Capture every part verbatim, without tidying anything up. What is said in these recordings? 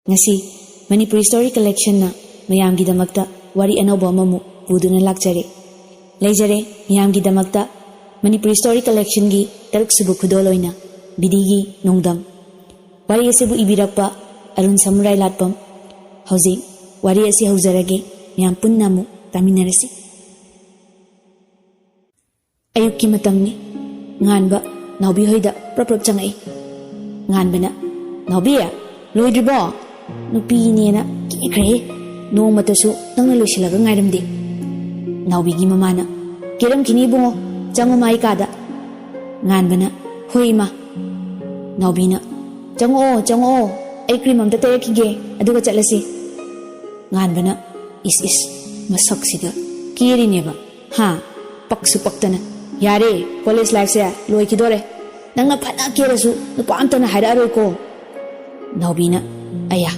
ꯉꯁꯤ ꯃꯅꯤꯄꯨꯔꯤ ꯁ꯭ꯇꯣꯔꯤ ꯀꯂꯦꯛꯁꯟꯅ ꯃꯌꯥꯝꯒꯤꯗꯃꯛꯇ ꯋꯥꯔꯤ ꯑꯅꯧꯕ ꯑꯃꯃꯨꯛ ꯄꯨꯗꯨꯅ ꯂꯥꯛꯆꯔꯦ꯫ ꯂꯩꯖꯔꯦ ꯃꯌꯥꯝꯒꯤꯗꯃꯛꯇ ꯃꯅꯤꯄꯨꯔꯤ ꯁ꯭ꯇꯣꯔꯤ ꯀꯂꯦꯛꯁꯟꯒꯤ ꯇꯔꯨꯛꯁꯨꯕ ꯈꯨꯗꯣꯜ ꯑꯣꯏꯅ ꯕꯤꯗꯤꯒꯤ ꯅꯣꯡꯗꯝ꯫ ꯋꯥꯔꯤ ꯑꯁꯤꯕꯨ ꯏꯕꯤꯔꯛꯄ ꯑꯔꯨꯟ ꯁꯃꯨꯔꯥꯏ ꯂꯥꯠꯄꯝ꯫ ꯍꯧꯖꯤꯛ ꯋꯥꯔꯤ ꯑꯁꯤ ꯍꯧꯖꯔꯒꯦ, ꯃꯌꯥꯝ ꯄꯨꯟꯅ ꯑꯃꯨꯛ ꯇꯥꯃꯤꯟꯅꯔꯁꯤ꯫ ꯑꯌꯨꯛꯀꯤ ꯃꯇꯝꯅꯤ꯫ ꯉꯥꯟꯕ ꯅꯥꯎꯕꯤ ꯍꯣꯏꯗ ꯄ꯭ꯔꯞ ꯄ꯭ꯔꯞ ꯆꯪꯉꯛꯏ꯫ ꯉꯥꯟꯕꯅ, "ꯅꯥꯎꯕꯤ, ꯂꯣꯏꯗ꯭ꯔꯤꯕꯣ?" ꯅꯨꯄꯤꯅꯦꯅ ꯀꯤꯈ꯭ꯔꯦꯍꯦ꯫ ꯅꯣꯡꯃꯇꯁꯨ ꯅꯪꯅ ꯂꯣꯏꯁꯤꯜꯂꯒ ꯉꯥꯏꯔꯝꯗꯦ꯫ ꯅꯥꯎꯕꯤꯒꯤ ꯃꯃꯥꯅ, "ꯀꯦꯔꯝꯈꯤꯅꯤ ꯏꯕꯨꯡꯉꯣ, ꯆꯪꯉꯣ ꯃꯥ ꯑꯩ ꯀꯥꯗ꯫" ꯉꯥꯟꯕꯅ, "ꯍꯣꯏ ꯏꯃꯥ꯫" ꯅꯥꯎꯕꯤꯅ, "ꯆꯪꯉꯛꯑꯣ, ꯆꯪꯉꯛꯑꯣ, ꯑꯩ ꯀ꯭ꯔꯤꯝ ꯑꯝꯇ ꯇꯩꯔꯛꯈꯤꯒꯦ, ꯑꯗꯨꯒ ꯆꯠꯂꯁꯤ꯫" ꯉꯥꯟꯕꯅ, "ꯏꯁ ꯏꯁ, ꯃꯁꯛꯁꯤꯒ ꯀꯦꯔꯤꯅꯦꯕ, ꯍꯥ? ꯄꯛꯁꯨ ꯄꯛꯇꯅ꯫ ꯌꯥꯔꯦ, ꯀꯣꯂꯦꯖ ꯂꯥꯏꯐꯁꯦ ꯂꯣꯏꯈꯤꯗꯣꯔꯦ꯫ ꯅꯪꯅ ꯐꯅ ꯀꯦꯔꯁꯨ ꯅꯨꯄꯥ ꯑꯝꯇꯅ ꯍꯥꯏꯔꯛꯑꯔꯣꯏꯀꯣ꯫" ꯅꯥꯎꯕꯤꯅ, "ꯑꯌꯥ,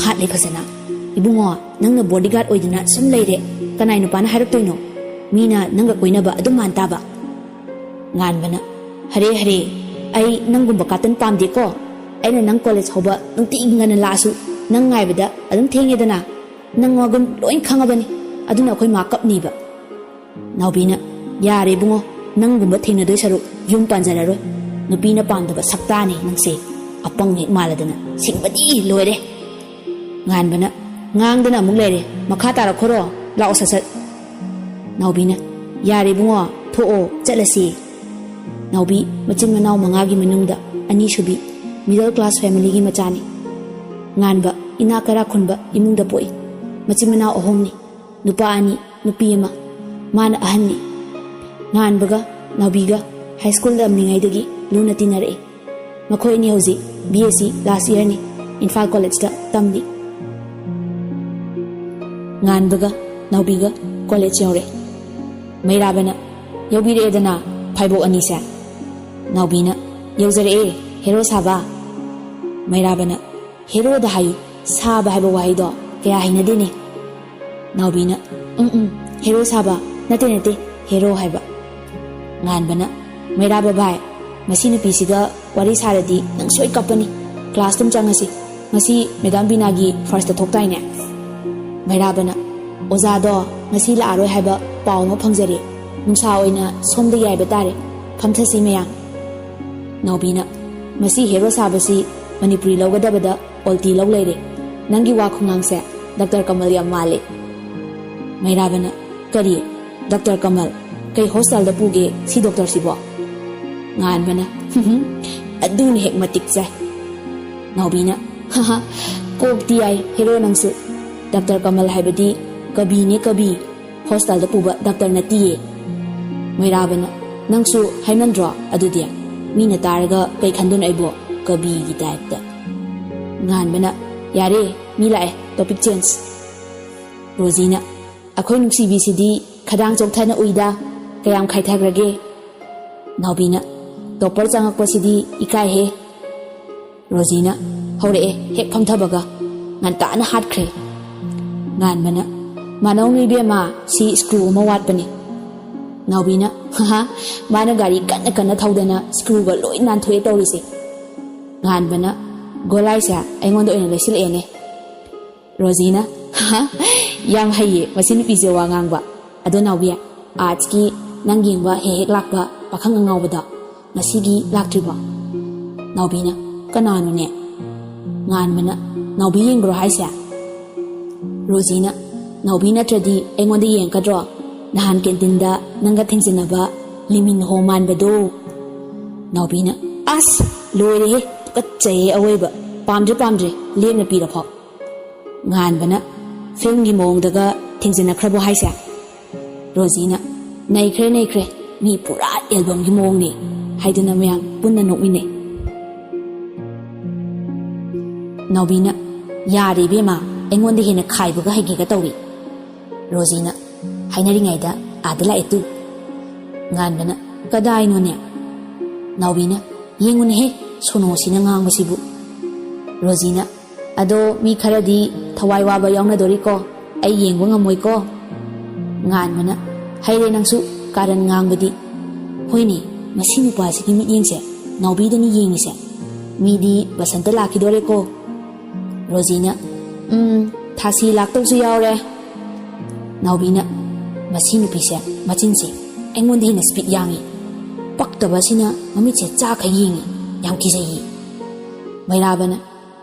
ꯍꯥꯠꯂꯦ ꯐꯖꯅ꯫ ꯏꯕꯨꯡꯉꯣ, ꯅꯪꯅ ꯕꯣꯗꯤꯒꯥꯔꯗ ꯑꯣꯏꯗꯅ ꯁꯨꯝ ꯂꯩꯔꯦ, ꯀꯅꯥꯏ ꯅꯨꯄꯥꯅ ꯍꯥꯏꯔꯛꯇꯣꯏꯅꯣ? ꯃꯤꯅ ꯅꯪꯒ ꯀꯣꯏꯅꯕ ꯑꯗꯨꯝ ꯃꯥꯟ ꯇꯥꯕ꯫" ꯉꯥꯟꯕꯅ, "ꯍꯔꯦ ꯍꯔꯦ, ꯑꯩ ꯅꯪꯒꯨꯝꯕ ꯀꯥꯇꯟ ꯄꯥꯝꯗꯦꯀꯣ꯫ ꯑꯩꯅ ꯅꯪ ꯀꯣꯂꯦꯖ ꯍꯧꯕ ꯅꯨꯡꯇꯤꯒꯤ ꯉꯟꯅ ꯂꯥꯛꯑꯁꯨ ꯅꯪ ꯉꯥꯏꯕꯗ ꯑꯗꯨꯝ ꯊꯦꯡꯉꯦꯗꯅ꯫ ꯅꯪ ꯃꯒꯨꯟ ꯂꯣꯏ ꯈꯪꯉꯕꯅꯤ, ꯑꯗꯨꯅ ꯑꯩꯈꯣꯏ ꯃꯥ ꯀꯞꯅꯤꯕ꯫" ꯅꯥꯎꯕꯤꯅ, "ꯌꯥꯔꯦ ꯏꯕꯨꯡꯉꯣ, ꯅꯪꯒꯨꯝꯕ ꯊꯦꯡꯅꯗꯣꯏ ꯁꯔꯨꯛ ꯌꯨꯝ ꯄꯥꯟꯖꯔꯔꯣꯏ꯫ ꯅꯨꯄꯤꯅ ꯄꯥꯝꯗꯕ ꯁꯛꯇꯥꯅꯤ ꯅꯪꯁꯦ꯫ ꯑꯄꯪ ꯍꯦꯛ ꯃꯥꯜꯂꯗꯅ, ꯁꯤꯡꯕꯗꯤ ꯂꯣꯏꯔꯦ꯫" ꯉꯥꯟꯕꯅ, "ꯉꯥꯡꯗꯅ ꯑꯃꯨꯛ ꯂꯩꯔꯦ, ꯃꯈꯥ ꯇꯥꯔꯛꯈꯣꯔꯣ, ꯂꯥꯛꯑꯣ ꯁꯠ ꯁꯠ꯫" ꯅꯥꯎꯕꯤꯅ, "ꯌꯥꯔꯦ ꯏꯕꯨꯡꯉꯣ, ꯊꯣꯛꯑꯣ, ꯆꯠꯂꯁꯤ꯫" ꯅꯥꯎꯕꯤ ꯃꯆꯤꯟ ꯃꯅꯥꯎ ꯃꯉꯥꯒꯤ ꯃꯅꯨꯡꯗ ꯑꯅꯤꯁꯨꯕꯤ, ꯃꯤꯗꯜ ꯀ꯭ꯂꯥꯁ ꯐꯦꯃꯤꯂꯤꯒꯤ ꯃꯆꯥꯅꯤ꯫ ꯉꯥꯟꯕ ꯏꯅꯥꯛ ꯀꯩꯔꯥꯛ ꯈꯨꯟꯕ ꯏꯃꯨꯡꯗ ꯄꯣꯛꯏ꯫ ꯃꯆꯤꯟ ꯃꯅꯥꯎ ꯑꯍꯨꯝꯅꯤ, ꯅꯨꯄꯥ ꯑꯅꯤ, ꯅꯨꯄꯤ ꯑꯃ꯫ ꯃꯥꯅ ꯑꯍꯟꯅꯤ꯫ ꯉꯥꯟꯕꯒ ꯅꯥꯎꯕꯤꯒ ꯍꯥꯏ ꯁ꯭ꯀꯨꯜ ꯇꯝꯂꯤꯉꯩꯗꯒꯤ ꯂꯨꯅ ꯇꯤꯟꯅꯔꯛꯏ꯫ ꯃꯈꯣꯏ ꯑꯅꯤ ꯍꯧꯖꯤꯛ ꯕꯤ ꯑꯦꯁ ꯁꯤ ꯂꯥꯁ ꯏꯌꯔꯅꯤ, ꯏꯝꯐꯥꯜ ꯀꯣꯂꯦꯖꯇ ꯇꯝꯂꯤ꯫ ꯉꯥꯟꯕꯒ ꯅꯥꯎꯕꯤꯒ ꯀꯣꯂꯦꯖ ꯌꯧꯔꯦ꯫ ꯃꯩꯔꯥꯕꯅ, "ꯌꯧꯕꯤꯔꯛꯑꯦꯗꯅ ꯐꯥꯏꯕꯣꯛ ꯑꯅꯤꯁꯦ?" ꯅꯥꯎꯕꯤꯅ, "ꯌꯧꯖꯔꯛꯑꯦ, ꯍꯦꯔꯣ ꯁꯥꯕ꯫" ꯃꯩꯔꯥꯕꯅ, "ꯍꯦꯔꯣꯗ ꯍꯥꯏꯌꯨ, ꯁꯥꯕ ꯍꯥꯏꯕ ꯋꯥꯍꯩꯗꯣ ꯀꯌꯥ ꯍꯩꯅꯗꯦꯅꯦ꯫" ꯅꯥꯎꯕꯤꯅ, "ꯎꯝ ꯎꯝ, ꯍꯦꯔꯣ ꯁꯥꯕ, ꯅꯠꯇꯦ ꯅꯠꯇꯦ, ꯍꯦꯔꯣ ꯍꯥꯏꯕ꯫" ꯉꯥꯟꯕꯅ, "ꯃꯩꯔꯥꯕ ꯚꯥꯏ, ꯃꯁꯤ ꯅꯨꯄꯤꯁꯤꯒ ꯋꯥꯔꯤ ꯁꯥꯔꯗꯤ ꯅꯪ ꯁꯣꯏ ꯀꯞꯄꯅꯤ꯫ ꯀ꯭ꯂꯥꯁ ꯑꯗꯨꯝ ꯆꯪꯉꯁꯤ꯫ "ꯉꯁꯤ ꯃꯦꯗꯥꯝ ꯕꯤꯅꯥꯒꯤ ꯐꯥꯔꯁꯇ ꯊꯣꯛꯇꯥꯏꯅꯦ?" ꯃꯩꯔꯥꯕꯅ, "ꯑꯣꯖꯥꯗꯣ ꯉꯁꯤ ꯂꯥꯛꯑꯔꯣꯏ ꯍꯥꯏꯕ ꯄꯥꯎ ꯑꯃ ꯐꯪꯖꯔꯦ꯫ ꯅꯨꯡꯁꯥ ꯑꯣꯏꯅ ꯁꯣꯝꯗ ꯌꯥꯏꯕ ꯇꯥꯔꯦ꯫ ꯐꯝꯊꯁꯤ ꯃꯌꯥꯝ꯫" ꯅꯥꯎꯕꯤꯅ, "ꯃꯁꯤ ꯍꯦꯔꯣ ꯁꯥꯕꯁꯤ ꯃꯅꯤꯄꯨꯔꯤ ꯂꯧꯒꯗꯕꯗ ꯑꯣꯜꯇꯤ ꯂꯧ ꯂꯩꯔꯦ꯫ ꯅꯪꯒꯤ ꯋꯥ ꯈꯨꯉꯥꯡꯁꯦ ꯗꯥꯛꯇꯔ ꯀꯃꯜ ꯌꯥꯝ ꯃꯥꯜꯂꯦ꯫" ꯃꯩꯔꯥꯕꯅ, "ꯀꯔꯤ? ꯗꯥꯛꯇꯔ ꯀꯃꯜ? ꯀꯩ ꯍꯣꯁꯇꯥꯜꯗ ꯄꯨꯒꯦ ꯁꯤ ꯗꯣꯛꯇꯔꯁꯤꯕꯣ?" ꯉꯥꯟꯕꯅ, "ꯍꯨꯝ ꯍꯨꯝ, ꯑꯗꯨꯅ ꯍꯦꯛ ꯃꯇꯤꯛ ꯆꯥꯏ꯫" ꯅꯥꯎꯕꯤꯅ, "ꯍꯥ ꯍꯥ, ꯀꯣꯛꯇꯤ ꯌꯥꯏ ꯍꯦꯔꯣ ꯅꯪꯁꯨ꯫ ꯗꯥꯛꯇꯔ ꯀꯃꯜ ꯍꯥꯏꯕꯗꯤ ꯀꯕꯤꯅꯦ ꯀꯕꯤ, ꯍꯣꯁꯇꯥꯜꯗ ꯄꯨꯕ ꯗꯥꯛꯇꯔ ꯅꯠꯇꯤꯌꯦ꯫" ꯃꯩꯔꯥꯕꯅ, "ꯅꯪꯁꯨ ꯍꯥꯏꯃꯟꯗ꯭ꯔꯣ ꯑꯗꯨꯗꯤ? ꯃꯤꯅ ꯇꯥꯔꯒ ꯀꯩ ꯈꯟꯗꯣꯏꯅꯣ ꯑꯩꯕꯣ, ꯀꯕꯤꯒꯤ ꯇꯥꯏꯞꯇ?" ꯉꯥꯟꯕꯅ, "ꯌꯥꯔꯦ, ꯃꯤ ꯂꯥꯛꯑꯦ, ꯇꯣꯄꯤꯛ ꯆꯦꯟꯖ꯫" ꯔꯣꯖꯤꯅ, "ꯑꯩꯈꯣꯏ ꯅꯨꯡꯁꯤꯕꯤꯁꯤꯗꯤ ꯈꯗꯥꯡ ꯆꯣꯛꯊꯅ ꯎꯏꯗ, ꯀꯌꯥꯝ ꯈꯥꯏꯊꯈ꯭ꯔꯒꯦ?" ꯅꯥꯎꯕꯤꯅ, "ꯇꯣꯞꯄꯔ ꯆꯪꯉꯛꯄꯁꯤꯗꯤ ꯏꯀꯥꯏꯍꯦ꯫" ꯔꯣꯖꯤꯅ, "ꯍꯧꯔꯛꯑꯦ, ꯍꯦꯛ ꯐꯝꯊꯕꯒ ꯉꯟꯇꯥꯅ ꯍꯥꯠꯈ꯭ꯔꯦ꯫" ꯉꯥꯟꯕꯅ, "ꯃꯥꯅꯧꯅꯨ ꯏꯕꯦꯝꯃ, ꯁꯤ ꯁ꯭ꯀ꯭ꯔꯨ ꯑꯃ ꯋꯥꯠꯄꯅꯦ꯫" ꯅꯥꯎꯕꯤꯅ, "ꯍꯥ ꯍꯥ, ꯃꯥꯅ ꯒꯥꯔꯤ ꯀꯟꯅ ꯀꯟꯅ ꯊꯧꯗꯅ ꯁ꯭ꯀ꯭ꯔꯨꯒ ꯂꯣꯏ ꯅꯥꯟꯊꯣꯛꯑꯦ ꯇꯧꯔꯤꯁꯦ꯫" ꯉꯥꯟꯕꯅ, "ꯒꯣꯂꯥꯏꯁꯦ ꯑꯩꯉꯣꯟꯗ ꯑꯣꯏꯅ ꯂꯩꯁꯤꯜꯂꯛꯑꯦꯅꯦ꯫" ꯔꯣꯖꯤꯅ, "ꯍꯥ, ꯌꯥꯝ ꯍꯩꯌꯦ ꯃꯁꯤ ꯅꯨꯄꯤꯁꯦ ꯋꯥ ꯉꯥꯡꯕ꯫ ꯑꯗꯣ ꯅꯥꯎꯕꯤ, ꯑꯥꯔꯠꯁꯀꯤ ꯅꯪ ꯌꯦꯡꯕ ꯍꯦꯛ ꯍꯦꯛ ꯂꯥꯛꯄ ꯄꯥꯈꯪ ꯑꯉꯥꯎꯕꯗꯣ ꯉꯁꯤꯒꯤ ꯂꯥꯛꯇ꯭ꯔꯤꯕꯣ?" ꯅꯥꯎꯕꯤꯅ, "ꯀꯅꯥꯅꯣꯅꯦ?" ꯉꯥꯟꯕꯅ, "ꯅꯥꯎꯕꯤ ꯌꯦꯡꯕ꯭ꯔꯣ ꯍꯥꯏꯁꯦ?" ꯔꯣꯖꯤꯅ, "ꯅꯥꯎꯕꯤ ꯅꯠꯇ꯭ꯔꯗꯤ ꯑꯩꯉꯣꯟꯗ ꯌꯦꯡꯉꯛꯀꯗ꯭ꯔꯣ? ꯅꯍꯥꯟ ꯀꯦꯟꯇꯤꯟꯗ ꯅꯪꯒ ꯊꯦꯡꯖꯤꯟꯅꯕ ꯂꯤꯃꯤꯟ ꯍꯣ ꯃꯥꯟꯕꯗꯣ?" ꯅꯥꯎꯕꯤꯅ, "ꯑꯁ, ꯂꯣꯏꯔꯦꯍꯦ, ꯇꯨꯀꯠꯆꯩꯌꯦ ꯑꯋꯣꯏꯕ꯫ ꯄꯥꯝꯗ꯭ꯔꯦ, ꯄꯥꯝꯗ꯭ꯔꯦ, ꯂꯦꯝꯅ ꯄꯤꯔꯣ ꯐꯥꯎ꯫" ꯉꯥꯟꯕꯅ, "ꯐꯤꯜꯝꯒꯤ ꯃꯑꯣꯡꯗꯒ ꯊꯦꯡꯖꯤꯟꯅꯈ꯭ꯔꯕꯣ ꯍꯥꯏꯁꯦ?" ꯔꯣꯖꯤꯅ, "ꯅꯩꯈ꯭ꯔꯦ, ꯅꯩꯈ꯭ꯔꯦ, ꯃꯤ ꯄꯨꯔꯥ ꯑꯦꯜꯕꯝꯒꯤ ꯃꯑꯣꯡꯅꯦ" ꯍꯥꯏꯗꯨꯅ ꯃꯌꯥꯝ ꯄꯨꯟꯅ ꯅꯣꯛꯃꯤꯟꯅꯩ꯫ ꯅꯥꯎꯕꯤꯅ, "ꯌꯥꯔꯦ ꯏꯕꯦꯝꯃ, ꯑꯩꯉꯣꯟꯗ ꯍꯦꯟꯅ ꯈꯥꯏꯕꯒ ꯍꯩꯒꯦꯒ ꯇꯧꯏ꯫" ꯔꯣꯖꯤꯅ, "ꯍꯥꯏꯅꯔꯤꯉꯩꯗ ꯑꯥꯗ ꯂꯥꯛꯑꯦ ꯇꯨ꯫" ꯉꯥꯟꯕꯅ, "ꯀꯗꯥꯏꯅꯣꯅꯦ?" ꯅꯥꯎꯕꯤꯅ, "ꯌꯦꯡꯉꯨꯅꯦꯍꯦ, ꯁꯣꯅꯣꯁꯤꯅ ꯉꯥꯡꯕꯁꯤꯕꯨ꯫" ꯔꯣꯖꯤꯅ, "ꯑꯗꯣ ꯃꯤ ꯈꯔꯗꯤ ꯊꯋꯥꯏ ꯋꯥꯕ ꯌꯥꯎꯅꯗꯣꯔꯤꯀꯣ, ꯑꯩ ꯌꯦꯡꯕ ꯉꯝꯃꯣꯏꯀꯣ꯫" ꯉꯥꯟꯕꯅ, "ꯍꯩꯔꯦ ꯅꯪꯁꯨ ꯀꯥꯔꯟ ꯉꯥꯡꯕꯗꯤ꯫ ꯍꯣꯏꯅꯦ, ꯃꯁꯤ ꯅꯨꯄꯥꯁꯤꯒꯤ ꯃꯤꯠꯌꯦꯡꯁꯦ ꯅꯥꯎꯕꯤꯗꯅꯤ ꯌꯦꯡꯉꯤꯁꯦ꯫ ꯃꯤꯗꯤ ꯕꯁꯟꯇ ꯂꯥꯛꯈꯤꯗꯣꯔꯦꯀꯣ꯫" ꯔꯣꯖꯤꯅ, "ꯎꯝ, ꯊꯥꯁꯤ ꯂꯥꯛꯇꯧꯁꯨ ꯌꯥꯎꯔꯦ꯫" ꯅꯥꯎꯕꯤꯅ, "ꯃꯁꯤ ꯅꯨꯄꯤꯁꯦ ꯃꯆꯤꯟꯁꯦ ꯑꯩꯉꯣꯟꯗ ꯍꯦꯟꯅ ꯁ꯭ꯄꯤꯠ ꯌꯥꯡꯉꯤ꯫ ꯄꯛꯇꯕ ꯑꯁꯤꯅ ꯃꯃꯤꯠꯁꯦ ꯆꯥꯛꯈꯩ ꯌꯦꯡꯉꯤ꯫ ꯌꯥꯝ ꯀꯤꯖꯩꯌꯦ꯫" ꯃꯩꯔꯥꯕꯅ,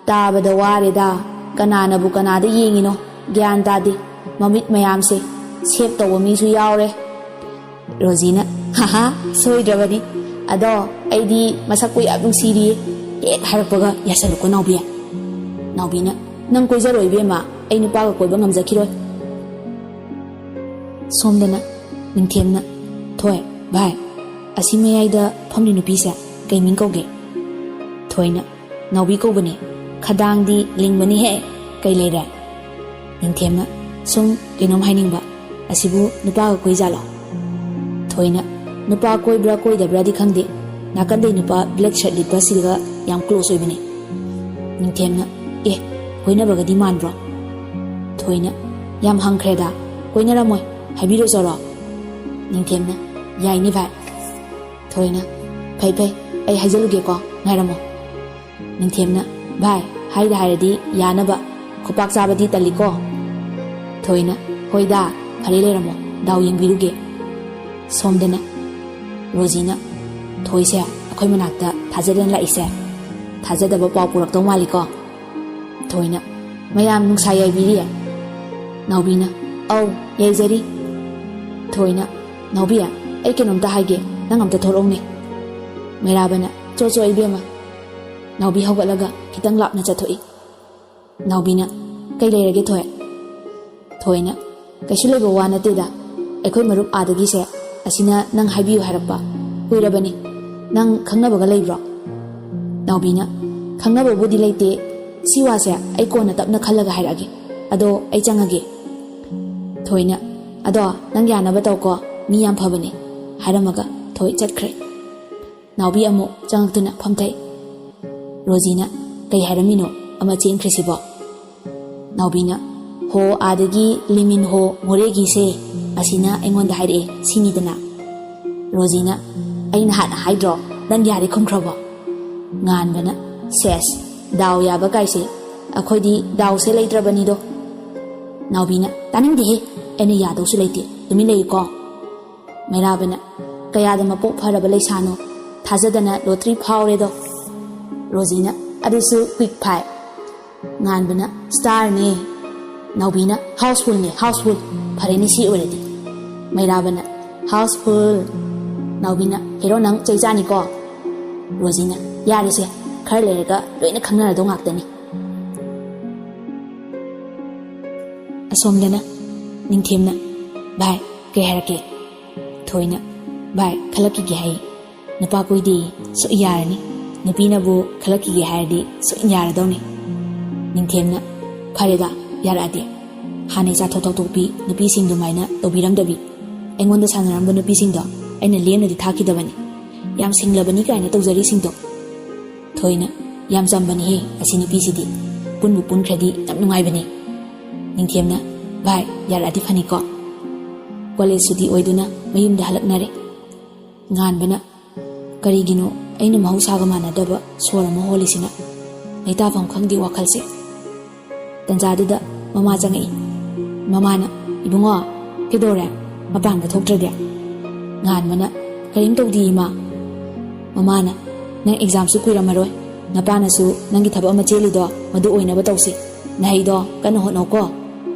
"ꯇꯥꯕꯗ ꯋꯥꯔꯦꯗ꯫ ꯀꯅꯥꯅꯕꯨ ꯀꯅꯥꯗ ꯌꯦꯡꯉꯤꯅꯣ ꯒ꯭ꯌꯥꯟ ꯇꯥꯗꯦ꯫ ꯃꯃꯤꯠ ꯃꯌꯥꯝꯁꯦ ꯁꯦꯞ ꯇꯧꯕ ꯃꯤꯁꯨ ꯌꯥꯎꯔꯦ꯫" ꯔꯣꯖꯤꯅ, "ꯍꯥꯍꯥ, ꯁꯣꯏꯗ꯭ꯔꯕꯅꯤ꯫ ꯑꯗꯣ ꯑꯩꯗꯤ ꯃꯁꯛꯄꯨ ꯌꯥꯝ ꯅꯨꯡꯁꯤꯔꯤꯌꯦ꯫ ꯍꯦꯛ ꯍꯥꯏꯔꯛꯄꯒ ꯌꯥꯁꯜꯂꯨꯀꯣ ꯅꯥꯎꯕꯤ꯫" ꯅꯥꯎꯕꯤꯅ, "ꯅꯪ ꯀꯣꯏꯖꯔꯣ ꯏꯕꯦꯝꯃ, ꯑꯩ ꯅꯨꯄꯥꯒ ꯀꯣꯏꯕ ꯉꯝꯖꯈꯤꯔꯣꯏ꯫" ꯁꯣꯝꯗꯅ ꯅꯤꯡꯊꯦꯝꯅ, "ꯊꯣꯏ, ꯚꯥꯏ, ꯑꯁꯤ ꯃꯌꯥꯏꯗ ꯐꯝꯂꯤ ꯅꯨꯄꯤꯁꯦ ꯀꯩ ꯃꯤꯡ ꯀꯧꯒꯦ?" ꯊꯣꯏꯅ, "ꯅꯥꯎꯕꯤ ꯀꯧꯕꯅꯦ꯫ ꯈꯗꯥꯡꯗꯤ ꯂꯤꯡꯕꯅꯤꯍꯦ꯫ ꯀꯩ ꯂꯩꯔꯦ?" ꯅꯤꯡꯊꯦꯝꯅ, "ꯁꯨꯝ ꯀꯩꯅꯣꯝ ꯍꯥꯏꯅꯤꯡꯕ꯫ ꯑꯁꯤꯕꯨ ꯅꯨꯄꯥꯒ ꯀꯣꯏꯖꯥꯠꯂꯣ?" ꯊꯣꯏꯅ, "ꯅꯨꯄꯥ ꯀꯣꯏꯕ꯭ꯔꯥ ꯀꯣꯏꯗꯕ꯭ꯔꯥꯗꯤ ꯈꯪꯗꯦ꯫ ꯅꯥꯀꯟꯗꯩ ꯅꯨꯄꯥ ꯕ꯭ꯂꯦꯛ ꯁꯔꯠ ꯂꯤꯠꯄ ꯑꯁꯤꯒ ꯌꯥꯝ ꯀ꯭ꯂꯣꯁ ꯑꯣꯏꯕꯅꯦ꯫" ꯅꯤꯡꯊꯦꯝꯅ, "ꯑꯦ, ꯀꯣꯏꯅꯕꯒꯗꯤ ꯃꯥꯟꯕ꯭ꯔꯣ?" ꯊꯣꯏꯅ, "ꯌꯥꯝ ꯍꯪꯈ꯭ꯔꯦꯗ꯫ ꯀꯣꯏꯅꯔꯝꯃꯣꯏ꯫ ꯍꯥꯏꯕꯤꯔꯨꯆꯣꯔꯣ?" ꯅꯤꯡꯊꯦꯝꯅ, "ꯌꯥꯏꯅꯦ ꯚꯥꯏ꯫" ꯊꯣꯏꯅ, "ꯐꯩ ꯐꯩ, ꯑꯩ ꯍꯥꯏꯖꯜꯂꯨꯒꯦꯀꯣ, ꯉꯥꯏꯔꯝꯃꯣ꯫" ꯅꯤꯡꯊꯦꯝꯅ, "ꯚꯥꯏ, ꯍꯥꯏꯗ ꯍꯥꯏꯔꯗꯤ ꯌꯥꯅꯕ, ꯈꯨꯄꯥꯛ ꯆꯥꯕꯗꯤ ꯇꯜꯂꯤꯀꯣ꯫" ꯊꯣꯏꯅ, "ꯍꯣꯏꯗ, ꯐꯔꯦ ꯂꯩꯔꯝꯃꯣ, ꯗꯥꯎ ꯌꯦꯡꯕꯤꯔꯨꯒꯦ꯫" ꯁꯣꯝꯗꯅ ꯔꯣꯖꯤꯅ, "ꯊꯣꯏꯁꯦ ꯑꯩꯈꯣꯏ ꯃꯅꯥꯛꯇ ꯊꯥꯖꯗꯅ ꯂꯥꯛꯏꯁꯦ, ꯊꯥꯖꯗꯕ ꯄꯥꯎ ꯄꯨꯔꯛꯇꯧ ꯃꯥꯜꯂꯤꯀꯣ?" ꯊꯣꯏꯅ, "ꯃꯌꯥꯝ ꯅꯨꯡꯁꯥ ꯌꯥꯏꯕꯤꯔꯤ?" ꯅꯥꯎꯕꯤꯅ, "ꯑꯧ, ꯌꯥꯏꯖꯔꯤ꯫" ꯊꯣꯏꯅ, "ꯅꯥꯎꯕꯤ, ꯑꯩ ꯀꯩꯅꯣꯝꯇ ꯍꯥꯏꯒꯦ, ꯅꯪ ꯑꯝꯇ ꯊꯣꯛꯂꯛꯎꯅꯦ꯫" ꯃꯩꯔꯥꯕꯅ, "ꯆꯣ ꯆꯣ ꯏꯕꯦꯝꯃ꯫" ꯅꯥꯎꯕꯤ ꯍꯧꯒꯠꯂꯒ ꯈꯤꯇꯪ ꯂꯥꯞꯅ ꯆꯠꯊꯣꯛꯏ꯫ ꯅꯥꯎꯕꯤꯅ, "ꯀꯩ ꯂꯩꯔꯒꯦ ꯊꯣꯏ?" ꯊꯣꯏꯅ, "ꯀꯩꯁꯨ ꯂꯩꯕ ꯋꯥ ꯅꯠꯇꯦꯗ꯫ ꯑꯩꯈꯣꯏ ꯃꯔꯨꯞ ꯑꯥꯗꯒꯤꯁꯦ ꯑꯁꯤꯅ ꯅꯪ ꯍꯥꯏꯕꯤꯌꯨ ꯍꯥꯏꯔꯛꯄ꯫ ꯀꯨꯏꯔꯕꯅꯤ꯫ ꯅꯪ ꯈꯪꯅꯕꯒ ꯂꯩꯕ꯭ꯔꯣ?" ꯅꯥꯎꯕꯤꯅ, "ꯈꯪꯅꯕꯕꯨꯗꯤ ꯂꯩꯇꯦ꯫ ꯁꯤ ꯋꯥꯁꯦ ꯑꯩ ꯀꯣꯟꯅ ꯇꯞꯅ ꯈꯜꯂꯒ ꯍꯥꯏꯔꯛꯑꯒꯦ꯫ ꯑꯗꯣ ꯑꯩ ꯆꯪꯉꯒꯦ꯫" ꯊꯣꯏꯅ, "ꯑꯗꯣ ꯅꯪ ꯌꯥꯅꯕ ꯇꯧꯀꯣ꯫ ꯃꯤ ꯌꯥꯝ ꯐꯕꯅꯦ꯫" ꯍꯥꯏꯔꯝꯃꯒ ꯊꯣꯏ ꯆꯠꯈ꯭ꯔꯦ꯫ ꯅꯥꯎꯕꯤ ꯑꯃꯨꯛ ꯆꯪꯉꯛꯇꯨꯅ ꯐꯝꯊꯩ꯫ ꯔꯣꯖꯤꯅ, "ꯀꯩ ꯍꯥꯏꯔꯝꯃꯤꯅꯣ ꯑꯃ ꯆꯦꯟꯈ꯭ꯔꯤꯁꯤꯕꯣ?" ꯅꯥꯎꯕꯤꯅ, "ꯍꯣ, ꯑꯥꯗꯒꯤ ꯂꯤꯃꯤꯟ ꯍꯣ ꯃꯣꯔꯦꯒꯤꯁꯦ, ꯑꯁꯤꯅ ꯑꯩꯉꯣꯟꯗ ꯍꯥꯏꯔꯛꯑꯦ ꯁꯤꯅꯤꯗꯅ꯫" ꯔꯣꯖꯤꯅ, "ꯑꯩꯅ ꯍꯥꯟꯅ ꯍꯥꯏꯗ꯭ꯔꯣ, ꯅꯪ ꯌꯥꯔꯦ ꯈꯨꯝꯈ꯭ꯔꯕꯣ?" ꯉꯥꯟꯕꯅ, "ꯁꯦꯁ, ꯗꯥꯎ ꯌꯥꯕ ꯀꯥꯏꯁꯦ, ꯑꯩꯈꯣꯏꯗꯤ ꯗꯥꯎꯁꯦ ꯂꯩꯇ꯭ꯔꯕꯅꯤꯗꯣ꯫ ꯅꯥꯎꯕꯤꯅ, "ꯇꯥꯅꯤꯡꯗꯦꯍꯦ, ꯑꯩꯅ ꯌꯥꯗꯧꯁꯨ ꯂꯩꯇꯦ, ꯇꯨꯃꯤꯟ ꯂꯩꯌꯨꯀꯣ"꯫ ꯃꯩꯔꯥꯕꯅ, "ꯀꯌꯥꯗ ꯃꯄꯣꯛ ꯐꯔꯕ ꯂꯩꯁꯥꯅꯣ, ꯊꯥꯖꯗꯅ ꯂꯣꯇ꯭ꯔꯤ ꯐꯥꯎꯔꯦꯗꯣ"꯫ ꯔꯣꯖꯤꯅ, "ꯑꯗꯨꯁꯨ ꯀ꯭ꯋꯤꯛ ꯐꯥꯏ"꯫ ꯉꯥꯟꯕꯅ, "ꯁ꯭ꯇꯥꯔꯅꯦ"꯫ ꯅꯥꯎꯕꯤꯅ, "ꯍꯥꯎꯁꯐꯨꯜꯅꯦ, ꯍꯥꯎꯁꯐꯨꯜ꯫ ꯐꯔꯦꯅꯦ ꯁꯤ ꯑꯣꯏꯔꯗꯤ"꯫ ꯃꯩꯔꯥꯕꯅ, "ꯍꯥꯎꯁꯐꯨꯜ"꯫ ꯅꯥꯎꯕꯤꯅ, "ꯍꯦꯔꯣ ꯅꯪ ꯆꯩ ꯆꯥꯅꯤꯀꯣ"꯫ ꯔꯣꯖꯤꯅ, "ꯌꯥꯔꯦꯁꯦ, ꯈꯔ ꯂꯩꯔꯒ ꯂꯣꯏꯅ ꯈꯪꯅꯔꯗꯧ ꯉꯥꯛꯇꯅꯤ"꯫ ꯑꯁꯣꯝꯗꯅ ꯅꯤꯡꯊꯦꯝꯅ, "ꯚꯥꯏ, ꯀꯩ ꯍꯥꯏꯔꯛꯀꯦ?" ꯊꯣꯏꯅ, "ꯚꯥꯏ, ꯈꯜꯂꯛꯈꯤꯒꯦ ꯍꯥꯏꯌꯦ꯫ ꯅꯨꯄꯥ ꯀꯣꯏꯗꯦ, ꯁꯣꯏ ꯌꯥꯔꯅꯤ꯫ ꯅꯨꯄꯤꯅꯕꯨ ꯈꯜꯂꯛꯈꯤꯒꯦ ꯍꯥꯏꯔꯗꯤ ꯁꯣꯏ ꯌꯥꯔꯗꯧꯅꯤ"꯫ ꯅꯤꯡꯊꯦꯝꯅ, "ꯐꯔꯦꯗ, ꯌꯥꯔꯛꯑꯗꯤ꯫ ꯍꯥꯟꯅꯩ ꯆꯥꯊꯣꯛ ꯊꯛꯇꯣꯛꯄꯤ ꯅꯨꯄꯤꯁꯤꯡ ꯑꯗꯨꯃꯥꯏꯅ ꯇꯧꯕꯤꯔꯝꯗꯕꯤ, ꯑꯩꯉꯣꯟꯗ ꯁꯥꯟꯅꯔꯝꯕ ꯅꯨꯄꯤꯁꯤꯡꯗꯣ ꯑꯩꯅ ꯂꯦꯝꯅꯗꯤ ꯊꯥꯈꯤꯗꯕꯅꯤ꯫ ꯌꯥꯝ ꯁꯤꯡꯂꯕꯅꯤ ꯀꯥꯏꯅ ꯇꯧꯖꯔꯤꯁꯤꯡꯗꯣ"꯫ ꯊꯣꯏꯅ, "ꯌꯥꯝ ꯆꯝꯕꯅꯤꯍꯦ ꯑꯁꯤ ꯅꯨꯄꯤꯁꯤꯗꯤ꯫ ꯄꯨꯟꯕꯨ ꯄꯨꯟꯈ꯭ꯔꯗꯤ ꯌꯥꯝ ꯅꯨꯡꯉꯥꯏꯕꯅꯤ"꯫ ꯅꯤꯡꯊꯦꯝꯅ, "ꯚꯥꯏ, ꯌꯥꯔꯛꯑꯗꯤ ꯐꯅꯤꯀꯣ"꯫ ꯀꯣꯂꯦꯖ ꯁꯨꯇꯤ ꯑꯣꯏꯗꯨꯅ ꯃꯌꯨꯝꯗ ꯍꯜꯂꯛꯅꯔꯦ꯫ ꯉꯥꯟꯕꯅ, "ꯀꯔꯤꯒꯤꯅꯣ ꯑꯩꯅ ꯃꯍꯧꯁꯥꯒ ꯃꯥꯟꯅꯗꯕ ꯁꯣꯔ ꯑꯃ ꯍꯣꯜꯂꯤꯁꯤꯅ? ꯂꯩꯇꯥꯐꯝ ꯈꯪꯗꯦ ꯋꯥꯈꯜꯁꯦ"꯫ ꯇꯟꯖꯥꯗꯨꯗ ꯃꯃꯥ ꯆꯪꯉꯛꯏ꯫ ꯃꯃꯥꯅ, "ꯏꯕꯨꯡꯉꯣ, ꯀꯩꯗꯧꯔꯦ? ꯃꯄꯥꯟꯒ ꯊꯣꯛꯇ꯭ꯔꯗꯤ?" ꯉꯥꯟꯕꯅ, "ꯀꯔꯤꯝ ꯇꯧꯗꯦ, ꯏꯃꯥ"꯫ ꯃꯃꯥꯅ, "ꯅꯪ ꯑꯦꯛꯖꯥꯝꯁꯨ ꯀꯨꯏꯔꯝꯃꯔꯣꯏ꯫ ꯅꯄꯥꯅꯁꯨ ꯅꯪꯒꯤ ꯊꯕꯛ ꯑꯃ ꯆꯦꯜꯂꯤꯗꯣ ꯃꯗꯨ ꯑꯣꯏꯅꯕ ꯇꯧꯁꯤ꯫ ꯅꯍꯩꯗꯣ ꯀꯟꯅ ꯍꯣꯠꯅꯧꯀꯣ"꯫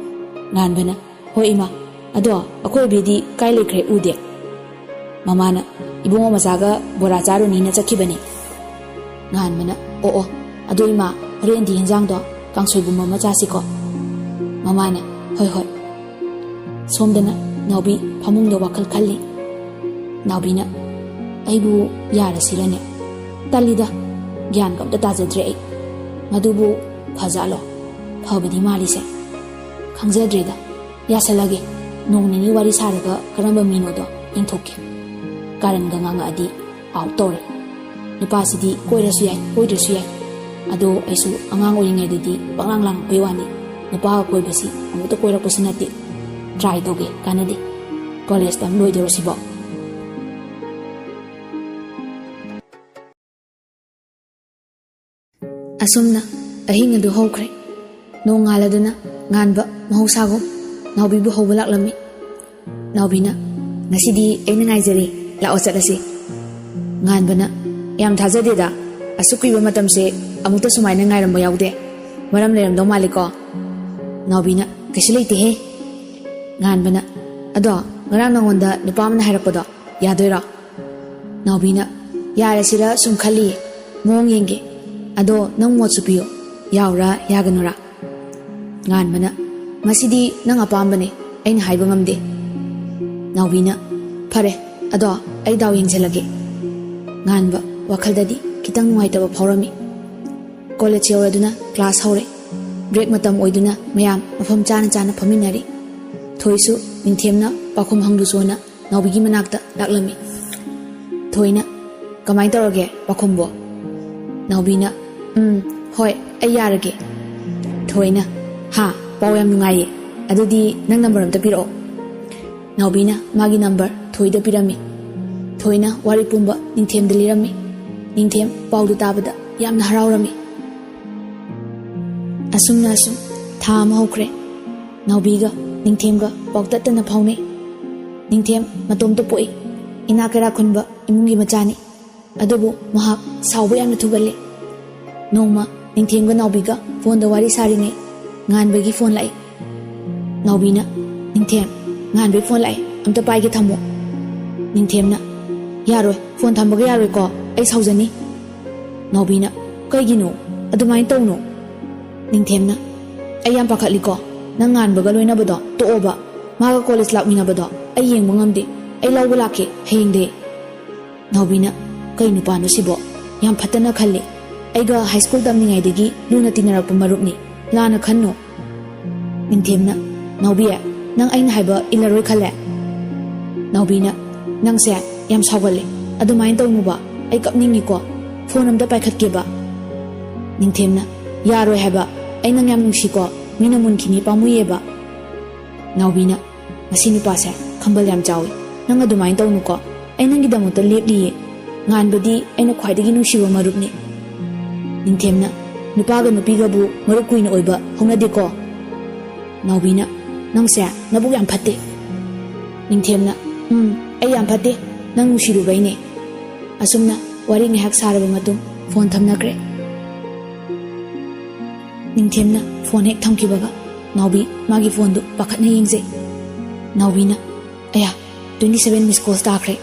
ꯉꯥꯟꯕꯅ, "ꯍꯣꯏ ꯏꯃꯥ, ꯑꯗꯣ ꯑꯩꯈꯣꯏ ꯑꯕꯦꯗꯤ ꯀꯥꯏ ꯂꯩꯈ꯭ꯔꯦ, ꯎꯗꯦ?" ꯃꯃꯥꯅ, "ꯏꯕꯨꯡꯉꯣ ꯃꯆꯥꯒ ꯕꯣꯔꯥ ꯆꯥꯔꯨꯅꯤꯅ ꯆꯠꯈꯤꯕꯅꯦ"꯫ ꯉꯥꯟꯕꯅ, "ꯑꯣ ꯑꯣ, ꯑꯗꯣ ꯏꯃꯥ, ꯍꯣꯔꯦꯟꯗꯤ ꯍꯦꯟꯖꯥꯡꯗꯣ ꯀꯥꯡꯁꯣꯏꯒꯨꯝꯕ ꯑꯃ ꯆꯥꯁꯤꯀꯣ"꯫ ꯃꯃꯥꯅ, "ꯍꯣꯏ ꯍꯣꯏ"꯫ ꯁꯣꯝꯗꯅ ꯅꯥꯎꯕꯤ ꯐꯃꯨꯡꯗ ꯋꯥꯈꯜ ꯈꯜꯂꯤ꯫ ꯅꯥꯎꯕꯤꯅ, "ꯑꯩꯕꯨ ꯌꯥꯔꯁꯤꯔꯅꯦ? ꯇꯜꯂꯤꯗ, ꯒ꯭ꯌꯥꯟꯒ ꯑꯝꯇ ꯇꯥꯖꯗ꯭ꯔꯦ ꯑꯩ꯫ ꯃꯗꯨꯕꯨ ꯐꯖꯥꯠꯂꯣ? ꯐꯕꯗꯤ ꯃꯥꯜꯂꯤꯁꯦ꯫ ꯈꯪꯖꯗ꯭ꯔꯦꯗ, ꯌꯥꯁꯜꯂꯒꯦ꯫ ꯅꯣꯡ ꯅꯤꯅꯤ ꯋꯥꯔꯤ ꯁꯥꯔꯒ ꯀꯔꯝꯕ ꯃꯤꯅꯣꯗꯣ ꯌꯦꯡꯊꯣꯛꯀꯦ꯫ ꯀꯥꯔꯟꯒ ꯉꯥꯡꯉꯛꯑꯗꯤ ꯑꯥꯎꯠ ꯇꯧꯔꯦ꯫ ꯅꯨꯄꯥꯁꯤꯗꯤ ꯀꯣꯏꯔꯁꯨ ꯌꯥꯏ, ꯀꯣꯏꯗ꯭ꯔꯁꯨ ꯌꯥꯏ꯫ ꯑꯗꯣ ꯑꯩꯁꯨ ꯑꯉꯥꯡ ꯑꯣꯏꯔꯤꯉꯩꯗꯗꯤ ꯄꯪꯂꯥꯡ ꯂꯥꯡꯉꯛꯄꯩ ꯋꯥꯅꯤ꯫ ꯅꯨꯄꯥꯒ ꯀꯣꯏꯕꯁꯤ ꯑꯃꯨꯛꯇ ꯀꯣꯏꯔꯛꯄꯁꯨ ꯅꯠꯇꯦ꯫ ꯇ꯭ꯔꯥꯏ ꯇꯧꯒꯦ, ꯀꯥꯟꯅꯗꯦ꯫ ꯀꯣꯂꯦꯖ ꯇꯝ ꯂꯣꯏꯗꯧꯔꯁꯤꯕꯣ"꯫ ꯑꯁꯨꯝꯅ ꯑꯍꯤꯡ ꯑꯗꯨ ꯍꯧꯈ꯭ꯔꯦ꯫ ꯅꯣꯡꯉꯥꯜꯂꯗꯨꯅ ꯉꯥꯟꯕ ꯃꯍꯧꯁꯥꯒꯨꯝ ꯅꯥꯎꯕꯤꯕꯨ ꯍꯧꯕ ꯂꯥꯛꯂꯝꯃꯤ꯫ ꯅꯥꯎꯕꯤꯅ, "ꯉꯁꯤꯗꯤ ꯑꯩꯅ ꯉꯥꯏꯖꯔꯤ, ꯂꯥꯛꯑꯣ ꯆꯠꯂꯁꯤ꯫" ꯉꯥꯟꯕꯅ, "ꯌꯥꯝ ꯊꯥꯖꯗꯦꯗ, ꯑꯁꯨꯛ ꯀꯨꯏꯕ ꯃꯇꯝꯁꯦ ꯑꯃꯨꯛꯇ ꯁꯨꯃꯥꯏꯅ ꯉꯥꯏꯔꯝꯕ ꯌꯥꯎꯗꯦ꯫ ꯃꯔꯝ ꯂꯩꯔꯝꯗꯧ ꯃꯥꯜꯂꯤꯀꯣ?" ꯅꯥꯎꯕꯤꯅ, "ꯀꯩꯁꯨ ꯂꯩꯇꯦꯍꯦ꯫" ꯉꯥꯟꯕꯅ, "ꯑꯗꯣ ꯉꯔꯥꯡ ꯅꯉꯣꯟꯗ ꯅꯨꯄꯥ ꯑꯃꯅ ꯍꯥꯏꯔꯛꯄꯗꯣ ꯌꯥꯗꯣꯏꯔꯣ?" ꯅꯥꯎꯕꯤꯅ, "ꯌꯥꯔꯁꯤꯔ ꯁꯨꯝ ꯈꯜꯂꯤꯌꯦ, ꯃꯑꯣꯡ ꯌꯦꯡꯒꯦ꯫ ꯑꯗꯣ ꯅꯪ ꯃꯣꯠꯁꯨ ꯄꯤꯌꯨ, ꯌꯥꯎꯔꯥ ꯌꯥꯒꯅꯨꯔꯥ?" ꯉꯥꯟꯕꯅ, "ꯃꯁꯤꯗꯤ ꯅꯪ ꯑꯄꯥꯝꯕꯅꯦ, ꯑꯩꯅ ꯍꯥꯏꯕ ꯉꯝꯗꯦ꯫" ꯅꯥꯎꯕꯤꯅ, "ꯐꯔꯦ, ꯑꯗꯣ ꯑꯩ ꯗꯥꯎ ꯌꯦꯡꯁꯤꯜꯂꯒꯦ꯫" ꯉꯥꯟꯕ ꯋꯥꯈꯜꯗꯗꯤ ꯈꯤꯇꯪ ꯅꯨꯡꯉꯥꯏꯇꯕ ꯐꯥꯎꯔꯝꯃꯤ꯫ ꯀꯣꯂꯦꯖ ꯌꯧꯔꯗꯨꯅ ꯀ꯭ꯂꯥꯁ ꯍꯧꯔꯦ꯫ ꯕ꯭ꯔꯦꯛ ꯃꯇꯝ ꯑꯣꯏꯗꯨꯅ ꯃꯌꯥꯝ ꯃꯐꯝ ꯆꯥꯅ ꯆꯥꯅ ꯐꯝꯃꯤꯟꯅꯔꯤ꯫ ꯊꯣꯏꯁꯨ ꯅꯤꯡꯊꯦꯝꯅ ꯄꯥꯎꯈꯨꯝ ꯍꯪꯂꯨꯆꯣꯅ ꯅꯥꯎꯕꯤꯒꯤ ꯃꯅꯥꯛꯇ ꯂꯥꯛꯂꯝꯃꯤ꯫ ꯊꯣꯏꯅ, "ꯀꯃꯥꯏ ꯇꯧꯔꯒꯦ ꯄꯥꯎꯈꯨꯝꯕꯣ?" ꯅꯥꯎꯕꯤꯅ, "ꯎꯝ, ꯍꯣꯏ, ꯑꯩ ꯌꯥꯔꯒꯦ꯫" ꯊꯣꯏꯅ, "ꯍꯥ, ꯄꯥꯎ ꯌꯥꯝ ꯅꯨꯡꯉꯥꯏꯌꯦ꯫ ꯑꯗꯨꯗꯤ ꯅꯪ ꯅꯝꯕꯔ ꯑꯝꯇ ꯄꯤꯔꯛꯑꯣ꯫" ꯅꯥꯎꯕꯤꯅ ꯃꯥꯒꯤ ꯅꯝꯕꯔ ꯊꯣꯏꯗ ꯄꯤꯔꯝꯃꯤ꯫ ꯊꯣꯏꯅ ꯋꯥꯔꯤ ꯄꯨꯝꯕ ꯅꯤꯡꯊꯦꯝꯗ ꯂꯤꯔꯝꯃꯤ꯫ ꯅꯤꯡꯊꯦꯝ ꯄꯥꯎꯗꯨ ꯇꯥꯕꯗ ꯌꯥꯝꯅ ꯍꯔꯥꯎꯔꯝꯃꯤ꯫ ꯑꯁꯨꯝꯅ ꯑꯁꯨꯝ ꯊꯥ ꯑꯃ ꯍꯧꯈ꯭ꯔꯦ꯫ ꯅꯥꯎꯕꯤꯒ ꯅꯤꯡꯊꯦꯝꯒ ꯄꯥꯎ ꯇꯠꯇꯅ ꯐꯥꯎꯅꯩ꯫ ꯅꯤꯡꯊꯦꯝ ꯃꯇꯣꯝꯇ ꯄꯣꯛꯏ꯫ ꯏꯅꯥꯛ ꯀꯩꯔꯥꯛ ꯈꯨꯟꯕ ꯏꯃꯨꯡꯒꯤ ꯃꯆꯥꯅꯤ꯫ ꯑꯗꯨꯕꯨ ꯃꯍꯥꯛ ꯁꯥꯎꯕ ꯌꯥꯝꯅ ꯊꯨꯒꯜꯂꯤ꯫ ꯅꯣꯡꯃ ꯅꯤꯡꯊꯦꯝꯒ ꯅꯥꯎꯕꯤꯒ ꯐꯣꯟꯗ ꯋꯥꯔꯤ ꯁꯥꯔꯤꯉꯩ ꯉꯥꯟꯕꯒꯤ ꯐꯣꯟ ꯂꯥꯛꯏ꯫ ꯅꯥꯎꯕꯤꯅ, "ꯅꯤꯡꯊꯦꯝ, ꯉꯥꯟꯕꯩ ꯐꯣꯟ ꯂꯥꯛꯑꯦ, ꯑꯝꯇ ꯄꯥꯏꯒꯦ, ꯊꯝꯃꯣ꯫" ꯅꯤꯡꯊꯦꯝꯅ, "ꯌꯥꯔꯣꯏ, ꯐꯣꯟ ꯊꯝꯕꯒ ꯌꯥꯔꯣꯏꯀꯣ, ꯑꯩ ꯁꯥꯎꯖꯅꯤ꯫" ꯅꯥꯎꯕꯤꯅ, "ꯀꯩꯒꯤꯅꯣ? ꯑꯗꯨꯃꯥꯏꯅ ꯇꯧꯅꯣ꯫" ꯅꯤꯡꯊꯦꯝꯅ, "ꯑꯩ ꯌꯥꯝ ꯄꯥꯈꯠꯂꯤꯀꯣ, ꯅꯪ ꯉꯥꯟꯕꯒ ꯂꯣꯏꯅꯕꯗꯣ ꯇꯣꯛꯑꯣꯕ, ꯃꯥꯒ ꯀꯣꯂꯦꯖ ꯂꯥꯛꯃꯤꯟꯅꯕꯗꯣ ꯑꯩ ꯌꯦꯡꯕ ꯉꯝꯗꯦ, ꯑꯩ ꯂꯧꯕ ꯂꯥꯛꯀꯦ ꯍꯌꯦꯡꯗꯤ꯫" ꯅꯥꯎꯕꯤꯅ, "ꯀꯩ ꯅꯨꯄꯥꯅꯣ ꯁꯤꯕꯣ? ꯌꯥꯝ ꯐꯠꯇꯅ ꯈꯜꯂꯤ꯫ ꯑꯩꯒ ꯍꯥꯏ ꯁ꯭ꯀꯨꯜ ꯇꯝꯂꯤꯉꯩꯗꯒꯤ ꯂꯨꯅ ꯇꯤꯟꯅꯔꯛꯄ ꯃꯔꯨꯞꯅꯤ, ꯂꯥꯟꯅ ꯈꯟꯅꯨ꯫" ꯅꯤꯡꯊꯦꯝꯅ, "ꯅꯥꯎꯕꯤ, ꯅꯪ ꯑꯩꯅ ꯍꯥꯏꯕ ꯏꯜꯂꯔꯣꯏ ꯈꯜꯂꯦ?" ꯅꯥꯎꯕꯤꯅ, "ꯅꯪꯁꯦ ꯌꯥꯝ ꯁꯥꯎꯒꯜꯂꯦ, ꯑꯗꯨꯃꯥꯏꯅ ꯇꯧꯅꯨꯕ, ꯑꯩ ꯀꯞꯅꯤꯡꯉꯤꯀꯣ, ꯐꯣꯟ ꯑꯝꯇ ꯄꯥꯏꯈꯠꯀꯦꯕ꯫" ꯅꯤꯡꯊꯦꯝꯅ, "ꯌꯥꯔꯣꯏ ꯍꯥꯏꯕ, ꯑꯩ ꯅꯪ ꯌꯥꯝ ꯅꯨꯡꯁꯤꯀꯣ, ꯃꯤꯅ ꯃꯨꯟꯈꯤꯅꯤ ꯄꯥꯝꯃꯨꯏꯌꯦꯕ꯫" ꯅꯥꯎꯕꯤꯅ, "ꯃꯁꯤ ꯅꯨꯄꯥꯁꯦ ꯈꯝꯕꯜ ꯌꯥꯝ ꯆꯥꯎꯏ, ꯅꯪ ꯑꯗꯨꯃꯥꯏꯅ ꯇꯧꯅꯨꯀꯣ, ꯑꯩ ꯅꯪꯒꯤꯗꯃꯛꯇ ꯂꯦꯞꯂꯤꯌꯦ꯫ ꯉꯥꯟꯕꯗꯤ ꯑꯩꯅ ꯈ꯭ꯋꯥꯏꯗꯒꯤ ꯅꯨꯡꯁꯤꯕ ꯃꯔꯨꯞꯅꯤ꯫" ꯅꯤꯡꯊꯦꯝꯅ, ꯅꯨꯄꯥꯒ ꯅꯨꯄꯤꯒꯕꯨ ꯃꯔꯨꯞ ꯀꯨꯏꯅ ꯑꯣꯏꯕ ꯍꯧꯅꯗꯦꯀꯣ꯫ ꯅꯥꯎꯕꯤꯅ, "ꯅꯪꯁꯦ ꯅꯕꯨꯛ ꯌꯥꯝ ꯐꯠꯇꯦ꯫" ꯅꯤꯡꯊꯦꯝꯅ, "ꯎꯝ, ꯑꯩ ꯌꯥꯝ ꯐꯠꯇꯦ, ꯅꯪ ꯅꯨꯡꯁꯤꯔꯨꯕꯩꯅꯦ꯫" ꯑꯁꯨꯝꯅ ꯋꯥꯔꯤ ꯉꯥꯏꯍꯥꯛ ꯁꯥꯔꯕ ꯃꯇꯨꯡ ꯐꯣꯟ ꯊꯝꯅꯈ꯭ꯔꯦ꯫ ꯅꯤꯡꯊꯦꯝꯅ ꯐꯣꯟ ꯍꯦꯛ ꯊꯝꯈꯤꯕꯒ ꯅꯥꯎꯕꯤ ꯃꯥꯒꯤ ꯐꯣꯟꯗꯨ ꯄꯥꯈꯠꯅ ꯌꯦꯡꯖꯩ꯫ ꯅꯥꯎꯕꯤꯅ, "ꯑꯌꯥ, twenty seven miss calls ꯇꯥꯈ꯭ꯔꯦ꯫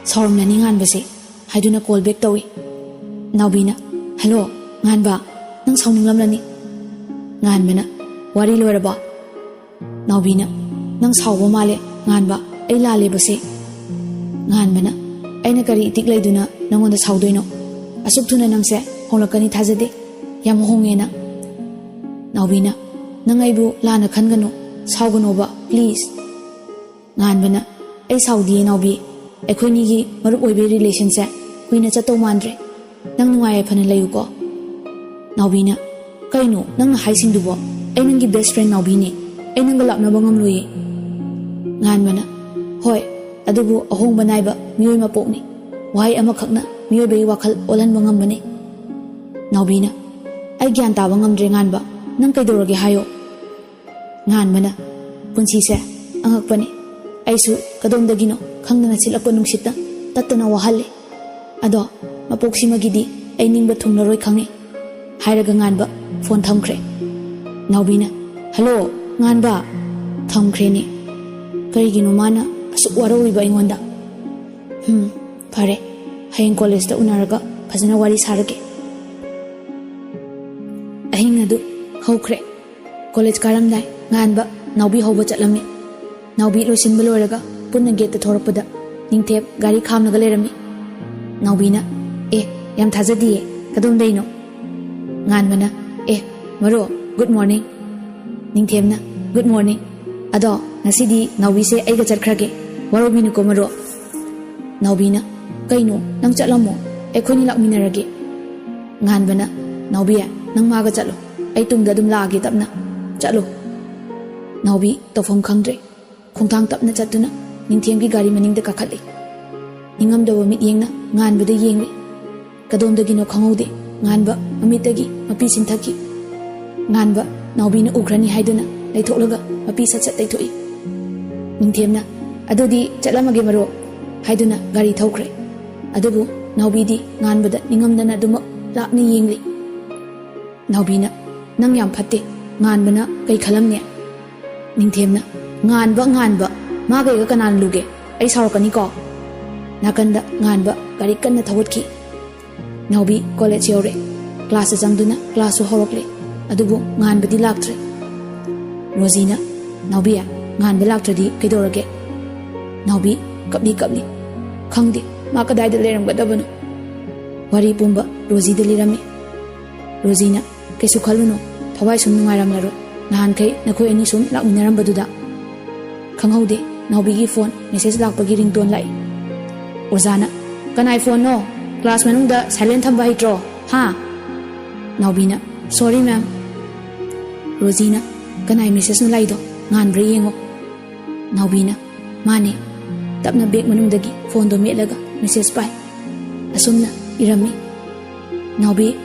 ꯁꯥꯎꯔꯝꯂꯅꯤ ꯉꯥꯟꯕꯁꯦ," ꯍꯥꯏꯗꯨꯅ call back ꯇꯧꯏ꯫ ꯅꯥꯎꯕꯤꯅ, "Hello, ꯉꯥꯟꯕ, ꯅꯪ ꯁꯥꯎꯅꯤꯡꯂꯝꯂꯅꯤ꯫" ꯉꯥꯟꯕꯅ, "ꯋꯥꯔꯤ ꯂꯣꯏꯔꯕꯣ?" ꯅꯥꯎꯕꯤꯅ, "ꯅꯪ ꯁꯥꯎꯕ ꯃꯥꯜꯂꯦ, ꯉꯥꯟꯕ, ꯑꯩ ꯂꯥꯜꯂꯦꯕꯁꯦ꯫" ꯉꯥꯟꯕꯅ, "ꯑꯩꯅ ꯀꯔꯤ ꯏꯇꯤꯛ ꯂꯩꯗꯨꯅ ꯅꯪꯉꯣꯟꯗ ꯁꯥꯎꯗꯣꯏꯅꯣ? ꯑꯁꯨꯛ ꯊꯨꯅ ꯅꯪꯁꯦ ꯍꯣꯡꯂꯛꯀꯅꯤ ꯊꯥꯖꯗꯦ, ꯌꯥꯝ ꯍꯣꯡꯉꯦꯅ꯫" ꯅꯥꯎꯕꯤꯅ, "ꯅꯪ ꯑꯩꯕꯨ ꯂꯥꯟꯅ ꯈꯟꯒꯅꯨ, ꯁꯥꯎꯒꯅꯣꯕ, please꯫" ꯉꯥꯟꯕꯅ, "ꯑꯩ ꯁꯥꯎꯗꯤꯌꯦ ꯅꯥꯎꯕꯤ, ꯑꯩꯈꯣꯏꯅꯤꯒꯤ ꯃꯔꯨꯞ ꯑꯣꯏꯕꯒꯤ relationꯁꯦ ꯀꯨꯏꯅ ꯆꯠꯇꯧ ꯃꯥꯟꯗ꯭ꯔꯦ꯫ ꯅꯪ ꯅꯨꯡꯉꯥꯏ ꯌꯥꯏꯐꯅ ꯂꯩꯌꯨꯀꯣ꯫" ꯅꯥꯎꯕꯤꯅ, "ꯀꯩꯅꯣ ꯅꯪꯅ ꯍꯥꯏꯁꯤꯡꯗꯨꯕꯣ? ꯑꯩ ꯅꯪꯒꯤ best friend ꯅꯥꯎꯕꯤꯅꯦ꯫ ꯑꯩ ꯅꯪꯒ ꯂꯥꯞꯅꯕ ꯉꯝꯂꯣꯏꯌꯦ꯫" ꯉꯥꯟꯕꯅ, "ꯍꯣꯏ, ꯑꯗꯨꯕꯨ ꯑꯍꯣꯡꯕ ꯅꯥꯏꯕ ꯃꯤꯑꯣꯏ ꯃꯄꯣꯛꯅꯤ꯫ ꯋꯥꯍꯩ ꯑꯃꯈꯛꯅ ꯃꯤꯑꯣꯏꯕꯒꯤ ꯋꯥꯈꯜ ꯑꯣꯜꯍꯟꯕ ꯉꯝꯕꯅꯤ꯫" ꯅꯥꯎꯕꯤꯅ, "ꯑꯩ ꯒ꯭ꯌꯥꯟ ꯇꯥꯕ ꯉꯝꯗ꯭ꯔꯦ ꯉꯥꯟꯕ, ꯅꯪ ꯀꯩꯗꯧꯔꯒꯦ ꯍꯥꯏꯌꯣ꯫" ꯉꯥꯟꯕꯅ, "ꯄꯨꯟꯁꯤꯁꯦ ꯑꯉꯛꯄꯅꯤ꯫ ꯑꯩꯁꯨ ꯀꯗꯣꯝꯗꯒꯤꯅꯣ ꯈꯪꯗꯅ ꯁꯤꯠꯂꯛꯄ ꯅꯨꯡꯁꯤꯠꯅ ꯇꯠꯇꯅ ꯋꯥꯍꯜꯂꯦ꯫ ꯑꯗꯣ ꯃꯄꯣꯛꯁꯤꯃꯒꯤꯗꯤ ꯑꯩ ꯅꯤꯡꯕ ꯊꯨꯡꯂꯔꯣꯏ ꯈꯪꯉꯤ," ꯍꯥꯏꯔꯒ ꯉꯥꯟꯕ ꯐꯣꯟ ꯊꯝꯈ꯭ꯔꯦ꯫ ꯅꯥꯎꯕꯤꯅ, "ꯍꯜꯂꯣ, ꯉꯥꯟꯕ!" ꯊꯝꯈ꯭ꯔꯦꯅꯦ꯫ ꯀꯔꯤꯒꯤꯅꯣ ꯃꯥꯅ ꯑꯁꯨꯛ ꯋꯥꯔꯧꯔꯤꯕ ꯑꯩꯉꯣꯟꯗ? ꯍꯝ, ꯐꯔꯦ, ꯍꯌꯦꯡ ꯀꯣꯂꯦꯖꯇ ꯎꯅꯔꯒ ꯐꯖꯅ ꯋꯥꯔꯤ ꯁꯥꯔꯒꯦ꯫ ꯑꯍꯤꯡ ꯑꯗꯨ ꯍꯧꯈ꯭ꯔꯦ꯫ ꯀꯣꯂꯦꯖ ꯀꯥꯔꯝꯗꯥꯏ ꯉꯥꯟꯕ ꯅꯥꯎꯕꯤ ꯍꯧꯕ ꯆꯠꯂꯝꯃꯤ꯫ ꯅꯥꯎꯕꯤ ꯂꯣꯏꯁꯤꯟꯕ ꯂꯣꯏꯔꯒ ꯄꯨꯟꯅ ꯒꯦꯠꯇ ꯊꯣꯔꯛꯄꯗ ꯅꯤꯡꯊꯦꯝ ꯒꯥꯔꯤ ꯈꯥꯝꯂꯒ ꯂꯩꯔꯝꯃꯤ꯫ ꯅꯥꯎꯕꯤꯅ, "ꯑꯦ, ꯌꯥꯝ ꯊꯥꯖꯗꯤꯌꯦ, ꯀꯗꯣꯝꯗꯩꯅꯣ?" ꯉꯥꯟꯕꯅ, "ꯑꯦ, ꯃꯔꯨꯞ, good morning꯫" ꯅꯤꯡꯊꯦꯝꯅ, "Good morning꯫ ꯑꯗꯣ ꯉꯁꯤꯗꯤ ꯅꯥꯎꯕꯤꯁꯦ ꯑꯩꯒ ꯆꯠꯈ꯭ꯔꯒꯦ, ꯋꯥꯔꯧꯕꯤꯅꯨꯀꯣ ꯃꯔꯨꯞ꯫" ꯅꯥꯎꯕꯤꯅ, "ꯀꯩꯅꯣ, ꯅꯪ ꯆꯠꯂꯝꯃꯣ, ꯑꯩꯈꯣꯏꯅꯤ ꯂꯥꯛꯃꯤꯟꯅꯔꯒꯦ꯫" ꯉꯥꯟꯕꯅ, "ꯅꯥꯎꯕꯤ, ꯅꯪ ꯃꯥꯒ ꯆꯠꯂꯣ, ꯑꯩ ꯇꯨꯡꯗ ꯑꯗꯨꯝ ꯂꯥꯛꯑꯒꯦ ꯇꯞꯅ, ꯆꯠꯂꯣ꯫" ꯅꯥꯎꯕꯤ ꯇꯧꯐꯝ ꯈꯪꯗ꯭ꯔꯦ꯫ ꯈꯣꯡꯊꯥꯡ ꯇꯞꯅ ꯆꯠꯇꯨꯅ ꯅꯤꯡꯊꯦꯝꯒꯤ ꯒꯥꯔꯤ ꯃꯅꯤꯡꯗ ꯀꯥꯈꯠꯂꯤ꯫ ꯅꯤꯡꯉꯝꯗꯕ ꯃꯤꯠꯌꯦꯡꯅ ꯉꯥꯟꯕꯗ ꯌꯦꯡꯂꯤ꯫ ꯀꯗꯣꯝꯗꯒꯤꯅꯣ ꯈꯪꯍꯧꯗꯦ꯫ ꯉꯥꯟꯕ ꯃꯃꯤꯠꯇꯒꯤ ꯃꯄꯤ ꯆꯤꯟꯊꯈꯤ꯫ ꯉꯥꯟꯕ ꯅꯥꯎꯕꯤꯅ ꯎꯈ꯭ꯔꯅꯤ ꯍꯥꯏꯗꯨꯅ ꯂꯩꯊꯣꯛꯂꯒ ꯃꯄꯤ ꯁꯠ ꯁꯠ ꯇꯩꯊꯣꯛꯏ꯫ ꯅꯤꯡꯊꯦꯝꯅ, "ꯑꯗꯨꯗꯤ ꯆꯠꯂꯝꯃꯒꯦ ꯃꯔꯨꯞ" ꯍꯥꯏꯗꯨꯅ ꯒꯥꯔꯤ ꯊꯧꯈ꯭ꯔꯦ꯫ ꯑꯗꯨꯕꯨ ꯅꯥꯎꯕꯤꯗꯤ ꯉꯥꯟꯕꯗ ꯅꯤꯡꯉꯝꯗꯅ ꯑꯗꯨꯃꯛ ꯂꯥꯞꯅ ꯌꯦꯡꯂꯤ꯫ ꯅꯥꯎꯕꯤꯅ, "ꯅꯪ ꯌꯥꯝ ꯐꯠꯇꯦ꯫ ꯉꯥꯟꯕꯅ ꯀꯩ ꯈꯜꯂꯝꯅꯤ?" ꯅꯤꯡꯊꯦꯝꯅ, "ꯉꯥꯟꯕ, ꯉꯥꯟꯕ, ꯃꯥꯒ ꯑꯩꯒ ꯀꯅꯥꯅ ꯂꯨꯒꯦ? ꯑꯩ ꯁꯥꯎꯔꯛꯀꯅꯤꯀꯣ?" ꯅꯥꯀꯟꯗ ꯉꯥꯟꯕ ꯒꯥꯔꯤ ꯀꯟꯅ ꯊꯧꯒꯠꯈꯤ꯫ ꯅꯥꯎꯕꯤ ꯀꯣꯂꯦꯖ ꯌꯧꯔꯦ꯫ ꯀ꯭ꯂꯥꯁꯇ ꯆꯪꯗꯨꯅ ꯀ꯭ꯂꯥꯁꯁꯨ ꯍꯧꯔꯛꯂꯦ꯫ ꯑꯗꯨꯕꯨ ꯉꯥꯟꯕꯗꯤ ꯂꯥꯛꯇ꯭ꯔꯦ꯫ ꯔꯣꯖꯤꯅ, "ꯅꯥꯎꯕꯤ, ꯉꯥꯟꯕ ꯂꯥꯛꯇ꯭ꯔꯗꯤ ꯀꯩꯗꯧꯔꯒꯦ?" ꯅꯥꯎꯕꯤ ꯀꯞꯂꯤ ꯀꯞꯂꯤ, "ꯈꯪꯗꯦ, ꯃꯥ ꯀꯗꯥꯏꯗ ꯂꯩꯔꯝꯒꯗꯕꯅꯣ?" ꯋꯥꯔꯤ ꯄꯨꯝꯕ ꯔꯣꯖꯤꯗ ꯂꯤꯔꯝꯃꯤ꯫ ꯔꯣꯖꯤꯅ, "ꯀꯩꯁꯨ ꯈꯜꯂꯨꯅꯨ, ꯊꯋꯥꯏ ꯁꯨꯝ ꯅꯨꯡꯉꯥꯏꯔꯝꯂꯔꯣꯏ꯫ ꯅꯍꯥꯟꯈꯩ ꯅꯈꯣꯏ ꯑꯅꯤ ꯁꯨꯝ ꯂꯥꯛꯃꯤꯟꯅꯔꯝꯕꯗꯨꯗ"꯫ ꯈꯪꯍꯧꯗꯦ, ꯅꯥꯎꯕꯤꯒꯤ ꯐꯣꯟ ꯃꯦꯁꯦꯖ ꯂꯥꯛꯄꯒꯤ ꯔꯤꯡꯇꯣꯟ ꯂꯥꯛꯏ꯫ ꯑꯣꯖꯥꯅ, "ꯀꯅꯥꯏ ꯐꯣꯟꯅꯣ? ꯀ꯭ꯂꯥꯁ ꯃꯅꯨꯡꯗ ꯁꯥꯏꯂꯦꯟ ꯊꯝꯕ ꯍꯩꯇ꯭ꯔꯣ? ꯍꯥ?" ꯅꯥꯎꯕꯤꯅ, "ꯁꯣꯔꯤ ꯃꯦꯝ꯫" ꯔꯣꯖꯤꯅ, "ꯀꯅꯥꯏ ꯃꯦꯁꯦꯖꯅꯣ ꯂꯥꯛꯏꯗꯣ? ꯉꯥꯟꯕ꯭ꯔꯥ ꯌꯦꯡꯉꯣ꯫" ꯅꯥꯎꯕꯤꯅ, "ꯃꯥꯅꯦ꯫" ꯇꯞꯅ ꯕꯦꯒ ꯃꯅꯨꯡꯗꯒꯤ ꯐꯣꯟꯗꯣ ꯃꯦꯠꯂꯒ ꯃꯦꯁꯦꯖ ꯄꯥꯏ꯫ ꯑꯁꯨꯝꯅ ꯏꯔꯝꯃꯤ, "ꯅꯥꯎꯕꯤ,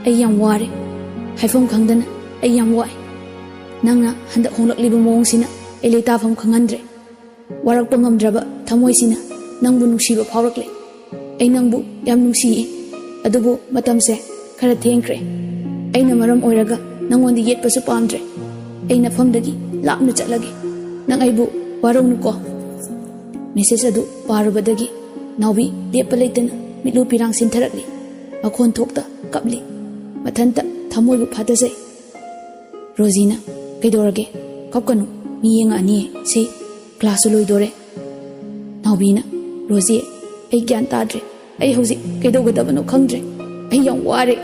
ꯑꯩ ꯌꯥꯝ ꯋꯥꯔꯦ꯫ ꯍꯥꯏꯐꯝ ꯈꯪꯗꯅ ꯑꯩ ꯌꯥꯝ ꯋꯥꯏ꯫ ꯅꯪꯅ ꯍꯟꯗꯛ ꯍꯣꯡꯂꯛꯂꯤꯕ ꯃꯑꯣꯡꯁꯤꯅ ꯑꯩ ꯂꯩꯇꯥꯐꯝ ꯈꯪꯍꯟꯗ꯭ꯔꯦ꯫ ꯋꯥꯔꯛꯄ ꯉꯝꯗ꯭ꯔꯕ ꯊꯃꯣꯏꯁꯤꯅ ꯅꯪꯕꯨ ꯅꯨꯡꯁꯤꯕ ꯐꯥꯎꯔꯛꯂꯦ꯫ ꯑꯩ ꯅꯪꯕꯨ ꯌꯥꯝ ꯅꯨꯡꯁꯤꯌꯦ, ꯑꯗꯨꯕꯨ ꯃꯇꯝꯁꯦ ꯈꯔ ꯊꯦꯡꯈ꯭ꯔꯦ꯫ ꯑꯩꯅ ꯃꯔꯝ ꯑꯣꯏꯔꯒ ꯅꯪꯉꯣꯟꯗ ꯌꯦꯠꯄꯁꯨ ꯄꯥꯝꯗ꯭ꯔꯦ꯫ ꯑꯩ ꯅꯐꯝꯗꯒꯤ ꯂꯥꯞꯅ ꯆꯠꯂꯒꯦ꯫ ꯅꯪ ꯑꯩꯕꯨ ꯋꯥꯔꯧꯅꯨꯀꯣ꯫" ꯃꯦꯁꯦꯖ ꯑꯗꯨ ꯄꯥꯔꯨꯕꯗꯒꯤ ꯅꯥꯎꯕꯤ ꯂꯦꯞꯄ ꯂꯩꯇꯅ ꯃꯤꯠꯂꯨ ꯄꯤꯔꯥꯡ ꯁꯤꯟꯊꯔꯛꯂꯤ꯫ ꯃꯈꯣꯟ ꯊꯣꯛꯇ ꯀꯞꯂꯤ꯫ ꯃꯊꯟꯇ ꯊꯃꯣꯏꯕꯨ ꯐꯥꯊꯖꯩ꯫ ꯔꯣꯖꯤꯅ, "ꯀꯩꯗꯧꯔꯒꯦ? ꯀꯞꯀꯅꯨ, ꯃꯤ ꯌꯦꯡꯉꯛꯑꯅꯤꯌꯦ꯫ ꯁꯤ ꯀ꯭ꯂꯥꯁꯁꯨ ꯂꯣꯏꯗꯣꯔꯦ꯫" ꯅꯥꯎꯕꯤꯅ, "ꯔꯣꯖꯤ, ꯑꯩ ꯒ꯭ꯌꯥꯟ ꯇꯥꯗ꯭ꯔꯦ꯫ ꯑꯩ ꯍꯧꯖꯤꯛ ꯀꯩꯗꯧꯒꯗꯕꯅꯣ ꯈꯪꯗ꯭ꯔꯦ꯫ ꯑꯩ ꯌꯥꯝ ꯋꯥꯔꯦ꯫"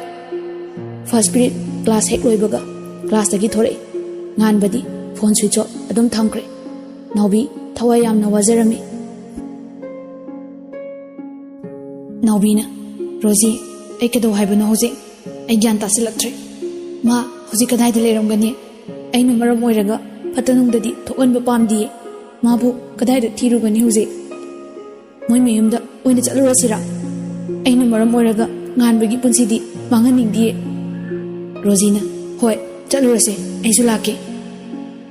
ꯐꯥꯔꯁ ꯄꯤꯔꯤꯌꯗ ꯀ꯭ꯂꯥꯁ ꯍꯦꯛ ꯂꯣꯏꯕꯒ ꯀ꯭ꯂꯥꯁꯇꯒꯤ ꯊꯣꯔꯛꯏ꯫ ꯉꯥꯟꯕꯗꯤ ꯐꯣꯟ ꯁ꯭ꯋꯤꯆ ꯑꯣꯐ ꯑꯗꯨꯝ ꯊꯝꯈ꯭ꯔꯦ꯫ ꯅꯥꯎꯕꯤ ꯊꯋꯥꯏ ꯌꯥꯝꯅ ꯋꯥꯖꯔꯝꯃꯤ꯫ ꯅꯥꯎꯕꯤꯅ, "ꯔꯣꯖꯤ, ꯑꯩ ꯀꯩꯗꯧ ꯍꯥꯏꯕꯅꯣ ꯍꯧꯖꯤꯛ? ꯑꯩ ꯒ꯭ꯌꯥꯟ ꯇꯥꯁꯤꯜꯂꯛꯇ꯭ꯔꯦ꯫ ꯃꯥ ꯍꯧꯖꯤꯛ ꯀꯗꯥꯏꯗ ꯂꯩꯔꯝꯒꯅꯤ? ꯑꯩꯅ ꯃꯔꯝ ꯑꯣꯏꯔꯒ ꯐꯠꯇ ꯅꯨꯡꯗꯗꯤ ꯊꯣꯛꯍꯟꯕ ꯄꯥꯝꯗꯤꯌꯦ꯫ ꯃꯥꯕꯨ ꯀꯗꯥꯏꯗ ꯊꯤꯔꯨꯒꯅꯤ ꯍꯧꯖꯤꯛ? ꯃꯣꯏ ꯃꯌꯨꯝꯗ ꯑꯣꯏꯅ ꯆꯠꯂꯨꯔꯁꯤꯔꯥ? ꯑꯩꯅ ꯃꯔꯝ ꯑꯣꯏꯔꯒ ꯉꯥꯟꯕꯒꯤ ꯄꯨꯟꯁꯤꯗꯤ ꯃꯥꯡꯍꯟꯅꯤꯡꯗꯤꯌꯦ꯫ ꯔꯣꯖꯤꯅ, "ꯍꯣꯏ, ꯆꯠꯂꯨꯔꯁꯦ, ꯑꯩꯁꯨ ꯂꯥꯛꯀꯦ"꯫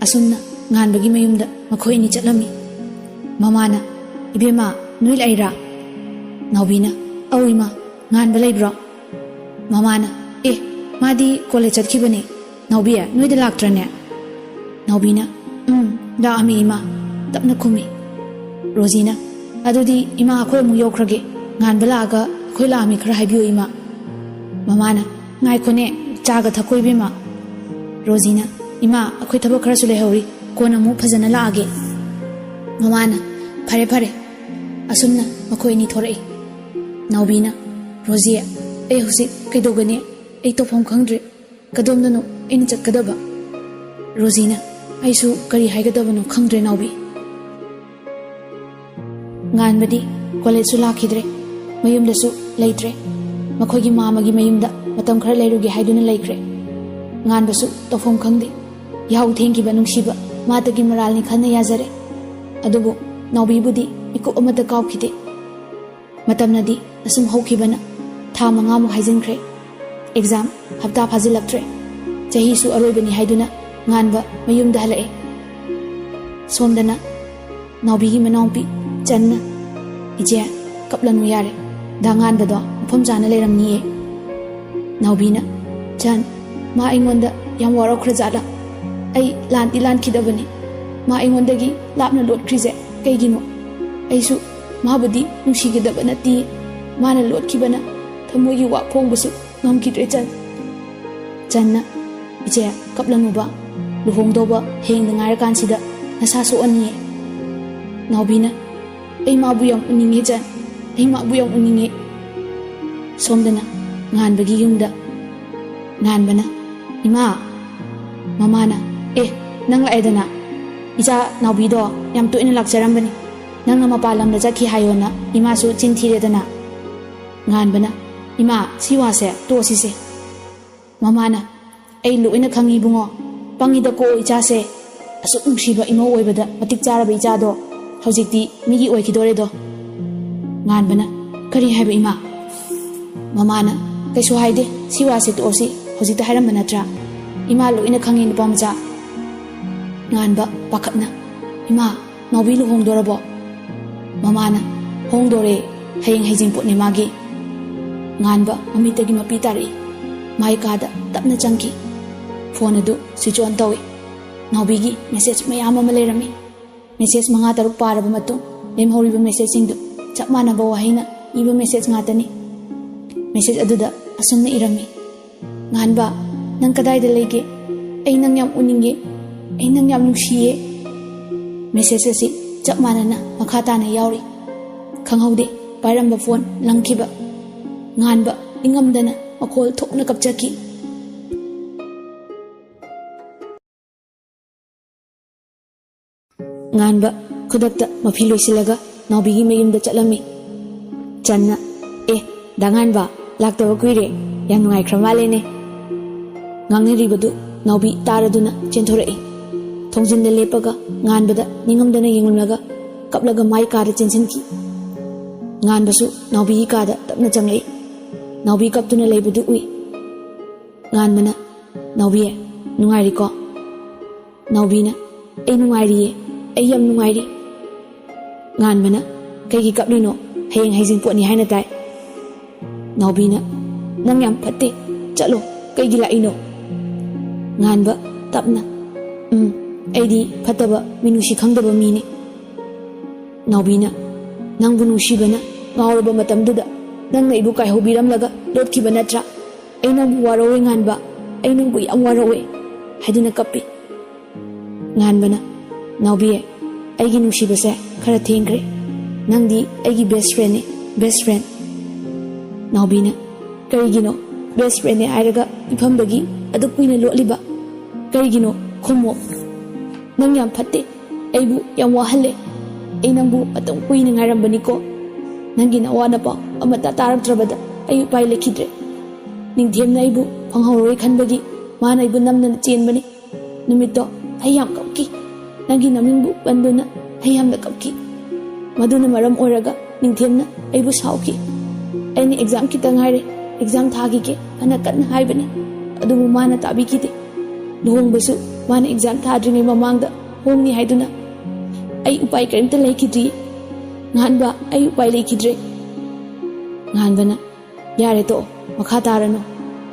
ꯑꯁꯨꯝꯅ ꯉꯥꯟꯕꯒꯤ ꯃꯌꯨꯝꯗ ꯃꯈꯣꯏ ꯑꯅꯤ ꯆꯠꯂꯝꯃꯤ꯫ ꯃꯃꯥꯅ, "ꯏꯕꯦꯝꯃ, ꯅꯣꯏ ꯂꯥꯛꯏꯔꯥ?" ꯅꯥꯎꯕꯤꯅ, "ꯑꯧ ꯏꯃꯥ, ꯉꯥꯟꯕ ꯂꯩꯕ꯭ꯔꯣ?" ꯃꯃꯥꯅ, "ꯑꯦ, ꯃꯥꯗꯤ ꯀꯣꯂꯦꯖ ꯆꯠꯈꯤꯕꯅꯦ꯫ ꯅꯥꯎꯕꯤ, ꯅꯣꯏꯗ ꯂꯥꯛꯇ꯭ꯔꯅꯦ?" ꯅꯥꯎꯕꯤꯅ, "ꯎꯝ, ꯂꯥꯛꯑꯝꯃꯤ ꯏꯃꯥ"꯫ ꯇꯞꯅ ꯈꯨꯝꯃꯤ꯫ ꯔꯣꯖꯤꯅ, "ꯑꯗꯨꯗꯤ ꯏꯃꯥ, ꯑꯩꯈꯣꯏ ꯑꯃꯨꯛ ꯌꯧꯈ꯭ꯔꯒꯦ꯫ ꯉꯥꯟꯕ ꯂꯥꯛꯑꯒ ꯑꯩꯈꯣꯏ ꯂꯥꯛꯑꯝꯃꯤ ꯈꯔ ꯍꯥꯏꯕꯤꯌꯨ ꯏꯃꯥ"꯫ ꯃꯃꯥꯅ, "ꯉꯥꯏꯈꯣꯅꯦ, ꯆꯥꯒ ꯊꯛꯈꯣ ꯏꯕꯦꯝꯃ"꯫ ꯔꯣꯖꯤꯅ, "ꯏꯃꯥ, ꯑꯩꯈꯣꯏ ꯊꯕꯛ ꯈꯔꯁꯨ ꯂꯩꯍꯧꯔꯤ, ꯀꯣꯟꯅ ꯑꯃꯨꯛ ꯐꯖꯅ ꯂꯥꯛꯑꯒꯦ"꯫ ꯃꯃꯥꯅ, "ꯐꯔꯦ, ꯐꯔꯦ"꯫ ꯑꯁꯨꯝꯅ ꯃꯈꯣꯏ ꯑꯅꯤ ꯊꯣꯔꯛꯏ꯫ ꯅꯥꯎꯕꯤꯅ, "ꯔꯣꯖꯤ, ꯑꯩ ꯍꯧꯖꯤꯛ ꯀꯩꯗꯧꯒꯅꯤ? ꯑꯩ ꯇꯧꯐꯝ ꯈꯪꯗ꯭ꯔꯦ꯫ ꯀꯗꯣꯝꯗꯅꯣ ꯑꯩꯅ ꯆꯠꯀꯗꯕ?" ꯔꯣꯖꯤꯅ, "ꯑꯩꯁꯨ ꯀꯔꯤ ꯍꯥꯏꯒꯗꯕꯅꯣ ꯈꯪꯗ꯭ꯔꯦ ꯅꯥꯎꯕꯤ"꯫ ꯉꯥꯟꯕꯗꯤ ꯀꯣꯂꯦꯖꯁꯨ ꯂꯥꯛꯈꯤꯗ꯭ꯔꯦ, ꯃꯌꯨꯝꯗꯁꯨ ꯂꯩꯇ꯭ꯔꯦ꯫ ꯃꯈꯣꯏꯒꯤ ꯃꯥꯃꯒꯤ ꯃꯌꯨꯝꯗ ꯃꯇꯝ ꯈꯔ ꯂꯩꯔꯨꯒꯦ ꯍꯥꯏꯗꯨꯅ ꯂꯩꯈ꯭ꯔꯦ꯫ ꯉꯥꯟꯕꯁꯨ ꯇꯧꯐꯝ ꯈꯪꯗꯦ꯫ ꯌꯥꯍꯧ ꯊꯦꯡꯈꯤꯕ ꯅꯨꯡꯁꯤꯕ ꯃꯥꯇꯒꯤ ꯃꯔꯥꯜꯅꯤ ꯈꯟꯅ ꯌꯥꯖꯔꯦ꯫ ꯑꯗꯨꯕꯨ ꯅꯥꯎꯕꯤꯕꯨꯗꯤ ꯃꯤꯀꯨꯞ ꯑꯃꯠꯇ ꯀꯥꯎꯈꯤꯗꯦ꯫ ꯃꯇꯝꯅꯗꯤ ꯑꯁꯨꯝ ꯍꯧꯈꯤꯕꯅ ꯊꯥ ꯃꯉꯥꯃꯨꯛ ꯍꯥꯏꯖꯤꯟꯈ꯭ꯔꯦ꯫ ꯑꯦꯛꯖꯥꯝ ꯍꯞꯇꯥ ꯐꯥꯖꯤꯜꯂꯛꯇ꯭ꯔꯦ꯫ ꯆꯍꯤꯁꯨ ꯑꯔꯣꯏꯕꯅꯤ ꯍꯥꯏꯗꯨꯅ ꯉꯥꯟꯕ ꯃꯌꯨꯝꯗ ꯍꯜꯂꯛꯑꯦ꯫ ꯁꯣꯝꯗꯅ ꯅꯥꯎꯕꯤꯒꯤ ꯃꯅꯥꯎꯄꯤ ꯆꯟꯅ, "ꯏꯆꯦ, ꯀꯞꯂꯅꯨ ꯌꯥꯔꯦ꯫ ꯗꯥ ꯉꯥꯟꯕꯗꯣ ꯃꯐꯝ ꯆꯥꯅ ꯂꯩꯔꯝꯅꯤꯌꯦ"꯫ ꯅꯥꯎꯕꯤꯅ, "ꯆꯟ, ꯃꯥ ꯑꯩꯉꯣꯟꯗ ꯌꯥꯝ ꯋꯥꯔꯧꯈ꯭ꯔꯖꯥꯠꯂꯥ? ꯑꯩ ꯂꯥꯟꯗꯤ ꯂꯥꯟꯈꯤꯗꯕꯅꯤ꯫ ꯃꯥ ꯑꯩꯉꯣꯟꯗꯒꯤ ꯂꯥꯞꯅ ꯂꯣꯠꯈ꯭ꯔꯤꯁꯦ ꯀꯩꯒꯤꯅꯣ? ꯑꯩꯁꯨ ꯃꯥꯕꯨꯗꯤ ꯅꯨꯡꯁꯤꯒꯗꯕ ꯅꯠꯇꯦ꯫ ꯃꯥꯅ ꯂꯣꯠꯈꯤꯕꯅ ꯊꯃꯣꯏꯒꯤ ꯋꯥ ꯐꯣꯡꯕꯁꯨ ꯉꯝꯈꯤꯗ꯭ꯔꯦ ꯆꯟ"꯫ ꯆꯟꯅ, "ꯏꯆꯦ, ꯀꯞꯂꯅꯨꯕ꯫ ꯂꯨꯍꯣꯡꯗꯧꯕ ꯍꯌꯦꯡꯗ ꯉꯥꯏꯔꯀꯥꯟꯁꯤꯗ ꯅꯁꯥ ꯁꯣꯛꯑꯅꯤꯌꯦ"꯫ ꯅꯥꯎꯕꯤꯅ, "ꯑꯩ ꯃꯥꯕꯨ ꯌꯥꯝ ꯎꯅꯤꯡꯉꯦ ꯆꯟ, ꯑꯩ ꯃꯥꯕꯨ ꯌꯥꯝ ꯎꯅꯤꯡꯉꯦ"꯫ ꯁꯣꯝꯗꯅ ꯉꯥꯟꯕꯒꯤ ꯌꯨꯝꯗ꯫ ꯉꯥꯟꯕꯅ, "ꯏꯃꯥ"꯫ ꯃꯃꯥꯅ, "ꯑꯦ, ꯅꯪ ꯂꯥꯛꯑꯦꯗꯅ꯫ ꯏꯆꯥ ꯅꯥꯎꯕꯤꯗꯣ ꯌꯥꯝ ꯇꯣꯏꯅ ꯂꯥꯛꯆꯔꯝꯕꯅꯤ꯫ ꯅꯪꯅ ꯃꯄꯥꯟ ꯂꯝꯗ ꯆꯠꯈꯤ ꯍꯥꯏꯌꯣꯅ ꯏꯃꯥꯁꯨ ꯆꯤꯟ ꯊꯤꯔꯦꯗꯅ"꯫ ꯉꯥꯟꯕꯅ, "ꯏꯃꯥ, ꯁꯤ ꯋꯥꯁꯦ ꯇꯣꯛꯑꯁꯤꯁꯦ"꯫ ꯃꯃꯥꯅ, "ꯑꯩ ꯂꯣꯏꯅ ꯈꯪꯉꯤ ꯏꯕꯨꯡꯉꯣ꯫ ꯄꯪꯉꯤꯗꯀꯣ ꯏꯆꯥꯁꯦ꯫ ꯑꯁꯨꯛ ꯅꯨꯡꯁꯤꯕ ꯏꯃꯧ ꯑꯣꯏꯕꯗ ꯃꯇꯤꯛ ꯆꯥꯔꯕ ꯏꯆꯥꯗꯣ ꯍꯧꯖꯤꯛꯇꯤ ꯃꯤꯒꯤ ꯑꯣꯏꯈꯤꯗꯣꯔꯦꯗꯣ"꯫ ꯉꯥꯟꯕꯅ, "ꯀꯔꯤ ꯍꯥꯏꯕ ꯏꯃꯥ?" ꯃꯃꯥꯅ, "ꯀꯩꯁꯨ ꯍꯥꯏꯗꯦ, ꯁꯤ ꯋꯥꯁꯦ ꯇꯣꯛꯑꯁꯤ, ꯍꯧꯖꯤꯛꯇ ꯍꯥꯏꯔꯝꯕ ꯅꯠꯇ꯭ꯔꯥ? ꯏꯃꯥ ꯂꯣꯏꯅ ꯈꯪꯉꯤ, ꯅꯨꯄꯥ ꯃꯆꯥ"꯫ ꯉꯥꯟꯕ ꯄꯥꯈꯠꯅ, "ꯏꯃꯥ, ꯅꯥꯎꯕꯤ ꯂꯨꯍꯣꯡꯗꯣꯔꯕꯣ?" ꯃꯃꯥꯅ, "ꯍꯣꯡꯗꯣꯔꯦ, ꯍꯌꯦꯡ ꯍꯩꯖꯤꯡꯄꯣꯠꯅꯦ ꯃꯥꯒꯤ"꯫ ꯉꯥꯟꯕ ꯃꯃꯤꯠꯇꯒꯤ ꯃꯄꯤ ꯇꯥꯔꯛꯏ꯫ ꯃꯥꯏ ꯀꯥꯗ ꯇꯞꯅ ꯆꯪꯈꯤ꯫ ꯐꯣꯟ ꯑꯗꯨ ꯁ꯭ꯋꯤꯆ ꯑꯣꯟ ꯇꯧꯏ꯫ ꯅꯥꯎꯕꯤꯒꯤ ꯃꯦꯁꯦꯖ ꯃꯌꯥꯝ ꯑꯃ ꯂꯩꯔꯝꯃꯤ꯫ ꯃꯦꯁꯦꯖ ꯃꯉꯥ ꯇꯔꯨꯛ ꯄꯥꯔꯕ ꯃꯇꯨꯡ, ꯂꯦꯝꯍꯧꯔꯤꯕ ꯃꯦꯁꯦꯖꯁꯤꯡꯗꯨ ꯆꯞ ꯃꯥꯟꯅꯕ ꯋꯥꯍꯩꯅ ꯏꯕ ꯃꯦꯁꯦꯖ ꯉꯥꯛꯇꯅꯤ꯫ ꯃꯦꯁꯦꯖ ꯑꯗꯨꯗ ꯑꯁꯨꯝꯅ ꯏꯔꯝꯃꯤ: "ꯉꯥꯟꯕ, ꯅꯪ ꯀꯗꯥꯏꯗ ꯂꯩꯒꯦ? ꯑꯩ ꯅꯪ ꯌꯥꯝ ꯎꯅꯤꯡꯉꯦ꯫ ꯑꯩ ꯅꯪ ꯌꯥꯝ ꯅꯨꯡꯁꯤꯌꯦ"꯫ ꯃꯦꯁꯦꯖ ꯑꯁꯤ ꯆꯞ ꯃꯥꯟꯅꯅ ꯃꯈꯥ ꯇꯥꯅ ꯌꯥꯎꯔꯤ꯫ ꯈꯪꯍꯧꯗꯦ, ꯄꯥꯏꯔꯝꯕ ꯐꯣꯟ ꯂꯪꯈꯤꯕ꯫ ꯉꯥꯟꯕ ꯅꯤꯡꯉꯝꯗꯅ ꯃꯈꯣꯜ ꯊꯣꯛꯅ ꯀꯞꯆꯈꯤ꯫ ꯉꯥꯟꯕ ꯈꯨꯗꯛꯇ ꯃꯐꯤ ꯂꯣꯏꯁꯤꯜꯂꯒ ꯅꯥꯎꯕꯤꯒꯤ ꯃꯌꯨꯝꯗ ꯆꯠꯂꯝꯃꯤ꯫ ꯆꯟꯅ, "ꯑꯦ, ꯗꯥ ꯉꯥꯟꯕ, ꯂꯥꯛꯇꯕ ꯀꯨꯏꯔꯦ, ꯌꯥꯝ ꯅꯨꯡꯉꯥꯏꯈ꯭ꯔ ꯃꯥꯜꯂꯦꯅꯦ"꯫ ꯉꯥꯡꯅꯔꯤꯕꯗꯨ ꯅꯥꯎꯕꯤ ꯇꯥꯔꯗꯨꯅ ꯆꯦꯟꯊꯣꯔꯛꯏ꯫ ꯊꯣꯡꯖꯤꯟꯗ ꯂꯦꯞꯄꯒ ꯉꯥꯟꯕꯗ ꯅꯤꯡꯉꯝꯗꯅ ꯌꯦꯡꯂꯝꯂꯒ ꯀꯞꯂꯒ ꯃꯥꯏ ꯀꯥꯗ ꯆꯦꯟꯁꯤꯟꯈꯤ꯫ ꯉꯥꯟꯕꯁꯨ ꯅꯥꯎꯕꯤꯒꯤ ꯀꯥꯗ ꯇꯞꯅ ꯆꯪꯂꯛꯏ꯫ ꯅꯥꯎꯕꯤ ꯀꯞꯇꯨꯅ ꯂꯩꯕꯗꯨ ꯎꯏ꯫ ꯉꯥꯟꯕꯅ, "ꯅꯥꯎꯕꯤ, ꯅꯨꯡꯉꯥꯏꯔꯤꯀꯣ?" ꯅꯥꯎꯕꯤꯅ, "ꯑꯩ ꯅꯨꯡꯉꯥꯏꯔꯤꯌꯦ, ꯑꯩ ꯌꯥꯝ ꯅꯨꯡꯉꯥꯏꯔꯤ"꯫ ꯉꯥꯟꯕꯅ, "ꯀꯩꯒꯤ ꯀꯞꯂꯤꯅꯣ? ꯍꯌꯦꯡ ꯍꯩꯖꯤꯡꯄꯣꯠꯅꯤ ꯍꯥꯏꯅ ꯇꯥꯏ"꯫ ꯅꯥꯎꯕꯤꯅ, "ꯅꯪ ꯌꯥꯝ ꯐꯠꯇꯦ, ꯆꯠꯂꯣ, ꯀꯩꯒꯤ ꯂꯥꯛꯏꯅꯣ?" ꯉꯥꯟꯕ ꯇꯞꯅ, "ꯎꯝ, ꯑꯩꯗꯤ ꯐꯠꯇꯕ, ꯃꯤꯅꯨꯡꯁꯤ ꯈꯪꯗꯕ ꯃꯤꯅꯤ"꯫ ꯅꯥꯎꯕꯤꯅ, "ꯅꯪꯕꯨ ꯅꯨꯡꯁꯤꯕꯅ ꯉꯥꯎꯔꯕ ꯃꯇꯝꯗꯨꯗ ꯅꯪꯅ ꯑꯩꯕꯨ ꯀꯥꯏꯍꯧꯕꯤꯔꯝꯂꯒ ꯂꯣꯠꯈꯤꯕ ꯅꯠꯇ꯭ꯔꯥ? ꯑꯩ ꯅꯪꯕꯨ ꯋꯥꯔꯧꯋꯦ ꯉꯥꯟꯕ, ꯑꯩ ꯅꯪꯕꯨ ꯌꯥꯝ ꯋꯥꯔꯧꯋꯦ" ꯍꯥꯏꯗꯨꯅ ꯀꯞꯄꯤ꯫ ꯉꯥꯟꯕꯅ, "ꯅꯥꯎꯕꯤ, ꯑꯩꯒꯤ ꯅꯨꯡꯁꯤꯕꯁꯦ ꯈꯔ ꯊꯦꯡꯈ꯭ꯔꯦ꯫ ꯅꯪꯗꯤ ꯑꯩꯒꯤ ꯕꯦꯁ ꯐ꯭ꯔꯦꯟꯅꯤ, ꯕꯦꯁ ꯐ꯭ꯔꯦꯟ"꯫ ꯅꯥꯎꯕꯤꯅ, "ꯀꯔꯤꯒꯤꯅꯣ ꯕꯦꯁ ꯐ꯭ꯔꯦꯟꯅꯤ ꯍꯥꯏꯔꯒ ꯏꯐꯝꯗꯒꯤ ꯑꯗꯨꯛ ꯀꯨꯏꯅ ꯂꯣꯠꯂꯤꯕ? ꯀꯔꯤꯒꯤꯅꯣ? ꯈꯨꯝꯃꯣ꯫ ꯅꯪ ꯌꯥꯝ ꯐꯠꯇꯦ, ꯑꯩꯕꯨ ꯌꯥꯝ ꯋꯥꯍꯜꯂꯦ꯫ ꯑꯩ ꯅꯪꯕꯨ ꯃꯇꯝ ꯀꯨꯏꯅ ꯉꯥꯏꯔꯝꯕꯅꯤꯀꯣ꯫ ꯅꯪꯒꯤ ꯅꯋꯥ ꯅꯄꯥꯎ ꯑꯃꯠꯇ ꯇꯥꯔꯛꯇ꯭ꯔꯕꯗ ꯑꯩ ꯎꯄꯥꯏ ꯂꯩꯈꯤꯗ꯭ꯔꯦ꯫ ꯅꯤꯡꯊꯦꯝꯅ ꯑꯩꯕꯨ ꯐꯪꯍꯧꯔꯣꯏ ꯈꯟꯕꯒꯤ ꯃꯥꯅ ꯑꯩꯕꯨ ꯅꯝꯗꯅ ꯆꯦꯟꯕꯅꯤ꯫ ꯅꯨꯃꯤꯠꯇꯣ ꯑꯩ ꯌꯥꯝ ꯀꯞꯈꯤ꯫ ꯅꯪꯒꯤ ꯅꯃꯤꯡꯕꯨ ꯄꯟꯗꯨꯅ ꯑꯩ ꯌꯥꯝꯅ ꯀꯞꯈꯤ꯫ ꯃꯗꯨꯅ ꯃꯔꯝ ꯑꯣꯏꯔꯒ ꯅꯤꯡꯊꯦꯝꯅ ꯑꯩꯕꯨ ꯁꯥꯎꯈꯤ"꯫ ꯑꯩꯅ ꯑꯦꯛꯖꯥꯝ ꯈꯤꯇꯪ ꯉꯥꯏꯔꯦ, ꯑꯦꯛꯖꯥꯝ ꯊꯥꯈꯤꯒꯦ ꯑꯅ ꯀꯟꯅ ꯍꯥꯏꯕꯅꯤ꯫ ꯑꯗꯨꯕꯨ ꯃꯥꯅ ꯇꯥꯕꯤꯈꯤꯗꯦ꯫ ꯂꯨꯍꯣꯡꯕꯁꯨ ꯃꯥꯅ ꯑꯦꯛꯖꯥꯝ ꯊꯥꯗ꯭ꯔꯤꯉꯩ ꯃꯃꯥꯡꯗ ꯍꯣꯡꯅꯤ ꯍꯥꯏꯗꯨꯅ꯫ ꯑꯩ ꯎꯄꯥꯏ ꯀꯔꯤꯝꯇ ꯂꯩꯈꯤꯗ꯭ꯔꯤ꯫ ꯉꯥꯟꯕ, ꯑꯩ ꯎꯄꯥꯏ ꯂꯩꯈꯤꯗ꯭ꯔꯦ꯫ ꯉꯥꯟꯕꯅ, "ꯌꯥꯔꯦ, ꯇꯣꯛꯑꯣ, ꯃꯈꯥ ꯇꯥꯔꯅꯨ꯫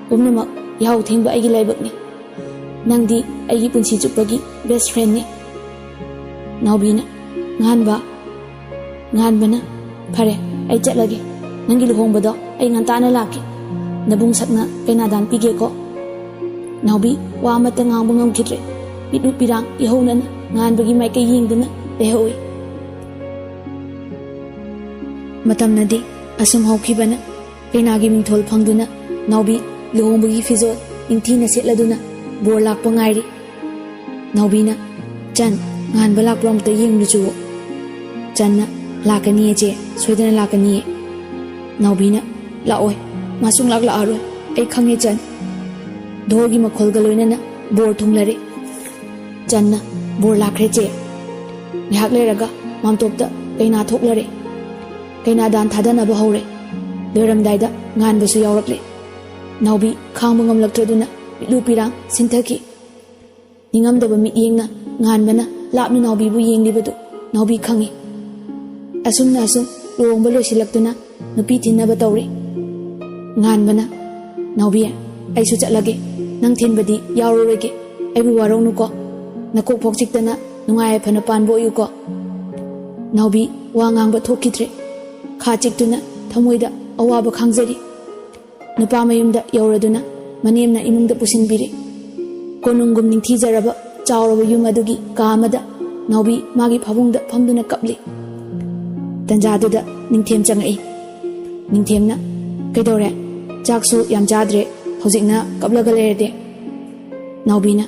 ꯄꯨꯝꯅꯃꯛ ꯌꯥꯍꯧ ꯊꯦꯡꯕ ꯑꯩꯒꯤ ꯂꯥꯏꯕꯛꯅꯤ꯫ ꯅꯪꯗꯤ ꯑꯩꯒꯤ ꯄꯨꯟꯁꯤ ꯆꯨꯞꯄꯒꯤ ꯕꯦꯁ ꯐ꯭ꯔꯦꯟꯅꯤ꯫" ꯅꯥꯎꯕꯤꯅ, "ꯉꯥꯟꯕ꯫" ꯉꯥꯟꯕꯅ, "ꯐꯔꯦ, ꯑꯩ ꯆꯠꯂꯒꯦ꯫ ꯅꯪꯒꯤ ꯂꯨꯍꯣꯡꯕꯗꯣ ꯑꯩ ꯉꯟꯇꯥꯅ ꯂꯥꯛꯀꯦ꯫ ꯅꯕꯨꯡ ꯁꯛꯅ ꯀꯩꯅꯥꯗꯥꯟ ꯄꯤꯒꯦꯀꯣ꯫" ꯅꯥꯎꯕꯤ ꯋꯥ ꯑꯃꯠꯇ ꯉꯥꯡꯕ ꯉꯝꯈꯤꯗ꯭ꯔꯦ꯫ ꯃꯤꯠꯂꯨ ꯄꯤꯔꯥꯡ ꯏꯍꯧꯅꯅ ꯉꯥꯟꯕꯒꯤ ꯃꯥꯏꯀꯩ ꯌꯦꯡꯗꯨꯅ ꯂꯩꯍꯧꯏ꯫ ꯃꯇꯝꯅꯗꯤ ꯑꯁꯨꯝ ꯍꯧꯈꯤꯕꯅ ꯀꯩꯅꯥꯒꯤ ꯃꯤꯡꯊꯣꯜ ꯐꯪꯗꯨꯅ ꯅꯥꯎꯕꯤ ꯂꯨꯍꯣꯡꯕꯒꯤ ꯐꯤꯖꯣꯜ ꯅꯤꯡꯊꯤꯅ ꯁꯦꯠꯂꯗꯨꯅ ꯕꯣꯔ ꯂꯥꯛꯄ ꯉꯥꯏꯔꯤ꯫ ꯅꯥꯎꯕꯤꯅ, "ꯆꯟ, ꯉꯥꯟꯕ ꯂꯥꯛꯄ꯭ꯔꯣ ꯑꯝꯇ ꯌꯦꯡꯂꯨꯆꯨꯋꯣ꯫" ꯆꯟꯅ, "ꯂꯥꯛꯀꯅꯤꯌꯦ ꯆꯦ, ꯁꯣꯏꯗꯅ ꯂꯥꯛꯀꯅꯤꯌꯦ꯫" ꯅꯥꯎꯕꯤꯅ, "ꯂꯥꯛꯑꯣꯏ, ꯃꯥ ꯁꯨꯡꯂꯥꯛ ꯂꯥꯛꯑꯔꯣꯏ, ꯑꯩ ꯈꯪꯉꯦ ꯆꯟ꯫" ꯙꯣꯜꯒꯤ ꯃꯈꯣꯜꯒ ꯂꯣꯏꯅꯅ ꯕꯣꯔ ꯊꯨꯡꯂꯔꯦ꯫ ꯆꯟꯅ, "ꯕꯣꯔ ꯂꯥꯛꯈ꯭ꯔꯦ ꯆꯦ꯫" ꯉꯥꯏꯍꯥꯛ ꯂꯩꯔꯒ ꯃꯥꯝꯇꯣꯞꯇ ꯀꯩꯅꯥ ꯊꯣꯛꯂꯔꯦ꯫ ꯀꯩꯅꯥꯗꯥꯟ ꯊꯥꯗꯅꯕ ꯍꯧꯔꯦ꯫ ꯂꯣꯏꯔꯝꯗꯥꯏꯗ ꯉꯥꯟꯕꯁꯨ ꯌꯥꯎꯔꯛꯂꯦ꯫ ꯅꯥꯎꯕꯤ ꯈꯥꯡꯕ ꯉꯝꯂꯛꯇ꯭ꯔꯗꯨꯅ ꯃꯤꯠꯂꯨ ꯄꯤꯔꯥꯡ ꯁꯤꯟꯊꯈꯤ꯫ ꯅꯤꯡꯉꯝꯗꯕ ꯃꯤꯠꯌꯦꯡꯅ ꯉꯥꯟꯕꯅ ꯂꯥꯞꯅ ꯅꯥꯎꯕꯤꯕꯨ ꯌꯦꯡꯂꯤꯕꯗꯨ ꯅꯥꯎꯕꯤ ꯈꯪꯏ꯫ ꯑꯁꯨꯝꯅ ꯑꯁꯨꯝ ꯂꯨꯍꯣꯡꯕ ꯂꯣꯏꯁꯤꯜꯂꯛꯇꯨꯅ ꯅꯨꯄꯤ ꯊꯤꯟꯅꯕ ꯇꯧꯔꯤ꯫ ꯉꯥꯟꯕꯅ, "ꯅꯥꯎꯕꯤ, ꯑꯩꯁꯨ ꯆꯠꯂꯒꯦ꯫ ꯅꯪ ꯊꯤꯟꯕꯗꯤ ꯌꯥꯎꯔꯔꯣꯏꯒꯦ꯫ ꯑꯩꯕꯨ ꯋꯥꯔꯧꯅꯨꯀꯣ꯫ ꯅꯀꯣꯛ ꯐꯥꯎ ꯆꯤꯛꯇꯅ ꯅꯨꯡꯉꯥꯏ ꯌꯥꯏꯐꯅ ꯄꯥꯟꯕ ꯑꯣꯏꯌꯨꯀꯣ꯫" ꯅꯥꯎꯕꯤ ꯋꯥ ꯉꯥꯡꯕ ꯊꯣꯛꯈꯤꯗ꯭ꯔꯦ꯫ ꯈꯥ ꯆꯤꯛꯇꯨꯅ ꯊꯃꯣꯏꯗ ꯑꯋꯥꯕ ꯈꯥꯡꯖꯔꯤ꯫ ꯅꯨꯄꯥ ꯃꯌꯨꯝꯗ ꯌꯧꯔꯗꯨꯅ ꯃꯅꯦꯝꯅ ꯏꯃꯨꯡꯗ ꯄꯨꯁꯤꯟꯕꯤꯔꯦ꯫ ꯀꯣꯅꯨꯡꯒꯨꯝ ꯅꯤꯡꯊꯤꯖꯔꯕ ꯆꯥꯎꯔꯕ ꯌꯨꯝ ꯑꯗꯨꯒꯤ ꯀꯥ ꯑꯃꯗ ꯅꯥꯎꯕꯤ ꯃꯥꯒꯤ ꯐꯃꯨꯡꯗ ꯐꯝꯗꯨꯅ ꯀꯞꯂꯤ꯫ ꯇꯟꯖꯥꯗꯨꯗ ꯅꯤꯡꯊꯦꯝ ꯆꯪꯉꯛꯏ꯫ ꯅꯤꯡꯊꯦꯝꯅ, "ꯀꯩꯗꯧꯔꯦ? ꯆꯥꯛꯁꯨ ꯌꯥꯝ ꯆꯥꯗ꯭ꯔꯦ, ꯍꯧꯖꯤꯛꯅ ꯀꯞꯂꯒ ꯂꯩꯔꯗꯤ?" ꯅꯥꯎꯕꯤꯅ,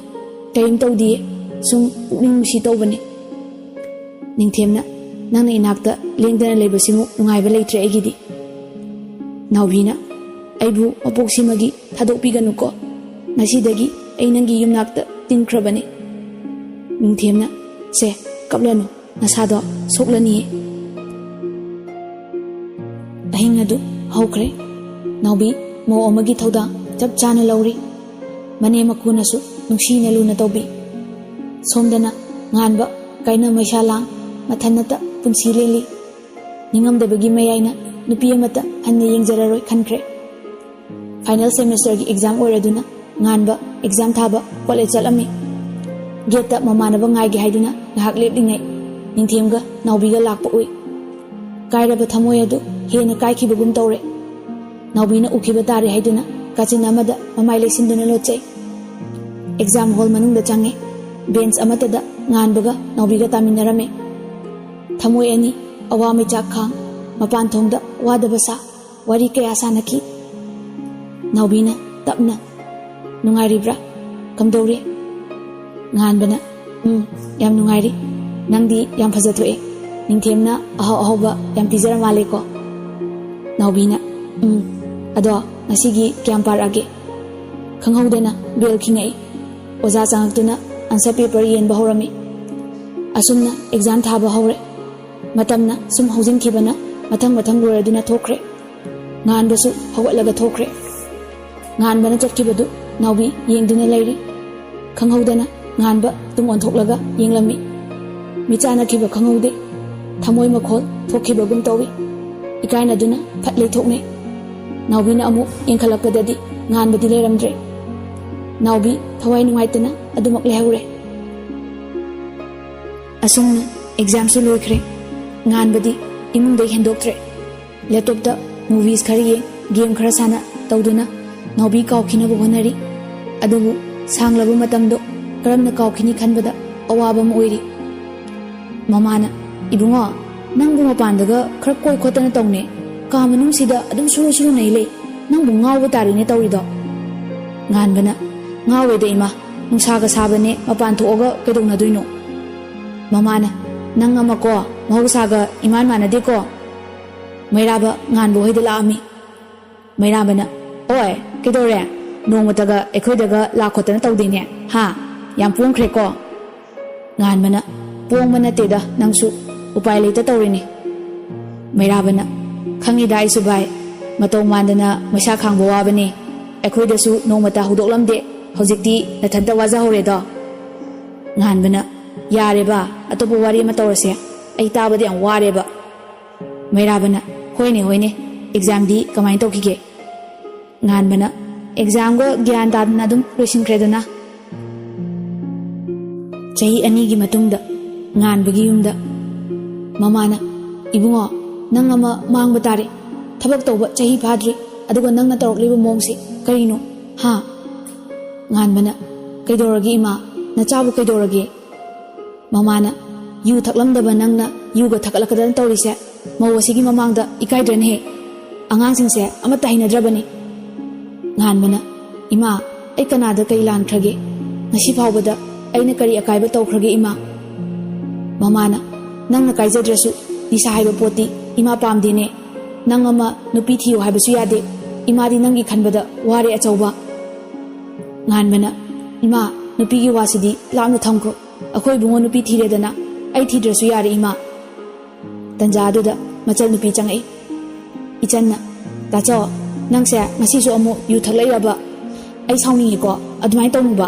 "ꯀꯔꯤꯝ ꯇꯧꯗꯤꯌꯦ, ꯁꯨꯝ ꯄꯨꯛꯅꯤꯡ ꯅꯨꯡꯁꯤ ꯇꯧꯕꯅꯦ꯫" ꯅꯤꯡꯊꯦꯝꯅ, "ꯅꯪꯅ ꯏꯅꯥꯛꯇ ꯂꯦꯡꯗꯅ ꯂꯩꯕꯁꯤꯃꯨꯛ ꯅꯨꯡꯉꯥꯏꯕ ꯂꯩꯇ꯭ꯔꯦ ꯑꯩꯒꯤꯗꯤ꯫" ꯅꯥꯎꯕꯤꯅ, "ꯑꯩꯕꯨ ꯃꯄꯣꯛꯁꯤꯃꯒꯤ ꯊꯥꯗꯣꯛꯄꯤꯒꯅꯨꯀꯣ꯫ ꯉꯁꯤꯗꯒꯤ ꯑꯩ ꯅꯪꯒꯤ ꯌꯨꯝꯅꯥꯛꯇ ꯇꯤꯟꯈ꯭ꯔꯕꯅꯤ꯫" ꯅꯤꯡꯊꯦꯝꯅ, "ꯁꯦ, ꯀꯞꯂꯅꯨ, ꯅꯁꯥꯗꯣ ꯁꯣꯛꯂꯅꯤꯌꯦ꯫" ꯑꯍꯤꯡ ꯑꯗꯨ ꯍꯧꯈ꯭ꯔꯦ꯫ ꯅꯥꯎꯕꯤ ꯃꯧ ꯑꯃꯒꯤ ꯊꯧꯗꯥꯡ ꯆꯞ ꯆꯥꯅ ꯂꯧꯔꯤ꯫ ꯃꯅꯦꯝ ꯃꯀꯨꯅꯁꯨ ꯅꯨꯡꯁꯤꯅ ꯂꯨꯅ ꯇꯧꯕꯤ꯫ ꯁꯣꯝꯗꯅ ꯉꯥꯟꯕ ꯀꯥꯏꯅ ꯃꯩꯁꯥ ꯂꯥꯡ ꯃꯊꯟꯅꯇ ꯄꯨꯟꯁꯤ ꯂꯦꯜꯂꯤ꯫ ꯅꯤꯡꯉꯝꯗꯕꯒꯤ ꯃꯌꯥꯏꯅ ꯅꯨꯄꯤ ꯑꯃꯠꯇ ꯍꯟꯅ ꯌꯦꯡꯖꯔꯔꯣꯏ ꯈꯟꯈ꯭ꯔꯦ꯫ ꯐꯥꯏꯅꯦꯜ ꯁꯦꯃꯦꯁꯇꯔꯒꯤ ꯑꯦꯛꯖꯥꯝ ꯑꯣꯏꯔꯗꯨꯅ ꯉꯥꯟꯕ ꯑꯦꯛꯖꯥꯝ ꯊꯥꯕ ꯀꯣꯂꯦꯖ ꯆꯠꯂꯝꯃꯤ꯫ ꯒꯦꯠꯇ ꯃꯃꯥꯟꯅꯕ ꯉꯥꯏꯒꯦ ꯍꯥꯏꯗꯨꯅ ꯉꯥꯏꯍꯥꯛ ꯂꯦꯞꯂꯤꯉꯩ ꯅꯤꯡꯊꯦꯝꯒ ꯅꯥꯎꯕꯤꯒ ꯂꯥꯛꯄ ꯎꯏ꯫ ꯀꯥꯏꯔꯕ ꯊꯃꯣꯏ ꯑꯗꯨ ꯍꯦꯟꯅ ꯀꯥꯏꯈꯤꯕꯒꯨꯝ ꯇꯧꯔꯦ꯫ ꯅꯥꯎꯕꯤꯅ ꯎꯈꯤꯕ ꯇꯥꯔꯦ ꯍꯥꯏꯗꯨꯅ ꯀꯥꯆꯤꯟ ꯑꯃꯗ ꯃꯃꯥꯏ ꯂꯩꯁꯤꯟꯗꯨꯅ ꯂꯣꯠꯆꯩ꯫ ꯑꯦꯛꯖꯥꯝ ꯍꯣꯜ ꯃꯅꯨꯡꯗ ꯆꯪꯉꯦ꯫ ꯕꯦꯟꯆ ꯑꯃꯠꯇꯗ ꯉꯥꯟꯕꯒ ꯅꯥꯎꯕꯤꯒ ꯇꯥꯃꯤꯟꯅꯔꯝꯃꯦ꯫ ꯊꯃꯣꯏ ꯑꯅꯤ ꯑꯋꯥ ꯃꯩꯆꯥꯛ ꯈꯥꯡ, ꯃꯄꯥꯟ ꯊꯣꯡꯗ ꯋꯥꯗꯕ ꯁꯥ, ꯋꯥꯔꯤ ꯀꯌꯥ ꯁꯥꯟꯅꯈꯤ꯫ ꯅꯥꯎꯕꯤꯅ ꯇꯞꯅ, "ꯅꯨꯡꯉꯥꯏꯔꯤꯕ꯭ꯔꯥ? ꯀꯝꯗꯧꯔꯤ?" ꯉꯥꯟꯕꯅ, "ꯎꯝ, ꯌꯥꯝ ꯅꯨꯡꯉꯥꯏꯔꯤ꯫ ꯅꯪꯗꯤ ꯌꯥꯝ ꯐꯖꯊꯣꯛꯑꯦ꯫ ꯅꯤꯡꯊꯦꯝꯅ ꯑꯍꯥꯎ ꯑꯍꯥꯎꯕ ꯌꯥꯝ ꯄꯤꯖꯔ ꯃꯥꯜꯂꯦꯀꯣ?" ꯅꯥꯎꯕꯤꯅ, "ꯎꯝ, ꯑꯗꯣ ꯉꯁꯤꯒꯤ ꯀꯌꯥꯝ ꯄꯥꯔꯛꯑꯒꯦ?" ꯈꯪꯍꯧꯗꯅ ꯕꯦꯜ ꯈꯤꯡꯉꯛꯏ꯫ ꯑꯣꯖꯥ ꯆꯪꯉꯛꯇꯨꯅ ꯑꯟꯁꯔ ꯄꯦꯄꯔ ꯌꯦꯟꯕ ꯍꯧꯔꯝꯃꯤ꯫ ꯑꯁꯨꯝꯅ ꯑꯦꯛꯖꯥꯝ ꯊꯥꯕ ꯍꯧꯔꯦ꯫ ꯃꯇꯝꯅ ꯁꯨꯝ ꯍꯧꯖꯤꯟꯈꯤꯕꯅ ꯃꯊꯪ ꯃꯊꯪ ꯂꯣꯏꯔꯗꯨꯅ ꯊꯣꯛꯈ꯭ꯔꯦ꯫ ꯉꯥꯟꯕꯁꯨ ꯍꯧꯒꯠꯂꯒ ꯊꯣꯛꯈ꯭ꯔꯦ꯫ ꯉꯥꯟꯕꯅ ꯆꯠꯈꯤꯕꯗꯨ ꯅꯥꯎꯕꯤ ꯌꯦꯡꯗꯨꯅ ꯂꯩꯔꯤ꯫ ꯈꯪꯍꯧꯗꯅ ꯉꯥꯟꯕ ꯇꯨꯡ ꯑꯣꯟꯊꯣꯛꯂꯒ ꯌꯦꯡꯂꯝꯃꯤ꯫ ꯃꯤꯠ ꯆꯥꯟꯅꯈꯤꯕ ꯈꯪꯍꯧꯗꯦ꯫ ꯊꯃꯣꯏ ꯃꯈꯣꯜ ꯊꯣꯛꯈꯤꯕꯒꯨꯝ ꯇꯧꯏ꯫ ꯏꯀꯥꯏꯅꯗꯨꯅ ꯐꯠ ꯂꯩꯊꯣꯛꯅꯩ꯫ ꯅꯥꯎꯕꯤꯅ ꯑꯃꯨꯛ ꯌꯦꯡꯈꯠꯂꯛꯄꯗꯗꯤ ꯉꯥꯟꯕꯗꯤ ꯂꯩꯔꯝꯗ꯭ꯔꯦ꯫ ꯅꯥꯎꯕꯤ ꯊꯋꯥꯏ ꯅꯨꯡꯉꯥꯏꯇꯅ ꯑꯗꯨꯃꯛ ꯂꯩꯍꯧꯔꯦ꯫ ꯑꯁꯨꯝꯅ ꯑꯦꯛꯖꯥꯝꯁꯨ ꯂꯣꯏꯈ꯭ꯔꯦ꯫ ꯉꯥꯟꯕꯗꯤ ꯏꯃꯨꯡꯗꯩ ꯍꯦꯟꯗꯣꯛꯇ꯭ꯔꯦ꯫ ꯂꯦꯞꯇꯣꯞꯇ ꯃꯨꯚꯤꯁ ꯈꯔ ꯌꯦꯡ, ꯒꯦꯝ ꯈꯔ ꯁꯥꯟꯅ ꯇꯧꯗꯨꯅ ꯅꯥꯎꯕꯤ ꯀꯥꯎꯈꯤꯅꯕ ꯍꯣꯠꯅꯔꯤ꯫ ꯑꯗꯨꯕꯨ ꯁꯥꯡꯂꯕ ꯃꯇꯝꯗꯣ ꯀꯔꯝꯅ ꯀꯥꯎꯈꯤꯅꯤ ꯈꯟꯕꯗ ꯑꯋꯥꯕ ꯑꯃ ꯑꯣꯏꯔꯤ꯫ ꯃꯃꯥꯅ, "ꯏꯕꯨꯡꯉꯣ, ꯅꯪꯕꯨ ꯃꯄꯥꯟꯗꯒ ꯈꯔ ꯀꯣꯏ ꯈꯣꯠꯇꯅ ꯇꯧꯅꯦ꯫ ꯀꯥ ꯃꯅꯨꯡꯁꯤꯗ ꯑꯗꯨꯝ ꯁꯨꯔꯨ ꯁꯨꯔꯨ ꯅꯩ ꯂꯩ꯫ ꯅꯪꯕꯨ ꯉꯥꯎꯕ ꯇꯥꯔꯦꯅꯦ ꯇꯧꯔꯤꯗꯣ?" ꯉꯥꯟꯕꯅ, "ꯉꯥꯎꯔꯣꯏꯗ ꯏꯃꯥ, ꯅꯨꯡꯁꯥꯒ ꯁꯥꯕꯅꯦ, ꯃꯄꯥꯟ ꯊꯣꯛꯑꯒ ꯀꯩꯗꯧꯅꯗꯣꯏꯅꯣ?" ꯃꯃꯥꯅ, "ꯅꯪ ꯑꯃꯀꯣ, ꯃꯍꯧꯁꯥꯒ ꯏꯃꯥꯟ ꯃꯥꯟꯅꯗꯦꯀꯣ?" ꯃꯩꯔꯥꯕ ꯉꯥꯟꯕ ꯍꯣꯏꯗ ꯂꯥꯛꯑꯝꯃꯤ꯫ ꯃꯩꯔꯥꯕꯅ, "ꯑꯣꯏ, ꯀꯩꯗꯧꯔꯦ? ꯅꯣꯡꯃꯇꯒ ꯑꯩꯈꯣꯏꯗꯒ ꯂꯥꯛ ꯈꯣꯠꯇꯅ ꯇꯧꯗꯦꯅꯦ, ꯍꯥ? ꯌꯥꯝ ꯄꯣꯡꯈ꯭ꯔꯦꯀꯣ?" ꯉꯥꯟꯕꯅ, "ꯄꯣꯡꯕ ꯅꯠꯇꯦꯗ, ꯅꯪꯁꯨ ꯎꯄꯥꯏ ꯂꯩꯇ ꯇꯧꯔꯤꯅꯤ꯫" ꯃꯩꯔꯥꯕꯅ, "ꯈꯪꯉꯤꯗ ꯑꯩꯁꯨ ꯚꯥꯏ, ꯃꯇꯧ ꯃꯥꯟꯗꯅ ꯃꯩꯁꯥ ꯈꯥꯡꯕ ꯋꯥꯕꯅꯦ꯫ ꯑꯩꯈꯣꯏꯗꯁꯨ ꯅꯣꯡꯃꯇ ꯍꯧꯗꯣꯛꯂꯝꯗꯦ꯫ ꯍꯧꯖꯤꯛꯇꯤ ꯅꯊꯟꯇ ꯋꯥꯖꯍꯧꯔꯦꯗꯣ꯫ ꯉꯥꯟꯕꯅ, ꯌꯥꯔꯦꯕ, ꯑꯇꯣꯞꯄ ꯋꯥꯔꯤ ꯑꯃ ꯇꯧꯔꯁꯦ꯫ ꯑꯩ ꯇꯥꯕꯗ ꯌꯥꯝ ꯋꯥꯔꯦꯕ꯫ ꯃꯩꯔꯥꯕꯅ, ꯍꯣꯏꯅꯦ ꯍꯣꯏꯅꯦ, ꯑꯦꯛꯖꯥꯝꯗꯤ ꯀꯃꯥꯏꯅ ꯇꯧꯈꯤꯒꯦ? ꯉꯥꯟꯕꯅ, ꯑꯦꯛꯖꯥꯝꯒ ꯒ꯭ꯌꯥꯟ ꯇꯥꯗꯅ ꯑꯗꯨꯝ ꯂꯣꯏꯁꯤꯟꯈ꯭ꯔꯦꯗꯅ꯫ ꯆꯍꯤ ꯑꯅꯤꯒꯤ ꯃꯇꯨꯡꯗ ꯉꯥꯟꯕꯒꯤ ꯌꯨꯝꯗ꯫ ꯃꯃꯥꯅ, ꯏꯕꯨꯡꯉꯣ, ꯅꯪ ꯑꯃ ꯃꯥꯡꯕ ꯇꯥꯔꯦ꯫ ꯊꯕꯛ ꯇꯧꯕ ꯆꯍꯤ ꯐꯥꯗ꯭ꯔꯤ, ꯑꯗꯨꯒ ꯅꯪꯅ ꯇꯧꯔꯛꯂꯤꯕ ꯃꯑꯣꯡꯁꯦ ꯀꯔꯤꯅꯣ? ꯍꯥ? ꯉꯥꯟꯕꯅ, ꯀꯩꯗꯧꯔꯒꯦ ꯏꯃꯥ? ꯅꯆꯥꯕꯨ ꯀꯩꯗꯧꯔꯒꯦ? ꯃꯃꯥꯅ, ꯌꯨ ꯊꯛꯂꯝꯗꯕ ꯅꯪꯅ ꯌꯨꯒ ꯊꯛꯂꯛꯀꯗꯅ ꯇꯧꯔꯤꯁꯦ, ꯃꯧ ꯑꯁꯤꯒꯤ ꯃꯃꯥꯡꯗ ꯏꯀꯥꯏꯗ꯭ꯔꯅꯦꯍꯦ? ꯑꯉꯥꯡꯁꯤꯡꯁꯦ ꯑꯃꯠꯇ ꯍꯩꯅꯗ꯭ꯔꯕꯅꯤ꯫ ꯉꯥꯟꯕꯅ, ꯏꯃꯥ, ꯑꯩ ꯀꯅꯥꯗ ꯀꯩ ꯂꯥꯟꯈ꯭ꯔꯒꯦ? ꯉꯁꯤ ꯐꯥꯎꯕꯗ ꯑꯩꯅ ꯀꯔꯤ ꯑꯀꯥꯏꯕ ꯇꯧꯈ꯭ꯔꯒꯦ ꯏꯃꯥ? ꯃꯃꯥꯅ, ꯅꯪꯅ ꯀꯥꯏꯖꯗ꯭ꯔꯁꯨ, ꯅꯤꯁꯥ ꯍꯥꯏꯕ ꯄꯣꯠꯇꯤ ꯏꯃꯥ ꯄꯥꯝꯗꯦꯅꯦ꯫ ꯅꯪ ꯑꯃ ꯅꯨꯄꯤ ꯊꯤꯌꯨ ꯍꯥꯏꯕꯁꯨ ꯌꯥꯗꯦ꯫ ꯏꯃꯥꯗꯤ ꯅꯪꯒꯤ ꯈꯟꯕꯗ ꯋꯥꯔꯦ ꯑꯆꯧꯕ꯫ ꯉꯥꯟꯕꯅ, ꯏꯃꯥ, ꯅꯨꯄꯤꯒꯤ ꯋꯥꯁꯤꯗꯤ ꯂꯥꯞꯅ ꯊꯝꯈ꯭ꯔꯣ꯫ ꯑꯩꯈꯣꯏ ꯏꯕꯨꯡꯉꯣ ꯅꯨꯄꯤ ꯊꯤꯔꯦꯗꯅ, ꯑꯩ ꯊꯤꯗ꯭ꯔꯁꯨ ꯌꯥꯔꯦ ꯏꯃꯥ꯫ ꯇꯟꯖꯥ ꯑꯗꯨꯗ ꯃꯆꯜ ꯅꯨꯄꯤ ꯆꯪꯉꯛꯏ꯫ ꯏꯆꯟꯅ, ꯇꯥꯆꯧ, ꯅꯪꯁꯦ ꯉꯁꯤꯁꯨ ꯑꯃꯨꯛ ꯌꯨ ꯊꯛꯂꯛꯏꯔꯕ? ꯑꯩ ꯁꯥꯎꯅꯤꯡꯉꯤꯀꯣ, ꯑꯗꯨꯃꯥꯏꯅ ꯇꯧꯅꯨꯕ꯫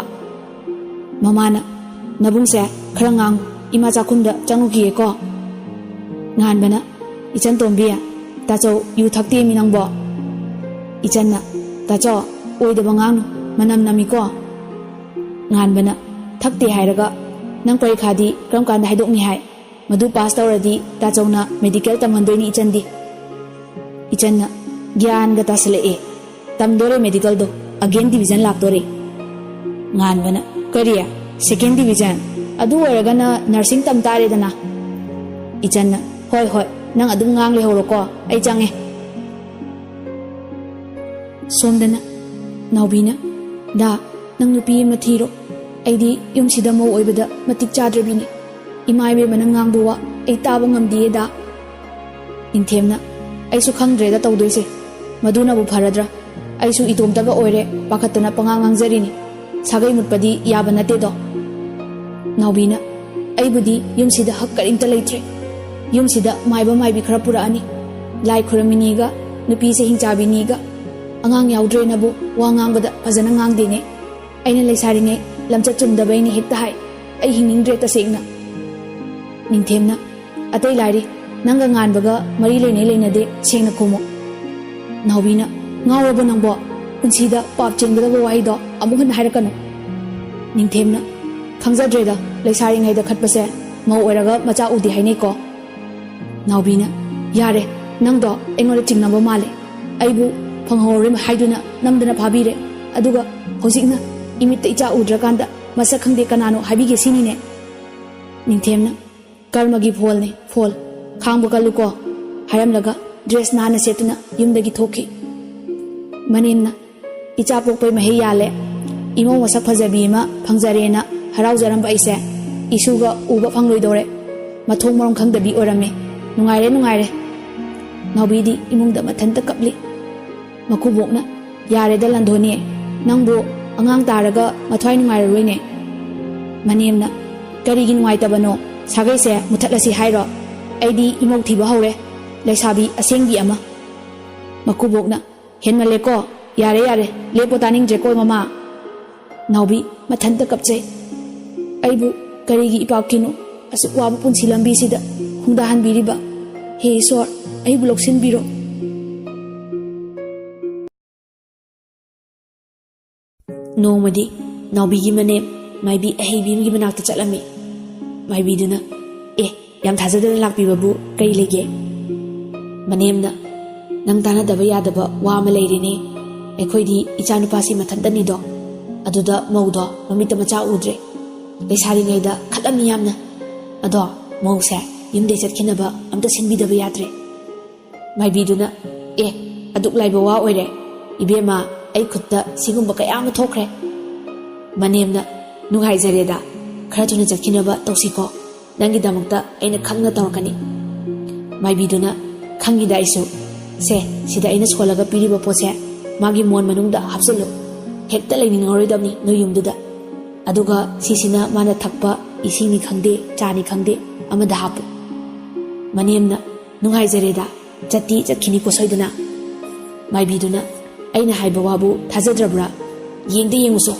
ꯃꯃꯥꯅ, ꯅꯕꯨꯡꯁꯦ ꯈꯔ ꯉꯥꯡꯉꯨ, ꯏꯃꯥ ꯆꯥꯛꯈꯨꯝꯗ ꯆꯪꯉꯨꯈꯤꯒꯦꯀꯣ꯫ ꯉꯥꯟꯕꯅ, ꯏꯆꯟ ꯇꯣꯝꯕꯤ, ꯇꯥꯆꯧ ꯌꯨ ꯊꯛꯇꯦꯃꯤ ꯅꯪꯕꯣ꯫ ꯏꯆꯟꯅ, ꯇꯥꯆꯧ, ꯑꯣꯏꯗꯕ ꯉꯥꯡꯅꯨ, ꯃꯅꯝ ꯅꯝꯃꯤꯀꯣ꯫ ꯉꯥꯟꯕꯅ, ꯊꯛꯇꯦ ꯍꯥꯏꯔꯒ ꯅꯪ ꯄꯔꯤꯈꯥꯗꯤ ꯀꯔꯝ ꯀꯥꯟꯗ ꯍꯥꯏꯗꯣꯛꯅꯤ ꯍꯥꯏ? ꯃꯗꯨ ꯄꯥꯁ ꯇꯧꯔꯗꯤ ꯇꯥꯆꯧꯅ ꯃꯦꯗꯤꯀꯦꯜ ꯇꯝꯍꯟꯗꯣꯏꯅꯤ ꯏꯆꯟꯗꯤ꯫ ꯏꯆꯟꯅ, ꯒ꯭ꯌꯥꯟꯒ ꯇꯥꯁꯜꯂꯛꯑꯦ꯫ ꯇꯝꯗꯣꯔꯦ ꯃꯦꯗꯤꯀꯦꯜꯗꯣ, ꯑꯒꯦꯟ ꯗꯤꯚꯤꯖꯟ ꯂꯥꯛꯇꯣꯔꯦ꯫ ꯉꯥꯟꯕꯅ, ꯀꯔꯤ? Second division? ꯑꯗꯨ ꯑꯣꯏꯔꯒꯅ ꯅꯔꯁꯤꯡ ꯇꯝ ꯇꯥꯔꯦꯗꯅ꯫ ꯏꯆꯟꯅ, ꯍꯣꯏ ꯍꯣꯏ, ꯅꯪ ꯑꯗꯨꯝ ꯉꯥꯡ ꯂꯩꯍꯧꯔꯣꯀꯣ, ꯑꯩ ꯆꯪꯉꯦ꯫ ꯁꯣꯝꯗꯅ ꯅꯥꯎꯕꯤꯅ, ꯗꯥ, ꯅꯪ ꯅꯨꯄꯤ ꯑꯃ ꯊꯤꯔꯣ꯫ ꯑꯩꯗꯤ ꯌꯨꯝꯁꯤꯗ ꯃꯧ ꯑꯣꯏꯕꯗ ꯃꯇꯤꯛ ꯆꯥꯗ꯭ꯔꯕꯤꯅꯤ꯫ ꯏꯃꯥ ꯏꯕꯦꯝꯃꯅ ꯉꯥꯡꯕ ꯋꯥ ꯑꯩ ꯇꯥꯕ ꯉꯝꯗꯤꯌꯦ ꯗꯥ꯫ ꯏꯟꯊꯦꯝꯅ, ꯑꯩꯁꯨ ꯈꯪꯗ꯭ꯔꯦꯗ ꯇꯧꯗꯣꯏꯁꯦ꯫ ꯃꯗꯨꯅꯕꯨ ꯐꯔꯗ꯭ꯔꯥ? ꯑꯩꯁꯨ ꯏꯇꯣꯝꯇꯒ ꯑꯣꯏꯔꯦ ꯄꯥꯈꯠꯇꯅ ꯄꯉꯥꯡ ꯉꯥꯡꯖꯔꯤꯅꯤ꯫ ꯁꯥꯒꯩ ꯃꯨꯠꯄꯗꯤ ꯌꯥꯕ ꯅꯠꯇꯦꯗꯣ꯫ ꯅꯥꯎꯕꯤꯅ, ꯑꯩꯕꯨꯗꯤ ꯌꯨꯝꯁꯤꯗ ꯍꯛ ꯀꯔꯤꯝꯇ ꯂꯩꯇ꯭ꯔꯦ꯫ ꯌꯨꯝꯁꯤꯗ ꯃꯥꯏꯕ ꯃꯥꯏꯕꯤ ꯈꯔ ꯄꯨꯔꯛꯑꯅꯤ꯫ ꯂꯥꯏ ꯈꯨꯔꯝꯃꯤꯅꯤꯒ ꯅꯨꯄꯤꯁꯦ ꯍꯤꯡꯆꯥꯕꯤꯅꯤꯒ ꯑꯉꯥꯡ ꯌꯥꯎꯗ꯭ꯔꯦꯅꯕꯨ ꯋꯥ ꯉꯥꯡꯕꯗ ꯐꯖꯅ ꯉꯥꯡꯗꯦꯅꯦ꯫ ꯑꯩꯅ ꯂꯩꯁꯥꯔꯤꯉꯩ ꯂꯝꯆꯠ ꯆꯨꯝꯗꯕꯩꯅꯦ ꯍꯦꯛꯇ ꯍꯥꯏ꯫ ꯑꯩ ꯍꯤꯡꯅꯤꯡꯗ꯭ꯔꯦ ꯇꯁꯦꯡꯅ꯫ ꯅꯤꯡꯊꯦꯝꯅ, ꯑꯇꯩ ꯂꯥꯏꯔꯤ, ꯅꯪꯒ ꯉꯥꯟꯕꯒ ꯃꯔꯤ ꯂꯩꯅꯩ ꯂꯩꯅꯗꯦ, ꯁꯦꯡꯅ ꯈꯨꯝꯃꯨ꯫ ꯅꯥꯎꯕꯤꯅ, ꯉꯥꯎꯔꯕꯣ ꯅꯪꯕꯣ? ꯄꯨꯟꯁꯤꯗ ꯄꯥꯞ ꯆꯦꯟꯒꯗꯕ ꯋꯥꯍꯩꯗꯣ ꯑꯃꯨꯛ ꯍꯟꯅ ꯍꯥꯏꯔꯛꯀꯅꯨ꯫ ꯅꯤꯡꯊꯦꯝꯅ, ꯈꯪꯖꯗ꯭ꯔꯦꯗ, ꯂꯩꯁꯥꯔꯤꯉꯩꯗ ꯈꯠꯄꯁꯦ ꯃꯧ ꯑꯣꯏꯔꯒ ꯃꯆꯥ ꯎꯗꯦ ꯍꯥꯏꯅꯩꯀꯣ꯫ ꯅꯥꯎꯕꯤꯅ, ꯌꯥꯔꯦ, ꯅꯪꯗꯣ ꯑꯩꯉꯣꯟꯗ ꯆꯤꯡꯅꯕ ꯃꯥꯜꯂꯦ꯫ ꯑꯩꯕꯨ ꯐꯪꯍꯧꯔꯔꯣꯏ ꯍꯥꯏꯗꯨꯅ ꯅꯝꯗꯅ ꯐꯥꯕꯤꯔꯦ꯫ ꯑꯗꯨꯒ ꯍꯧꯖꯤꯛꯅ ꯏꯃꯤꯠꯇ ꯏꯆꯥ ꯎꯗ꯭ꯔꯀꯥꯟꯗ ꯃꯁꯛ ꯈꯪꯗꯦ ꯀꯅꯥꯅꯣ ꯍꯥꯏꯕꯤꯒꯦ ꯁꯤꯅꯤꯅꯦ꯫ ꯅꯤꯡꯊꯦꯝꯅ, ꯀꯔꯃꯒꯤ ꯐꯣꯜꯅꯦ, ꯐꯣꯜ꯫ ꯈꯥꯡꯕ ꯀꯜꯂꯨꯀꯣ, ꯍꯥꯏꯔꯝꯂꯒ ꯗ꯭ꯔꯦꯁ ꯅꯥꯟꯅ ꯁꯦꯠꯇꯨꯅ ꯌꯨꯝꯗꯒꯤ ꯊꯣꯛꯈꯤ꯫ ꯃꯅꯦꯝꯅ, ꯏꯆꯥ ꯄꯣꯛꯄꯩ ꯃꯍꯩ ꯌꯥꯜꯂꯦ꯫ ꯏꯃꯧ ꯃꯁꯛ ꯐꯖꯕꯤ ꯑꯃ ꯐꯪꯖꯔꯦꯅ ꯍꯔꯥꯎꯖꯔꯝꯕ ꯑꯩꯁꯦ ꯏꯁꯨꯒ ꯎꯕ ꯐꯪꯂꯣꯏꯗꯧꯔꯦ꯫ ꯃꯊꯣꯡ ꯃꯔꯝ ꯈꯪꯗꯕꯤ ꯑꯣꯏꯔꯝꯃꯦ꯫ ꯅꯨꯡꯉꯥꯏꯔꯦ, ꯅꯨꯡꯉꯥꯏꯔꯦ꯫ ꯅꯥꯎꯕꯤꯗꯤ ꯏꯃꯨꯡꯗ ꯃꯊꯟꯇ ꯀꯞꯂꯤ꯫ ꯃꯀꯨꯕꯣꯛꯅ, ꯌꯥꯔꯦꯗ ꯂꯟꯗꯣꯅꯦ, ꯅꯪꯕꯨ ꯑꯉꯥꯡ ꯇꯥꯔꯒ ꯃꯊ꯭ꯋꯥꯏ ꯅꯨꯡꯉꯥꯏꯔꯔꯣꯏꯅꯦ꯫ ꯃꯅꯦꯝꯅ, ꯀꯔꯤꯒꯤ ꯅꯨꯡꯉꯥꯏꯇꯕꯅꯣ? ꯁꯥꯒꯩꯁꯦ ꯃꯨꯊꯠꯂꯁꯤ ꯍꯥꯏꯔꯣ? ꯑꯩꯗꯤ ꯏꯃꯧ ꯊꯤꯕ ꯍꯧꯔꯦ, ꯂꯩꯁꯥꯕꯤ ꯑꯁꯦꯡꯕꯤ ꯑꯃ꯫ ꯃꯀꯨꯕꯣꯛꯅ, ꯍꯦꯟꯃꯜꯂꯦꯀꯣ, ꯌꯥꯔꯦ ꯌꯥꯔꯦ, ꯂꯦꯞꯄꯣ, ꯇꯥꯅꯤꯡꯗ꯭ꯔꯦꯀꯣ ꯃꯃꯥ꯫ ꯅꯥꯎꯕꯤ ꯃꯊꯟꯇ ꯀꯞꯆꯩ꯫ ꯑꯩꯕꯨ ꯀꯔꯤꯒꯤ ꯏꯄꯥꯛꯀꯤꯅꯣ ꯑꯁꯨꯛ ꯋꯥꯕ ꯄꯨꯟꯁꯤ ꯂꯝꯕꯤꯁꯤꯗ ꯍꯨꯡꯗꯥꯍꯟꯕꯤꯔꯤꯕ? ꯍꯦ ꯏꯁꯣꯔ, ꯑꯩꯕꯨ ꯂꯧꯁꯤꯟꯕꯤꯔꯣ꯫ ꯅꯣꯡꯃꯗꯤ ꯅꯥꯎꯕꯤꯒꯤ ꯃꯅꯦꯝ ꯃꯥꯏꯕꯤ ꯑꯍꯩꯕꯤ ꯑꯃꯒꯤ ꯃꯅꯥꯛꯇ ꯆꯠꯂꯝꯃꯤ꯫ ꯃꯥꯏꯕꯤꯗꯨꯅ, "ꯑꯦ, ꯌꯥꯝ ꯊꯥꯖꯗꯅ ꯂꯥꯛꯄꯤꯕꯕꯨ ꯀꯔꯤ ꯂꯩꯒꯦ?" ꯃꯅꯦꯝꯅ, "ꯅꯪ ꯇꯥꯟꯅꯗꯕ ꯌꯥꯗꯕ ꯋꯥ ꯑꯃ ꯂꯩꯔꯦꯅꯦ꯫ ꯑꯩꯈꯣꯏꯗꯤ ꯏꯆꯥꯅꯨꯄꯥꯁꯤ ꯃꯊꯟꯇꯅꯤꯗꯣ꯫ ꯑꯗꯨꯗ ꯃꯧꯗꯣ ꯃꯃꯤꯠꯇ ꯃꯆꯥ ꯎꯗ꯭ꯔꯦ꯫ ꯂꯩꯁꯥꯔꯤꯉꯩꯗ ꯈꯠꯂꯝꯃꯤ ꯌꯥꯝꯅ꯫ ꯑꯗꯣ ꯃꯧꯁꯦ ꯌꯨꯝꯗꯩ ꯆꯠꯈꯤꯅꯕ ꯑꯝꯇ ꯁꯤꯟꯕꯤꯗꯕ ꯌꯥꯗ꯭ꯔꯦ꯫" ꯃꯥꯏꯕꯤꯗꯨꯅ, "ꯑꯦ, ꯑꯗꯨꯛ ꯂꯥꯏꯕ ꯋꯥ ꯑꯣꯏꯔꯦ? ꯏꯕꯦꯝꯃ, ꯑꯩ ꯈꯨꯠꯇ ꯁꯤꯒꯨꯝꯕ ꯀꯌꯥ ꯑꯃ ꯊꯣꯛꯈ꯭ꯔꯦ꯫" ꯃꯅꯦꯝꯅ, "ꯅꯨꯡꯉꯥꯏꯖꯔꯦꯗ, ꯈꯔ ꯊꯨꯅ ꯆꯠꯈꯤꯅꯕ ꯇꯧꯁꯤꯀꯣ꯫ ꯅꯪꯒꯤꯗꯃꯛꯇ ꯑꯩꯅ ꯈꯪꯅ ꯇꯧꯔꯛꯀꯅꯤ꯫" ꯃꯥꯏꯕꯤꯗꯨꯅ, "ꯈꯪꯉꯤꯗ ꯑꯩꯁꯨ꯫ ꯁꯦ, ꯁꯤꯗ ꯑꯩꯅ ꯁꯣꯜꯂꯒ ꯄꯤꯔꯤꯕ ꯄꯣꯠꯁꯦ ꯃꯥꯒꯤ ꯃꯣꯟ ꯃꯅꯨꯡꯗ ꯍꯥꯞꯆꯤꯜꯂꯨ꯫ ꯍꯦꯛꯇ ꯂꯩꯅꯤꯡꯉꯔꯣꯏꯗꯕꯅꯤ ꯅꯣꯏ ꯌꯨꯝꯗꯨꯗ꯫ ꯑꯗꯨꯒ ꯁꯤꯁꯤꯅ ꯃꯥꯅ ꯊꯛꯄ ꯏꯁꯤꯡꯅꯤ ꯈꯪꯗꯦ, ꯆꯥꯅꯤ ꯈꯪꯗꯦ, ꯑꯃꯗ ꯍꯥꯞꯄꯨ꯫" ꯃꯅꯦꯝꯅ, "ꯅꯨꯡꯉꯥꯏꯖꯔꯦꯗ, ꯆꯠꯇꯤ ꯆꯠꯈꯤꯅꯤꯀꯣ ꯁꯣꯏꯗꯅ꯫ ꯃꯥꯏꯕꯤꯗꯨꯅ, "ꯑꯩꯅ ꯍꯥꯏꯕ ꯋꯥꯕꯨ ꯊꯥꯖꯗ꯭ꯔꯕ꯭ꯔꯥ? ꯌꯦꯡꯗꯤ ꯌꯦꯡꯉꯨꯁꯣ꯫"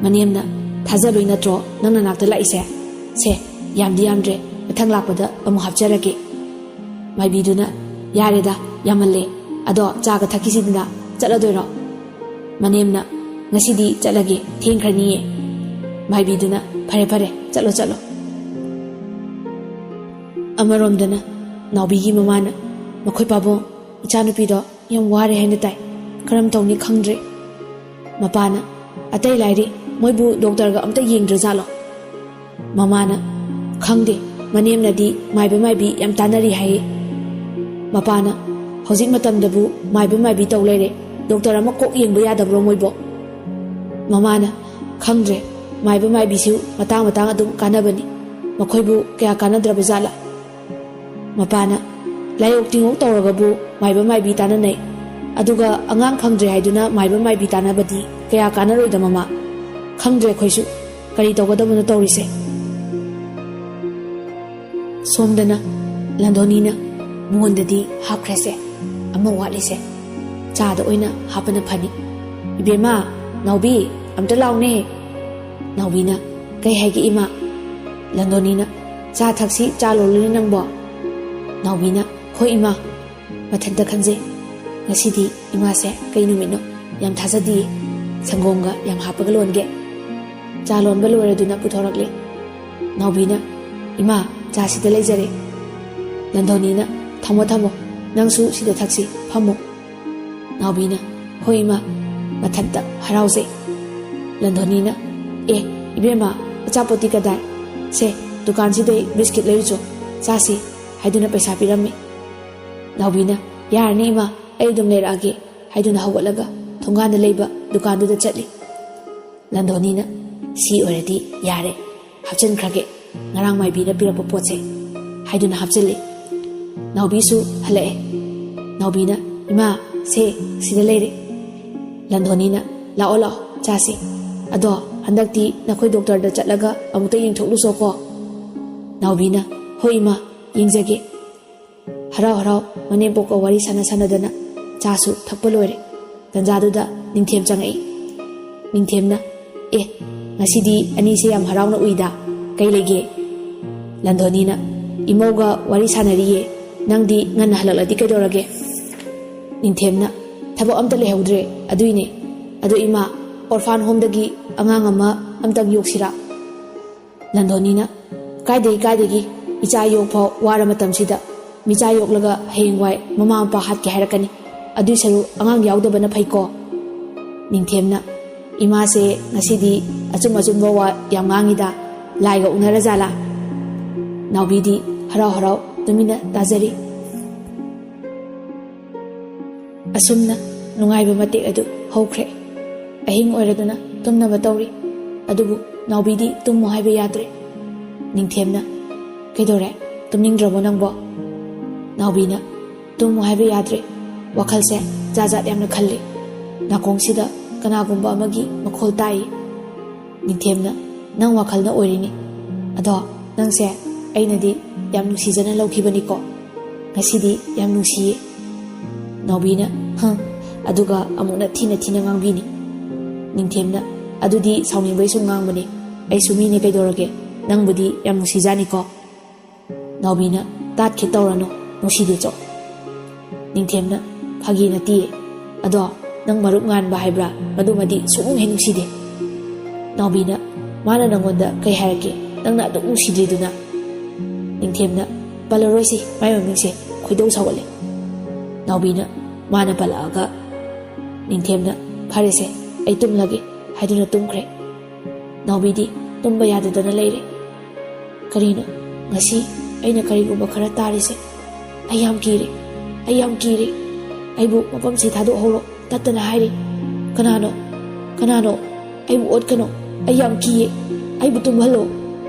ꯃꯅꯦꯝꯅ, "ꯊꯥꯖꯕꯩ ꯅꯠꯇ꯭ꯔꯣ ꯅꯪ ꯅꯅꯥꯛꯇ ꯂꯥꯛꯏꯁꯦ? ꯁꯦ, ꯌꯥꯝꯗꯤ ꯌꯥꯝꯗ꯭ꯔꯦ, ꯃꯊꯪ ꯂꯥꯛꯄꯗ ꯑꯃꯨꯛ ꯍꯥꯞꯆꯔꯒꯦ꯫" ꯃꯥꯏꯕꯤꯗꯨꯅ, "ꯌꯥꯔꯦꯗ, ꯌꯥꯝꯃꯜꯂꯦ꯫ ꯑꯗꯣ ꯆꯥꯒ ꯊꯛꯈꯤꯁꯤꯗꯅ, ꯆꯠꯂꯗꯣꯏꯔꯣ?" ꯃꯅꯦꯝꯅ, "ꯉꯁꯤꯗꯤ ꯆꯠꯂꯒꯦ, ꯊꯦꯡꯈ꯭ꯔꯅꯤꯌꯦ꯫" ꯃꯥꯏꯕꯤꯗꯨꯅ, "ꯐꯔꯦ ꯐꯔꯦ, ꯆꯠꯂꯣ ꯆꯠꯂꯣ꯫" ꯑꯃꯔꯣꯝꯗꯅ ꯅꯥꯎꯕꯤꯒꯤ ꯃꯃꯥꯅ, "ꯃꯈꯣꯏ ꯄꯥꯕꯨꯡ, ꯏꯆꯥꯅꯨꯄꯤꯗꯣ ꯌꯥꯝ ꯋꯥꯔꯦ ꯍꯥꯏꯅ ꯇꯥꯏ꯫ ꯀꯔꯝ ꯇꯧꯅꯤ ꯈꯪꯗ꯭ꯔꯦ꯫" ꯃꯄꯥꯅ, "ꯑꯇꯩ ꯂꯥꯏꯔꯤ, ꯃꯣꯏꯕꯨ ꯗꯣꯛꯇꯔꯒ ꯑꯝꯇ ꯌꯦꯡꯗ꯭ꯔꯖꯥꯠꯂꯣ?" ꯃꯃꯥꯅ, "ꯈꯪꯗꯦ, ꯃꯅꯦꯝꯅꯗꯤ ꯃꯥꯏꯕ ꯃꯥꯏꯕꯤ ꯌꯥꯝ ꯇꯥꯟꯅꯔꯤ ꯍꯥꯏꯌꯦ꯫" ꯃꯄꯥꯅ, "ꯍꯧꯖꯤꯛ ꯃꯇꯝꯗꯕꯨ ꯃꯥꯏꯕ ꯃꯥꯏꯕꯤ ꯇꯧ ꯂꯩꯔꯦ, ꯗꯣꯛꯇꯔ ꯑꯃ ꯀꯣꯛ ꯌꯦꯡꯕ ꯌꯥꯗꯕ꯭ꯔꯣ ꯃꯣꯏꯕꯣ?" ꯃꯃꯥꯅ, "ꯈꯪꯗ꯭ꯔꯦ, ꯃꯥꯏꯕ ꯃꯥꯏꯕꯤꯁꯨ ꯃꯇꯥꯡ ꯃꯇꯥꯡ ꯑꯗꯨꯝ ꯀꯥꯟꯅꯕꯅꯤ, ꯃꯈꯣꯏꯕꯨ ꯀꯌꯥ ꯀꯥꯟꯅꯗ꯭ꯔꯕ ꯖꯥꯠꯂꯥ?" ꯃꯄꯥꯅ, "ꯂꯥꯏꯑꯣꯛ ꯇꯤꯡꯑꯣꯛ ꯇꯧꯔꯒꯕꯨ ꯃꯥꯏꯕ ꯃꯥꯏꯕꯤ ꯇꯥꯟꯅꯅꯩ, ꯑꯗꯨꯒ ꯑꯉꯥꯡ ꯐꯪꯗ꯭ꯔꯦ ꯍꯥꯏꯗꯨꯅ ꯃꯥꯏꯕ ꯃꯥꯏꯕꯤ ꯇꯥꯟꯅꯕꯗꯤ ꯀꯌꯥ ꯀꯥꯟꯅꯔꯣꯏꯗ ꯃꯃꯥ꯫ ꯈꯪꯗ꯭ꯔꯦ ꯑꯩꯈꯣꯏꯁꯨ ꯀꯔꯤ ꯇꯧꯒꯗꯕꯅꯣ ꯇꯧꯔꯤꯁꯦ꯫" ꯁꯣꯝꯗꯅ ꯂꯟꯗꯣꯅꯤꯅ, "ꯃꯉꯣꯟꯗꯗꯤ ꯍꯥꯞꯈ꯭ꯔꯦꯁꯦ, ꯑꯃ ꯋꯥꯠꯂꯤꯁꯦ, ꯆꯥꯗ ꯑꯣꯏꯅ ꯍꯥꯞꯄꯅ ꯐꯅꯤ꯫ ꯏꯕꯦꯝꯃ, ꯅꯥꯎꯕꯤ, ꯑꯝꯇ ꯂꯥꯎꯅꯦ꯫" ꯅꯥꯎꯕꯤꯅ, "ꯀꯩ ꯍꯥꯏꯒꯦ ꯏꯃꯥ?" ꯂꯟꯗꯣꯅꯤꯅ, "ꯆꯥ ꯊꯛꯁꯤ, ꯆꯥ ꯂꯣꯜꯂꯨꯅꯦ ꯅꯪꯕꯣ꯫" ꯅꯥꯎꯕꯤꯅ, "ꯍꯣꯏ ꯏꯃꯥ꯫" ꯃꯊꯟꯇ ꯈꯟꯖꯩ, "ꯉꯁꯤꯗꯤ ꯏꯃꯥꯁꯦ ꯀꯩ ꯅꯨꯃꯤꯠꯅꯣ? ꯌꯥꯝ ꯊꯥꯖꯗꯤꯌꯦ꯫ ꯁꯪꯒꯣꯝꯒ ꯌꯥꯝ ꯍꯥꯞꯄꯒ ꯂꯣꯟꯒꯦ꯫" ꯆꯥ ꯂꯣꯟꯕ ꯂꯣꯏꯔꯗꯨꯅ ꯄꯨꯊꯣꯔꯛꯂꯦ꯫ ꯅꯥꯎꯕꯤꯅ, "ꯏꯃꯥ, ꯆꯥ ꯁꯤꯗ ꯂꯩꯖꯔꯦ꯫" ꯂꯟꯗꯣꯅꯤꯅ, "ꯊꯝꯃꯣ ꯊꯝꯃꯣ, ꯅꯪꯁꯨ ꯁꯤꯗ ꯊꯛꯁꯤ, ꯐꯝꯃꯣ꯫" ꯅꯥꯎꯕꯤꯅ, "ꯍꯣꯏ ꯏꯃꯥ꯫" ꯃꯊꯟꯇ ꯍꯔꯥꯎꯖꯩ꯫ ꯂꯟꯗꯣꯅꯤꯅ, "ꯑꯦ, ꯏꯕꯦꯝꯃ, ꯑꯆꯥꯄꯣꯠꯇꯤ ꯀꯗꯥꯏ? ꯁꯦ, ꯗꯨꯀꯥꯟꯁꯤꯗꯩ ꯕꯤꯁꯀꯤꯠ ꯂꯩꯔꯨꯆꯣ, ꯆꯥꯁꯤ" ꯍꯥꯏꯗꯨꯅ ꯄꯩꯁꯥ ꯄꯤꯔꯝꯃꯤ꯫ ꯅꯥꯎꯕꯤꯅ, "ꯌꯥꯔꯅꯤ ꯏꯃꯥ, ꯑꯩ ꯑꯗꯨꯝ ꯂꯩꯔꯛꯑꯒꯦ" ꯍꯥꯏꯗꯨꯅ ꯍꯧꯒꯠꯂꯒ ꯊꯣꯡꯒꯥꯟꯗ ꯂꯩꯕ ꯗꯨꯀꯥꯟꯗꯨꯗ ꯆꯠꯂꯤ꯫ ꯂꯟꯗꯣꯅꯤꯅ, "ꯁꯤ ꯑꯣꯏꯔꯗꯤ ꯌꯥꯔꯦ, ꯍꯥꯞꯆꯤꯟꯈ꯭ꯔꯒꯦ ꯉꯔꯥꯡ ꯃꯥꯏꯕꯤꯅ ꯄꯤꯔꯛꯄ ꯄꯣꯠꯁꯦ" ꯍꯥꯏꯗꯨꯅ ꯍꯥꯞꯆꯤꯜꯂꯤ꯫ ꯅꯥꯎꯕꯤꯁꯨ ꯍꯜꯂꯛꯑꯦ꯫ ꯅꯥꯎꯕꯤꯅ, "ꯏꯃꯥ, ꯁꯦ, ꯁꯤꯗ ꯂꯩꯔꯦ꯫" ꯂꯟꯗꯣꯅꯤꯅ, "ꯂꯥꯛꯑꯣ ꯂꯥꯛꯑꯣ, ꯆꯥꯁꯤ꯫ ꯑꯗꯣ ꯍꯟꯗꯛꯇꯤ ꯅꯈꯣꯏ ꯗꯣꯛꯇꯔꯗ ꯆꯠꯂꯒ ꯑꯃꯨꯛꯇ ꯌꯦꯡꯊꯣꯛꯂꯨꯁꯣꯀꯣ꯫" ꯅꯥꯎꯕꯤꯅ, "ꯍꯣꯏ ꯏꯃꯥ, ꯌꯦꯡꯖꯒꯦ꯫" ꯍꯔꯥꯎ ꯍꯔꯥꯎ ꯃꯅꯦꯝꯄꯣꯛꯀ ꯋꯥꯔꯤ ꯁꯥꯟꯅ ꯁꯥꯟꯅꯗꯅ ꯆꯥꯁꯨ ꯊꯛꯄ ꯂꯣꯏꯔꯦ꯫ ꯇꯟꯖꯥꯗꯨꯗ ꯅꯤꯡꯊꯦꯝ ꯆꯪꯉꯛꯏ꯫ ꯅꯤꯡꯊꯦꯝꯅ, "ꯑꯦ, ꯉꯁꯤꯗꯤ ꯑꯅꯤꯁꯦ ꯌꯥꯝ ꯍꯔꯥꯎꯅ ꯎꯏꯗ, ꯀꯩ ꯂꯩꯒꯦ?" ꯂꯟꯗꯣꯅꯤꯅ, "ꯏꯃꯧꯒ ꯋꯥꯔꯤ ꯁꯥꯟꯅꯔꯤꯌꯦ, ꯅꯪꯗꯤ ꯉꯟꯅ ꯍꯜꯂꯛꯂꯗꯤ ꯀꯩꯗꯧꯔꯒꯦ?" ꯅꯤꯡꯊꯦꯝꯅ, "ꯊꯕꯛ ꯑꯝꯇ ꯂꯩꯍꯧꯗ꯭ꯔꯦ ꯑꯗꯨꯏꯅꯦ꯫ ꯑꯗꯣ ꯏꯃꯥ, ꯑꯣꯔꯐꯥꯟ ꯍꯣꯝꯗꯒꯤ ꯑꯉꯥꯡ ꯑꯃ ꯑꯝꯇꯪ ꯌꯣꯛꯁꯤꯔꯥ?" ꯂꯟꯗꯣꯅꯤꯅ, "ꯀꯥꯏꯗꯒꯤ ꯀꯥꯏꯗꯒꯤ, ꯏꯆꯥ ꯌꯣꯛꯐꯥꯎ ꯋꯥꯔ ꯃꯇꯝꯁꯤꯗ ꯃꯤꯆꯥ ꯌꯣꯛꯂꯒ ꯍꯌꯦꯡꯋꯥꯏ ꯃꯃꯥ ꯃꯄꯥ ꯍꯥꯠꯀꯦ ꯍꯥꯏꯔꯛꯀꯅꯤ꯫ ꯑꯗꯨꯏ ꯁꯔꯨꯛ ꯑꯉꯥꯡ ꯌꯥꯎꯗꯕꯅ ꯐꯩꯀꯣ?" ꯅꯤꯡꯊꯦꯝꯅ, "ꯏꯃꯥꯁꯦ ꯉꯁꯤꯗꯤ ꯑꯆꯨꯝ ꯑꯆꯨꯝꯕ ꯋꯥ ꯌꯥꯝ ꯉꯥꯡꯉꯤꯗ, ꯂꯥꯏꯒ ꯎꯅꯔꯖꯥꯠꯂꯥ?" ꯅꯥꯎꯕꯤꯗꯤ ꯍꯔꯥꯎ ꯍꯔꯥꯎ ꯇꯨꯃꯤꯟꯅ ꯇꯥꯖꯔꯤ꯫ ꯑꯁꯨꯝꯅ ꯅꯨꯡꯉꯥꯏꯕ ꯃꯇꯦꯛ ꯑꯗꯨ ꯍꯧꯈ꯭ꯔꯦ꯫ ꯑꯍꯤꯡ ꯑꯣꯏꯔꯗꯨꯅ ꯇꯨꯝꯅꯕ ꯇꯧꯔꯤ꯫ ꯑꯗꯨꯕꯨ ꯅꯥꯎꯕꯤꯗꯤ ꯇꯨꯝꯃꯨ ꯍꯥꯏꯕ ꯌꯥꯗ꯭ꯔꯦ꯫ ꯅꯤꯡꯊꯦꯝꯅ, "ꯀꯩꯗꯧꯔꯦ? ꯇꯨꯝꯅꯤꯡꯗ꯭ꯔꯕꯣ ꯅꯪꯕꯣ?" ꯅꯥꯎꯕꯤꯅ, "ꯇꯨꯝꯃꯨ ꯍꯥꯏꯕ ꯌꯥꯗ꯭ꯔꯦ꯫ ꯋꯥꯈꯜꯁꯦ ꯖꯥꯠ ꯖꯥꯠ ꯌꯥꯝꯅ ꯈꯜꯂꯤ꯫ ꯅꯥꯀꯣꯡꯁꯤꯗ ꯀꯅꯥꯒꯨꯝꯕ ꯑꯃꯒꯤ ꯃꯈꯣꯜ ꯇꯥꯏ꯫" ꯅꯤꯡꯊꯦꯝꯅ, "ꯅꯪ ꯋꯥꯈꯜꯅ ꯑꯣꯏꯔꯤꯅꯤ꯫ ꯑꯗꯣ ꯅꯪꯁꯦ ꯑꯩꯅꯗꯤ ꯌꯥꯝ ꯅꯨꯡꯁꯤꯖꯅ ꯂꯧꯈꯤꯕꯅꯤꯀꯣ꯫ ꯉꯁꯤꯗꯤ ꯌꯥꯝ ꯅꯨꯡꯁꯤꯌꯦ꯫" ꯅꯥꯎꯕꯤꯅ, "ꯍꯪ," ꯑꯗꯨꯒ ꯑꯃꯨꯛꯅ ꯊꯤꯅ ꯊꯤꯅ ꯉꯥꯡꯕꯤꯅꯤ꯫ ꯅꯤꯡꯊꯦꯝꯅ, "ꯑꯗꯨꯗꯤ ꯁꯥꯎꯅꯤꯡꯕꯩ ꯁꯨꯝ ꯉꯥꯡꯕꯅꯤ꯫ ꯑꯩꯁꯨ ꯃꯤꯅꯦ ꯀꯩꯗꯧꯔꯒꯦ꯫ ꯅꯪꯕꯨꯗꯤ ꯌꯥꯝ ꯅꯨꯡꯁꯤꯖꯥꯅꯤꯀꯣ꯫" ꯅꯥꯎꯕꯤꯅ, "ꯇꯥꯠꯈꯤ ꯇꯧꯔꯅꯨ, ꯅꯨꯡꯁꯤꯗꯦ ꯆꯣ꯫" ꯅꯤꯡꯊꯦꯝꯅ, "ꯐꯥꯒꯤ ꯅꯠꯇꯤꯌꯦ꯫ ꯑꯗꯣ ꯅꯪ ꯃꯔꯨꯞ ꯉꯥꯟꯕ ꯍꯥꯏꯕ꯭ꯔꯥ, ꯃꯗꯨꯃꯗꯤ ꯁꯨꯡꯅꯨꯡ ꯍꯦꯛ ꯅꯨꯡꯁꯤꯗꯦ꯫" ꯅꯥꯎꯕꯤꯅ, "ꯃꯥꯅ ꯅꯪꯉꯣꯟꯗ ꯀꯩ ꯍꯥꯏꯔꯛꯀꯦ, ꯅꯪꯅ ꯑꯗꯨꯛ ꯅꯨꯡꯁꯤꯗ꯭ꯔꯤꯗꯨꯅ?" ꯅꯤꯡꯊꯦꯝꯅ, "ꯄꯜꯂꯔꯣꯏꯁꯤ, ꯃꯥꯏ ꯃꯃꯤꯡꯁꯦ, ꯈꯣꯏꯗꯧ ꯁꯥꯎꯒꯠꯂꯦ꯫" ꯅꯥꯎꯕꯤꯅ, ꯃꯥꯅ ꯄꯜꯂꯛꯑꯒ꯫ ꯅꯤꯡꯊꯦꯝꯅ, "ꯐꯔꯦꯁꯦ, ꯑꯩ ꯇꯨꯝꯂꯒꯦ" ꯍꯥꯏꯗꯨꯅ ꯇꯨꯝꯈ꯭ꯔꯦ꯫ ꯅꯥꯎꯕꯤꯗꯤ ꯇꯨꯝꯕ ꯌꯥꯗꯗꯅ ꯂꯩꯔꯦ꯫ "ꯀꯔꯤꯅꯣ ꯉꯁꯤ ꯑꯩꯅ ꯀꯔꯤꯒꯨꯝꯕ ꯈꯔ ꯇꯥꯔꯤꯁꯦ? ꯑꯩ ꯌꯥꯝ ꯀꯤꯔꯦ, ꯑꯩ ꯌꯥꯝ ꯀꯤꯔꯦ꯫ ꯑꯩꯕꯨ ꯃꯐꯝꯁꯤ ꯊꯥꯗꯣꯛꯍꯧꯔꯣ ꯇꯠꯇꯅ ꯍꯥꯏꯔꯤ꯫ ꯀꯅꯥꯅꯣ? ꯀꯅꯥꯅꯣ? ꯑꯩꯕꯨ ꯑꯣꯠꯀꯅꯣ꯫ ꯑꯩ ꯌꯥꯝ ꯀꯤꯌꯦ꯫ ꯑꯩꯕꯨ ꯇꯨꯝꯍꯜꯂꯣ꯫"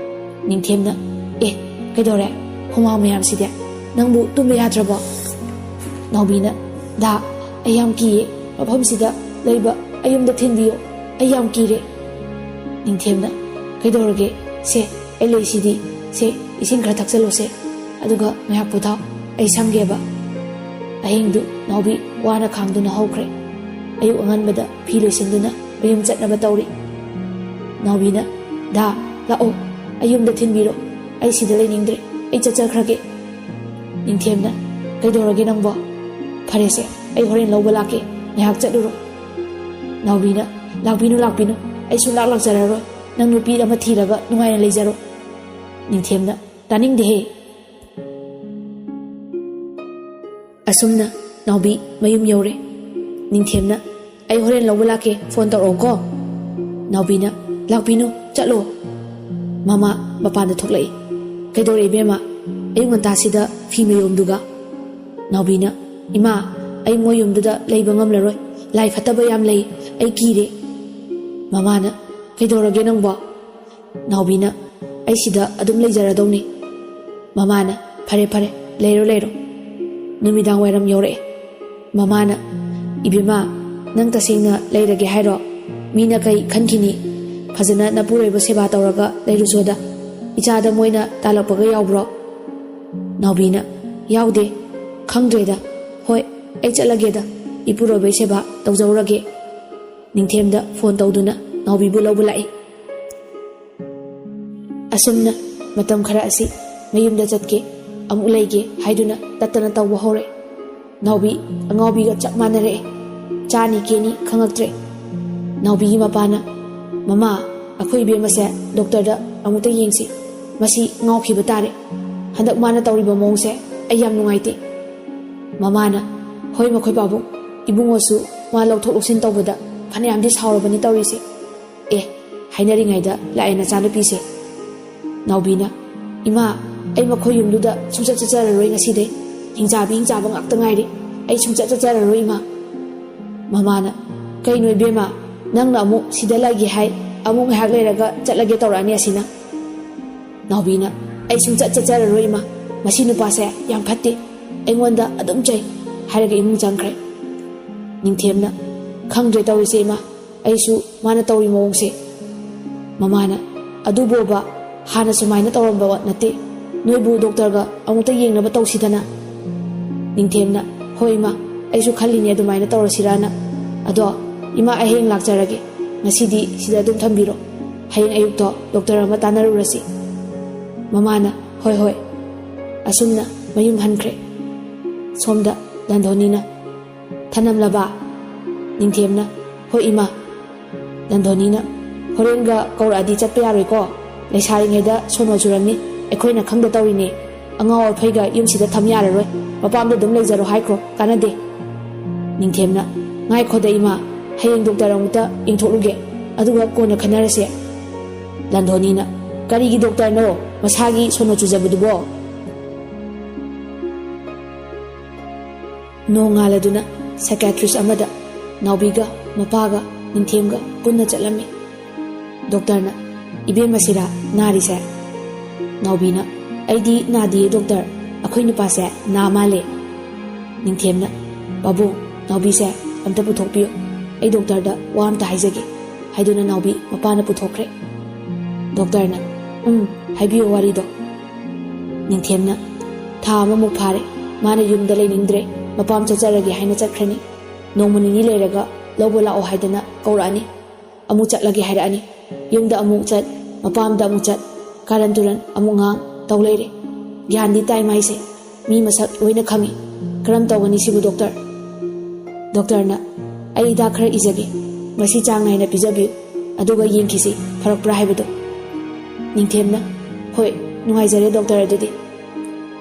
ꯅꯤꯡꯊꯦꯝꯅ, "ꯑꯦ, ꯀꯩꯗꯧꯔꯦ? ꯍꯨꯃꯥꯡ ꯃꯌꯥꯝꯁꯤꯗꯤ? ꯅꯪꯕꯨ ꯇꯨꯝꯕ ꯌꯥꯗ꯭ꯔꯕꯣ?" ꯅꯥꯎꯕꯤꯅ, "ꯗꯥ, ꯑꯩ ꯌꯥꯝ ꯀꯤꯌꯦ꯫ ꯃꯐꯝꯁꯤꯗ ꯂꯩꯕ ꯑꯩ ꯌꯨꯝꯗ ꯊꯤꯟꯕꯤꯌꯣ꯫ ꯑꯩ ꯌꯥꯝ ꯀꯤꯔꯦ꯫" ꯅꯤꯡꯊꯦꯝꯅ, "ꯀꯩꯗꯧꯔꯒꯦ? ꯁꯦ, ꯑꯩ ꯂꯩꯁꯤꯗꯤ꯫ ꯁꯦ, ꯏꯁꯤꯡ ꯈꯔ ꯊꯛꯆꯜꯂꯣꯁꯦ꯫ ꯑꯗꯨꯒ ꯉꯥꯏꯍꯥꯛ ꯄꯣꯊꯥꯎ꯫ ꯑꯩ ꯁꯝꯒꯦꯕ꯫" ꯑꯍꯤꯡꯗꯨ ꯅꯥꯎꯕꯤ ꯋꯥꯅ ꯈꯥꯡꯗꯨꯅ ꯍꯧꯈ꯭ꯔꯦ꯫ ꯑꯌꯨꯛ ꯑꯉꯟꯕꯗ ꯐꯤ ꯂꯣꯏꯁꯤꯟꯗꯨꯅ ꯃꯌꯨꯝ ꯆꯠꯅꯕ ꯇꯧꯔꯤ꯫ ꯅꯥꯎꯕꯤꯅ, "ꯗꯥ, ꯂꯥꯛꯑꯣ, ꯑꯩ ꯌꯨꯝꯗ ꯊꯤꯟꯕꯤꯔꯣ꯫ ꯑꯩ ꯁꯤꯗ ꯂꯩꯅꯤꯡꯗ꯭ꯔꯦ꯫ ꯑꯩ ꯆꯠꯆꯈ꯭ꯔꯒꯦ꯫" ꯅꯤꯡꯊꯦꯝꯅ, "ꯀꯩꯗꯧꯔꯒꯦ ꯅꯪꯕꯣ?" "ꯐꯔꯦꯁꯦ, ꯑꯩ ꯍꯣꯔꯦꯟ ꯂꯧꯕ ꯂꯥꯛꯀꯦ꯫ ꯉꯥꯏꯍꯥꯛ ꯆꯠꯂꯨꯔꯣ꯫" ꯅꯥꯎꯕꯤꯅ, "ꯂꯥꯛꯄꯤꯅꯨ, ꯂꯥꯛꯄꯤꯅꯨ꯫ ꯑꯩ ꯁꯨꯡꯂꯥꯛ ꯂꯥꯛꯆꯔꯔꯣꯏ꯫ ꯅꯪ ꯅꯨꯄꯤ ꯑꯃ ꯊꯤꯔꯒ ꯅꯨꯡꯉꯥꯏꯅ ꯂꯩꯖꯔꯣ꯫" ꯅꯤꯡꯊꯦꯝꯅ, "ꯇꯥꯅꯤꯡꯗꯦꯍꯦ꯫" ꯑꯁꯨꯝꯅ ꯅꯥꯎꯕꯤ ꯃꯌꯨꯝ ꯌꯧꯔꯦ꯫ ꯅꯤꯡꯊꯦꯝꯅ, "ꯑꯩ ꯍꯣꯔꯦꯟ ꯂꯧꯕ ꯂꯥꯛꯀꯦ, ꯐꯣꯟ ꯇꯧꯔꯛꯑꯣꯀꯣ꯫" ꯅꯥꯎꯕꯤꯅ, "ꯂꯥꯛꯄꯤꯅꯨ, ꯆꯠꯂꯣ꯫" ꯃꯃꯥ ꯃꯄꯥꯟꯗ ꯊꯣꯛꯂꯛꯏ꯫ "ꯀꯩꯗꯧꯔꯦ ꯏꯕꯦꯝꯃ, ꯑꯌꯨꯛ ꯉꯟꯇꯥꯁꯤꯗ ꯐꯤ ꯃꯌꯣꯝꯗꯨꯒ?" ꯅꯥꯎꯕꯤꯅ, "ꯏꯃꯥ, ꯑꯩ ꯃꯣꯏ ꯌꯨꯝꯗꯨꯗ ꯂꯩꯕ ꯉꯝꯂꯔꯣꯏ꯫ ꯂꯥꯏ ꯐꯠꯇꯕ ꯌꯥꯝ ꯂꯩ꯫ ꯑꯩ ꯀꯤꯔꯦ꯫" ꯃꯃꯥꯅ, "ꯀꯩꯗꯧꯔꯒꯦ ꯅꯪꯕꯣ?" ꯅꯥꯎꯕꯤꯅ, "ꯑꯩ ꯁꯤꯗ ꯑꯗꯨꯝ ꯂꯩꯖꯔꯗꯧꯅꯤ꯫" ꯃꯃꯥꯅ, "ꯐꯔꯦ, ꯐꯔꯦ, ꯂꯩꯔꯣ, ꯂꯩꯔꯣ꯫" ꯅꯨꯃꯤꯗꯥꯡ ꯋꯥꯏꯔꯝ ꯌꯧꯔꯛꯑꯦ꯫ ꯃꯃꯥꯅ, "ꯏꯕꯦꯝꯃ, ꯅꯪ ꯇꯁꯦꯡꯅ ꯂꯩꯔꯒꯦ ꯍꯥꯏꯔꯣ? ꯃꯤꯅ ꯀꯩ ꯈꯟꯈꯤꯅꯤ? ꯐꯖꯅ ꯅꯄꯨꯔꯣꯏꯕ ꯁꯦꯕꯥ ꯇꯧꯔꯒ ꯂꯩꯔꯨꯆꯣꯗ꯫ ꯏꯆꯥꯗ ꯃꯣꯏꯅ ꯇꯥꯜꯂꯛꯄꯒ ꯌꯥꯎꯕ꯭ꯔꯣ?" ꯅꯥꯎꯕꯤꯅ, "ꯌꯥꯎꯗꯦ꯫ ꯈꯪꯗ꯭ꯔꯦꯗ꯫ ꯍꯣꯏ, ꯑꯩ ꯆꯠꯂꯒꯦꯗ꯫ ꯏꯄꯨꯔꯣꯏꯕꯩ ꯁꯦꯕꯥ ꯇꯧꯖꯧꯔꯒꯦ꯫" ꯅꯤꯡꯊꯦꯝꯗ ꯐꯣꯟ ꯇꯧꯗꯨꯅ ꯅꯥꯎꯕꯤꯕꯨ ꯂꯧꯕ ꯂꯥꯛꯏ꯫ ꯑꯁꯨꯝꯅ ꯃꯇꯝ ꯈꯔ ꯑꯁꯤ ꯃꯌꯨꯝꯗ ꯆꯠꯀꯦ, ꯑꯃꯨꯛ ꯂꯩꯒꯦ ꯍꯥꯏꯗꯨꯅ ꯇꯠꯇꯅ ꯇꯧꯕ ꯍꯧꯔꯛꯏ꯫ ꯅꯥꯎꯕꯤ ꯑꯉꯥꯎꯕꯤꯒ ꯆꯞ ꯃꯥꯟꯅꯔꯛꯑꯦ꯫ ꯆꯥꯅꯤ ꯀꯦꯅꯤ ꯈꯪꯉꯛꯇ꯭ꯔꯦ꯫ ꯅꯥꯎꯕꯤꯒꯤ ꯃꯄꯥꯅ, "ꯃꯃꯥ, ꯑꯩꯈꯣꯏ ꯏꯕꯦꯝꯃꯁꯦ ꯗꯣꯛꯇꯔꯗ ꯑꯃꯨꯛꯇ ꯌꯦꯡꯁꯤ꯫ ꯃꯁꯤ ꯉꯥꯎꯈꯤꯕ ꯇꯥꯔꯦ꯫ ꯍꯟꯗꯛ ꯃꯥꯅ ꯇꯧꯔꯤꯕ ꯃꯑꯣꯡꯁꯦ ꯑꯩ ꯌꯥꯝ ꯅꯨꯡꯉꯥꯏꯇꯦ꯫" ꯃꯃꯥꯅ, "ꯍꯣꯏ, ꯃꯈꯣꯏ ꯄꯥꯕꯨꯡ, ꯏꯕꯨꯡꯉꯣꯁꯨ ꯃꯥ ꯂꯧꯊꯣꯛ ꯂꯧꯁꯤꯟ ꯇꯧꯕꯗ ꯐꯅꯌꯥꯝꯗꯤ ꯁꯥꯎꯔꯕꯅꯤ ꯇꯧꯔꯤꯁꯦ꯫ ꯑꯦ, ꯍꯥꯏꯅꯔꯤꯉꯩꯗ ꯂꯥꯛꯑꯦ ꯅꯆꯥꯅꯨꯄꯤꯁꯦ꯫" ꯅꯥꯎꯕꯤꯅ, "ꯏꯃꯥ, ꯑꯩ ꯃꯈꯣꯏ ꯌꯨꯝꯗꯨꯗ ꯁꯨꯡꯆꯠ ꯆꯠꯆꯔꯔꯣꯏ ꯉꯁꯤꯗꯩ꯫ ꯍꯤꯡꯆꯥꯕꯤ ꯍꯤꯡꯆꯥꯕ ꯉꯥꯛꯇ ꯉꯥꯏꯔꯦ꯫ ꯑꯩ ꯁꯨꯡꯆꯠ ꯆꯠꯆꯔꯔꯣꯏ, ꯏꯃꯥ꯫" ꯃꯃꯥꯅ, "ꯀꯩꯅꯣ ꯏꯕꯦꯝꯃ, ꯅꯪꯅ ꯑꯃꯨꯛ ꯁꯤꯗ ꯂꯩꯒꯦ ꯍꯥꯏ, ꯑꯃꯨꯛ ꯉꯥꯏꯍꯥꯛ ꯂꯩꯔꯒ ꯆꯠꯂꯒꯦ ꯇꯧꯔꯛꯑꯅꯤ ꯑꯁꯤꯅ?" ꯅꯥꯎꯕꯤꯅ, "ꯑꯩ ꯁꯨꯡꯆꯠ ꯆꯠꯆꯔꯔꯣꯏ, ꯏꯃꯥ꯫ ꯃꯁꯤ ꯅꯨꯄꯥꯁꯦ ꯌꯥꯝ ꯐꯠꯇꯦ꯫ ꯑꯩꯉꯣꯟꯗ ꯑꯗꯨꯝ ꯆꯩ," ꯍꯥꯏꯔꯒ ꯏꯃꯨꯡ ꯆꯪꯈ꯭ꯔꯦ꯫ ꯅꯤꯡꯊꯦꯝꯅ, "ꯈꯪꯗ꯭ꯔꯦ ꯇꯧꯔꯤꯁꯦ, ꯏꯃꯥ꯫ ꯑꯩꯁꯨ ꯃꯥꯅ ꯇꯧꯔꯤ ꯃꯑꯣꯡꯁꯦ꯫" ꯃꯃꯥꯅ, "ꯑꯗꯨꯕꯣꯕ, ꯍꯥꯟꯅ ꯁꯨꯃꯥꯏꯅ ꯇꯧꯔꯝꯕ ꯅꯠꯇꯦ꯫ ꯅꯣꯏꯕꯨ ꯗꯣꯛꯇꯔꯒ ꯑꯃꯨꯛꯇ ꯌꯦꯡꯅꯕ ꯇꯧꯁꯤꯗꯅ꯫" ꯅꯤꯡꯊꯦꯝꯅ, "ꯍꯣꯏ ꯏꯃꯥ, ꯑꯩꯁꯨ ꯈꯜꯂꯤꯅꯦ ꯑꯗꯨꯃꯥꯏꯅ ꯇꯧꯔꯁꯤꯔꯥꯅ꯫ ꯑꯗꯣ ꯏꯃꯥ, ꯑꯩ ꯍꯌꯦꯡ ꯂꯥꯛꯆꯔꯒꯦ꯫ ꯉꯁꯤꯗꯤ ꯁꯤꯗ ꯑꯗꯨꯝ ꯊꯝꯕꯤꯔꯣ꯫ ꯍꯌꯦꯡ ꯑꯌꯨꯛꯇꯣ ꯗꯣꯛꯇꯔ ꯑꯃ ꯇꯥꯟꯅꯔꯨꯔꯁꯤ꯫" ꯃꯃꯥꯅ, "ꯍꯣꯏ, ꯍꯣꯏ꯫" ꯑꯁꯨꯝꯅ ꯃꯌꯨꯝ ꯍꯟꯈ꯭ꯔꯦ꯫ ꯁꯣꯝꯗ ꯂꯟꯗꯣꯅꯤꯅ, "ꯊꯅꯝꯂꯕ?" ꯅꯤꯡꯊꯦꯝꯅ, "ꯍꯣꯏ ꯏꯃꯥ꯫" ꯂꯟꯗꯣꯅꯤꯅ, "ꯍꯣꯔꯦꯟꯒ ꯀꯧꯔꯛꯑꯗꯤ ꯆꯠꯄ ꯌꯥꯔꯣꯏꯀꯣ꯫ ꯂꯩꯁꯥꯔꯤꯉꯩꯗ ꯁꯣꯅꯣ ꯆꯨꯔꯝꯃꯤ꯫ ꯑꯩꯈꯣꯏꯅ ꯈꯪꯗ ꯇꯧꯔꯤꯅꯦ꯫ ꯑꯉꯥꯎ ꯑꯐꯩꯒ ꯌꯨꯝꯁꯤꯗ ꯊꯝ ꯌꯥꯔꯔꯣꯏ꯫ ꯃꯄꯥꯝꯗ ꯑꯗꯨꯝ ꯂꯩꯖꯔꯣ ꯍꯥꯏꯈ꯭ꯔꯣ, ꯀꯥꯟꯅꯗꯦ꯫" ꯅꯤꯡꯊꯦꯝꯅ, "ꯉꯥꯏꯈꯣꯗ ꯏꯃꯥ, ꯍꯌꯦꯡ ꯗꯣꯛꯇꯔ ꯑꯃꯨꯛꯇ ꯌꯦꯡꯊꯣꯛꯂꯨꯒꯦ, ꯑꯗꯨꯒ ꯀꯣꯟꯅ ꯈꯟꯅꯔꯁꯦ꯫" ꯂꯟꯗꯣꯅꯤꯅ, "ꯀꯔꯤꯒꯤ ꯗꯣꯛꯇꯔꯅꯣ? ꯃꯁꯥꯒꯤ ꯁꯣꯅꯣ ꯆꯨꯖꯕꯗꯨꯕꯣ?" ꯅꯣꯡꯉꯥꯜꯂꯗꯨꯅ ꯁꯥꯏꯀꯥꯇ꯭ꯔꯤꯁ ꯑꯃꯗ ꯅꯥꯎꯕꯤꯒ ꯃꯄꯥꯒ ꯅꯤꯡꯊꯦꯝꯒ ꯄꯨꯟꯅ ꯆꯠꯂꯝꯃꯤ꯫ ꯗꯣꯛꯇꯔꯅ, "ꯏꯕꯦꯝꯃꯁꯤꯔꯥ ꯅꯥꯔꯤꯁꯦ?" ꯅꯥꯎꯕꯤꯅ, "ꯑꯩꯗꯤ ꯅꯥꯗꯤꯌꯦ ꯗꯣꯛꯇꯔ, ꯑꯩꯈꯣꯏ ꯅꯨꯄꯥꯁꯦ ꯅꯥ ꯃꯥꯜꯂꯦ꯫" ꯅꯤꯡꯊꯦꯝꯅ, "ꯄꯥꯕꯨꯡ, ꯅꯥꯎꯕꯤꯁꯦ ꯑꯝꯇ ꯄꯨꯊꯣꯛꯄꯤꯌꯨ, ꯑꯩ ꯗꯣꯛꯇꯔꯗ ꯋꯥ ꯑꯝꯇ ꯍꯥꯏꯖꯒꯦ" ꯍꯥꯏꯗꯨꯅ ꯅꯥꯎꯕꯤ ꯃꯄꯥꯅ ꯄꯨꯊꯣꯛꯈ꯭ꯔꯦ꯫ ꯗꯣꯛꯇꯔꯅ, "ꯎꯝ, ꯍꯥꯏꯕꯤꯌꯨ ꯋꯥꯔꯤꯗꯣ꯫" ꯅꯤꯡꯊꯦꯝꯅ, "ꯊꯥ ꯑꯃꯃꯨꯛ ꯐꯥꯔꯦ, ꯃꯥꯅ ꯌꯨꯝꯗ ꯂꯩꯅꯤꯡꯗ꯭ꯔꯦ, ꯃꯄꯥꯝ ꯆꯠꯆꯔꯒꯦ ꯍꯥꯏꯅ ꯆꯠꯈ꯭ꯔꯅꯤ꯫ ꯅꯣꯡꯃ ꯅꯤꯅꯤ ꯂꯩꯔꯒ ꯂꯧꯕ ꯂꯥꯛꯑꯣ ꯍꯥꯏꯗꯅ ꯀꯧꯔꯛꯑꯅꯤ꯫ ꯑꯃꯨꯛ ꯆꯠꯂꯒꯦ ꯍꯥꯏꯔꯛꯑꯅꯤ꯫ ꯌꯨꯝꯗ ꯑꯃꯨꯛ ꯆꯠ, ꯃꯄꯥꯝꯗ ꯑꯃꯨꯛ ꯆꯠ, ꯀꯥꯔꯟ ꯇꯨꯔꯟ ꯑꯃꯨꯛ ꯉꯥꯡ ꯇꯧ ꯂꯩꯔꯦ꯫ ꯒ꯭ꯌꯥꯟꯗꯤ ꯇꯥꯏ ꯃꯥꯏꯁꯦ꯫ ꯃꯤ ꯃꯁꯛ ꯂꯣꯏꯅ ꯈꯪꯉꯤ꯫ ꯀꯔꯝ ꯇꯧꯒꯅꯤ ꯁꯤꯕꯨ ꯗꯣꯛꯇꯔ?" ꯗꯣꯛꯇꯔꯅ, "ꯑꯩ ꯍꯤꯗꯥꯛ ꯈꯔ ꯏꯖꯒꯦ꯫ ꯃꯁꯤ ꯆꯥꯡ ꯅꯥꯏꯅ ꯄꯤꯖꯕꯤꯌꯨ꯫ ꯑꯗꯨꯒ ꯌꯦꯡꯈꯤꯁꯤ ꯐꯔꯛꯄ꯭ꯔꯥ ꯍꯥꯏꯕꯗꯨ꯫" ꯅꯤꯡꯊꯦꯝꯅ, "ꯍꯣꯏ, ꯅꯨꯡꯉꯥꯏꯖꯔꯦ ꯗꯣꯛꯇꯔ ꯑꯗꯨꯗꯤ꯫"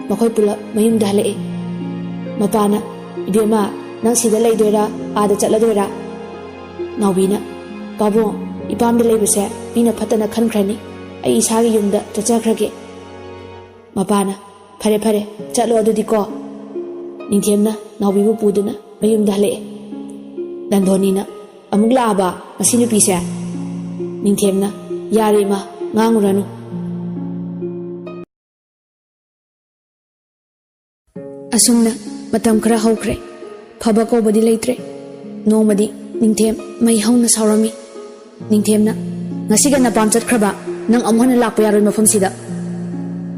ꯃꯈꯣꯏ ꯄꯨꯂꯞ ꯃꯌꯨꯝꯗ ꯍꯜꯂꯛꯑꯦ꯫ ꯃꯄꯥꯅ, "ꯏꯕꯦꯝꯃ, ꯅꯪ ꯁꯤꯗ ꯂꯩꯗꯣꯏꯔꯥ, ꯑꯥꯗ ꯆꯠꯂꯗꯣꯏꯔꯥ?" ꯅꯥꯎꯕꯤꯅ, "ꯄꯥꯕꯨꯡ, ꯏꯄꯥꯝꯗ ꯂꯩꯕꯁꯦ ꯃꯤꯅ ꯐꯠꯇꯅ ꯈꯟꯈ꯭ꯔꯅꯤ꯫ ꯑꯩ ꯏꯁꯥꯒꯤ ꯌꯨꯝꯗ ꯆꯠꯆꯈ꯭ꯔꯒꯦ꯫" ꯃꯄꯥꯅ, "ꯐꯔꯦ, ꯐꯔꯦ, ꯆꯠꯂꯣ ꯑꯗꯨꯗꯤꯀꯣ꯫" ꯅꯤꯡꯊꯦꯝꯅ ꯅꯥꯎꯕꯤꯕꯨ ꯄꯨꯗꯨꯅ ꯃꯌꯨꯝꯗ ꯍꯜꯂꯛꯑꯦ꯫ ꯂꯟꯗꯣꯅꯤꯅ, "ꯑꯃꯨꯛ ꯂꯥꯛꯑꯕ ꯃꯁꯤ ꯅꯨꯄꯤꯁꯦ?" ꯅꯤꯡꯊꯦꯝꯅ, "ꯌꯥꯔꯦ ꯏꯃꯥ, ꯉꯥꯡꯉꯨꯔꯅꯨ꯫" ꯑꯁꯨꯝꯅ ꯃꯇꯝ ꯈꯔ ꯍꯧꯈ꯭ꯔꯦ꯫ ꯐꯕ ꯀꯧꯕꯗꯤ ꯂꯩꯇ꯭ꯔꯦ꯫ ꯅꯣꯡꯃꯗꯤ ꯅꯤꯡꯊꯦꯝ ꯃꯩ ꯍꯧꯅ ꯁꯥꯎꯔꯝꯃꯤ꯫ ꯅꯤꯡꯊꯦꯝꯅ, "ꯉꯁꯤꯒ ꯅꯄꯥꯝ ꯆꯠꯈ꯭ꯔꯕ? ꯅꯪ ꯑꯃꯨꯛ ꯍꯟꯅ ꯂꯥꯛꯄ ꯌꯥꯔꯣꯏ ꯃꯐꯝꯁꯤꯗ꯫"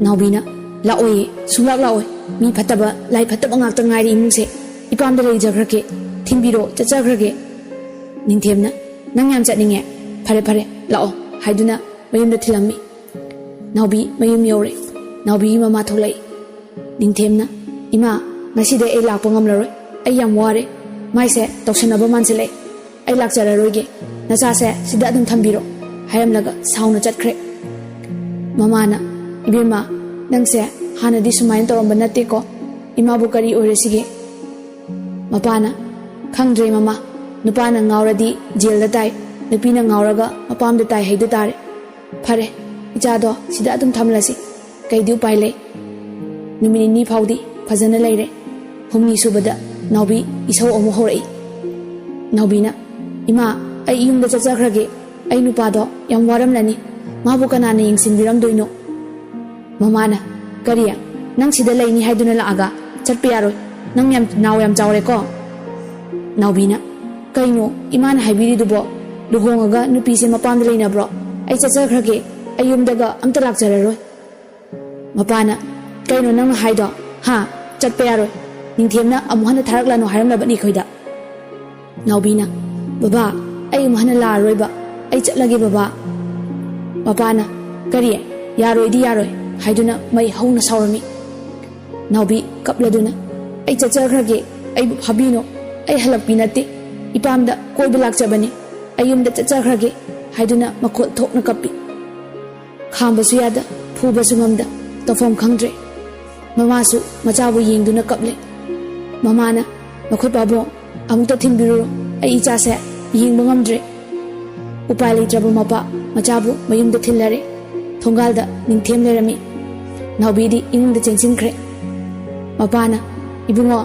ꯅꯥꯎꯕꯤꯅ, "ꯂꯥꯛꯑꯣꯏꯌꯦ, ꯁꯨꯡꯂꯥꯛ ꯂꯥꯛꯑꯣꯏ꯫ ꯃꯤ ꯐꯠꯇꯕ, ꯂꯥꯏ ꯐꯠꯇꯕ ꯉꯥꯛꯇ ꯉꯥꯏꯔꯦ ꯏꯃꯨꯡꯁꯦ꯫ "ꯏꯄꯥꯝꯗ ꯂꯩꯖꯈ꯭ꯔꯒꯦ, ꯊꯤꯟꯕꯤꯔꯣ, ꯆꯠꯆꯈ꯭ꯔꯒꯦ꯫" ꯅꯤꯡꯊꯦꯝꯅ, "ꯅꯪ ꯌꯥꯝ ꯆꯠꯅꯤꯡꯉꯦ? ꯐꯔꯦ ꯐꯔꯦ, ꯂꯥꯛꯑꯣ" ꯍꯥꯏꯗꯨꯅ ꯃꯌꯨꯝꯗ ꯊꯤꯜꯂꯝꯃꯤ꯫ ꯅꯥꯎꯕꯤ ꯃꯌꯨꯝ ꯌꯧꯔꯦ꯫ ꯅꯥꯎꯕꯤꯒꯤ ꯃꯃꯥ ꯊꯣꯛꯂꯛꯏ꯫ ꯅꯤꯡꯊꯦꯝꯅ, "ꯏꯃꯥ, ꯉꯁꯤꯗꯤ ꯑꯩ ꯂꯥꯛꯄ ꯉꯝꯂꯔꯣꯏ꯫ ꯑꯩ ꯌꯥꯝ ꯋꯥꯔꯦ꯫ ꯃꯥꯏꯁꯦ ꯇꯧꯁꯟꯅꯕ ꯃꯥꯟꯁꯤꯜꯂꯛꯑꯦ꯫ ꯑꯩ ꯂꯥꯛꯆꯔꯔꯣꯏꯒꯦ꯫ ꯅꯆꯥꯁꯦ ꯁꯤꯗ ꯑꯗꯨꯝ ꯊꯝꯕꯤꯔꯣ" ꯍꯥꯏꯔꯝꯂꯒ ꯁꯥꯎꯅ ꯆꯠꯈ꯭ꯔꯦ꯫ ꯃꯃꯥꯅ, "ꯏꯕꯦꯝꯃ, ꯅꯪꯁꯦ ꯍꯥꯟꯅꯗꯤ ꯁꯨꯃꯥꯏꯅ ꯇꯧꯔꯝꯕ ꯅꯠꯇꯦꯀꯣ꯫ ꯏꯃꯥꯕꯨ ꯀꯔꯤ ꯑꯣꯏꯔꯁꯤꯒꯦ?" ꯃꯄꯥꯅ, "ꯈꯪꯗ꯭ꯔꯦ ꯃꯃꯥ, ꯅꯨꯄꯥꯅ ꯉꯥꯎꯔꯗꯤ ꯖꯦꯜꯗ ꯇꯥꯏ, ꯅꯨꯄꯤꯅ ꯉꯥꯎꯔꯒ ꯃꯄꯥꯝꯗ ꯇꯥꯏ ꯍꯥꯏꯗꯨ ꯇꯥꯔꯦ꯫ ꯐꯔꯦ, ꯏꯆꯥꯗꯣ ꯁꯤꯗ ꯑꯗꯨꯝ ꯊꯝꯂꯁꯤ꯫ ꯀꯩꯗꯤ ꯎꯄꯥꯏ ꯂꯩ?" ꯅꯨꯃꯤꯠ ꯅꯤꯅꯤ ꯐꯥꯎꯗꯤ ꯐꯖꯅ ꯂꯩꯔꯦ꯫ ꯍꯨꯝꯅꯤ ꯁꯨꯕꯗ ꯅꯥꯎꯕꯤ ꯏꯁꯧ ꯑꯃꯨꯛ ꯍꯧꯔꯛꯏ꯫ ꯅꯥꯎꯕꯤꯅ, "ꯏꯃꯥ, ꯑꯩ ꯌꯨꯝꯗ ꯆꯠꯆꯈ꯭ꯔꯒꯦ꯫ ꯑꯩ ꯅꯨꯄꯥꯗꯣ ꯌꯥꯝ ꯋꯥꯔꯝꯂꯅꯤ꯫ ꯃꯥꯕꯨ ꯀꯅꯥꯅ ꯌꯦꯡꯁꯤꯟꯕꯤꯔꯝꯗꯣꯏꯅꯣ?" ꯃꯃꯥꯅ, "ꯀꯔꯤ? ꯅꯪ ꯁꯤꯗ ꯂꯩꯅꯤ ꯍꯥꯏꯗꯨꯅ ꯂꯥꯛꯑꯒ ꯆꯠꯄ ꯌꯥꯔꯣꯏ꯫ ꯅꯪ ꯌꯥꯝ ꯅꯥꯎ ꯌꯥꯝ ꯆꯥꯎꯔꯦꯀꯣ꯫" ꯅꯥꯎꯕꯤꯅ, "ꯀꯩꯅꯣ ꯏꯃꯥꯅ ꯍꯥꯏꯕꯤꯔꯤꯗꯨꯕꯣ? ꯂꯨꯍꯣꯡꯉꯒ ꯅꯨꯄꯤꯁꯦ ꯃꯄꯥꯝꯗ ꯂꯩꯅꯕ꯭ꯔꯣ? ꯑꯩ ꯆꯠꯆꯈ꯭ꯔꯒꯦ꯫ ꯑꯩ ꯌꯨꯝꯗꯒ ꯑꯝꯇ ꯂꯥꯛꯆꯔꯔꯣꯏ꯫" ꯃꯄꯥꯅ, "ꯀꯩꯅꯣ ꯅꯪꯅ ꯍꯥꯏꯗꯣ? ꯍꯥ? ꯆꯠꯄ ꯌꯥꯔꯣꯏ꯫ ꯅꯤꯡꯊꯦꯝꯅ ꯑꯃꯨꯛ ꯍꯟꯅ ꯊꯥꯔꯛꯂꯅꯨ ꯍꯥꯏꯔꯝꯂꯕꯅꯤ ꯑꯩꯈꯣꯏꯗ꯫" ꯅꯥꯎꯕꯤꯅ, "ꯕꯕꯥ, ꯑꯩ ꯑꯃꯨꯛ ꯍꯟꯅ ꯂꯥꯛꯑꯔꯣꯏꯕ꯫ ꯑꯩ ꯆꯠꯂꯒꯦ ꯕꯕꯥ꯫" ꯃꯄꯥꯅ, "ꯀꯔꯤ? ꯌꯥꯔꯣꯏꯗꯤ ꯌꯥꯔꯣꯏ" ꯍꯥꯏꯗꯨꯅ ꯃꯩ ꯍꯧꯅ ꯁꯥꯎꯔꯝꯃꯤ꯫ ꯅꯥꯎꯕꯤ ꯀꯞꯂꯗꯨꯅ, "ꯑꯩ ꯆꯠꯆꯈ꯭ꯔꯒꯦ꯫ ꯑꯩꯕꯨ ꯐꯥꯕꯤꯅꯣ꯫ ꯑꯩ ꯍꯜꯂꯛꯄꯤ ꯅꯠꯇꯦ꯫ ꯏꯄꯥꯝꯗ ꯀꯣꯏꯕ ꯂꯥꯛꯆꯕꯅꯤ꯫ ꯑꯩ ꯌꯨꯝꯗ ꯆꯠꯆꯈ꯭ꯔꯒꯦ" ꯍꯥꯏꯗꯨꯅ ꯃꯈꯣꯜ ꯊꯣꯛꯅ ꯀꯞꯄꯤ꯫ ꯈꯥꯝꯕꯁꯨ ꯌꯥꯗ, ꯐꯨꯕꯁꯨ ꯉꯝꯗ, ꯇꯧꯐꯝ ꯈꯪꯗ꯭ꯔꯦ꯫ ꯃꯃꯥꯁꯨ ꯃꯆꯥꯕꯨ ꯌꯦꯡꯗꯨꯅ ꯀꯞꯂꯦ꯫ ꯃꯃꯥꯅ, "ꯃꯈꯣꯏ ꯄꯥꯕꯨꯡ, ꯑꯃꯨꯛꯇ ꯊꯤꯟꯕꯤꯔꯨꯔꯣ꯫ ꯑꯩ ꯏꯆꯥꯁꯦ ꯌꯦꯡꯕ ꯉꯝꯗ꯭ꯔꯦ꯫" ꯎꯄꯥꯏ ꯂꯩꯇ꯭ꯔꯕ ꯃꯄꯥ ꯃꯆꯥꯕꯨ ꯃꯌꯨꯝꯗ ꯊꯤꯜꯂꯔꯦ꯫ ꯊꯣꯡꯒꯥꯜꯗ ꯅꯤꯡꯊꯦꯝ ꯂꯩꯔꯝꯃꯤ꯫ ꯅꯥꯎꯕꯤꯗꯤ ꯏꯃꯨꯡꯗ ꯆꯦꯟꯁꯤꯟꯈ꯭ꯔꯦ꯫ ꯃꯄꯥꯅ, "ꯏꯕꯨꯡꯉꯣ,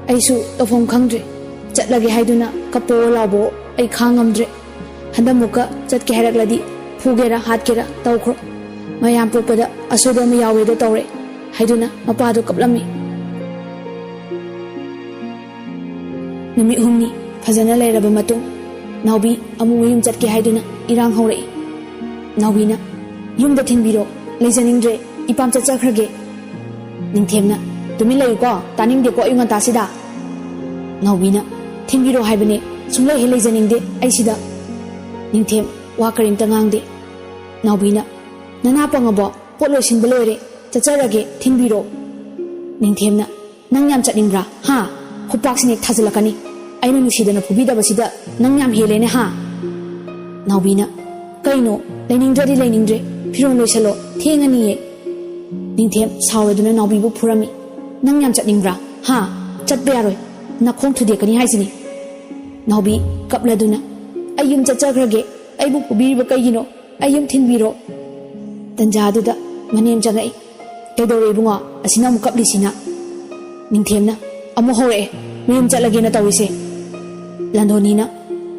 ꯑꯩꯁꯨ ꯇꯧꯐꯝ ꯈꯪꯗ꯭ꯔꯦ꯫ ꯆꯠꯂꯒꯦ ꯍꯥꯏꯗꯨꯅ ꯀꯞꯄꯑꯣ ꯂꯥꯎꯕꯑꯣ ꯑꯩ ꯈꯥꯡ ꯉꯝꯗ꯭ꯔꯦ꯫ ꯍꯟꯗꯛꯃꯨꯛꯀ ꯆꯠꯀꯦ ꯍꯥꯏꯔꯛꯂꯗꯤ ꯐꯨꯒꯦꯔꯥ ꯍꯥꯠꯀꯦꯔꯥ ꯇꯧꯈ꯭ꯔꯣ꯫ ꯃꯌꯥꯝ ꯄꯣꯛꯄꯗ ꯑꯁꯣꯏꯕ ꯑꯃ ꯌꯥꯎꯋꯦꯗꯣ ꯇꯧꯔꯦ" ꯍꯥꯏꯗꯨꯅ ꯃꯄꯥꯗꯨ ꯀꯞꯂꯝꯃꯤ꯫ ꯅꯨꯃꯤꯠ ꯍꯨꯝꯅꯤ ꯐꯖꯅ ꯂꯩꯔꯕ ꯃꯇꯨꯡ, ꯅꯥꯎꯕꯤ ꯑꯃꯨꯛ ꯃꯌꯨꯝ ꯆꯠꯀꯦ ꯍꯥꯏꯗꯨꯅ ꯏꯔꯥꯡ ꯍꯧꯔꯛꯏ꯫ ꯅꯥꯎꯕꯤꯅ, "ꯌꯨꯝꯗ ꯊꯤꯟꯕꯤꯔꯣ, ꯂꯩꯖꯅꯤꯡꯗ꯭ꯔꯦ, ꯏꯄꯥꯝ ꯆꯠꯆꯈ꯭ꯔꯒꯦ꯫" ꯅꯤꯡꯊꯦꯝꯅ, "ꯇꯨꯃꯤꯟ ꯂꯩꯌꯨꯀꯣ, ꯇꯥꯅꯤꯡꯗꯦꯀꯣ ꯑꯌꯨꯛ ꯉꯟꯇꯥꯁꯤꯗ꯫" ꯅꯥꯎꯕꯤꯅ, "ꯊꯤꯟꯕꯤꯔꯣ ꯍꯥꯏꯕꯅꯦ, ꯁꯨꯡꯂꯩ ꯍꯦꯛ ꯂꯩꯖꯅꯤꯡꯗꯦ ꯑꯩ ꯁꯤꯗ꯫" ꯅꯤꯡꯊꯦꯝ ꯋꯥ ꯀꯔꯤꯝꯇ ꯉꯥꯡꯗꯦ꯫ ꯅꯥꯎꯕꯤꯅ, "ꯅꯅꯥ ꯄꯪꯉꯕꯣ? ꯄꯣꯠ ꯂꯣꯏꯁꯤꯟꯕ ꯂꯣꯏꯔꯦ, ꯆꯠꯆꯔꯒꯦ, ꯊꯤꯟꯕꯤꯔꯣ꯫" ꯅꯤꯡꯊꯦꯝꯅ, "ꯅꯪ ꯌꯥꯝ ꯆꯠꯅꯤꯡꯕ꯭ꯔꯥ? ꯍꯥ? ꯈꯨꯄꯥꯛꯁꯤꯅ ꯍꯦꯛ ꯊꯥꯖꯤꯜꯂꯛꯀꯅꯤ꯫ ꯑꯩꯅ ꯅꯨꯡꯁꯤꯗꯅ ꯐꯨꯕꯤꯗꯕꯁꯤꯗ ꯅꯪ ꯌꯥꯝ ꯍꯦꯜꯂꯦꯅꯦ, ꯍꯥ?" ꯅꯥꯎꯕꯤꯅ, "ꯀꯩꯅꯣ? ꯂꯩꯅꯤꯡꯗ꯭ꯔꯗꯤ ꯂꯩꯅꯤꯡꯗ꯭ꯔꯦ꯫ ꯐꯤꯔꯣꯜ ꯂꯣꯏꯁꯜꯂꯣ, ꯊꯦꯡꯉꯅꯤꯌꯦ꯫" ꯅꯤꯡꯊꯦꯝ ꯁꯥꯎꯔꯗꯨꯅ ꯅꯥꯎꯕꯤꯕꯨ ꯐꯨꯔꯝꯃꯤ꯫ "ꯅꯪ ꯌꯥꯝ ꯆꯠꯅꯤꯡꯕ꯭ꯔꯥ? ꯍꯥ? ꯆꯠꯄ ꯌꯥꯔꯣꯏ꯫ ꯅꯈꯣꯡ ꯊꯨꯗꯦꯛꯀꯅꯤ ꯍꯥꯏꯁꯤꯅꯤ꯫" ꯅꯥꯎꯕꯤ ꯀꯞꯂꯗꯨꯅ, "ꯑꯩ ꯌꯨꯝ ꯆꯠꯆꯈ꯭ꯔꯒꯦ꯫ ꯑꯩꯕꯨ ꯐꯨꯕꯤꯔꯤꯕ ꯀꯩꯒꯤꯅꯣ? ꯑꯩ ꯌꯨꯝ ꯊꯤꯟꯕꯤꯔꯣ꯫" ꯇꯟꯖꯥꯗꯨꯗ ꯃꯅꯦꯝ ꯆꯪꯉꯛꯏ꯫ "ꯀꯩꯗꯧꯔꯦ ꯏꯕꯨꯡꯉꯣ? ꯑꯁꯤꯅ ꯑꯃꯨꯛ ꯀꯞꯂꯤꯁꯤꯅ?" ꯅꯤꯡꯊꯦꯝꯅ, "ꯑꯃꯨꯛ ꯍꯧꯔꯛꯑꯦ, ꯃꯌꯨꯝ ꯆꯠꯂꯒꯦꯅ ꯇꯧꯔꯤꯁꯦ꯫" ꯂꯟꯗꯣꯅꯤꯅ,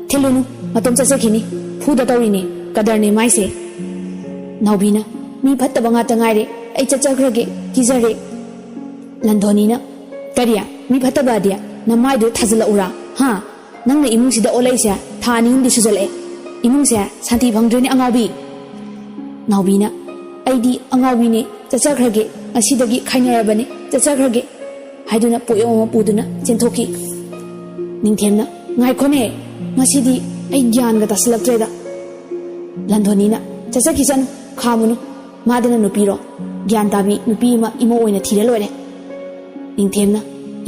"ꯊꯤꯜꯂꯨꯅꯨ, ꯃꯇꯣꯝ ꯆꯠꯆꯈꯤꯅꯤ, ꯐꯨꯗ ꯇꯧꯔꯤꯅꯦ, ꯀꯗꯔꯅꯦ ꯃꯥꯏꯁꯦ꯫" ꯅꯥꯎꯕꯤꯅ, "ꯃꯤ ꯐꯠꯇꯕ ꯉꯥꯛꯇ ꯉꯥꯏꯔꯦ, ꯑꯩ ꯆꯠꯆꯈ꯭ꯔꯒꯦ, ꯀꯤꯖꯔꯦ꯫" ꯂꯟꯗꯣꯅꯤꯅ, "ꯀꯔꯤ? ꯃꯤ ꯐꯠꯇꯕ ꯑꯗꯤ? ꯅꯃꯥꯏꯗꯨꯗ ꯊꯥꯖꯤꯜꯂꯛꯎꯔꯥ? ꯍꯥ? ꯅꯪꯅ ꯏꯃꯨꯡꯁꯤꯗ ꯑꯣꯜꯂꯛꯏꯁꯦ ꯊꯥ ꯑꯅꯤ ꯑꯍꯨꯝꯗꯤ ꯁꯨꯖꯜꯂꯛꯑꯦ꯫ ꯏꯃꯨꯡꯁꯦ ꯁꯥꯟꯇꯤ ꯐꯪꯗ꯭ꯔꯦꯅꯦ, ꯑꯉꯥꯎꯕꯤ꯫" ꯅꯥꯎꯕꯤꯅ, "ꯑꯩꯗꯤ ꯑꯉꯥꯎꯕꯤꯅꯦ, ꯆꯠꯆꯈ꯭ꯔꯒꯦ, ꯉꯁꯤꯗꯒꯤ ꯈꯥꯏꯅꯔꯕꯅꯦ, ꯆꯠꯆꯈ꯭ꯔꯒꯦ" ꯍꯥꯏꯗꯨꯅ ꯄꯣꯠꯌꯣꯝ ꯑꯃ ꯄꯨꯗꯨꯅ ꯆꯦꯟꯊꯣꯛꯈꯤ꯫ ꯅꯤꯡꯊꯦꯝꯅ, "ꯉꯥꯏꯈꯣꯅꯦ, ꯉꯁꯤꯗꯤ ꯑꯩ ꯒ꯭ꯌꯥꯟꯒ ꯇꯥꯁꯤꯜꯂꯛꯇ꯭ꯔꯦꯗ꯫" ꯂꯟꯗꯣꯅꯤꯅ, "ꯆꯠꯆꯈꯤꯁꯅꯨ, ꯈꯥꯝꯃꯨꯅꯨ꯫ ꯃꯥꯗꯅ ꯅꯨꯄꯤꯔꯣ? ꯒ꯭ꯌꯥꯟ ꯇꯥꯕꯤ ꯅꯨꯄꯤ ꯑꯃ ꯏꯃꯧ ꯑꯣꯏꯅ ꯊꯤꯔ ꯂꯣꯏꯔꯦ꯫" ꯅꯤꯡꯊꯦꯝꯅ,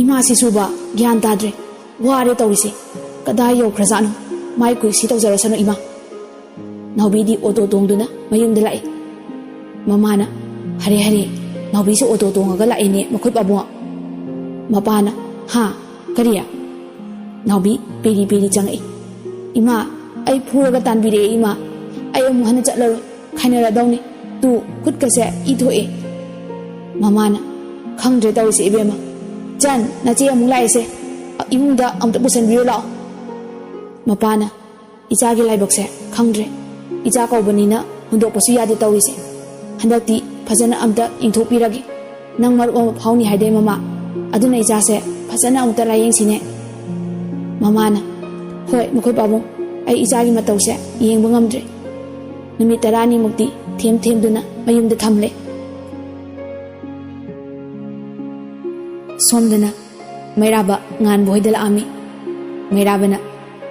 "ꯏꯃꯥꯁꯤꯁꯨꯕ ꯒ꯭ꯌꯥꯟ ꯇꯥꯗ꯭ꯔꯦ꯫ ꯋꯥꯔꯦ ꯇꯧꯔꯤꯁꯦ꯫ ꯀꯗꯥꯏ ꯌꯧꯈ꯭ꯔꯖꯥꯠꯅꯣ? ꯃꯥꯏ ꯀꯨꯏꯁꯤ ꯇꯧꯖꯔꯁꯅꯨ ꯏꯃꯥ꯫" ꯅꯥꯎꯕꯤꯗꯤ ꯑꯣꯇꯣ ꯇꯣꯡꯗꯨꯅ ꯃꯌꯨꯝꯗ ꯂꯥꯛꯏ꯫ ꯃꯃꯥꯅ, "ꯍꯔꯦ ꯍꯔꯦ, ꯅꯥꯎꯕꯤꯁꯨ ꯑꯣꯇꯣ ꯇꯣꯡꯉꯒ ꯂꯥꯛꯑꯦꯅꯦ ꯃꯈꯣꯏ ꯄꯥꯕꯨꯡ꯫" ꯃꯄꯥꯅ, "ꯍꯥ? ꯀꯔꯤ?" ꯅꯥꯎꯕꯤ ꯄꯦꯔꯤ ꯄꯦꯔꯤ ꯆꯪꯉꯛꯏ꯫ "ꯏꯃꯥ, ꯑꯩ ꯐꯨꯔꯒ ꯇꯥꯟꯕꯤꯔꯛꯑꯦ ꯏꯃꯥ꯫ ꯑꯩ ꯑꯃꯨꯛ ꯍꯟꯅ ꯆꯠꯂꯔꯣꯏ꯫ ꯈꯥꯏꯅꯔꯗꯧꯅꯤ꯫ ꯇꯨ, ꯈꯨꯠꯀꯁꯦ ꯏ ꯊꯣꯛꯑꯦ꯫" ꯃꯃꯥꯅ, "ꯈꯪꯗ꯭ꯔꯦ ꯇꯧꯔꯤꯁꯦ ꯏꯕꯦꯝꯃ꯫ ꯆꯟ, ꯅꯆꯦ ꯑꯃꯨꯛ ꯂꯥꯛꯑꯦꯁꯦ꯫ ꯏꯃꯨꯡꯗ ꯑꯝꯇ ꯄꯨꯁꯟꯕꯤꯔꯨ ꯂꯥꯛꯑꯣ꯫" ꯃꯄꯥꯅ, "ꯏꯆꯥꯒꯤ ꯂꯥꯏꯕꯛꯁꯦ ꯈꯪꯗ꯭ꯔꯦ꯫ ꯏꯆꯥ ꯀꯧꯕꯅꯤꯅ ꯍꯨꯟꯗꯣꯛꯄꯁꯨ ꯌꯥꯗꯦ ꯇꯧꯔꯤꯁꯦ꯫ ꯍꯟꯗꯛꯇꯤ ꯐꯖꯅ ꯑꯝꯇ ꯌꯦꯡꯊꯣꯛꯄꯤꯔꯒꯦ꯫ ꯅꯪ ꯃꯔꯨꯞ ꯑꯃ ꯐꯥꯎꯅꯤ ꯍꯥꯏꯗꯥꯏ ꯃꯃꯥ? ꯑꯗꯨꯅ ꯏꯆꯥꯁꯦ ꯐꯖꯅ ꯑꯃꯨꯛꯇ ꯂꯥꯏꯌꯦꯡꯁꯤꯅꯦ꯫" ꯃꯃꯥꯅ, "ꯍꯣꯏ ꯃꯈꯣꯏ ꯄꯥꯕꯨꯡ, ꯑꯩ ꯏꯆꯥꯒꯤ ꯃꯇꯧꯁꯦ ꯌꯦꯡꯕ ꯉꯝꯗ꯭ꯔꯦ꯫" ꯅꯨꯃꯤꯠ ꯇꯔꯥꯅꯤꯃꯨꯛꯇꯤ ꯊꯦꯝ ꯊꯦꯝꯗꯨꯅ ꯃꯌꯨꯝꯗ ꯊꯝꯂꯦ꯫ ꯁꯣꯝꯗꯅ ꯃꯩꯔꯥꯕ ꯉꯥꯟꯕ ꯍꯣꯏꯗ ꯂꯥꯛꯑꯝꯃꯤ꯫ ꯃꯩꯔꯥꯕꯅ,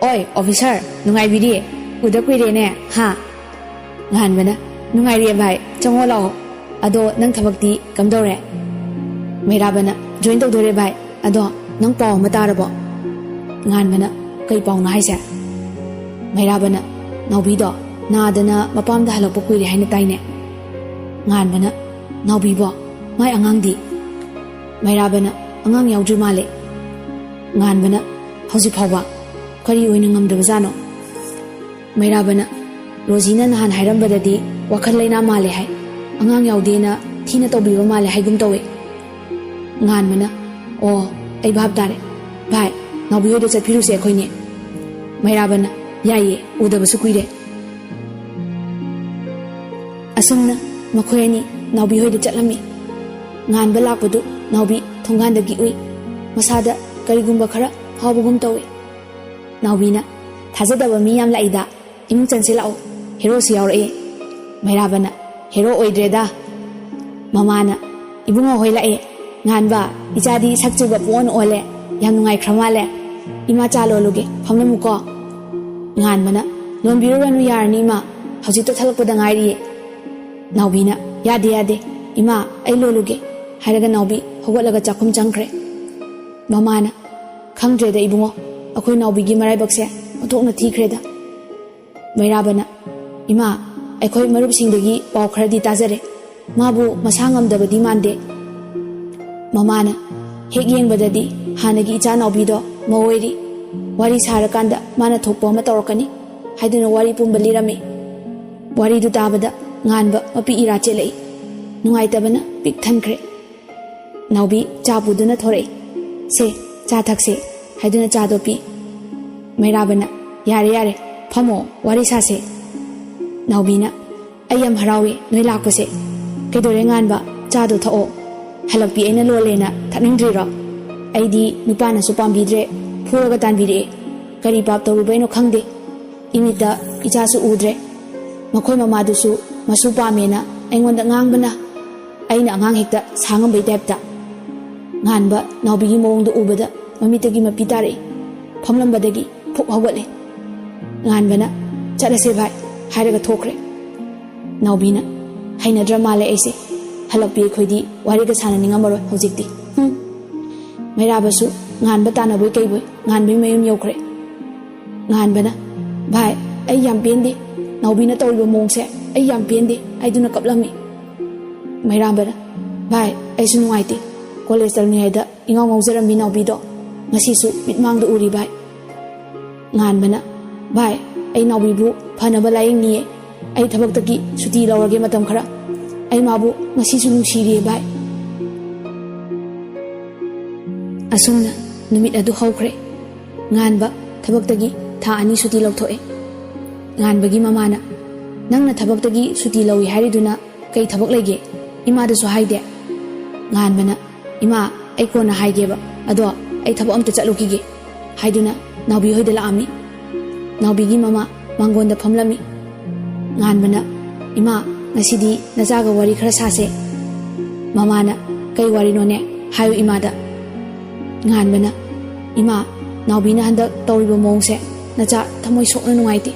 "ꯑꯣꯏ ꯑꯣꯐꯤꯁꯥꯔ, ꯅꯨꯡꯉꯥꯏꯕꯤꯔꯤꯌꯦ? ꯎꯗ ꯀꯨꯏꯔꯦꯅꯦ, ꯍꯥ?" ꯉꯥꯟꯕꯅ, "ꯅꯨꯡꯉꯥꯏꯔꯤꯌꯦ ꯚꯥꯏ, ꯆꯪꯉꯣ ꯂꯥꯛꯑꯣ꯫ ꯑꯗꯣ ꯅꯪ ꯊꯕꯛꯇꯤ ꯀꯝꯗꯧꯔꯦ?" ꯃꯩꯔꯥꯕꯅ, "ꯖꯣꯏꯟ ꯇꯧꯗꯣꯔꯦ ꯚꯥꯏ꯫ ꯑꯗꯣ ꯅꯪ ꯄꯥꯎ ꯑꯃ ꯇꯥꯔꯕꯣ?" ꯉꯥꯟꯕꯅ, "ꯀꯩ ꯄꯥꯎꯅꯣ ꯍꯥꯏꯁꯦ?" ꯃꯩꯔꯥꯕꯅ, "ꯅꯥꯎꯕꯤꯗꯣ ꯅꯥꯗꯅ ꯃꯄꯥꯝꯗ ꯍꯜꯂꯛꯄ ꯀꯨꯏꯔꯦ ꯍꯥꯏꯅ ꯇꯥꯏꯅꯦ?" ꯉꯥꯟꯕꯅ, "ꯅꯥꯎꯕꯤꯕꯣ? ꯃꯥꯏ ꯑꯉꯥꯡꯗꯤ?" ꯃꯩꯔꯥꯕꯅ, "ꯑꯉꯥꯡ ꯌꯥꯎꯗ꯭ꯔꯤ ꯃꯥꯜꯂꯦ꯫" ꯉꯥꯟꯕꯅ, "ꯍꯧꯖꯤꯛ ꯐꯥꯎꯕ? ꯀꯔꯤ ꯑꯣꯏꯅ ꯉꯝꯗꯕꯖꯥꯠꯅꯣ?" ꯃꯩꯔꯥꯕꯅ, "ꯔꯣꯖꯤꯅ ꯅꯍꯥꯟ ꯍꯥꯏꯔꯝꯕꯗꯗꯤ ꯋꯥꯈꯜ ꯂꯩꯅꯥ ꯃꯥꯜꯂꯦ ꯍꯥꯏ, ꯑꯉꯥꯡ ꯌꯥꯎꯗꯦꯅ ꯊꯤꯅ ꯇꯧꯕꯤꯕ ꯃꯥꯜꯂꯦ ꯍꯥꯏꯒꯨꯝ ꯇꯧꯋꯦ꯫" ꯉꯥꯟꯕꯅ, "ꯑꯣ, ꯑꯩ ꯚꯥꯞ ꯇꯥꯔꯦ꯫ ꯚꯥꯏ, ꯅꯥꯎꯕꯤ ꯍꯣꯏꯗ ꯆꯠꯄꯤꯔꯨꯁꯦ ꯑꯩꯈꯣꯏꯅꯤ꯫" ꯃꯩꯔꯥꯕꯅ, "ꯌꯥꯏꯌꯦ, ꯎꯗꯕꯁꯨ ꯀꯨꯏꯔꯦ꯫" ꯑꯁꯨꯝꯅ ꯃꯈꯣꯏ ꯑꯅꯤ ꯅꯥꯎꯕꯤ ꯍꯣꯏꯗ ꯆꯠꯂꯝꯃꯤ꯫ ꯉꯥꯟꯕ ꯂꯥꯛꯄꯗꯨ ꯅꯥꯎꯕꯤ ꯊꯣꯡꯒꯥꯟꯗꯒꯤ ꯎꯏ꯫ ꯃꯁꯥꯗ ꯀꯔꯤꯒꯨꯝꯕ ꯈꯔ ꯐꯥꯎꯕꯒꯨꯝ ꯇꯧꯏ꯫ ꯅꯥꯎꯕꯤꯅ, "ꯊꯥꯖꯗꯕ ꯃꯤ ꯌꯥꯝ ꯂꯥꯛꯏꯗ, ꯏꯃꯨꯡ ꯆꯪꯁꯤ ꯂꯥꯛꯑꯣ, ꯍꯦꯔꯣꯁꯨ ꯌꯥꯎꯔꯛꯑꯦ꯫" ꯃꯩꯔꯥꯕꯅ, "ꯍꯦꯔꯣ ꯑꯣꯏꯗ꯭ꯔꯦꯗ꯫" ꯃꯃꯥꯅ, "ꯏꯕꯨꯡꯉꯣ ꯍꯣꯏ ꯂꯥꯛꯑꯦ꯫ ꯉꯥꯟꯕ, ꯏꯆꯥꯗꯤ ꯁꯛ ꯆꯨꯕ ꯄꯨꯡꯑꯣꯟ ꯑꯣꯜꯂꯦ꯫ ꯌꯥꯝ ꯅꯨꯡꯉꯥꯏꯈ꯭ꯔ ꯃꯥꯜꯂꯦ꯫ ꯏꯃꯥ ꯆꯥ ꯂꯣꯜꯂꯨꯒꯦ, ꯐꯝꯂꯝꯃꯨꯀꯣ꯫" ꯉꯥꯟꯕꯅ, "ꯂꯣꯟꯕꯤꯔꯨꯔꯅꯨ, ꯌꯥꯔꯅꯤ ꯏꯃꯥ, ꯍꯧꯖꯤꯛꯇ ꯊꯣꯛꯂꯛꯄꯗ ꯉꯥꯏꯔꯤꯌꯦ꯫" ꯅꯥꯎꯕꯤꯅ, "ꯌꯥꯗꯦ, ꯌꯥꯗꯦ, ꯏꯃꯥ, ꯑꯩ ꯂꯣꯜꯂꯨꯒꯦ" ꯍꯥꯏꯔꯒ ꯅꯥꯎꯕꯤ ꯍꯧꯒꯠꯂꯒ ꯆꯥꯛꯈꯨꯝ ꯆꯪꯈ꯭ꯔꯦ꯫ ꯃꯃꯥꯅ, "ꯈꯪꯗ꯭ꯔꯦꯗ ꯏꯕꯨꯡꯉꯣ, ꯑꯩꯈꯣꯏ ꯅꯥꯎꯕꯤꯒꯤ ꯃꯔꯥꯏꯕꯛꯁꯦ ꯑꯣꯟꯊꯣꯛꯅ ꯊꯤꯈ꯭ꯔꯦꯗ꯫" ꯃꯩꯔꯥꯕꯅ, "ꯏꯃꯥ, ꯑꯩꯈꯣꯏ ꯃꯔꯨꯞꯁꯤꯡꯗꯒꯤ ꯄꯥꯎ ꯈꯔꯗꯤ ꯇꯥꯖꯔꯦ꯫ ꯃꯥꯕꯨ ꯃꯁꯥ ꯉꯝꯗꯕꯗꯤ ꯃꯥꯟꯗꯦ꯫" ꯃꯃꯥꯅ, "ꯍꯦꯛ ꯌꯦꯡꯕꯗꯗꯤ ꯍꯥꯟꯅꯒꯤ ꯏꯆꯥ ꯅꯥꯎꯕꯤꯗꯣ ꯃꯧ ꯑꯣꯏꯔꯤ꯫ ꯋꯥꯔꯤ ꯁꯥꯔꯀꯥꯟꯗ ꯃꯥꯅ ꯊꯣꯛꯄ ꯑꯃ ꯇꯧꯔꯛꯀꯅꯤ" ꯍꯥꯏꯗꯨꯅ ꯋꯥꯔꯤ ꯄꯨꯝꯕ ꯂꯤꯔꯝꯃꯤ꯫ ꯋꯥꯔꯤꯗꯨ ꯇꯥꯕꯗ ꯉꯥꯟꯕ ꯃꯄꯤ ꯏꯔꯥ ꯆꯦꯜꯂꯛꯏ꯫ ꯅꯨꯡꯉꯥꯏꯇꯕꯅ ꯄꯤꯛ ꯊꯟꯈ꯭ꯔꯦ꯫ ꯅꯥꯎꯕꯤ ꯆꯥ ꯄꯨꯗꯨꯅ ꯊꯣꯔꯛꯏ꯫ "ꯁꯦ, ꯆꯥ ꯊꯛꯁꯦ" ꯍꯥꯏꯗꯨꯅ ꯆꯥꯗꯣ ꯄꯤ꯫ ꯃꯩꯔꯥꯕꯅ, "ꯌꯥꯔꯦ, ꯌꯥꯔꯦ, ꯐꯝꯃꯣ, ꯋꯥꯔꯤ ꯁꯥꯁꯦ꯫" ꯅꯥꯎꯕꯤꯅ, "ꯑꯩ ꯌꯥꯝ ꯍꯔꯥꯎꯏ ꯅꯣꯏ ꯂꯥꯛꯄꯁꯦ꯫ ꯀꯩꯗꯧꯔꯦ ꯉꯥꯟꯕ, ꯆꯥꯗꯣ ꯊꯛꯑꯣ꯫ ꯍꯜꯂꯛꯄꯤ ꯑꯩꯅ ꯂꯣꯜꯂꯦꯅ ꯊꯛꯅꯤꯡꯗ꯭ꯔꯤꯔꯣ? ꯑꯩꯗꯤ ꯅꯨꯄꯥꯅꯁꯨ ꯄꯥꯝꯕꯤꯗ꯭ꯔꯦ, ꯐꯨꯔꯒ ꯇꯥꯟꯕꯤꯔꯛꯑꯦ꯫ ꯀꯔꯤ ꯄꯥꯞ ꯇꯧꯔꯨꯕꯩꯅꯣ ꯈꯪꯗꯦ꯫ ꯏꯃꯤꯠꯇ ꯏꯆꯥꯁꯨ ꯎꯗ꯭ꯔꯦ꯫ ꯃꯈꯣꯏ ꯃꯃꯥꯗꯨꯁꯨ ꯃꯁꯨ ꯄꯥꯝꯃꯦꯅ ꯑꯩꯉꯣꯟꯗ ꯉꯥꯡꯕꯅ, ꯑꯩꯅ ꯑꯉꯥꯡ ꯍꯦꯛꯇ ꯁꯥ ꯉꯝꯕꯩ ꯇꯥꯏꯞꯇ꯫" ꯉꯥꯟꯕ ꯅꯥꯎꯕꯤꯒꯤ ꯃꯑꯣꯡꯗꯣ ꯎꯕꯗ ꯃꯃꯤꯠꯇꯒꯤ ꯃꯄꯤ ꯇꯥꯔꯛꯏ꯫ ꯐꯝꯂꯝꯕꯗꯒꯤ ꯐꯨꯛ ꯍꯧꯒꯠꯂꯦ꯫ ꯉꯥꯟꯕꯅ "ꯆꯠꯂꯁꯦ ꯚꯥꯏ" ꯍꯥꯏꯔꯒ ꯊꯣꯛꯈ꯭ꯔꯦ꯫ ꯅꯥꯎꯕꯤꯅ "ꯍꯩꯅꯗ꯭ꯔ ꯃꯥꯜꯂꯦ ꯑꯩꯁꯦ꯫ ꯍꯜꯂꯛꯄꯤ ꯑꯩꯈꯣꯏꯗꯤ ꯋꯥꯔꯤꯒ ꯁꯥꯟꯅꯅꯤꯡꯉꯝꯃꯔꯣꯏ ꯍꯧꯖꯤꯛꯇꯤ꯫ ꯍꯨꯝ"꯫ ꯃꯩꯔꯥꯕꯁꯨ ꯉꯥꯟꯕ ꯇꯥꯟꯅꯕꯣꯏ ꯀꯩꯕꯣꯏ ꯉꯥꯟꯕꯩ ꯃꯌꯨꯝ ꯌꯧꯈ꯭ꯔꯦ꯫ ꯉꯥꯟꯕꯅ "ꯚꯥꯏ, ꯑꯩ ꯌꯥꯝ ꯄꯦꯟꯗꯦ꯫ ꯅꯥꯎꯕꯤꯅ ꯇꯧꯔꯤꯕ ꯃꯑꯣꯡꯁꯦ ꯑꯩ ꯌꯥꯝ ꯄꯦꯟꯗꯦ" ꯍꯥꯏꯗꯨꯅ ꯀꯞꯂꯝꯃꯤ꯫ ꯃꯩꯔꯥꯕꯅ "ꯚꯥꯏ, ꯑꯩꯁꯨ ꯅꯨꯡꯉꯥꯏꯇꯦ꯫ ꯀꯣꯂꯦꯖ ꯇꯝꯂꯤꯉꯩꯗ ꯏꯉꯥꯎ ꯉꯥꯎꯖꯔꯝꯃꯤ ꯅꯥꯎꯕꯤꯗꯣ꯫ ꯉꯁꯤꯁꯨ ꯃꯤꯠꯃꯥꯡꯗ ꯎꯔꯤ ꯚꯥꯏ"꯫ ꯉꯥꯟꯕꯅ "ꯚꯥꯏ, ꯑꯩ ꯅꯥꯎꯕꯤꯕꯨ ꯐꯅꯕ ꯂꯥꯌꯦꯡꯅꯤꯌꯦ꯫ ꯑꯩ ꯊꯕꯛꯇꯒꯤ ꯁꯨꯇꯤ ꯂꯧꯔꯒꯦ ꯃꯇꯝ ꯈꯔ꯫ ꯑꯩ ꯃꯥꯕꯨ ꯉꯁꯤꯁꯨ ꯅꯨꯡꯁꯤꯔꯤꯌꯦ ꯚꯥꯏ"꯫ ꯑꯁꯨꯝꯅ ꯅꯨꯃꯤꯠ ꯑꯗꯨ ꯍꯧꯈ꯭ꯔꯦ꯫ ꯉꯥꯟꯕ ꯊꯕꯛꯇꯒꯤ ꯊꯥ ꯑꯅꯤ ꯁꯨꯇꯤ ꯂꯧꯊꯣꯛꯑꯦ꯫ ꯉꯥꯟꯕꯒꯤ ꯃꯃꯥꯅ "ꯅꯪꯅ ꯊꯕꯛꯇꯒꯤ ꯁꯨꯇꯤ ꯂꯧꯏ ꯍꯥꯏꯔꯤꯗꯨꯅ ꯀꯩ ꯊꯕꯛ ꯂꯩꯒꯦ? ꯏꯃꯥꯗꯁꯨ ꯍꯥꯏꯗꯦ"꯫ ꯉꯥꯟꯕꯅ "ꯏꯃꯥ, ꯑꯩ ꯀꯣꯟꯅ ꯍꯥꯏꯒꯦꯕ꯫ ꯑꯗꯣ ꯑꯩ ꯊꯕꯛ ꯑꯝꯇ ꯆꯠꯂꯨꯈꯤꯒꯦ" ꯍꯥꯏꯗꯨꯅ ꯅꯥꯎꯕꯤ ꯍꯣꯏꯗ ꯂꯥꯛꯑꯝꯃꯤ꯫ ꯅꯥꯎꯕꯤꯒꯤ ꯃꯃꯥ ꯃꯥꯡꯒꯣꯟꯗ ꯐꯝꯂꯝꯃꯤ꯫ ꯉꯥꯟꯕꯅ "ꯏꯃꯥ, ꯉꯁꯤꯗꯤ ꯅꯆꯥꯒ ꯋꯥꯔꯤ ꯈꯔ ꯁꯥꯁꯦ"꯫ ꯃꯃꯥꯅ "ꯀꯩ ꯋꯥꯔꯤꯅꯣꯅꯦ? ꯍꯥꯏꯌꯨ ꯏꯃꯥꯗ"꯫ ꯉꯥꯟꯕꯅ "ꯏꯃꯥ, ꯅꯥꯎꯕꯤꯅ ꯍꯟꯗꯛ ꯇꯧꯔꯤꯕ ꯃꯑꯣꯡꯁꯦ ꯅꯆꯥ ꯊꯃꯣꯏ ꯁꯣꯛꯅ ꯅꯨꯡꯉꯥꯏꯇꯦ꯫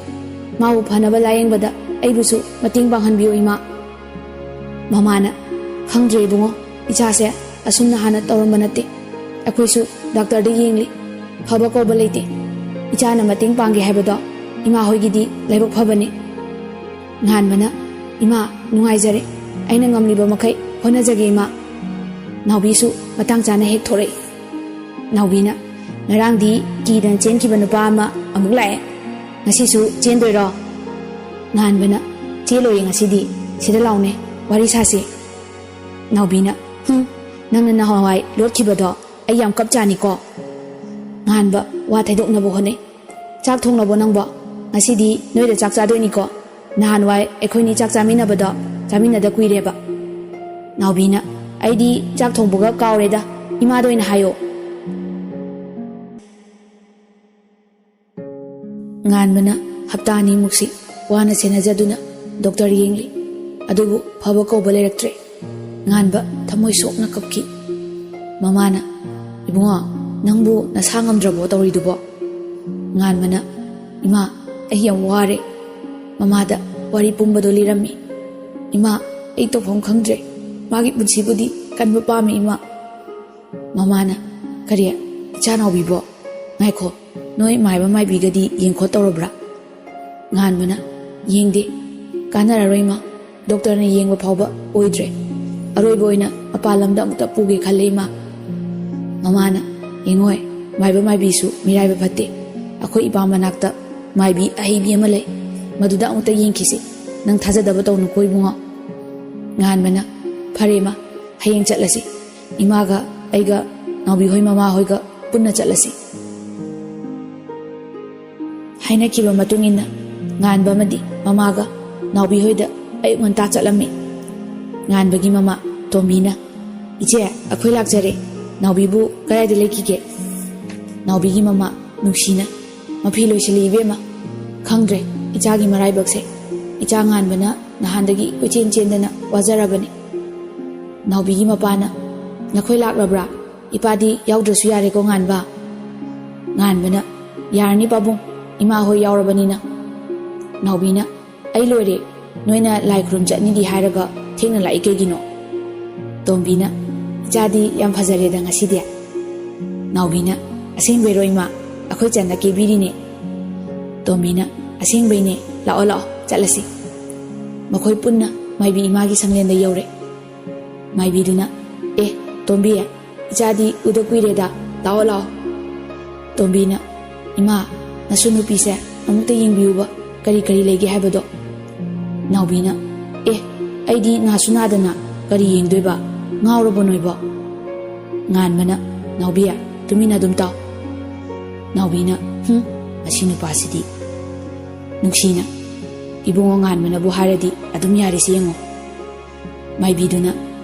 ꯃꯥꯕꯨ ꯐꯅꯕ ꯂꯥꯌꯦꯡꯕꯗ ꯑꯩꯕꯨꯁꯨ ꯃꯇꯦꯡ ꯄꯥꯡꯍꯟꯕꯤꯌꯨ ꯏꯃꯥ"꯫ ꯃꯃꯥꯅ "ꯈꯪꯗ꯭ꯔꯦ ꯏꯕꯨꯡꯉꯣ, ꯏꯆꯥꯁꯦ ꯑꯁꯨꯝꯅ ꯍꯥꯟꯅ ꯇꯧꯔꯝꯕ ꯅꯠꯇꯦ꯫ ꯑꯩꯈꯣꯏꯁꯨ ꯗꯥꯛꯇꯔꯗ ꯌꯦꯡꯂꯤ꯫ ꯐꯕ ꯀꯧꯕ ꯂꯩꯇꯦ꯫ ꯏꯆꯥꯅ ꯃꯇꯦꯡ ꯄꯥꯡꯒꯦ ꯍꯥꯏꯕꯗꯣ ꯏꯃꯥ ꯍꯣꯏꯒꯤꯗꯤ ꯂꯥꯏꯕꯛ ꯐꯕꯅꯤ"꯫ ꯉꯥꯟꯕꯅ "ꯏꯃꯥ, ꯅꯨꯡꯉꯥꯏꯖꯔꯦ꯫ ꯑꯩꯅ ꯉꯝꯂꯤꯕ ꯃꯈꯩ ꯍꯣꯠꯅꯖꯒꯦ ꯏꯃꯥ"꯫ ꯅꯥꯎꯕꯤꯁꯨ ꯃꯇꯥꯡ ꯆꯥꯅ ꯍꯦꯛ ꯊꯣꯔꯛꯏ꯫ ꯅꯥꯎꯕꯤꯅ "ꯉꯔꯥꯡꯗꯤ ꯀꯤꯗꯅ ꯆꯦꯟꯈꯤꯕ ꯅꯨꯄꯥ ꯑꯃ ꯑꯃꯨꯛ ꯂꯥꯛꯑꯦ꯫ ꯉꯁꯤꯁꯨ ꯆꯦꯟꯗꯣꯏꯔꯣ?" ꯉꯥꯟꯕꯅ "ꯆꯦꯜꯂꯣꯏꯌꯦ ꯉꯁꯤꯗꯤ꯫ ꯁꯤꯗ ꯂꯥꯎꯅꯦ, ꯋꯥꯔꯤ ꯁꯥꯁꯤ"꯫ ꯅꯥꯎꯕꯤꯅ "ꯍꯨꯝ, ꯅꯪꯅ ꯅꯍꯥꯟꯋꯥꯏ ꯂꯣꯠꯈꯤꯕꯗꯣ ꯑꯩ ꯌꯥꯝ ꯀꯞꯆꯥꯅꯤꯀꯣ"꯫ ꯉꯥꯟꯕ ꯋꯥ ꯊꯩꯗꯣꯛꯅꯕ ꯍꯣꯠꯅꯩ꯫ "ꯆꯥꯛ ꯊꯣꯡꯂꯕꯣ ꯅꯪꯕꯣ? ꯉꯁꯤꯗꯤ ꯅꯣꯏꯗ ꯆꯥꯛ ꯆꯥꯗꯣꯏꯅꯤꯀꯣ꯫ ꯅꯍꯥꯟꯋꯥꯏ ꯑꯩꯈꯣꯏꯅꯤ ꯆꯥꯛ ꯆꯥꯃꯤꯟꯅꯕꯗꯣ ꯆꯥꯃꯤꯟꯅꯗ ꯀꯨꯏꯔꯦꯕ"꯫ ꯅꯥꯎꯕꯤꯅ "ꯑꯩꯗꯤ ꯆꯥꯛ ꯊꯣꯡꯕꯒ ꯀꯥꯎꯔꯦꯗ, ꯏꯃꯥꯗ ꯑꯣꯏꯅ ꯍꯥꯏꯌꯣ"꯫ ꯉꯥꯟꯕꯅ ꯍꯞꯇꯥ ꯑꯅꯤꯃꯨꯛꯁꯤ ꯋꯥꯅ ꯁꯦꯟꯅꯖꯗꯨꯅ ꯗꯣꯛꯇꯔ ꯌꯦꯡꯂꯤ꯫ ꯑꯗꯨꯕꯨ ꯐꯕ ꯀꯧꯕ ꯂꯩꯔꯛꯇ꯭ꯔꯦ꯫ ꯉꯥꯟꯕ ꯊꯃꯣꯏ ꯁꯣꯛꯅ ꯀꯞꯈꯤ꯫ ꯃꯃꯥꯅ, "ꯏꯕꯨꯡꯉꯣ, ꯅꯪꯕꯨ ꯅꯁꯥ ꯉꯝꯗ꯭ꯔꯕꯣ ꯇꯧꯔꯤꯗꯨꯕꯣ?" ꯉꯥꯟꯕꯅ, "ꯏꯃꯥ, ꯑꯩ ꯌꯥꯝ ꯋꯥꯔꯦ꯫" ꯃꯃꯥꯗ ꯋꯥꯔꯤ ꯄꯨꯝꯕꯗꯣ ꯂꯤꯔꯝꯃꯤ꯫ "ꯏꯃꯥ, ꯑꯩ ꯇꯧꯐꯝ ꯈꯪꯗ꯭ꯔꯦ꯫ ꯃꯥꯒꯤ ꯄꯨꯟꯁꯤꯕꯨꯗꯤ ꯀꯟꯕ ꯄꯥꯝꯃꯤ, ꯏꯃꯥ꯫" ꯃꯃꯥꯅ, "ꯀꯔꯤ? ꯏꯆꯥ ꯅꯥꯎꯕꯤꯕꯣ? ꯉꯥꯏꯈꯣ, ꯅꯣꯏ ꯃꯥꯏꯕ ꯃꯥꯏꯕꯤꯒꯗꯤ ꯌꯦꯡꯈꯣꯠ ꯇꯧꯔꯕ꯭ꯔꯥ?" ꯉꯥꯟꯕꯅ, "ꯌꯦꯡꯗꯦ꯫ ꯀꯥꯟꯅꯔꯔꯣꯏ, ꯏꯃꯥ꯫ ꯗꯣꯛꯇꯔꯅ ꯌꯦꯡꯕ ꯐꯥꯎꯕ ꯑꯣꯏꯗ꯭ꯔꯦ꯫ ꯑꯔꯣꯏꯕ ꯑꯣꯏꯅ ꯃꯄꯥꯟ ꯂꯝꯗ ꯑꯃꯨꯛꯇ ꯄꯨꯒꯦ ꯈꯜꯂꯦ, ꯏꯃꯥ꯫" ꯃꯃꯥꯅ, "ꯌꯦꯡꯉꯣꯏ, ꯃꯥꯏꯕ ꯃꯥꯏꯕꯤꯁꯨ ꯃꯤꯔꯥꯏꯕ ꯐꯠꯇꯦ꯫ ꯑꯩꯈꯣꯏ ꯏꯄꯥ ꯃꯅꯥꯛꯇ ꯃꯥꯏꯕꯤ ꯑꯍꯩꯕꯤ ꯑꯃ ꯂꯩ꯫ ꯃꯗꯨꯗ ꯑꯃꯨꯛꯇ ꯌꯦꯡꯈꯤꯁꯤ꯫ ꯅꯪ ꯊꯥꯖꯗꯕ ꯇꯧꯅꯨꯀꯣ, ꯏꯕꯨꯡꯉꯣ꯫" ꯉꯥꯟꯕꯅ, "ꯐꯔꯦ, ꯏꯃꯥ, ꯍꯌꯦꯡ ꯆꯠꯂꯁꯤ꯫ ꯏꯃꯥꯒ ꯑꯩꯒ ꯅꯥꯎꯕꯤ ꯍꯣꯏ ꯃꯃꯥ ꯍꯣꯏꯒ ꯄꯨꯟꯅ ꯆꯠꯂꯁꯤ꯫" ꯍꯥꯏꯅꯈꯤꯕ ꯃꯇꯨꯡ ꯏꯟꯅ ꯉꯥꯟꯕ ꯑꯃꯗꯤ ꯃꯃꯥꯒ ꯅꯥꯎꯕꯤ ꯍꯣꯏꯗ ꯑꯌꯨꯛ ꯉꯟꯇꯥ ꯆꯠꯂꯝꯃꯤ꯫ ꯉꯥꯟꯕꯒꯤ ꯃꯃꯥ ꯇꯣꯝꯕꯤꯅ, "ꯏꯆꯦ, ꯑꯩꯈꯣꯏ ꯂꯥꯛꯆꯔꯦ꯫ ꯅꯥꯎꯕꯤꯕꯨ ꯀꯗꯥꯏꯗ ꯂꯩꯈꯤꯒꯦ?" ꯅꯥꯎꯕꯤꯒꯤ ꯃꯃꯥ ꯅꯨꯡꯁꯤꯅ, "ꯃꯐꯤ ꯂꯣꯏꯁꯤꯜꯂꯤ, ꯏꯕꯦꯝꯃ꯫ ꯈꯪꯗ꯭ꯔꯦ ꯏꯆꯥꯒꯤ ꯃꯔꯥꯏꯕꯛꯁꯦ꯫ ꯏꯆꯥ ꯉꯥꯟꯕꯅ ꯅꯍꯥꯟꯗꯒꯤ ꯀꯣꯏꯆꯦꯟ ꯆꯦꯟꯗꯅ ꯋꯥꯖꯔꯕꯅꯤ꯫" ꯅꯥꯎꯕꯤꯒꯤ ꯃꯄꯥꯅ, "ꯅꯈꯣꯏ ꯂꯥꯛꯂꯕ꯭ꯔꯥ? ꯏꯄꯥꯗꯤ ꯌꯥꯎꯗ꯭ꯔꯁꯨ ꯌꯥꯔꯦꯀꯣ, ꯉꯥꯟꯕ?" ꯉꯥꯟꯕꯅ, "ꯌꯥꯔꯅꯤ ꯄꯥꯕꯨꯡ, ꯏꯃꯥ ꯍꯣꯏ ꯌꯥꯎꯔꯕꯅꯤꯅ꯫" ꯅꯥꯎꯕꯤꯅ, "ꯑꯩ ꯂꯣꯏꯔꯦ꯫ ꯅꯣꯏꯅ ꯂꯥꯏ ꯈꯨꯔꯨꯝ ꯆꯠꯅꯤꯗꯤ ꯍꯥꯏꯔꯒ ꯊꯦꯡꯅ ꯂꯥꯛꯏ ꯀꯩꯒꯤꯅꯣ?" ꯇꯣꯝꯕꯤꯅ, "ꯏꯆꯥꯗꯤ ꯌꯥꯝ ꯐꯖꯔꯦꯗ ꯉꯁꯤꯗꯤ꯫" ꯅꯥꯎꯕꯤꯅ, "ꯑꯁꯦꯡꯕꯩꯔꯣ, ꯏꯃꯥ? ꯑꯩꯈꯣꯏ ꯆꯟꯅ ꯀꯦꯕꯤꯔꯤꯅꯦ꯫" ꯇꯣꯝꯕꯤꯅ, "ꯑꯁꯦꯡꯕꯩꯅꯦ꯫ ꯂꯥꯛꯑꯣ, ꯂꯥꯛꯑꯣ, ꯆꯠꯂꯁꯤ꯫" ꯃꯈꯣꯏ ꯄꯨꯟꯅ ꯃꯥꯏꯕꯤ ꯏꯃꯥꯒꯤ ꯁꯪꯂꯦꯟꯗ ꯌꯧꯔꯦ꯫ ꯃꯥꯏꯕꯤꯗꯨꯅ, "ꯑꯦ, ꯇꯣꯝꯕꯤ, ꯏꯆꯥꯗꯤ ꯎꯗ ꯀꯨꯏꯔꯦꯗ, ꯂꯥꯛꯑꯣ, ꯂꯥꯛꯑꯣ꯫" ꯇꯣꯝꯕꯤꯅ, "ꯏꯃꯥ, ꯅꯁꯨ ꯅꯨꯄꯤꯁꯦ ꯑꯃꯨꯛꯇ ꯌꯦꯡꯕꯤꯌꯨꯕ, ꯀꯔꯤ ꯀꯔꯤ ꯂꯩꯒꯦ ꯍꯥꯏꯕꯗꯣ꯫" ꯅꯥꯎꯕꯤꯅ, "ꯑꯦ, ꯑꯩꯗꯤ ꯅꯥꯁꯨ ꯅꯥꯗꯅ ꯀꯔꯤ ꯌꯦꯡꯗꯣꯏꯕ? ꯉꯥꯎꯔꯕꯣ ꯅꯣꯏꯕꯣ?" ꯉꯥꯟꯕꯅ, "ꯅꯥꯎꯕꯤ, ꯇꯨꯃꯤꯟꯅ ꯑꯗꯨꯝ ꯇꯥꯎ꯫" ꯅꯥꯎꯕꯤꯅ, "ꯍꯨꯝ, ꯃꯁꯤ ꯅꯨꯄꯥꯁꯤꯗꯤ꯫" ꯅꯨꯡꯁꯤꯅ, "ꯏꯕꯨꯡꯉꯣ ꯉꯥꯟꯕꯅꯕꯨ ꯍꯥꯏꯔꯗꯤ ꯑꯗꯨꯝ ꯌꯥꯔꯦꯁꯦ ꯌꯦꯡꯉꯣ꯫" ꯃꯥꯏꯕꯤꯗꯨꯅ,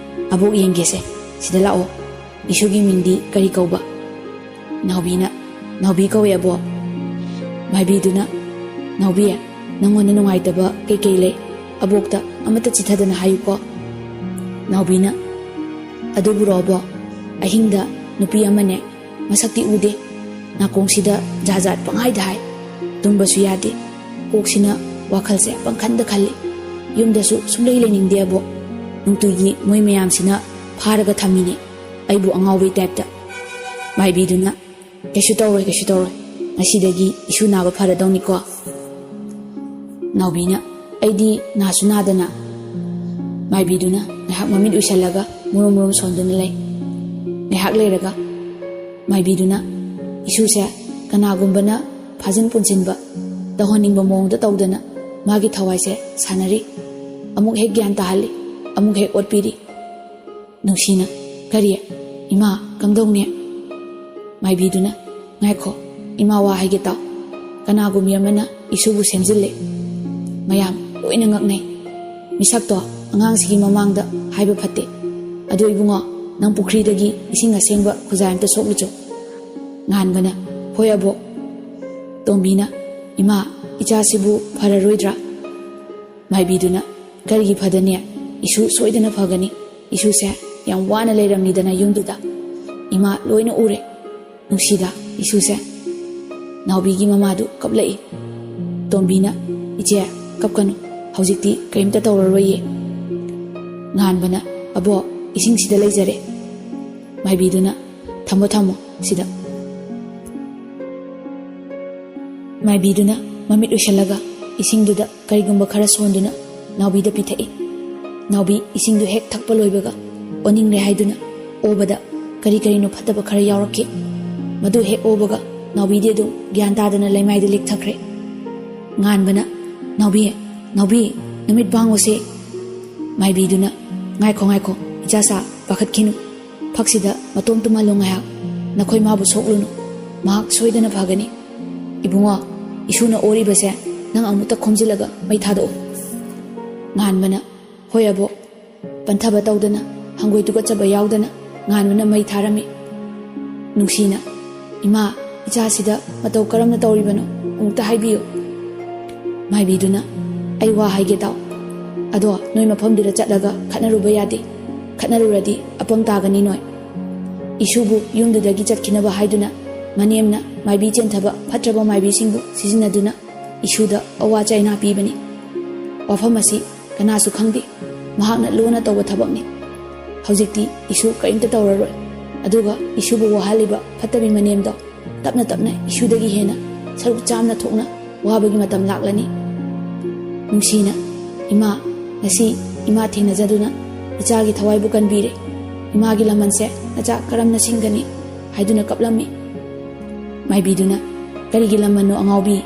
"ꯑꯕꯣꯛ ꯌꯦꯡꯒꯦꯁꯦ, ꯁꯤꯗ ꯂꯥꯛꯑꯣ꯫ ꯏꯁꯨꯒꯤ ꯃꯤꯡꯗꯤ ꯀꯔꯤ ꯀꯧꯕ?" ꯅꯥꯎꯕꯤꯅ, "ꯅꯥꯎꯕꯤ ꯀꯧꯋꯦ, ꯑꯕꯣꯛ꯫" ꯃꯥꯏꯕꯤꯗꯨꯅ, "ꯅꯥꯎꯕꯤ, ꯅꯪꯉꯣꯟꯗ ꯅꯨꯡꯉꯥꯏꯇꯕ ꯀꯩꯀꯩ ꯂꯩ? ꯑꯕꯣꯛꯇ ꯑꯃꯠꯇ ꯆꯤꯊꯗꯅ ꯍꯥꯏꯌꯨꯀꯣ꯫" ꯅꯥꯎꯕꯤꯅ, "ꯑꯗꯨꯕꯨꯔꯣ, ꯑꯕꯣꯛ? ꯑꯍꯤꯡꯗ ꯅꯨꯄꯤ ꯑꯃꯅꯦ, ꯃꯁꯛꯇꯤ ꯎꯗꯦ, ꯅꯥꯀꯣꯡꯁꯤꯗ ꯖꯥꯠ ꯖꯥꯠ ꯄꯪꯍꯥꯏꯗ ꯍꯥꯏ꯫ ꯇꯨꯝꯕꯁꯨ ꯌꯥꯗꯦ꯫ ꯀꯣꯛꯁꯤꯅ ꯋꯥꯈꯜꯁꯦ ꯄꯪꯈꯟꯗ ꯈꯜꯂꯤ꯫ ꯌꯨꯝꯗꯁꯨ ꯁꯨꯡꯂꯩ ꯂꯩꯅꯤꯡꯗꯦ ꯑꯕꯣꯛ꯫ ꯅꯨꯡꯇꯤꯒꯤ ꯃꯣꯏ ꯃꯌꯥꯝꯁꯤꯅ ꯐꯥꯔꯒ ꯊꯝꯃꯤꯅꯦ, ꯑꯩꯕꯨ ꯑꯉꯥꯎꯕꯩ ꯇꯥꯏꯞꯇ꯫ ꯃꯥꯏꯕꯤꯗꯨꯅ, "ꯀꯩꯁꯨ ꯇꯧꯔꯣꯏ, ꯀꯩꯁꯨ ꯇꯧꯔꯣꯏ꯫ ꯉꯁꯤꯗꯒꯤ ꯏꯁꯨ ꯅꯥꯕ ꯐꯔꯗꯧꯅꯤꯀꯣ?" ꯅꯥꯎꯕꯤꯅ, "ꯑꯩꯗꯤ ꯅꯥꯁꯨ ꯅꯥꯗꯅ꯫" ꯃꯥꯏꯕꯤꯗꯨꯅ ꯉꯥꯏꯍꯥꯛ ꯃꯃꯤꯠ ꯎꯏꯁꯜꯂꯒ ꯃꯨꯔꯨꯝ ꯃꯨꯔꯨꯝ ꯁꯣꯟꯗꯨꯅ ꯂꯩ꯫ ꯉꯥꯏꯍꯥꯛ ꯂꯩꯔꯒ ꯃꯥꯏꯕꯤꯗꯨꯅ, "ꯏꯁꯨꯁꯦ ꯀꯅꯥꯒꯨꯝꯕꯅ ꯐꯥꯖꯤꯟ ꯄꯨꯟꯁꯤꯟꯕ ꯇꯧꯍꯟꯅꯤꯡꯕ ꯃꯑꯣꯡꯗ ꯇꯧꯗꯅ ꯃꯥꯒꯤ ꯊꯋꯥꯏꯁꯦ ꯁꯥꯟꯅꯔꯤ꯫ ꯑꯃꯨꯛ ꯍꯦꯛ ꯒ꯭ꯌꯥꯟ ꯇꯥꯍꯜꯂꯤ, ꯑꯃꯨꯛ ꯍꯦꯛ ꯑꯣꯠꯄꯤꯔꯤ꯫" ꯅꯨꯡꯁꯤꯅ, "ꯀꯔꯤ? ꯏꯃꯥ, ꯀꯝꯗꯧꯅꯤ?" ꯃꯥꯏꯕꯤꯗꯨꯅ, "ꯉꯥꯏꯈꯣ, ꯏꯃꯥ ꯋꯥ ꯍꯥꯏꯒꯦ ꯇꯥꯎ꯫ ꯀꯅꯥꯒꯨꯝꯕꯤ ꯑꯃꯅ ꯏꯁꯨꯕꯨ ꯁꯦꯝꯖꯤꯜꯂꯦ꯫ ꯃꯌꯥꯝ ꯂꯣꯏꯅ ꯉꯛꯅꯩ꯫ ꯃꯤꯁꯛꯇꯣ ꯑꯉꯥꯡꯁꯤꯒꯤ ꯃꯃꯥꯡꯗ ꯍꯥꯏꯕ ꯐꯠꯇꯦ꯫ ꯑꯗꯣ ꯏꯕꯨꯡꯉꯣ, ꯅꯪ ꯄꯨꯈ꯭ꯔꯤꯗꯒꯤ ꯏꯁꯤꯡ ꯑꯁꯦꯡꯕ ꯈꯨꯖꯥꯏ ꯑꯝꯇ ꯁꯣꯛꯂꯨꯆꯣ꯫" ꯉꯥꯟꯕꯅ, "ꯍꯣꯏ ꯑꯕꯣꯛ꯫" ꯇꯣꯝꯕꯤꯅ, "ꯏꯃꯥ, ꯏꯆꯥꯁꯤꯕꯨ ꯐꯔꯔꯣꯏꯗ꯭ꯔꯥ?" ꯃꯥꯏꯕꯤꯗꯨꯅ, "ꯀꯔꯤꯒꯤ ꯐꯗꯅꯤ? ꯏꯁꯨ ꯁꯣꯏꯗꯅ ꯐꯒꯅꯤ꯫ ꯏꯁꯨꯁꯦ ꯌꯥꯝ ꯋꯥꯅ ꯂꯩꯔꯝꯃꯤꯗꯅ ꯌꯨꯝꯗꯨꯗ꯫ ꯏꯃꯥ ꯂꯣꯏꯅ ꯎꯔꯦ꯫ ꯅꯨꯡꯁꯤꯗ ꯏꯁꯨꯁꯦ꯫" ꯅꯥꯎꯕꯤꯒꯤ ꯃꯃꯥꯗꯨ ꯀꯞꯂꯛꯏ꯫ ꯇꯣꯝꯕꯤꯅ, "ꯏꯆꯦ, ꯀꯞꯀꯅꯨ꯫ ꯍꯧꯖꯤꯛꯇꯤ ꯀꯔꯤꯝꯇ ꯇꯧꯔꯔꯣꯏꯌꯦ꯫" ꯉꯥꯟꯕꯅ, "ꯑꯕꯣꯛ, ꯏꯁꯤꯡꯁꯤꯗ ꯂꯩꯖꯔꯦ꯫" ꯃꯥꯏꯕꯤꯗꯨꯅ, "ꯊꯝꯃꯣ, ꯊꯝꯃꯣ ꯁꯤꯗ꯫" ꯃꯥꯏꯕꯤꯗꯨꯅ ꯃꯃꯤꯠ ꯎꯏꯁꯜꯂꯒ ꯏꯁꯤꯡꯗꯨꯗ ꯀꯔꯤꯒꯨꯝꯕ ꯈꯔ ꯁꯣꯟꯗꯨꯅ ꯅꯥꯎꯕꯤꯗ ꯄꯤꯊꯛꯏ꯫ ꯅꯥꯎꯕꯤ ꯏꯁꯤꯡꯗꯨ ꯍꯦꯛ ꯊꯛꯄ ꯂꯣꯏꯕꯒ ꯑꯣꯅꯤꯡꯂꯦ ꯍꯥꯏꯗꯨꯅ ꯑꯣꯕꯗ ꯀꯔꯤ ꯀꯔꯤꯅꯣ ꯐꯠꯇꯕ ꯈꯔ ꯌꯥꯎꯔꯛꯈꯤ꯫ ꯃꯗꯨ ꯍꯦꯛ ꯑꯣꯕꯒ ꯅꯥꯎꯕꯤꯗꯤ ꯑꯗꯨꯝ ꯒ꯭ꯌꯥꯟ ꯇꯥꯗꯅ ꯂꯩꯃꯥꯏꯗ ꯂꯤꯛꯊꯈ꯭ꯔꯦ꯫ ꯉꯥꯟꯕꯅ, "ꯅꯥꯎꯕꯤ, ꯅꯥꯎꯕꯤ, ꯅꯃꯤꯠ ꯄꯥꯡꯉꯨꯁꯦ꯫" ꯃꯥꯏꯕꯤꯗꯨꯅ, "ꯉꯥꯏꯈꯣ, ꯉꯥꯏꯈꯣ, ꯏꯆꯥꯁꯥ, ꯄꯥꯈꯠꯈꯤꯅꯨ꯫ ꯐꯛꯁꯤꯗ ꯃꯇꯣꯝ ꯇꯨꯝꯍꯜꯂꯨ ꯉꯥꯏꯍꯥꯛ꯫ ꯅꯈꯣꯏ ꯃꯥꯕꯨ ꯁꯣꯛꯂꯨꯅꯨ꯫ ꯃꯍꯥꯛ ꯁꯣꯏꯗꯅ ꯐꯒꯅꯤ꯫ ꯏꯕꯨꯡꯉꯣ, ꯏꯁꯨꯅ ꯑꯣꯔꯤꯕꯁꯦ ꯅꯪ ꯑꯃꯨꯛꯇ ꯈꯣꯝꯖꯤꯜꯂꯒ ꯃꯩ ꯊꯥꯗꯣꯛꯎ꯫" ꯉꯥꯟꯕꯅ, "ꯍꯣꯏ ꯑꯕꯣꯛ꯫" ꯄꯟꯊꯕ ꯇꯧꯗꯅ, ꯍꯪꯒꯣꯏ ꯇꯨꯀꯠꯆꯕ ꯌꯥꯎꯗꯅ ꯉꯥꯟꯕꯅ ꯃꯩ ꯊꯥꯔꯝꯃꯤ꯫ ꯅꯨꯡꯁꯤꯅ, "ꯏꯃꯥ, ꯏꯆꯥꯁꯤꯗ ꯃꯇꯧ ꯀꯔꯝꯅ ꯇꯧꯔꯤꯕꯅꯣ? ꯑꯃꯨꯛꯇ ꯍꯥꯏꯕꯤꯌꯨ꯫" ꯃꯥꯏꯕꯤꯗꯨꯅ, "ꯑꯩ ꯋꯥ ꯍꯥꯏꯒꯦ ꯇꯥꯎ꯫ ꯑꯗꯣ ꯅꯣꯏ ꯃꯐꯝꯗꯨꯗ ꯆꯠꯂꯒ ꯈꯠꯅꯔꯨꯕ ꯌꯥꯗꯦ꯫ ꯈꯠꯅꯔꯨꯔꯗꯤ ꯑꯄꯪ ꯇꯥꯒꯅꯤ ꯅꯣꯏ꯫" ꯏꯁꯨꯕꯨ ꯌꯨꯝꯗꯨꯗꯒꯤ ꯆꯠꯈꯤꯅꯕ ꯍꯥꯏꯗꯨꯅ ꯃꯅꯦꯝꯅ ꯃꯥꯏꯕꯤ ꯆꯦꯟꯊꯕ ꯐꯠꯇ꯭ꯔꯕ ꯃꯥꯏꯕꯤꯁꯤꯡꯕꯨ ꯁꯤꯖꯤꯟꯅꯗꯨꯅ ꯏꯁꯨꯗ ꯑꯋꯥ ꯆꯩꯅꯥ ꯄꯤꯕꯅꯤ꯫ ꯋꯥꯐꯝ ꯑꯁꯤ ꯀꯅꯥꯁꯨ ꯈꯪꯗꯦ꯫ ꯃꯍꯥꯛꯅ ꯂꯣꯟꯅ ꯇꯧꯕ ꯊꯕꯛꯅꯤ꯫ ꯍꯧꯖꯤꯛꯇꯤ ꯏꯁꯨ ꯀꯔꯤꯝꯇ ꯇꯧꯔꯔꯣꯏ꯫ ꯑꯗꯨꯒ ꯏꯁꯨꯕꯨ ꯋꯥꯍꯜꯂꯤꯕ ꯐꯠꯇꯕꯤ ꯃꯅꯦꯝꯗꯣ ꯇꯞꯅ ꯇꯞꯅ ꯏꯁꯨꯗꯒꯤ ꯍꯦꯟꯅ ꯁꯔꯨꯛ ꯆꯥꯝꯅ ꯊꯣꯛꯅ ꯋꯥꯕꯒꯤ ꯃꯇꯝ ꯂꯥꯛꯂꯅꯤ꯫ ꯅꯨꯡꯁꯤꯅ, "ꯏꯃꯥ, ꯉꯁꯤ ꯏꯃꯥ ꯊꯦꯡꯅꯖꯗꯨꯅ ꯏꯆꯥꯒꯤ ꯊꯋꯥꯏꯕꯨ ꯀꯟꯕꯤꯔꯦ꯫ ꯏꯃꯥꯒꯤ ꯂꯃꯟꯁꯦ ꯅꯆꯥ ꯀꯔꯝꯅ ꯁꯤꯡꯒꯅꯤ?" ꯍꯥꯏꯗꯨꯅ ꯀꯞꯂꯝꯃꯤ꯫ ꯃꯥꯏꯕꯤꯗꯨꯅ, "ꯀꯔꯤꯒꯤ ꯂꯃꯟꯅꯣ ꯑꯉꯥꯎꯕꯤ?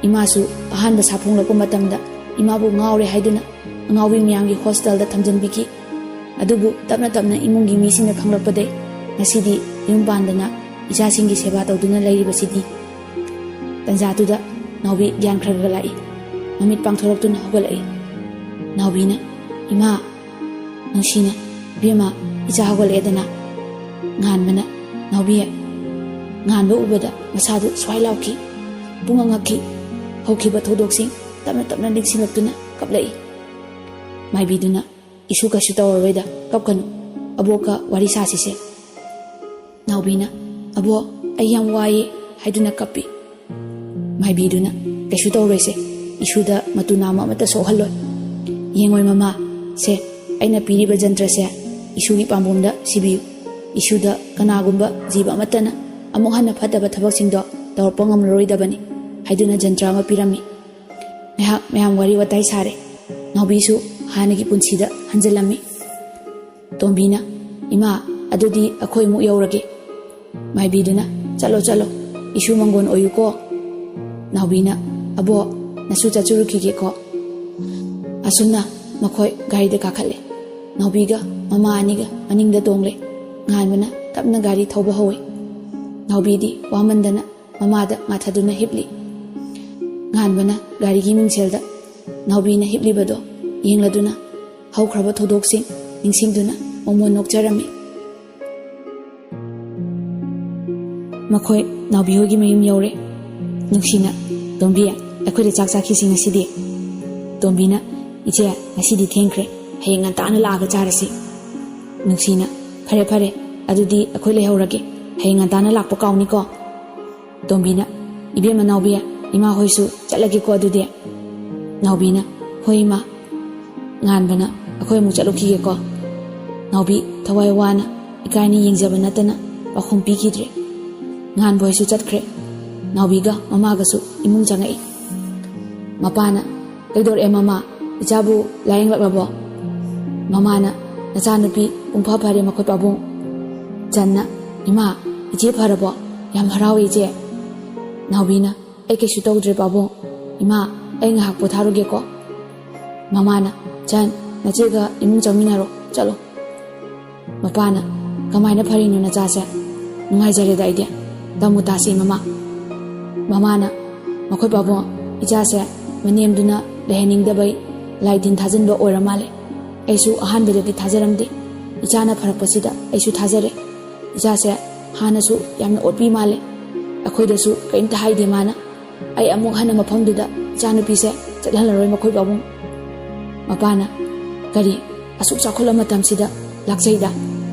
ꯏꯃꯥꯁꯨ ꯑꯍꯥꯟꯕ ꯁꯥꯐꯣꯡꯂꯛꯄ ꯃꯇꯝꯗ ꯏꯃꯥꯕꯨ ꯉꯥꯎꯔꯦ ꯍꯥꯏꯗꯨꯅ ꯑꯉꯥꯎꯕꯤ ꯃꯌꯥꯝꯒꯤ ꯍꯣꯁꯇꯦꯜꯗ ꯊꯝꯖꯤꯟꯕꯤꯈꯤ꯫ ꯑꯗꯨꯕꯨ ꯇꯞꯅ ꯇꯞꯅ ꯏꯃꯨꯡꯒꯤ ꯃꯤꯁꯤꯡꯅ ꯈꯪꯂꯛꯄꯗꯩ ꯉꯁꯤꯗꯤ ꯌꯨꯝ ꯄꯥꯟꯗꯅ ꯏꯆꯥꯁꯤꯡꯒꯤ ꯁꯦꯕꯥ ꯇꯧꯗꯨꯅ ꯂꯩꯔꯤꯕꯁꯤꯗꯤ꯫" ꯇꯟꯖꯥꯗꯨꯗ ꯅꯥꯎꯕꯤ ꯒ꯭ꯌꯥꯟ ꯈꯔ ꯈꯔ ꯂꯥꯛꯏ꯫ ꯃꯃꯤꯠ ꯄꯥꯡꯊꯣꯔꯛꯇꯨꯅ ꯍꯧꯒꯠꯂꯛꯏ꯫ ꯅꯥꯎꯕꯤꯅ, "ꯏꯃꯥ, ꯅꯨꯡꯁꯤꯅ, ꯏꯕꯦꯝꯃ, ꯏꯆꯥ ꯍꯧꯒꯠꯂꯛꯑꯦꯗꯅ꯫" ꯉꯥꯟꯕꯅ, "ꯅꯥꯎꯕꯤ꯫" ꯉꯥꯟꯕ ꯎꯕꯗ ꯃꯁꯥꯗꯨ ꯁ꯭ꯋꯥꯏ ꯂꯥꯎꯈꯤ꯫ ꯄꯨꯡꯉꯛ ꯉꯛꯈꯤ꯫ ꯍꯧꯈꯤꯕ ꯊꯧꯗꯣꯛꯁꯤꯡ ꯇꯞꯅ ꯇꯞꯅ ꯅꯤꯡꯁꯤꯡꯂꯛꯇꯨꯅ ꯀꯞꯂꯛꯏ꯫ ꯃꯥꯏꯕꯤꯗꯨꯅ, "ꯏꯁꯨ ꯀꯩꯁꯨ ꯇꯧꯔꯔꯣꯏꯗ, ꯀꯞꯀꯅꯨ꯫ ꯑꯕꯣꯛꯀ ꯋꯥꯔꯤ ꯁꯥꯁꯤꯁꯦ꯫" ꯅꯥꯎꯕꯤꯅ, "ꯑꯕꯣꯛ, ꯑꯩ ꯌꯥꯝ ꯋꯥꯏꯌꯦ" ꯍꯥꯏꯗꯨꯅ ꯀꯞꯄꯤ꯫ ꯃꯥꯏꯕꯤꯗꯨꯅ, "ꯀꯩꯁꯨ ꯇꯧꯔꯣꯏꯁꯦ, ꯏꯁꯨꯗ ꯃꯇꯨ ꯅꯥꯝꯃ ꯑꯃꯠꯇ ꯁꯣꯛꯍꯜꯂꯣꯏ꯫ ꯌꯦꯡꯉꯣꯏ ꯃꯃꯥ, ꯁꯦ, ꯑꯩꯅ ꯄꯤꯔꯤꯕ ꯖꯟꯇ꯭ꯔꯁꯦ ꯏꯁꯨꯒꯤ ꯄꯥꯝꯕꯣꯝꯗ ꯁꯤꯕꯤꯌꯨ꯫ ꯏꯁꯨꯗ ꯀꯅꯥꯒꯨꯝꯕ ꯖꯤꯕ ꯑꯃꯠꯇꯅ ꯑꯃꯨꯛ ꯍꯟꯅ ꯐꯠꯇꯕ ꯊꯕꯛꯁꯤꯡꯗꯣ ꯇꯧꯔꯛꯄ ꯉꯝꯂꯔꯣꯏꯗꯕꯅꯤ" ꯍꯥꯏꯗꯨꯅ ꯖꯟꯇ꯭ꯔ ꯑꯃ ꯄꯤꯔꯝꯃꯤ꯫ ꯉꯥꯏꯍꯥꯛ ꯃꯌꯥꯝ ꯋꯥꯔꯤ ꯋꯥꯇꯥꯏ ꯁꯥꯔꯦ꯫ ꯅꯥꯎꯕꯤꯁꯨ ꯍꯥꯟꯅꯒꯤ ꯄꯨꯟꯁꯤꯗ ꯍꯟꯖꯤꯜꯂꯝꯃꯤ꯫ ꯇꯣꯝꯕꯤꯅ, "ꯏꯃꯥ, ꯑꯗꯨꯗꯤ ꯑꯩꯈꯣꯏ ꯑꯃꯨꯛ ꯌꯧꯔꯒꯦ꯫" ꯃꯥꯏꯕꯤꯗꯨꯅ, "ꯆꯠꯂꯣ, ꯆꯠꯂꯣ, ꯏꯁꯨ ꯃꯪꯒꯣꯟ ꯑꯣꯏꯌꯨꯀꯣ꯫" ꯅꯥꯎꯕꯤꯅ, "ꯑꯕꯣꯛ, ꯅꯁꯨ ꯆꯠꯆꯔꯨꯈꯤꯒꯦꯀꯣ꯫" ꯑꯁꯨꯝꯅ ꯃꯈꯣꯏ ꯒꯥꯔꯤꯗ ꯀꯥꯈꯠꯂꯦ꯫ ꯅꯥꯎꯕꯤꯒ ꯃꯃꯥ ꯑꯅꯤꯒ ꯃꯅꯤꯡꯗ ꯇꯣꯡꯂꯦ꯫ ꯉꯥꯟꯕꯅ ꯇꯞꯅ ꯒꯥꯔꯤ ꯊꯧꯕ ꯍꯧꯋꯦ꯫ ꯅꯥꯎꯕꯤꯗꯤ ꯋꯥꯃꯟꯗꯅ ꯃꯃꯥꯗ ꯉꯥꯊꯗꯨꯅ ꯍꯤꯞꯂꯤ꯫ ꯉꯥꯟꯕꯅ ꯒꯥꯔꯤꯒꯤ ꯃꯤꯡꯁꯦꯜꯗ ꯅꯥꯎꯕꯤꯅ ꯍꯤꯞꯂꯤꯕꯗꯣ ꯌꯦꯡꯂꯗꯨꯅ ꯍꯧꯈ꯭ꯔꯕ ꯊꯧꯗꯣꯛꯁꯤꯡ ꯅꯤꯡꯁꯤꯡꯗꯨꯅ ꯃꯣꯃꯣꯟ ꯅꯣꯛꯆꯔꯝꯃꯤ꯫ ꯃꯈꯣꯏ ꯅꯥꯎꯕꯤ ꯍꯣꯏꯒꯤ ꯃꯌꯨꯝ ꯌꯧꯔꯦ꯫ ꯅꯨꯡꯁꯤꯅ, "ꯇꯣꯝꯕꯤ, ꯑꯩꯈꯣꯏꯗ ꯆꯥꯛ ꯆꯥꯈꯤꯁꯤ ꯉꯁꯤꯗꯤ꯫" ꯇꯣꯝꯕꯤꯅ, "ꯏꯆꯦ, ꯉꯁꯤꯗꯤ ꯊꯦꯡꯈ꯭ꯔꯦ, ꯍꯌꯦꯡ ꯉꯟꯇꯥꯅ ꯂꯥꯛꯑꯒ ꯆꯥꯔꯁꯤ꯫" ꯅꯨꯡꯁꯤꯅ, "ꯐꯔꯦ, ꯐꯔꯦ, ꯑꯗꯨꯗꯤ ꯑꯩꯈꯣꯏ ꯂꯩꯍꯧꯔꯒꯦ꯫ ꯍꯌꯦꯡ ꯉꯟꯇꯥꯅ ꯂꯥꯛꯄ ꯀꯥꯎꯅꯤꯀꯣ꯫ ꯇꯣꯝꯕꯤꯅ, "ꯏꯕꯦꯝꯃ ꯅꯥꯎꯕꯤ, ꯏꯃꯥ ꯍꯣꯏꯁꯨ ꯆꯠꯂꯒꯦꯀꯣ ꯑꯗꯨꯗꯤ꯫" ꯅꯥꯎꯕꯤꯅ, "ꯍꯣꯏ ꯏꯃꯥ꯫" ꯉꯥꯟꯕꯅ, "ꯑꯩꯈꯣꯏ ꯑꯃꯨꯛ ꯆꯠꯂꯨꯈꯤꯒꯦꯀꯣ꯫" ꯅꯥꯎꯕꯤ ꯊꯋꯥꯏ ꯋꯥꯅ ꯏꯀꯥꯏꯅ ꯌꯦꯡꯖꯕ ꯅꯠꯇꯅ ꯄꯥꯎꯈꯨꯝ ꯄꯤꯈꯤꯗ꯭ꯔꯦ꯫ ꯉꯥꯟꯕ ꯍꯣꯏꯁꯨ ꯆꯠꯈ꯭ꯔꯦ꯫ ꯅꯥꯎꯕꯤꯒ ꯃꯃꯥꯒꯁꯨ ꯏꯃꯨꯡ ꯆꯪꯉꯛꯏ꯫ ꯃꯄꯥꯅ, "ꯀꯩꯗꯧꯔꯛꯑꯦ ꯃꯃꯥ? ꯏꯆꯥꯕꯨ ꯂꯥꯌꯦꯡꯂꯛꯂꯕꯣ?" ꯃꯃꯥꯅ, "ꯅꯆꯥꯅꯨꯄꯤ ꯄꯨꯡꯐ ꯐꯔꯦ ꯃꯈꯣꯏ ꯄꯥꯕꯨꯡ꯫" ꯆꯟꯅ, "ꯏꯃꯥ, ꯏꯆꯦ ꯐꯔꯕꯣ? ꯌꯥꯝ ꯍꯔꯥꯎꯋꯦ ꯏꯆꯦ꯫" ꯅꯥꯎꯕꯤꯅ, "ꯑꯩ ꯀꯩꯁꯨ ꯇꯧꯗ꯭ꯔꯦ ꯄꯥꯕꯨꯡ꯫ ꯏꯃꯥ, ꯑꯩ ꯉꯥꯏꯍꯥꯛ ꯄꯣꯊꯥꯔꯨꯒꯦꯀꯣ꯫" ꯃꯃꯥꯅ, "ꯆꯟ, ꯅꯆꯦꯒ ꯏꯃꯨꯡ ꯆꯪꯃꯤꯟꯅꯔꯣ, ꯆꯠꯂꯣ꯫" ꯃꯄꯥꯅ, "ꯀꯃꯥꯏꯅ ꯐꯔꯤꯅꯣ ꯅꯆꯥꯁꯦ? ꯅꯨꯡꯉꯥꯏꯖꯔꯦꯗ ꯑꯩꯗꯤ꯫ ꯇꯝꯃꯨ ꯇꯥꯁꯤ ꯃꯃꯥ꯫" ꯃꯃꯥꯅ, "ꯃꯈꯣꯏ ꯄꯥꯕꯨꯡ, ꯏꯆꯥꯁꯦ ꯃꯅꯦꯝꯗꯨꯅ ꯂꯩꯍꯟꯅꯤꯡꯗꯕꯩ ꯂꯥꯏ ꯇꯤꯟ ꯊꯥꯖꯤꯟꯕ ꯑꯣꯏꯔ ꯃꯥꯜꯂꯦ꯫ ꯑꯩꯁꯨ ꯑꯍꯥꯟꯕꯗꯗꯤ ꯊꯥꯖꯔꯝꯗꯦ꯫ ꯏꯆꯥꯅ ꯐꯔꯛꯄꯁꯤꯗ ꯑꯩꯁꯨ ꯊꯥꯖꯔꯦ꯫ ꯏꯆꯥꯁꯦ ꯍꯥꯟꯅꯁꯨ ꯌꯥꯝꯅ ꯑꯣꯠꯄꯤ ꯃꯥꯜꯂꯦ꯫ ꯑꯩꯈꯣꯏꯗꯁꯨ ꯀꯔꯤꯝꯇ ꯍꯥꯏꯗꯦ ꯃꯥꯅ꯫ ꯑꯩ ꯑꯃꯨꯛ ꯍꯟꯅ ꯃꯐꯝꯗꯨꯗ ꯏꯆꯥꯅꯨꯄꯤꯁꯦ ꯆꯠꯍꯜꯂꯔꯣꯏ ꯃꯈꯣꯏ ꯄꯥꯕꯨꯡ꯫" ꯃꯄꯥꯅ, "ꯀꯔꯤ, ꯑꯁꯨꯛ ꯆꯥꯎꯈꯠꯂ ꯃꯇꯝꯁꯤꯗ ꯂꯥꯛꯆꯩꯗ?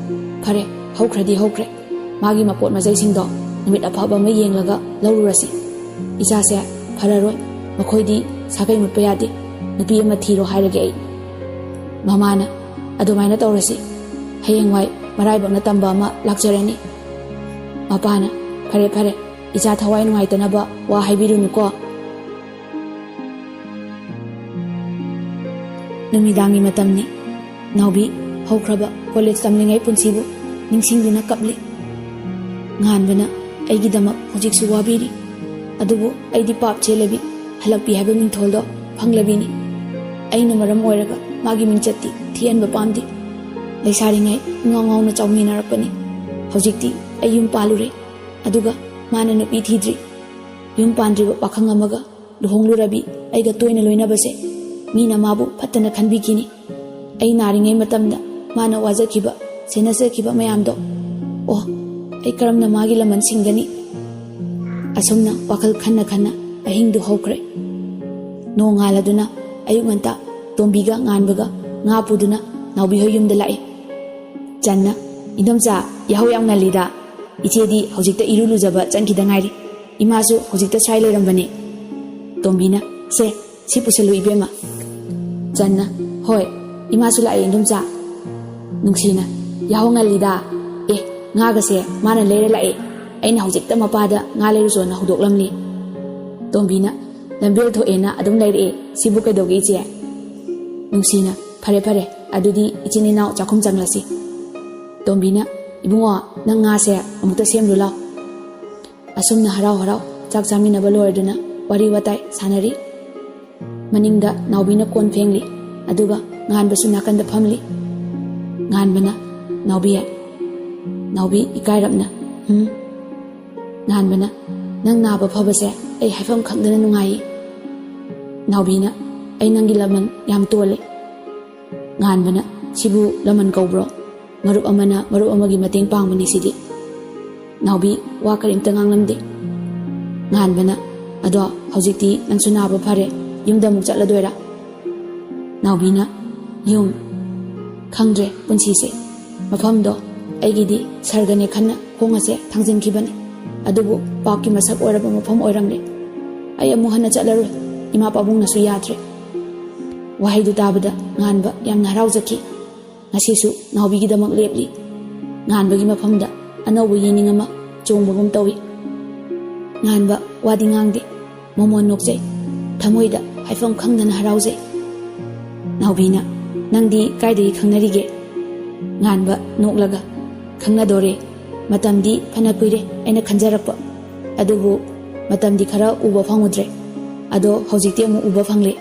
ꯐꯔꯦ, ꯍꯧꯈ꯭ꯔꯗꯤ ꯍꯧꯈ꯭ꯔꯦ꯫ ꯃꯥꯒꯤ ꯃꯄꯣꯠ ꯃꯆꯩꯁꯤꯡꯗꯣ ꯅꯨꯃꯤꯠ ꯑꯐꯕ ꯑꯃ ꯌꯦꯡꯂꯒ ꯂꯧꯔꯨꯔꯁꯤ꯫ ꯏꯆꯥꯁꯦ ꯐꯔꯔꯣꯏ꯫ ꯃꯈꯣꯏꯗꯤ ꯁꯥꯒꯩ ꯃꯨꯠꯄ ꯌꯥꯗꯦ꯫ ꯅꯨꯄꯤ ꯑꯃ ꯊꯤꯔꯣ ꯍꯥꯏꯔꯒꯦ ꯑꯩ꯫" ꯃꯃꯥꯅ, "ꯑꯗꯨꯃꯥꯏꯅ ꯇꯧꯔꯁꯤ꯫ ꯍꯌꯦꯡꯋꯥꯏ ꯃꯔꯥꯏꯕꯛꯅ ꯇꯝꯕ ꯑꯃ ꯂꯥꯛꯆꯔꯅꯤ꯫" ꯃꯄꯥꯅ, "ꯐꯔꯦ, ꯐꯔꯦ, ꯏꯆꯥ ꯊꯋꯥꯏ ꯅꯨꯡꯉꯥꯏꯇꯅꯕ ꯋꯥ ꯍꯥꯏꯕꯤꯔꯨꯅꯨꯀꯣ꯫" ꯅꯨꯃꯤꯗꯥꯡꯒꯤ ꯃꯇꯝꯅꯤ꯫ ꯅꯥꯎꯕꯤ ꯍꯧꯈ꯭ꯔꯕ ꯀꯣꯂꯦꯖ ꯇꯝꯂꯤꯉꯩ ꯄꯨꯟꯁꯤꯕꯨ ꯅꯤꯡꯁꯤꯡꯗꯨꯅ ꯀꯞꯂꯤ꯫ ꯉꯥꯟꯕꯅ ꯑꯩꯒꯤꯗꯃꯛ ꯍꯧꯖꯤꯛꯁꯨ ꯋꯥꯕꯤꯔꯤ꯫ ꯑꯗꯨꯕꯨ ꯑꯩꯗꯤ ꯄꯥꯞ ꯆꯦꯜꯂꯕꯤ, ꯍꯜꯂꯛꯄꯤ ꯍꯥꯏꯕ ꯃꯤꯡꯊꯣꯜꯗꯣ ꯐꯪꯂꯕꯤꯅꯤ꯫ ꯑꯩꯅ ꯃꯔꯝ ꯑꯣꯏꯔꯒ ꯃꯥꯒꯤ ꯃꯤꯡꯆꯠꯇꯤ ꯊꯤꯍꯟꯕ ꯄꯥꯝꯗꯦ꯫ ꯂꯩꯁꯥꯔꯤꯉꯩ ꯏꯉꯥꯎ ꯉꯥꯎꯅ ꯆꯥꯎꯃꯤꯟꯅꯔꯛꯄꯅꯤ꯫ ꯍꯧꯖꯤꯛꯇꯤ ꯑꯩ ꯌꯨꯝ ꯄꯥꯜꯂꯨꯔꯦ꯫ ꯑꯗꯨꯒ ꯃꯥꯅ ꯅꯨꯄꯤ ꯊꯤꯗ꯭ꯔꯤ꯫ ꯌꯨꯝ ꯄꯥꯟꯗ꯭ꯔꯤꯕ ꯄꯥꯈꯪ ꯑꯃꯒ ꯂꯨꯍꯣꯡꯂꯨꯔꯕꯤ ꯑꯩꯒ ꯇꯣꯏꯅ ꯂꯣꯏꯅꯕꯁꯦ ꯃꯤꯅ ꯃꯥꯕꯨ ꯐꯠꯇꯅ ꯈꯟꯕꯤꯈꯤꯅꯤ꯫ ꯑꯩ ꯅꯥꯔꯤꯉꯩ ꯃꯇꯝꯗ ꯃꯥꯅ ꯋꯥꯖꯈꯤꯕ, ꯁꯦꯟꯅꯖꯈꯤꯕ ꯃꯌꯥꯝꯗꯣ, ꯑꯣ, ꯑꯩ ꯀꯔꯝꯅ ꯃꯥꯒꯤ ꯂꯃꯟ ꯁꯤꯡꯒꯅꯤ? ꯑꯁꯨꯝꯅ ꯋꯥꯈꯜ ꯈꯟꯅ ꯈꯟꯅ ꯑꯍꯤꯡꯗꯨ ꯍꯧꯈ꯭ꯔꯦ꯫ ꯅꯣꯡꯉꯥꯜꯂꯗꯨꯅ ꯑꯌꯨꯛ ꯉꯟꯇꯥ ꯇꯣꯝꯕꯤꯒ ꯉꯥꯟꯕꯒ ꯉꯥ ꯄꯨꯗꯨꯅ ꯅꯥꯎꯕꯤ ꯍꯣꯏ ꯌꯨꯝꯗ ꯂꯥꯛꯏ꯫ ꯆꯟꯅ, "ꯏꯟꯗꯣꯝꯆꯥ, "ꯌꯥꯍꯧ ꯌꯥꯝ ꯉꯜꯂꯤꯗ꯫ ꯏꯆꯦꯗꯤ ꯍꯧꯖꯤꯛꯇ ꯏꯔꯨ ꯂꯨꯖꯕ ꯆꯪꯈꯤꯗ ꯉꯥꯏꯔꯤ꯫ ꯏꯃꯥꯁꯨ ꯍꯧꯖꯤꯛꯇ ꯁ꯭ꯋꯥꯏ ꯂꯩꯔꯝꯕꯅꯦ꯫" ꯇꯣꯝꯕꯤꯅ, "ꯁꯦ, ꯁꯤ ꯄꯨꯁꯜꯂꯨ ꯏꯕꯦꯝꯃ꯫" ꯆꯟꯅ, "ꯍꯣꯏ, ꯏꯃꯥꯁꯨ ꯂꯥꯛꯑꯦ ꯏꯟꯗꯣꯝꯆꯥ꯫" ꯅꯨꯡꯁꯤꯅ, "ꯌꯥꯍꯧ ꯉꯜꯂꯤꯗ꯫ ꯑꯦ, ꯉꯥꯒꯁꯦ ꯃꯥꯅ ꯂꯩꯔ ꯂꯥꯛꯑꯦ꯫ ꯑꯩꯅ ꯍꯧꯖꯤꯛꯇ ꯃꯄꯥꯗ ꯉꯥ ꯂꯩꯔꯨꯆꯣꯅ ꯍꯧꯗꯣꯛꯂꯝꯂꯤ꯫" ꯇꯣꯝꯕꯤꯅ, "ꯂꯝꯕꯦꯜ ꯊꯣꯛꯑꯦꯅ ꯑꯗꯨꯝ ꯂꯩꯔꯛꯑꯦ꯫ ꯁꯤꯕꯨ ꯀꯩꯗꯧꯒꯦ ꯏꯆꯦ?" ꯅꯨꯡꯁꯤꯅ, "ꯐꯔꯦ ꯐꯔꯦ, ꯑꯗꯨꯗꯤ ꯏꯆꯤꯟ ꯏꯅꯥꯎ ꯆꯥꯛꯈꯨꯝ ꯆꯪꯂꯁꯤ꯫" ꯇꯣꯝꯕꯤꯅ, "ꯏꯕꯨꯡꯉꯣ, ꯅꯪ ꯉꯥꯁꯦ ꯑꯃꯨꯛꯇ ꯁꯦꯝꯂꯨ ꯂꯥꯎ꯫" ꯑꯁꯨꯝꯅ ꯍꯔꯥꯎ ꯍꯔꯥꯎ ꯆꯥꯛ ꯆꯥꯃꯤꯟꯅꯕ ꯂꯣꯏꯔꯗꯨꯅ ꯋꯥꯔꯤ ꯋꯥꯇꯥꯏ ꯁꯥꯟꯅꯔꯤ꯫ ꯃꯅꯤꯡꯗ ꯅꯥꯎꯕꯤꯅ ꯀꯣꯟ ꯐꯦꯡꯂꯤ꯫ ꯑꯗꯨꯒ ꯉꯥꯟꯕꯁꯨ ꯅꯥꯀꯟꯗ ꯐꯝꯂꯤ꯫ ꯉꯥꯟꯕꯅ, "ꯅꯥꯎꯕꯤ꯫" ꯅꯥꯎꯕꯤ ꯏꯀꯥꯏꯔꯞꯅ, "ꯎꯝ?" ꯉꯥꯟꯕꯅ, "ꯅꯪ ꯅꯥꯕ ꯐꯕꯁꯦ ꯑꯩ ꯍꯥꯏꯐꯝ ꯈꯪꯗꯅ ꯅꯨꯡꯉꯥꯏꯌꯦ꯫" ꯅꯥꯎꯕꯤꯅ, "ꯑꯩ ꯅꯪꯒꯤ ꯂꯃꯟ ꯌꯥꯝ ꯇꯣꯜꯂꯦ꯫" ꯉꯥꯟꯕꯅ, "ꯁꯤꯕꯨ ꯂꯃꯟ ꯀꯧꯕ꯭ꯔꯣ? ꯃꯔꯨꯞ ꯑꯃꯅ ꯃꯔꯨꯞ ꯑꯃꯒꯤ ꯃꯇꯦꯡ ꯄꯥꯡꯕꯅꯤ ꯁꯤꯗꯤ꯫" ꯅꯥꯎꯕꯤ ꯋꯥ ꯀꯔꯤꯝꯇ ꯉꯥꯡꯂꯝꯗꯦ꯫ ꯉꯥꯟꯕꯅ, "ꯑꯗꯣ ꯍꯧꯖꯤꯛꯇꯤ ꯅꯪꯁꯨ ꯅꯥꯕ ꯐꯔꯦ, ꯌꯨꯝꯗ ꯑꯃꯨꯛ ꯆꯠꯂꯗꯣꯏꯔꯥ?" ꯅꯥꯎꯕꯤꯅ, "ꯌꯨꯝ? ꯈꯪꯗ꯭ꯔꯦ ꯄꯨꯟꯁꯤꯁꯦ꯫ ꯃꯐꯝꯗꯣ ꯑꯩꯒꯤꯗꯤ ꯁꯔꯒꯅꯦ ꯈꯟꯅ ꯈꯣꯡ ꯑꯁꯦ ꯊꯥꯡꯖꯤꯟꯈꯤꯕꯅꯤ꯫ ꯑꯗꯨꯕꯨ ꯄꯥꯞꯀꯤ ꯃꯁꯛ ꯑꯣꯏꯔꯕ ꯃꯐꯝ ꯑꯣꯏꯔꯝꯂꯦ꯫ ꯑꯩ ꯑꯃꯨꯛ ꯍꯟꯅ ꯆꯠꯂꯔꯣꯏ꯫ ꯏꯃꯥ ꯄꯥꯕꯨꯡꯅꯁꯨ ꯌꯥꯗ꯭ꯔꯦ꯫" ꯋꯥꯍꯩꯗꯨ ꯇꯥꯕꯗ ꯉꯥꯟꯕ ꯌꯥꯝꯅ ꯍꯔꯥꯎꯖꯈꯤ꯫ ꯉꯁꯤꯁꯨ ꯅꯥꯎꯕꯤꯒꯤꯗꯃꯛ ꯂꯦꯞꯂꯤ꯫ ꯉꯥꯟꯕꯒꯤ ꯃꯐꯝꯗ ꯑꯅꯧꯕ ꯌꯦꯅꯤꯡ ꯑꯃ ꯆꯣꯡꯕꯒꯨꯝ ꯇꯧꯏ꯫ ꯉꯥꯟꯕ ꯋꯥꯗꯤ ꯉꯥꯡꯗꯦ꯫ ꯃꯃꯣꯟ ꯅꯣꯛꯆꯩ꯫ ꯊꯃꯣꯏꯗ ꯍꯥꯏꯐꯝ ꯈꯪꯗꯅ ꯍꯔꯥꯎꯖꯩ꯫ ꯅꯥꯎꯕꯤꯅ, "ꯅꯪꯗꯤ ꯀꯥꯏꯗꯒꯤ ꯈꯪꯅꯔꯤꯒꯦ?" ꯉꯥꯟꯕ ꯅꯣꯛꯂꯒ, "ꯈꯪꯅꯗꯣꯔꯦ꯫ ꯃꯇꯝꯗꯤ ꯐꯅ ꯀꯨꯏꯔꯦ ꯑꯩꯅ ꯈꯟꯖꯔꯛꯄ꯫ ꯑꯗꯨꯕꯨ ꯃꯇꯝꯗꯤ ꯈꯔ ꯎꯕ ꯐꯪꯉꯨꯗ꯭ꯔꯦ꯫ ꯑꯗꯣ ꯍꯧꯖꯤꯛꯇꯤ ꯑꯃꯨꯛ ꯎꯕ ꯐꯪꯂꯦ꯫"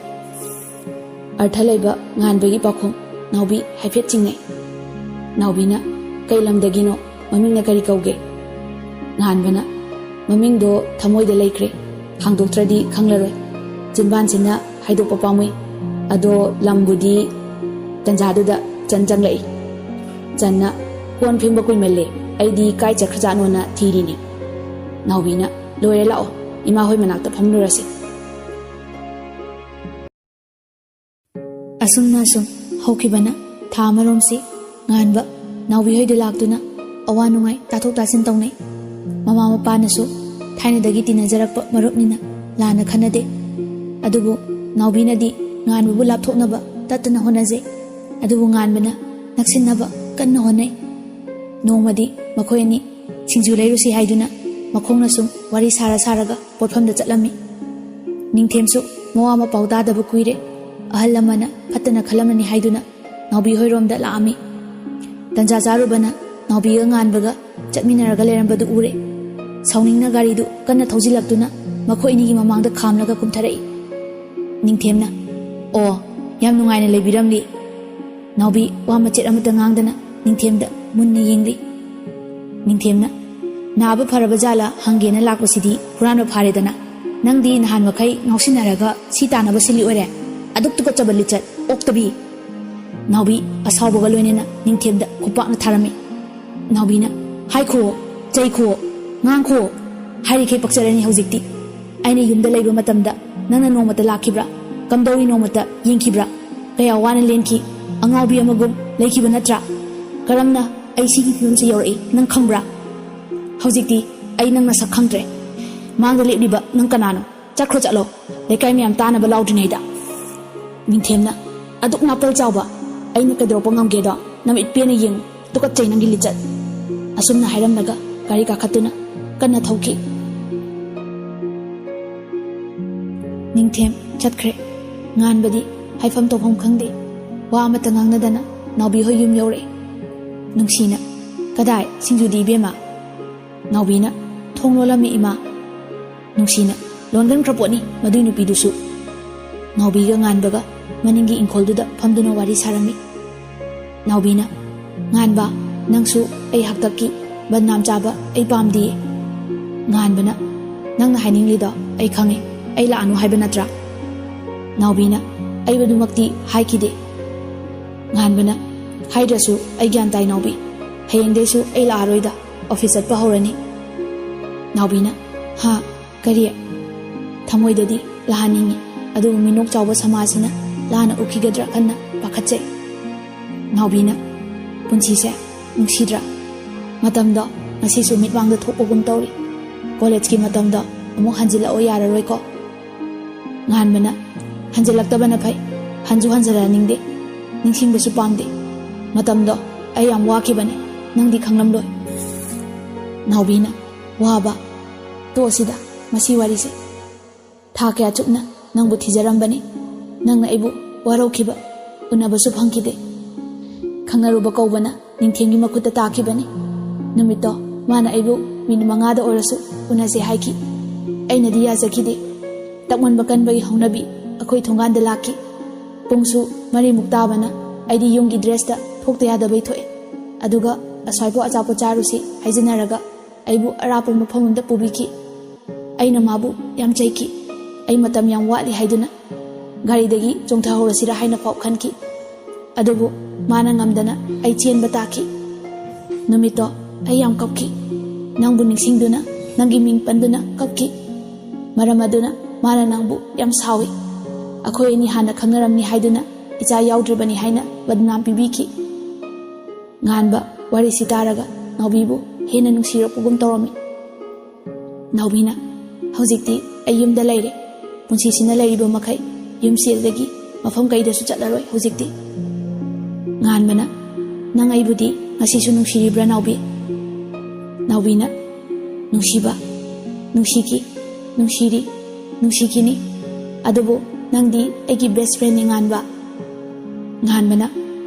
ꯑꯔꯊ ꯂꯩꯕ ꯉꯥꯟꯕꯒꯤ ꯄꯥꯎꯈꯨꯝ ꯅꯥꯎꯕꯤ ꯍꯥꯏꯐꯦꯠ ꯆꯤꯡꯅꯩ꯫ ꯅꯥꯎꯕꯤꯅ, "ꯀꯩ ꯂꯝꯗꯒꯤꯅꯣ? ꯃꯃꯤꯡꯅ ꯀꯔꯤ ꯀꯧꯒꯦ?" ꯉꯥꯟꯕꯅ, "ꯃꯃꯤꯡꯗꯣ ꯊꯃꯣꯏꯗ ꯂꯩꯈ꯭ꯔꯦ, ꯍꯥꯡꯗꯣꯛꯇ꯭ꯔꯗꯤ ꯈꯪꯂꯔꯣꯏ꯫ ꯆꯤꯟꯕꯥꯟꯁꯤꯅ ꯍꯥꯏꯗꯣꯛꯄ ꯄꯥꯝꯃꯨꯏ꯫ ꯑꯗꯣ ꯂꯝꯕꯨꯗꯤ"꯫ ꯇꯟꯖꯥꯗꯨꯗ ꯆꯟ ꯆꯪꯂꯛꯏ꯫ ꯆꯟꯅ, "ꯀꯣꯟ ꯐꯦꯡꯕ ꯀꯨꯏꯃꯜꯂꯦ, ꯑꯩꯗꯤ ꯀꯥꯏ ꯆꯠꯈ꯭ꯔꯖꯥꯠꯅꯣꯅ ꯊꯤꯔꯤꯅꯤ꯫" ꯅꯥꯎꯕꯤꯅ, "ꯂꯣꯏꯔꯦ, ꯂꯥꯛꯑꯣ, ꯏꯃꯥ ꯍꯣꯏ ꯃꯅꯥꯛꯇ ꯐꯝꯂꯨꯔꯁꯤ꯫" ꯑꯁꯨꯝꯅ ꯑꯁꯨꯝ ꯍꯧꯈꯤꯕꯅ ꯊꯥ ꯑꯃꯔꯣꯝꯁꯤ ꯉꯥꯟꯕ ꯅꯥꯎꯕꯤ ꯍꯣꯏꯗ ꯂꯥꯛꯇꯨꯅ ꯑꯋꯥ ꯅꯨꯡꯉꯥꯏ ꯇꯥꯊꯣꯛ ꯇꯥꯁꯤꯟ ꯇꯧꯅꯩ꯫ ꯃꯃꯥ ꯃꯄꯥꯅꯁꯨ ꯊꯥꯏꯅꯗꯒꯤ ꯇꯤꯟꯅꯖꯔꯛꯄ ꯃꯔꯨꯞꯅꯤꯅ ꯂꯥꯟꯅ ꯈꯟꯅꯗꯦ꯫ ꯑꯗꯨꯕꯨ ꯅꯥꯎꯕꯤꯅꯗꯤ ꯉꯥꯟꯕꯕꯨ ꯂꯥꯞꯊꯣꯛꯅꯕ ꯇꯠꯇꯅ ꯍꯣꯠꯅꯖꯩ꯫ ꯑꯗꯨꯕꯨ ꯉꯥꯟꯕꯅ ꯅꯛꯁꯤꯟꯅꯕ ꯀꯟꯅ ꯍꯣꯠꯅꯩ꯫ ꯅꯣꯡꯃꯗꯤ ꯃꯈꯣꯏ ꯑꯅꯤ ꯁꯤꯡꯖꯨ ꯂꯩꯔꯨꯁꯤ ꯍꯥꯏꯗꯨꯅ ꯃꯈꯣꯡꯅ ꯁꯨꯝ ꯋꯥꯔꯤ ꯁꯥꯔ ꯁꯥꯔꯒ ꯄꯣꯠꯐꯝꯗ ꯆꯠꯂꯝꯃꯤ꯫ ꯅꯤꯡꯊꯦꯝꯁꯨ ꯃꯋꯥ ꯃꯄꯥꯎ ꯇꯥꯗꯕ ꯀꯨꯏꯔꯦ꯫ ꯑꯍꯜ ꯑꯃꯅ ꯐꯠꯇꯅ ꯈꯜꯂꯝꯃꯅꯤ ꯍꯥꯏꯗꯨꯅ ꯅꯥꯎꯕꯤ ꯍꯣꯏꯔꯣꯝꯗ ꯂꯥꯛꯑꯝꯃꯤ꯫ ꯇꯟꯖꯥ ꯆꯥꯔꯨꯕꯅ ꯅꯥꯎꯕꯤꯒ ꯉꯥꯟꯕꯒ ꯆꯠꯃꯤꯟꯅꯔꯒ ꯂꯩꯔꯝꯕꯗꯨ ꯎꯔꯦ꯫ ꯁꯥꯎꯅꯤꯡꯅ ꯒꯥꯔꯤꯗꯨ ꯀꯟꯅ ꯊꯧꯖꯤꯜꯂꯛꯇꯨꯅ ꯃꯈꯣꯏ ꯑꯅꯤꯒꯤ ꯃꯃꯥꯡꯗ ꯈꯥꯝꯂꯒ ꯀꯨꯝꯊꯔꯛꯏ꯫ ꯅꯤꯡꯊꯦꯝꯅ, "ꯑꯣ, ꯌꯥꯝ ꯅꯨꯡꯉꯥꯏꯅ ꯂꯩꯕꯤꯔꯝꯂꯤ?" ꯅꯥꯎꯕꯤ ꯋꯥ ꯃꯆꯦꯠ ꯑꯃꯠꯇ ꯉꯥꯡꯗꯅ ꯅꯤꯡꯊꯦꯝꯗ ꯃꯨꯟꯅ ꯌꯦꯡꯂꯤ꯫ ꯅꯤꯡꯊꯦꯝꯅ, "ꯅꯥꯕ ꯐꯔꯕ ꯖꯥꯠꯂꯥ ꯍꯪꯒꯦꯅ ꯂꯥꯛꯄꯁꯤꯗꯤ ꯍꯨꯔꯥꯟꯕ ꯐꯥꯔꯦꯗꯅ꯫ ꯅꯪꯗꯤ ꯅꯍꯥꯟ ꯃꯈꯩ ꯉꯥꯎꯁꯤꯟꯅꯔꯒ ꯁꯤ ꯇꯥꯅꯕ ꯁꯤꯜꯂꯤ ꯑꯣꯏꯔꯦ꯫ ꯑꯗꯨꯛ ꯇꯨꯀꯠꯆꯕ ꯂꯤꯆꯠ, ꯑꯣꯛꯇꯕꯤ!" ꯅꯥꯎꯕꯤ ꯑꯁꯥꯎꯕꯒ ꯂꯣꯏꯅꯅ ꯅꯤꯡꯊꯦꯝꯗ ꯈꯨꯄꯥꯛꯅ ꯊꯥꯔꯝꯃꯤ꯫ ꯅꯥꯎꯕꯤꯅ, "ꯍꯥꯏꯈꯣ, ꯆꯩꯈꯣ, ꯉꯥꯡꯈꯣ꯫ ꯍꯥꯏꯔꯤꯈꯩ ꯄꯛꯆꯔꯅꯤ ꯍꯧꯖꯤꯛꯇꯤ꯫ ꯑꯩꯅ ꯌꯨꯝꯗ ꯂꯩꯕ ꯃꯇꯝꯗ ꯅꯪꯅ ꯅꯣꯡꯃꯇ ꯂꯥꯛꯈꯤꯕ꯭ꯔꯥ? ꯀꯝꯗꯧꯔꯤ ꯅꯣꯡꯃꯇ ꯌꯦꯡꯈꯤꯕ꯭ꯔꯥ? ꯀꯌꯥ ꯋꯥꯅ ꯂꯦꯟꯈꯤ꯫ ꯑꯉꯥꯎꯕꯤ ꯑꯃꯒꯨꯝ ꯂꯩꯈꯤꯕ ꯅꯠꯇ꯭ꯔꯥ? ꯀꯔꯝꯅ ꯑꯩ ꯁꯤꯒꯤ ꯐꯤꯕꯝꯁꯦ ꯌꯧꯔꯛꯏ ꯅꯪ ꯈꯪꯕ꯭ꯔꯥ? ꯍꯧꯖꯤꯛꯇꯤ ꯑꯩ ꯅꯪ ꯅꯁꯛ ꯈꯪꯗ꯭ꯔꯦ꯫ ꯃꯥꯡꯗ ꯂꯦꯞꯂꯤꯕ ꯅꯪ ꯀꯅꯥꯅꯣ? ꯆꯠꯈ꯭ꯔꯣ ꯆꯠꯂꯣ, ꯂꯩꯀꯥꯏ ꯃꯌꯥꯝ ꯇꯥꯅꯕ ꯂꯥꯎꯗ꯭ꯔꯤꯉꯩꯗ!" ꯅꯤꯡꯊꯦꯝꯅ, "ꯑꯗꯨꯛ ꯅꯥꯄꯜ ꯆꯥꯎꯕ ꯑꯩꯅ ꯀꯩꯗꯧꯔꯛꯄ ꯉꯝꯒꯦꯗꯣ ꯅꯃꯤꯠ ꯄꯦꯟꯅ ꯌꯦꯡꯉꯨ꯫ ꯇꯨꯀꯠꯆꯩ ꯅꯪꯒꯤ ꯂꯤꯆꯠ!" ꯑꯁꯨꯝꯅ ꯍꯥꯏꯔꯝꯂꯒ ꯒꯥꯔꯤ ꯀꯥꯈꯠꯇꯨꯅ ꯀꯟꯅ ꯊꯧꯈꯤ꯫ ꯅꯤꯡꯊꯦꯝ ꯆꯠꯈ꯭ꯔꯦ꯫ ꯉꯥꯟꯕꯗꯤ ꯍꯥꯏꯐꯝ ꯇꯧꯐꯝ ꯈꯪꯗꯦ꯫ ꯋꯥ ꯑꯃꯠꯇ ꯉꯥꯡꯅꯗꯅ ꯅꯥꯎꯕꯤ ꯍꯣꯏ ꯌꯨꯝ ꯌꯧꯔꯛꯑꯦ꯫ ꯅꯨꯡꯁꯤꯅ, "ꯀꯗꯥꯏ ꯁꯤꯡꯖꯨꯗꯤ ꯏꯕꯦꯝꯃ?" ꯅꯥꯎꯕꯤꯅ, "ꯊꯣꯡ ꯂꯣꯜꯂꯝꯃꯤ ꯏꯃꯥ꯫" ꯅꯨꯡꯁꯤꯅ, "ꯂꯣꯟꯒꯟꯈ꯭ꯔ ꯄꯣꯠꯅꯤ ꯃꯗꯨꯏ ꯅꯨꯄꯤꯗꯨꯁꯨ꯫" ꯅꯥꯎꯕꯤꯒ ꯉꯥꯟꯕꯒ ꯃꯅꯤꯡꯒꯤ ꯏꯪꯈꯣꯜꯗꯨꯗ ꯐꯝꯗꯨꯅ ꯋꯥꯔꯤ ꯁꯥꯔꯝꯃꯤ꯫ ꯅꯥꯎꯕꯤꯅ, "ꯉꯥꯟꯕ, ꯅꯪꯁꯨ ꯑꯩ ꯍꯥꯛꯇꯛꯀꯤ ꯕꯗꯅꯥꯝ ꯆꯥꯕ ꯑꯩ ꯄꯥꯝꯗꯤꯌꯦ꯫" ꯉꯥꯟꯕꯅ, "ꯅꯪꯅ ꯍꯥꯏꯅꯤꯡꯂꯤꯗꯣ ꯑꯩ ꯈꯪꯉꯦ, ꯑꯩ ꯂꯥꯛꯑꯅꯨ ꯍꯥꯏꯕ ꯅꯠꯇ꯭ꯔꯥ?" ꯅꯥꯎꯕꯤꯅ, "ꯑꯩ ꯃꯗꯨꯃꯛꯇꯤ ꯍꯥꯏꯈꯤꯗꯦ꯫" ꯉꯥꯟꯕꯅ, "ꯍꯥꯏꯗ꯭ꯔꯁꯨ ꯑꯩ ꯒ꯭ꯌꯥꯟ ꯇꯥꯏ ꯅꯥꯎꯕꯤ, ꯍꯌꯦꯡꯗꯩꯁꯨ ꯑꯩ ꯂꯥꯛꯑꯔꯣꯏꯗ, ꯑꯣꯐꯤꯁ ꯆꯠꯄ ꯍꯧꯔꯅꯤ꯫" ꯅꯥꯎꯕꯤꯅ, "ꯍꯥ? ꯀꯔꯤ?" ꯊꯃꯣꯏꯗꯗꯤ ꯂꯥꯛꯍꯟꯅꯤꯡꯉꯤ, ꯑꯗꯨꯕꯨ ꯃꯤꯅꯣꯛ ꯆꯥꯎꯕ ꯁꯃꯥꯖꯁꯤꯅ ꯂꯥꯟꯅ ꯎꯈꯤꯒꯗ꯭ꯔꯥ ꯈꯟꯅ ꯄꯥꯈꯠꯆꯩ꯫ ꯅꯥꯎꯕꯤꯅ, "ꯄꯨꯟꯁꯤꯁꯦ ꯅꯨꯡꯁꯤꯗ꯭ꯔꯥ? ꯃꯇꯝꯗꯣ ꯉꯁꯤꯁꯨ ꯃꯤꯠꯃꯥꯡꯗ ꯊꯣꯛꯄꯒꯨꯝ ꯇꯧꯔꯤ꯫ ꯀꯣꯂꯦꯖꯀꯤ ꯃꯇꯝꯗꯣ ꯑꯃꯨꯛ ꯍꯟꯖꯤꯜꯂꯛꯑꯣ ꯌꯥꯔꯔꯣꯏꯀꯣ? ꯉꯥꯟꯕꯅ, ꯍꯟꯖꯤꯜꯂꯛꯇꯕꯅ ꯐꯩ꯫ ꯍꯟꯁꯨ ꯍꯟꯖꯤꯜꯂꯛꯅꯤꯡꯗꯦ, ꯅꯤꯡꯁꯤꯡꯕꯁꯨ ꯄꯥꯝꯗꯦ꯫ ꯃꯇꯝꯗꯣ ꯑꯩ ꯌꯥꯝ ꯋꯥꯈꯤꯕꯅꯦ, ꯅꯪꯗꯤ ꯈꯪꯂꯝꯂꯣꯏ꯫ ꯅꯥꯎꯕꯤꯅ, ꯋꯥꯕ? ꯇꯣꯛꯑꯁꯤꯗ ꯃꯁꯤ ꯋꯥꯔꯤꯁꯦ꯫ ꯊꯥ ꯀꯌꯥ ꯆꯨꯞꯅ ꯅꯪꯕꯨ ꯊꯤꯖꯔꯝꯕꯅꯤ꯫ ꯅꯪꯅ ꯑꯩꯕꯨ ꯋꯥꯔꯧꯈꯤꯕ, ꯎꯅꯕꯁꯨ ꯐꯪꯈꯤꯗꯦ꯫ ꯈꯪꯅꯔꯨꯕ ꯀꯧꯕꯅ ꯅꯤꯡꯊꯦꯝꯒꯤ ꯃꯈꯨꯠꯇ ꯇꯥꯈꯤꯕꯅꯤ꯫ ꯅꯨꯃꯤꯠꯇꯣ ꯃꯥꯅ ꯑꯩꯕꯨ ꯃꯤꯅꯤꯠ ꯃꯉꯥꯗ ꯑꯣꯏꯔꯁꯨ ꯎꯅꯁꯦ ꯍꯥꯏꯈꯤ꯫ ꯑꯩꯅꯗꯤ ꯌꯥꯖꯈꯤꯗꯦ꯫ ꯇꯛꯃꯟꯕ ꯀꯟꯕꯒꯤ ꯍꯧꯅꯕꯤ ꯑꯩꯈꯣꯏ ꯊꯣꯡꯒꯥꯟꯗ ꯂꯥꯛꯈꯤ꯫ ꯄꯨꯡꯁꯨ ꯃꯔꯤꯃꯨꯛ ꯇꯥꯕꯅ ꯑꯩꯗꯤ ꯌꯨꯝꯒꯤ ꯗ꯭ꯔꯦꯁꯇ ꯊꯣꯛꯇ ꯌꯥꯗꯕꯩ ꯊꯣꯛꯑꯦ꯫ ꯑꯗꯨꯒ ꯑꯁ꯭ꯋꯥꯏꯐꯥꯎ ꯑꯆꯥꯄꯣꯠ ꯆꯥꯔꯨꯁꯤ ꯍꯥꯏꯖꯤꯟꯅꯔꯒ ꯑꯩꯕꯨ ꯑꯔꯥꯞꯄ ꯃꯐꯝ ꯑꯃꯗ ꯄꯨꯕꯤꯈꯤ꯫ ꯑꯩꯅ ꯃꯥꯕꯨ ꯌꯥꯝ ꯆꯩꯈꯤ꯫ ꯑꯩ ꯃꯇꯝ ꯌꯥꯝ ꯋꯥꯠꯂꯤ ꯍꯥꯏꯗꯨꯅ ꯒꯥꯔꯤꯗꯒꯤ ꯆꯣꯡꯊꯍꯧꯔꯁꯤꯔꯥ ꯍꯥꯏꯅ ꯐꯥꯎ ꯈꯟꯈꯤ꯫ ꯑꯗꯨꯕꯨ ꯃꯥꯅ ꯉꯝꯗꯅ ꯑꯩ ꯆꯦꯟꯕ ꯇꯥꯈꯤ꯫ ꯅꯨꯃꯤꯠꯇꯣ ꯑꯩ ꯌꯥꯝ ꯀꯞꯈꯤ꯫ ꯅꯪꯕꯨ ꯅꯤꯡꯁꯤꯡꯗꯨꯅ, ꯅꯪꯒꯤ ꯃꯤꯡ ꯄꯟꯗꯨꯅ ꯀꯞꯈꯤ꯫ ꯃꯔꯝ ꯑꯗꯨꯅ ꯃꯥꯅ ꯅꯪꯕꯨ ꯌꯥꯝ ꯁꯥꯎꯏ꯫ ꯑꯩꯈꯣꯏ ꯑꯅꯤ ꯍꯥꯟꯅ ꯈꯪꯅꯔꯝꯅꯤ ꯍꯥꯏꯗꯨꯅ ꯏꯆꯥ ꯌꯥꯎꯗ꯭ꯔꯤꯕꯅꯤ ꯍꯥꯏꯅ ꯕꯗꯅꯥꯝ ꯄꯤꯕꯤꯈꯤ꯫ ꯉꯥꯟꯕ ꯋꯥꯔꯤꯁꯤ ꯇꯥꯔꯒ ꯅꯥꯎꯕꯤꯕꯨ ꯍꯦꯟꯅ ꯅꯨꯡꯁꯤꯔꯛꯄꯒꯨꯝ ꯇꯧꯔꯝꯃꯤ꯫ ꯅꯥꯎꯕꯤꯅ, ꯍꯧꯖꯤꯛꯇꯤ ꯑꯩ ꯌꯨꯝꯗ ꯂꯩꯔꯦ꯫ ꯄꯨꯟꯁꯤꯁꯤꯅ ꯂꯩꯔꯤꯕ ꯃꯈꯩ ꯌꯨꯝ ꯆꯦꯜꯗꯒꯤ ꯃꯐꯝ ꯀꯩꯗꯁꯨ ꯆꯠꯂꯔꯣꯏ ꯍꯧꯖꯤꯛꯇꯤ꯫ ꯉꯥꯟꯕꯅ, ꯅꯪ ꯑꯩꯕꯨꯗꯤ ꯉꯁꯤꯁꯨ ꯅꯨꯡꯁꯤꯔꯤꯕ꯭ꯔꯥ ꯅꯥꯎꯕꯤ? ꯅꯥꯎꯕꯤꯅ, ꯅꯨꯡꯁꯤꯕ, ꯅꯨꯡꯁꯤꯈꯤ, ꯅꯨꯡꯁꯤꯔꯤ, ꯅꯨꯡꯁꯤꯈꯤꯅꯤ꯫ ꯑꯗꯨꯕꯨ ꯅꯪꯗꯤ ꯑꯩꯒꯤ ꯕꯦꯁ ꯐ꯭ꯔꯦꯟꯅꯤ ꯉꯥꯟꯕ꯫ ꯉꯥꯟꯕꯅ,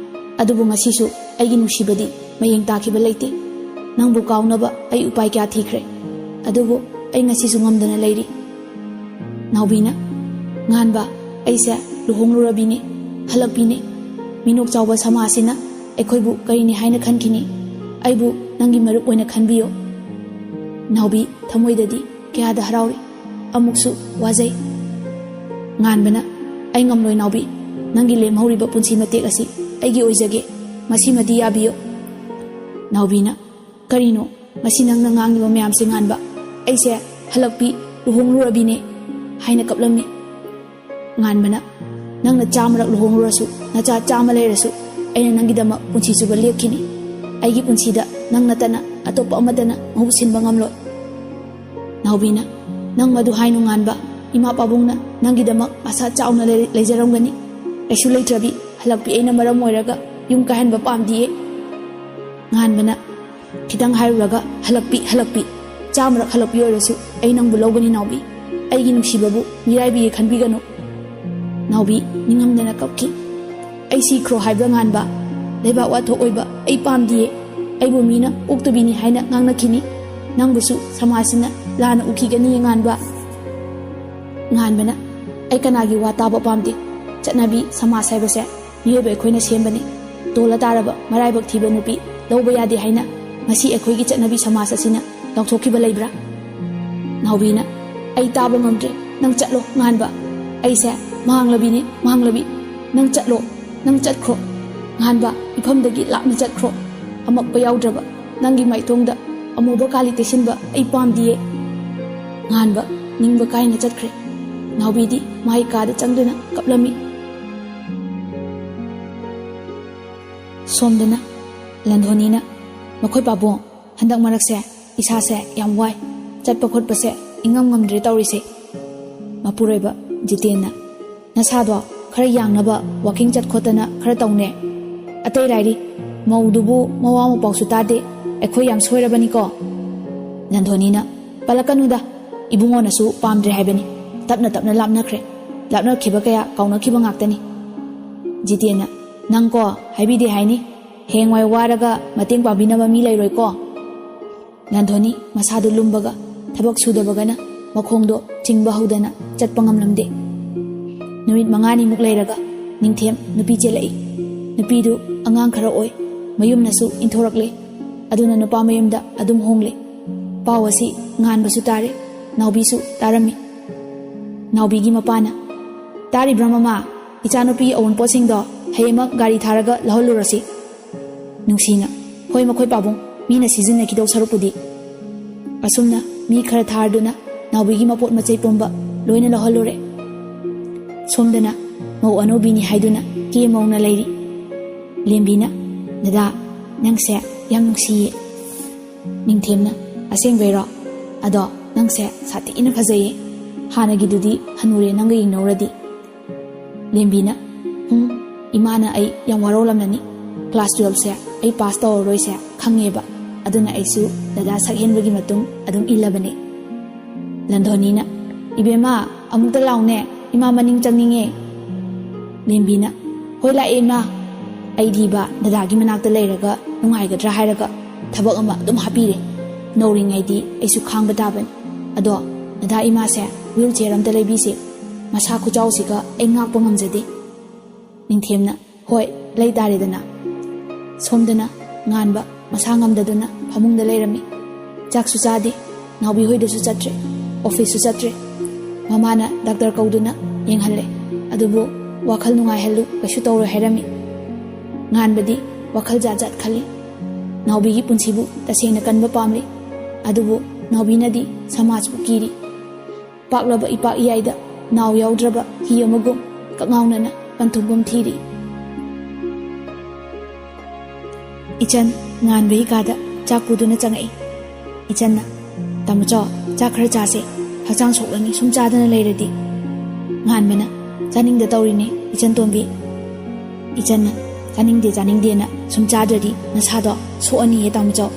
ꯑꯗꯨꯕꯨ ꯉꯁꯤꯁꯨ ꯑꯩꯒꯤ ꯅꯨꯡꯁꯤꯕꯗꯤ ꯃꯌꯦꯡ ꯇꯥꯈꯤꯕ ꯂꯩꯇꯦ꯫ ꯅꯪꯕꯨ ꯀꯥꯎꯅꯕ ꯑꯩ ꯎꯄꯥꯏ ꯀꯌꯥ ꯊꯤꯈ꯭ꯔꯦ꯫ ꯑꯗꯨꯕꯨ ꯑꯩ ꯉꯁꯤꯁꯨ ꯉꯝꯗꯅ ꯂꯩꯔꯤ꯫ ꯅꯥꯎꯕꯤꯅ, ꯉꯥꯟꯕ, ꯑꯩꯁꯦ ꯂꯨꯍꯣꯡꯂꯨꯔꯕꯤꯅꯦ, ꯍꯜꯂꯛꯄꯤꯅꯦ꯫ ꯃꯤꯅꯣꯛ ꯆꯥꯎꯕ ꯁꯃꯥꯖꯁꯤꯅ ꯑꯩꯈꯣꯏꯕꯨ ꯀꯔꯤꯅꯤ ꯍꯥꯏꯅ ꯈꯟꯈꯤꯅꯤ? ꯑꯩꯕꯨ ꯅꯪꯒꯤ ꯃꯔꯨꯞ ꯑꯣꯏꯅ ꯈꯟꯕꯤꯌꯣ꯫ ꯅꯥꯎꯕꯤ ꯊꯃꯣꯏꯗꯗꯤ ꯀꯌꯥꯗ ꯍꯔꯥꯎꯔꯤ꯫ ꯑꯃꯨꯛꯁꯨ ꯋꯥꯖꯩ꯫ ꯉꯥꯟꯕꯅ, ꯑꯩ ꯉꯝꯂꯣꯏ ꯅꯥꯎꯕꯤ, ꯅꯪꯒꯤ ꯂꯦꯝꯍꯧꯔꯤꯕ ꯄꯨꯟꯁꯤ ꯃꯇꯦꯛ ꯑꯁꯤ ꯑꯩꯒꯤ ꯑꯣꯏꯖꯒꯦ, ꯃꯁꯤꯃꯗꯤ ꯌꯥꯕꯤꯌꯨ꯫ ꯅꯥꯎꯕꯤꯅ, ꯀꯔꯤꯅꯣ ꯉꯁꯤ ꯅꯪꯅ ꯉꯥꯡꯂꯤꯕ ꯃꯌꯥꯝꯁꯦ ꯉꯥꯟꯕ? ꯑꯩꯁꯦ ꯍꯜꯂꯛꯄꯤ ꯂꯨꯍꯣꯡꯂꯨꯔꯕꯤꯅꯦ ꯍꯥꯏꯅ ꯀꯞꯂꯝꯃꯤ꯫ ꯉꯥꯟꯕꯅ, ꯅꯪꯅ ꯆꯥꯝꯃꯔꯛ ꯂꯨꯍꯣꯡꯂꯨꯔꯁꯨ, ꯅꯆꯥ ꯆꯥꯝꯃ ꯂꯩꯔꯁꯨ, ꯑꯩꯅ ꯅꯪꯒꯤꯗꯃꯛ ꯄꯨꯟꯁꯤ ꯆꯨꯞꯄ ꯂꯦꯞꯈꯤꯅꯤ꯫ ꯑꯩꯒꯤ ꯄꯨꯟꯁꯤꯗ ꯅꯪ ꯅꯠꯇꯅ ꯑꯇꯣꯞꯄ ꯑꯃꯠꯇꯅ ꯃꯍꯨꯠ ꯁꯤꯟꯕ ꯉꯝꯂꯣꯏ꯫ ꯅꯥꯎꯕꯤꯅ, "ꯅꯪ ꯃꯗꯨ ꯍꯥꯏꯅꯨ ꯉꯥꯟꯕ, ꯏꯃꯥ ꯄꯥꯕꯨꯡꯅ ꯅꯪꯒꯤꯗꯃꯛ ꯑꯁꯥ ꯆꯥꯎꯅ ꯂꯩ-, ꯂꯩꯖꯔꯝꯒꯅꯤ꯫ ꯀꯩꯁꯨ ꯂꯩꯇ꯭ꯔꯕꯤ ꯍꯜꯂꯛꯄꯤ ꯑꯩꯅ ꯃꯔꯝ ꯑꯣꯏꯔꯒ ꯌꯨꯝ ꯀꯥꯏꯍꯟꯕ ꯄꯥꯝꯗꯤꯌꯦ꯫" ꯉꯥꯟꯕꯅ, "ꯈꯤꯇꯪ ꯍꯥꯏꯔꯨꯔꯒ ꯍꯜꯂꯛꯄꯤ, ꯍꯜꯂꯛꯄꯤ, ꯆꯥꯝꯃꯔꯛ ꯍꯜꯂꯛꯄꯤ ꯑꯣꯏꯔꯁꯨ ꯑꯩ ꯅꯪꯕꯨ ꯂꯧꯒꯅꯤ ꯅꯥꯎꯕꯤ꯫ ꯑꯩꯒꯤ ꯅꯨꯡꯁꯤꯕꯕꯨ ꯃꯤꯔꯥꯏꯕꯤꯒꯦ ꯈꯟꯕꯤꯒꯅꯨ꯫" ꯅꯥꯎꯕꯤ ꯅꯤꯡꯉꯝꯗꯅ ꯀꯞꯈꯤ꯫ "ꯑꯩ ꯁꯤꯈ꯭ꯔꯣ ꯍꯥꯏꯕ꯭ꯔꯥ ꯉꯥꯟꯕ? ꯂꯩꯕꯥꯛ ꯋꯥꯊꯣꯛ ꯑꯣꯏꯕ ꯑꯩ ꯄꯥꯝꯗꯤꯌꯦ꯫ ꯑꯩꯕꯨ ꯃꯤꯅ ꯑꯣꯛꯇꯕꯤꯅꯤ ꯍꯥꯏꯅ ꯉꯥꯡꯅꯈꯤꯅꯤ꯫ ꯅꯪꯕꯨꯁꯨ ꯁꯃꯥꯖꯁꯤꯅ ꯂꯥꯟꯅ ꯎꯈꯤꯒꯅꯤꯌꯦ ꯉꯥꯟꯕ꯫" ꯉꯥꯟꯕꯅ, "ꯑꯩ ꯀꯅꯥꯒꯤ ꯋꯥ ꯇꯥꯕ ꯄꯥꯝꯗꯦ꯫ ꯆꯠꯅꯕꯤ ꯁꯃꯥꯖ ꯍꯥꯏꯕꯁꯦ ꯃꯤꯑꯣꯏꯕ ꯑꯩꯈꯣꯏꯅ ꯁꯦꯝꯕꯅꯤ꯫ ꯇꯣꯜꯂ ꯇꯥꯔꯕ ꯃꯔꯥꯏꯕꯛ ꯊꯤꯕ ꯅꯨꯄꯤ ꯂꯧꯕ ꯌꯥꯗꯦ ꯍꯥꯏꯅ ꯉꯁꯤ ꯑꯩꯈꯣꯏꯒꯤ ꯆꯠꯅꯕꯤ ꯁꯃꯥꯖ ꯑꯁꯤꯅ ꯂꯥꯎꯊꯣꯛꯈꯤꯕ ꯂꯩꯕ꯭ꯔꯥ?" ꯅꯥꯎꯕꯤꯅ, "ꯑꯩ ꯇꯥꯕ ꯉꯝꯗ꯭ꯔꯦ꯫ ꯅꯪ ꯆꯠꯂꯣ ꯉꯥꯟꯕ꯫ ꯑꯩꯁꯦ ꯃꯍꯥꯡꯂꯕꯤꯅꯦ, ꯃꯍꯥꯡꯂꯕꯤ꯫ ꯅꯪ ꯆꯠꯂꯣ, ꯅꯪ ꯆꯠꯈ꯭ꯔꯣ꯫ ꯉꯥꯟꯕ, ꯏꯐꯝꯗꯒꯤ ꯂꯥꯞꯅ ꯆꯠꯈ꯭ꯔꯣ꯫ ꯑꯃꯛꯄ ꯌꯥꯎꯗ꯭ꯔꯕ ꯅꯪꯒꯤ ꯃꯥꯏꯊꯣꯡꯗ ꯑꯃꯨꯕ ꯀꯥꯂꯤ ꯇꯩꯁꯤꯟꯕ ꯑꯩ ꯄꯥꯝꯗꯤꯌꯦ꯫" ꯉꯥꯟꯕ ꯅꯤꯡꯕ ꯀꯥꯏꯅ ꯆꯠꯈ꯭ꯔꯦ꯫ ꯅꯥꯎꯕꯤꯗꯤ ꯃꯥꯒꯤ ꯀꯥꯗ ꯆꯪꯗꯨꯅ ꯀꯞꯂꯝꯃꯤ꯫ ꯁꯣꯝꯗꯅ ꯂꯟꯙꯣꯅꯤꯅ, "ꯃꯈꯣꯏ ꯄꯥꯕꯨꯡ, ꯍꯟꯗꯛ ꯃꯔꯛꯁꯦ ꯏꯁꯥꯁꯦ ꯌꯥꯝ ꯋꯥꯏ꯫ ꯆꯠꯄ ꯈꯣꯠꯄꯁꯦ ꯏꯉꯝ ꯉꯝꯗ꯭ꯔꯦ ꯇꯧꯔꯤꯁꯦ꯫" ꯃꯄꯨꯔꯣꯏꯕ ꯖꯤꯇꯦꯟꯅ, "ꯅꯁꯥꯗꯣ ꯈꯔ ꯌꯥꯡꯅꯕ ꯋꯥꯀꯤꯡ ꯆꯠ ꯈꯣꯠꯇꯅ ꯈꯔ ꯇꯧꯅꯦ꯫ ꯑꯇꯩ ꯂꯥꯏꯔꯤ, ꯃꯧꯗꯨꯕꯨ ꯃꯋꯥ ꯃꯄꯥꯎꯁꯨ ꯇꯥꯗꯦ꯫ ꯑꯩꯈꯣꯏ ꯌꯥꯝ ꯁꯣꯏꯔꯕꯅꯤꯀꯣ꯫" ꯂꯟꯙꯣꯅꯤꯅ, "ꯄꯜꯂꯛꯀꯅꯨꯗ, ꯏꯕꯨꯡꯉꯣꯅꯁꯨ ꯄꯥꯝꯗ꯭ꯔꯦ ꯍꯥꯏꯕꯅꯤ꯫ ꯇꯞꯅ ꯇꯞꯅ ꯂꯥꯞꯅꯈ꯭ꯔꯦ꯫ ꯂꯥꯞꯅꯈꯤꯕ ꯀꯌꯥ ꯀꯥꯎꯅꯈꯤꯕ ꯉꯥꯛꯇꯅꯤ꯫" ꯖꯤꯇꯦꯟꯅ, "ꯅꯪꯀꯣ, ꯍꯥꯏꯕꯤꯗꯦ ꯍꯥꯏꯅꯤ꯫ ꯍꯌꯦꯡꯋꯥꯏ ꯋꯥꯔꯒ ꯃꯇꯦꯡ ꯄꯥꯡꯕꯤꯅꯕ ꯃꯤ ꯂꯩꯔꯣꯏꯀꯣ꯫" ꯂꯟꯙꯣꯅꯤ ꯃꯁꯥꯗꯨ ꯂꯨꯝꯕꯒ ꯊꯕꯛ ꯁꯨꯗꯕꯒꯅ ꯃꯈꯣꯡꯗꯣ ꯆꯤꯡꯕ ꯍꯧꯗꯅ ꯆꯠꯄ ꯉꯝꯂꯝꯗꯦ꯫ ꯅꯨꯃꯤꯠ ꯃꯉꯥꯅꯤꯃꯨꯛ ꯂꯩꯔꯒ ꯅꯤꯡꯊꯦꯝ ꯅꯨꯄꯤ ꯆꯦꯜꯂꯛꯏ꯫ ꯅꯨꯄꯤꯗꯨ ꯑꯉꯥꯡ ꯈꯔ ꯑꯣꯏ, ꯃꯌꯨꯝꯅꯁꯨ ꯏꯟꯊꯣꯔꯛꯂꯦ꯫ ꯑꯗꯨꯅ ꯅꯨꯄꯥ ꯃꯌꯨꯝꯗ ꯑꯗꯨꯝ ꯍꯣꯡꯂꯦ꯫ ꯄꯥꯎ ꯑꯁꯤ ꯉꯥꯟꯕꯁꯨ ꯇꯥꯔꯦ, ꯅꯥꯎꯕꯤꯁꯨ ꯇꯥꯔꯝꯃꯤ꯫ ꯅꯥꯎꯕꯤꯒꯤ ꯃꯄꯥꯅ, "ꯇꯥꯔꯤꯕ꯭ꯔꯥ ꯃꯃꯥ? ꯏꯆꯥꯅꯨꯄꯤ ꯑꯋꯨꯟꯄꯣꯠꯁꯤꯡꯗꯣ ꯍꯌꯦꯡꯃꯛ ꯒꯥꯔꯤ ꯊꯥꯔꯒ ꯂꯧꯍꯜꯂꯨꯔꯁꯤ꯫" ꯅꯨꯡꯁꯤꯅ, "ꯍꯣꯏ, ꯃꯈꯣꯏ ꯄꯥꯕꯨꯡ, ꯃꯤꯅ ꯁꯤꯖꯤꯟꯅꯈꯤꯗꯧ ꯁꯔꯨꯛꯄꯨꯗꯤ꯫" ꯑꯁꯨꯝꯅ ꯃꯤ ꯈꯔ ꯊꯥꯔꯗꯨꯅ ꯅꯥꯎꯕꯤꯒꯤ ꯃꯄꯣꯠ ꯃꯆꯩ ꯄꯨꯝꯕ ꯂꯣꯏꯅ ꯂꯧꯍꯜꯂꯨꯔꯦ꯫ ꯁꯣꯝꯗꯅ ꯃꯧ ꯑꯅꯧꯕꯤꯅꯤ ꯍꯥꯏꯗꯨꯅ ꯀꯦ ꯃꯧꯅ ꯂꯩꯔꯤ꯫ ꯂꯦꯝꯕꯤꯅ, "ꯗꯗꯥ, ꯅꯪꯁꯦ ꯌꯥꯝ ꯅꯨꯡꯁꯤꯌꯦ꯫ ꯅꯤꯡꯊꯦꯝꯅ, "ꯑꯁꯦꯡꯕꯩꯔꯣ? ꯑꯗꯣ ꯅꯪꯁꯦ ꯁꯥꯊꯤꯅ ꯐꯖꯩꯌꯦ꯫ ꯍꯥꯟꯅꯒꯤꯗꯨꯗꯤ ꯍꯅꯨꯔꯦ ꯅꯪꯒ ꯌꯦꯡꯅꯧꯔꯗꯤ꯫" ꯂꯦꯝꯕꯤꯅ, "ꯎꯝ, ꯏꯃꯥꯅ ꯑꯩ ꯌꯥꯝ ꯋꯥꯔꯧꯂꯝꯂꯅꯤ꯫ ꯀ꯭ꯂꯥꯁ ꯇꯨꯌꯦꯜꯐꯁꯦ ꯑꯩ ꯄꯥꯁ ꯇꯧꯔꯔꯣꯏꯁꯦ ꯈꯪꯉꯦꯕ꯫ ꯑꯗꯨꯅ ꯑꯩꯁꯨ ꯗꯗꯥ ꯁꯛ ꯍꯦꯟꯕꯒꯤ ꯃꯇꯨꯡ ꯑꯗꯨꯝ ꯏꯜꯂꯕꯅꯦ꯫" ꯂꯟꯗꯣꯅꯤꯅ, "ꯏꯕꯦꯝꯃ, ꯑꯃꯨꯛꯇ ꯂꯥꯎꯅꯦ, ꯏꯃꯥ ꯃꯅꯤꯡ ꯆꯪꯅꯤꯡꯉꯦ꯫" ꯂꯦꯝꯕꯤꯅ, "ꯍꯣꯏ ꯂꯥꯛꯑꯦ ꯏꯃꯥ꯫ ꯑꯩꯗꯤꯕ ꯗꯗꯥꯒꯤ ꯃꯅꯥꯛꯇ ꯂꯩꯔꯒ ꯅꯨꯡꯉꯥꯏꯒꯗ꯭ꯔꯥ ꯍꯥꯏꯔꯒ ꯊꯕꯛ ꯑꯃ ꯑꯗꯨꯝ ꯍꯥꯞꯄꯤꯔꯦ꯫ ꯅꯧꯔꯤꯉꯩꯗꯤ ꯑꯩꯁꯨ ꯈꯥꯡꯕ ꯇꯥꯕꯅꯤ꯫ ꯑꯗꯣ ꯗꯗꯥ ꯏꯃꯥꯁꯦ ꯋꯤꯜ ꯆꯤꯌꯔ ꯑꯝꯇ ꯂꯩꯕꯤꯁꯦ꯫ ꯃꯁꯥ ꯈꯨꯆꯥꯎꯁꯤꯒ ꯑꯩ ꯉꯥꯛꯄ ꯉꯝꯖꯗꯦ꯫" ꯅꯤꯡꯊꯦꯝꯅ, "ꯍꯣꯏ, ꯂꯩ ꯇꯥꯔꯦꯗꯅ꯫" ꯁꯣꯝꯗꯅ ꯉꯥꯟꯕ ꯃꯁꯥ ꯉꯝꯗꯗꯨꯅ ꯐꯃꯨꯡꯗ ꯂꯩꯔꯝꯃꯤ꯫ ꯆꯥꯛꯁꯨ ꯆꯥꯗꯦ, ꯅꯥꯎꯕꯤ ꯍꯣꯏꯗꯁꯨ ꯆꯠꯇ꯭ꯔꯦ, ꯑꯣꯐꯤꯁꯁꯨ ꯆꯠꯇ꯭ꯔꯦ꯫ ꯃꯃꯥꯅ ꯗꯥꯛꯇꯔ ꯀꯧꯗꯨꯅ ꯌꯦꯡꯍꯜꯂꯦ, ꯑꯗꯨꯕꯨ ꯋꯥꯈꯜ ꯅꯨꯡꯉꯥꯏꯍꯜꯂꯨ, ꯀꯩꯁꯨ ꯇꯧꯔꯣꯏ ꯍꯥꯏꯔꯝꯃꯤ꯫ ꯉꯥꯟꯕꯗꯤ ꯋꯥꯈꯜ ꯖꯥꯠ ꯖꯥꯠ ꯈꯜꯂꯤ꯫ ꯅꯥꯎꯕꯤꯒꯤ ꯄꯨꯟꯁꯤꯕꯨ ꯇꯁꯦꯡꯅ ꯀꯟꯕ ꯄꯥꯝꯂꯤ, ꯑꯗꯨꯕꯨ ꯅꯥꯎꯕꯤꯅꯗꯤ ꯁꯃꯥꯖꯄꯨ ꯀꯤꯔꯤ꯫ ꯄꯥꯛꯂꯕ ꯏꯄꯥꯛ ꯏꯌꯥꯏꯗ ꯅꯥꯎ ꯌꯥꯎꯗ꯭ꯔꯕ ꯍꯤ ꯑꯃꯒꯨꯝ ꯀꯛꯉꯥꯎꯅꯅ ꯄꯟꯊꯨꯡꯐꯝ ꯊꯤꯔꯤ꯫ ꯏꯆꯟ ꯉꯥꯟꯕꯒꯤ ꯀꯥꯗ ꯆꯥꯛ ꯄꯨꯗꯨꯅ ꯆꯪꯉꯛꯏ꯫ ꯏꯆꯟꯅ, "ꯇꯥꯃꯣꯆꯧ, ꯆꯥꯛ ꯈꯔ ꯆꯥꯁꯦ, ꯍꯛꯆꯥꯡ ꯁꯣꯛꯂꯅꯤ ꯁꯨꯝ ꯆꯥꯗꯅ ꯂꯩꯔꯗꯤ꯫" ꯉꯥꯟꯕꯅ, "ꯆꯥꯅꯤꯡꯗ ꯇꯧꯔꯤꯅꯦ ꯏꯆꯟ ꯇꯣꯝꯕꯤ꯫" ꯏꯆꯟꯅ, "ꯆꯥꯅꯤꯡꯗꯦ ꯆꯥꯅꯤꯡꯗꯦꯅ ꯁꯨꯝ ꯆꯥꯗ꯭ꯔꯗꯤ ꯅꯁꯥꯗꯣ ꯁꯣꯛꯑꯅꯤꯌꯦ ꯇꯥꯃꯣꯆꯧ,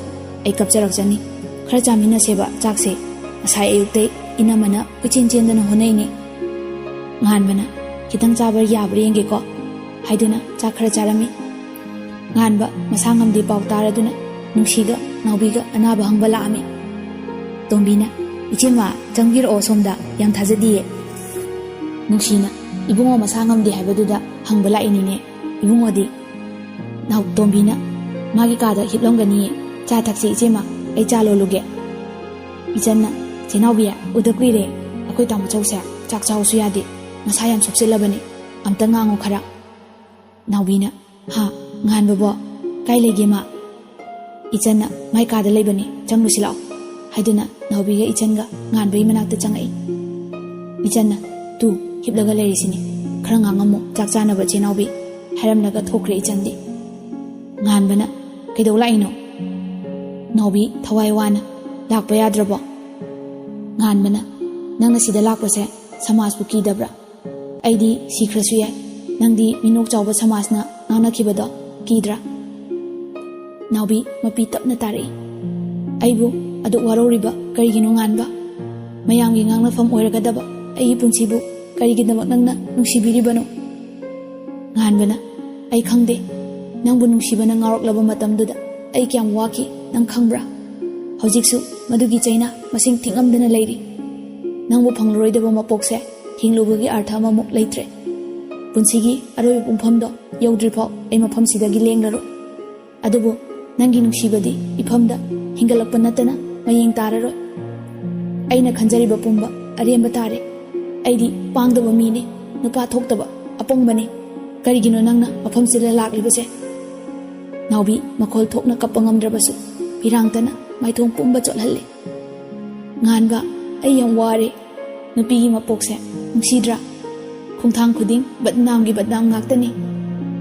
ꯑꯩ ꯀꯞꯆꯔꯛꯆꯅꯤ꯫ ꯈꯔ ꯆꯥꯃꯤꯟꯅꯁꯦꯕ ꯆꯥꯛꯁꯦ, ꯉꯁꯥꯏ ꯑꯌꯨꯛꯇꯩ ꯏꯅꯝꯃꯅ ꯀꯣꯏꯆꯦꯟ ꯆꯦꯟꯗꯅ ꯍꯣꯠꯅꯩꯅꯦ꯫" ꯉꯥꯟꯕꯅ, "ꯈꯤꯇꯪ ꯆꯥꯕ꯭ꯔꯥ ꯌꯥꯕ꯭ꯔꯥ ꯌꯦꯡꯒꯦꯀꯣ" ꯍꯥꯏꯗꯨꯅ ꯆꯥꯛ ꯈꯔ ꯆꯥꯔꯝꯃꯤ꯫ ꯉꯥꯟꯕ ꯃꯁꯥ ꯉꯝꯗꯦ ꯄꯥꯎ ꯇꯥꯔꯗꯨꯅ ꯅꯨꯡꯁꯤꯒ ꯅꯥꯎꯕꯤꯒ ꯑꯅꯥꯕ ꯍꯪꯕ ꯂꯥꯛꯑꯝꯃꯤ꯫ ꯇꯣꯝꯕꯤꯅ, "ꯏꯆꯦꯃ, ꯆꯪꯕꯤꯔꯛꯑꯣ ꯁꯣꯝꯗ, ꯌꯥꯝ ꯊꯥꯖꯗꯤꯌꯦ꯫" ꯅꯨꯡꯁꯤꯅ, "ꯏꯕꯨꯡꯉꯣ ꯃꯁꯥ ꯉꯝꯗꯦ ꯍꯥꯏꯕꯗꯨꯗ ꯍꯪꯕ ꯂꯥꯛꯏꯅꯤꯅꯦ꯫ ꯏꯕꯨꯡꯉꯣꯗꯤ?" ꯅꯥꯎꯇꯣꯝꯕꯤꯅ, "ꯃꯥꯒꯤ ꯀꯥꯗ ꯍꯤꯞꯂꯝꯒꯅꯤꯌꯦ꯫ ꯆꯥ ꯊꯛꯁꯤ ꯏꯆꯦꯃ, ꯑꯩ ꯆꯥ ꯂꯣꯜꯂꯨꯒꯦ꯫" ꯏꯆꯟꯅ, "ꯆꯦ ꯅꯥꯎꯕꯤ, ꯎꯗ ꯀꯨꯏꯔꯦ꯫ ꯑꯩꯈꯣꯏ ꯇꯥꯃꯣꯆꯧꯁꯦ ꯆꯥꯛ ꯆꯥꯎꯁꯨ ꯌꯥꯗꯦ꯫ ꯃꯁꯥ ꯌꯥꯝ ꯁꯣꯛꯆꯤꯜꯂꯕꯅꯦ꯫ ꯑꯝꯇ ꯉꯥꯡꯉꯨ ꯈꯔ꯫" ꯅꯥꯎꯕꯤꯅ, "ꯍꯥ, ꯉꯥꯟꯕꯕꯣ? ꯀꯥꯏ ꯂꯩꯒꯦ ꯃꯥ?" ꯏꯆꯟꯅ, "ꯃꯥꯏ ꯀꯥꯗ ꯂꯩꯕꯅꯦ, ꯆꯪꯂꯨꯁꯤ ꯂꯥꯛꯑꯣ" ꯍꯥꯏꯗꯨꯅ ꯅꯥꯎꯕꯤꯒ ꯏꯆꯟꯒ ꯉꯥꯟꯕꯒꯤ ꯃꯅꯥꯛꯇ ꯆꯪꯉꯛꯏ꯫ ꯏꯆꯟꯅ, "ꯇꯨ, ꯍꯤꯞꯂꯒ ꯂꯩꯔꯤꯁꯤꯅꯤ, ꯈꯔ ꯉꯥꯡꯉꯝꯃꯨ, ꯆꯥꯛ ꯆꯥꯅꯕ ꯆꯦ ꯅꯥꯎꯕꯤ" ꯍꯥꯏꯔꯝꯂꯒ ꯊꯣꯛꯈ꯭ꯔꯦ ꯏꯆꯟꯗꯤ꯫ ꯉꯥꯟꯕꯅ, "ꯀꯩꯗꯧ ꯂꯥꯛꯏꯅꯣ?" ꯅꯥꯎꯕꯤ, ꯊꯋꯥꯏ ꯋꯥꯅ, "ꯂꯥꯛꯄ ꯌꯥꯗ꯭ꯔꯕꯣ?" ꯉꯥꯟꯕꯅ, "ꯅꯪꯅ ꯁꯤꯗ ꯂꯥꯛꯄꯁꯦ ꯁꯃꯥꯖꯄꯨ ꯀꯤꯗꯕ꯭ꯔꯥ? ꯑꯩꯗꯤ ꯁꯤꯈ꯭ꯔꯁꯨ ꯌꯥꯏ, ꯅꯪꯗꯤ ꯃꯤꯅꯣꯛ ꯆꯥꯎꯕ ꯁꯃꯥꯖꯅ ꯉꯥꯡꯅꯈꯤꯕꯗꯣ ꯀꯤꯗ꯭ꯔꯥ?" ꯅꯥꯎꯕꯤ ꯃꯄꯤ ꯇꯞꯅ ꯇꯥꯔꯛꯏ꯫ "ꯑꯩꯕꯨ ꯑꯗꯨꯛ ꯋꯥꯔꯧꯔꯤꯕ ꯀꯔꯤꯒꯤꯅꯣ ꯉꯥꯟꯕ? ꯃꯌꯥꯝꯒꯤ ꯉꯥꯡꯅꯐꯝ ꯑꯣꯏꯔꯒꯗꯕ ꯑꯩꯒꯤ ꯄꯨꯟꯁꯤꯕꯨ ꯀꯔꯤꯒꯤꯗꯃꯛ ꯅꯪꯅ ꯅꯨꯡꯁꯤꯕꯤꯔꯤꯕꯅꯣ?" ꯉꯥꯟꯕꯅ, "ꯑꯩ ꯈꯪꯗꯦ꯫ ꯅꯪꯕꯨ ꯅꯨꯡꯁꯤꯕꯅ ꯉꯥꯎꯔꯛꯂꯕ ꯃꯇꯝꯗꯨꯗ ꯑꯩ ꯀꯌꯥꯝ ꯋꯥꯈꯤ, ꯅꯪ ꯈꯪꯕ꯭ꯔꯥ? ꯍꯧꯖꯤꯛꯁꯨ ꯃꯗꯨꯒꯤ ꯆꯩꯅꯥ ꯃꯁꯤꯡ ꯊꯤꯉꯝꯗꯅ ꯂꯩꯔꯤ꯫ ꯅꯪꯕꯨ ꯐꯪꯂꯔꯣꯏꯗꯕ ꯃꯄꯣꯛꯁꯦ ꯍꯤꯡꯂꯨꯕꯒꯤ ꯑꯔꯊ ꯑꯃꯃꯨꯛ ꯂꯩꯇ꯭ꯔꯦ꯫ ꯄꯨꯟꯁꯤꯒꯤ ꯑꯔꯣꯏꯕ ꯄꯨꯡꯐꯝꯗꯣ ꯌꯧꯗ꯭ꯔꯤꯐꯥꯎ ꯑꯩ ꯃꯐꯝꯁꯤꯗꯒꯤ ꯂꯦꯡꯂꯔꯣꯏ꯫ ꯑꯗꯨꯕꯨ ꯅꯪꯒꯤ ꯅꯨꯡꯁꯤꯕꯗꯤ ꯏꯐꯝꯗ ꯍꯤꯡꯒꯠꯂꯛꯄ ꯅꯠꯇꯅ ꯃꯌꯦꯡ ꯇꯥꯔꯔꯣꯏ꯫ ꯑꯩꯅ ꯈꯟꯖꯔꯤꯕ ꯄꯨꯝꯕ ꯑꯔꯦꯝꯕ ꯇꯥꯔꯦ꯫ ꯑꯩꯗꯤ ꯄꯥꯡꯗꯕ ꯃꯤꯅꯤ, ꯅꯨꯄꯥ ꯊꯣꯛꯇꯕ ꯑꯄꯪꯕꯅꯤ꯫ ꯀꯔꯤꯒꯤꯅꯣ ꯅꯪꯅ ꯃꯐꯝꯁꯤꯗ ꯂꯥꯛꯂꯤꯕꯁꯦ?" ꯅꯥꯎꯕꯤ ꯃꯈꯣꯜ ꯊꯣꯛꯅ ꯀꯞꯄ ꯉꯝꯗ꯭ꯔꯕꯁꯨ ꯐꯤꯔꯥꯡꯇꯅ ꯃꯥꯏꯊꯣꯡ ꯄꯨꯝꯕ ꯆꯣꯠꯍꯜꯂꯦ꯫ "ꯉꯥꯟꯕ, ꯑꯩ ꯌꯥꯝ ꯋꯥꯔꯦ꯫ ꯅꯨꯄꯤꯒꯤ ꯃꯄꯣꯛꯁꯦ ꯅꯨꯡꯁꯤꯗ꯭ꯔꯥ? ꯈꯣꯡꯊꯥꯡ ꯈꯨꯗꯤꯡ ꯕꯗꯅꯥꯝꯒꯤ ꯕꯗꯅꯥꯝ ꯉꯥꯛꯇꯅꯤ꯫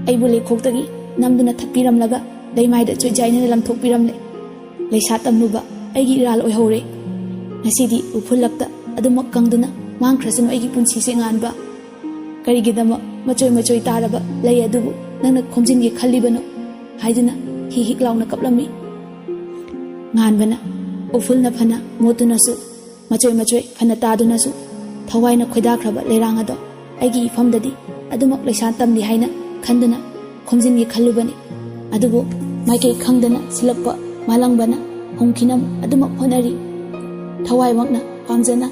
ꯑꯩꯕꯨ ꯂꯩꯈꯣꯛꯇꯒꯤ ꯅꯝꯗꯨꯅ ꯊꯠꯄꯤꯔꯝꯂꯒ ꯂꯩꯃꯥꯏꯗ ꯆꯣꯏꯖꯥꯏꯅꯅ ꯂꯪꯊꯣꯛꯄꯤꯔꯝꯂꯦ꯫ ꯂꯩꯁꯥ ꯇꯝꯂꯨꯕ ꯑꯩꯒꯤ ꯏꯔꯥꯜ ꯑꯣꯏꯍꯧꯔꯦ꯫ ꯉꯁꯤꯗꯤ ꯎꯐꯨꯜꯂꯛꯇ ꯑꯗꯨꯃꯛ ꯀꯪꯗꯨꯅ ꯃꯥꯡꯈ꯭ꯔꯁꯅꯨ ꯑꯩꯒꯤ ꯄꯨꯟꯁꯤꯁꯦ ꯉꯥꯟꯕ꯫ ꯀꯔꯤꯒꯤꯗꯃꯛ ꯃꯆꯣꯏ ꯃꯆꯣꯏ ꯇꯥꯔꯕ ꯂꯩ ꯑꯗꯨꯕꯨ ꯅꯪꯅ ꯈꯣꯝꯖꯤꯟꯒꯦ ꯈꯜꯂꯤꯕꯅꯣ?" ꯍꯥꯏꯗꯨꯅ ꯍꯤ ꯍꯤꯛ ꯂꯥꯎꯅ ꯀꯞꯂꯝꯃꯤ꯫ ꯉꯥꯟꯕꯅ, "ꯎꯐꯨꯜꯅ ꯐꯅ ꯃꯣꯠꯇꯨꯅꯁꯨ, ꯃꯆꯣꯏ ꯃꯆꯣꯏ ꯐꯅ ꯇꯥꯗꯨꯅꯁꯨ, ꯊꯋꯥꯏꯅ ꯈꯣꯏꯗꯥꯈ꯭ꯔꯕ ꯂꯩꯔꯥꯡ ꯑꯗꯣ ꯑꯩꯒꯤ ꯏꯐꯝꯗꯗꯤ ꯑꯗꯨꯃꯛ ꯂꯩꯁꯥ ꯇꯝꯂꯤ ꯍꯥꯏꯅ ꯈꯟꯗꯨꯅ ꯈꯣꯝꯖꯤꯟꯒꯦ ꯈꯜꯂꯨꯕꯅꯤ꯫ ꯑꯗꯨꯕꯨ ꯃꯥꯏꯀꯩ ꯈꯪꯗꯅ ꯁꯤꯜꯂꯛꯄ ꯃꯥꯂꯪꯕꯅ ꯍꯣꯡꯈꯤꯅꯕ ꯑꯗꯨꯃꯛ ꯍꯣꯠꯅꯔꯤ꯫ ꯊꯋꯥꯏꯃꯛꯅ ꯄꯥꯝꯖꯅ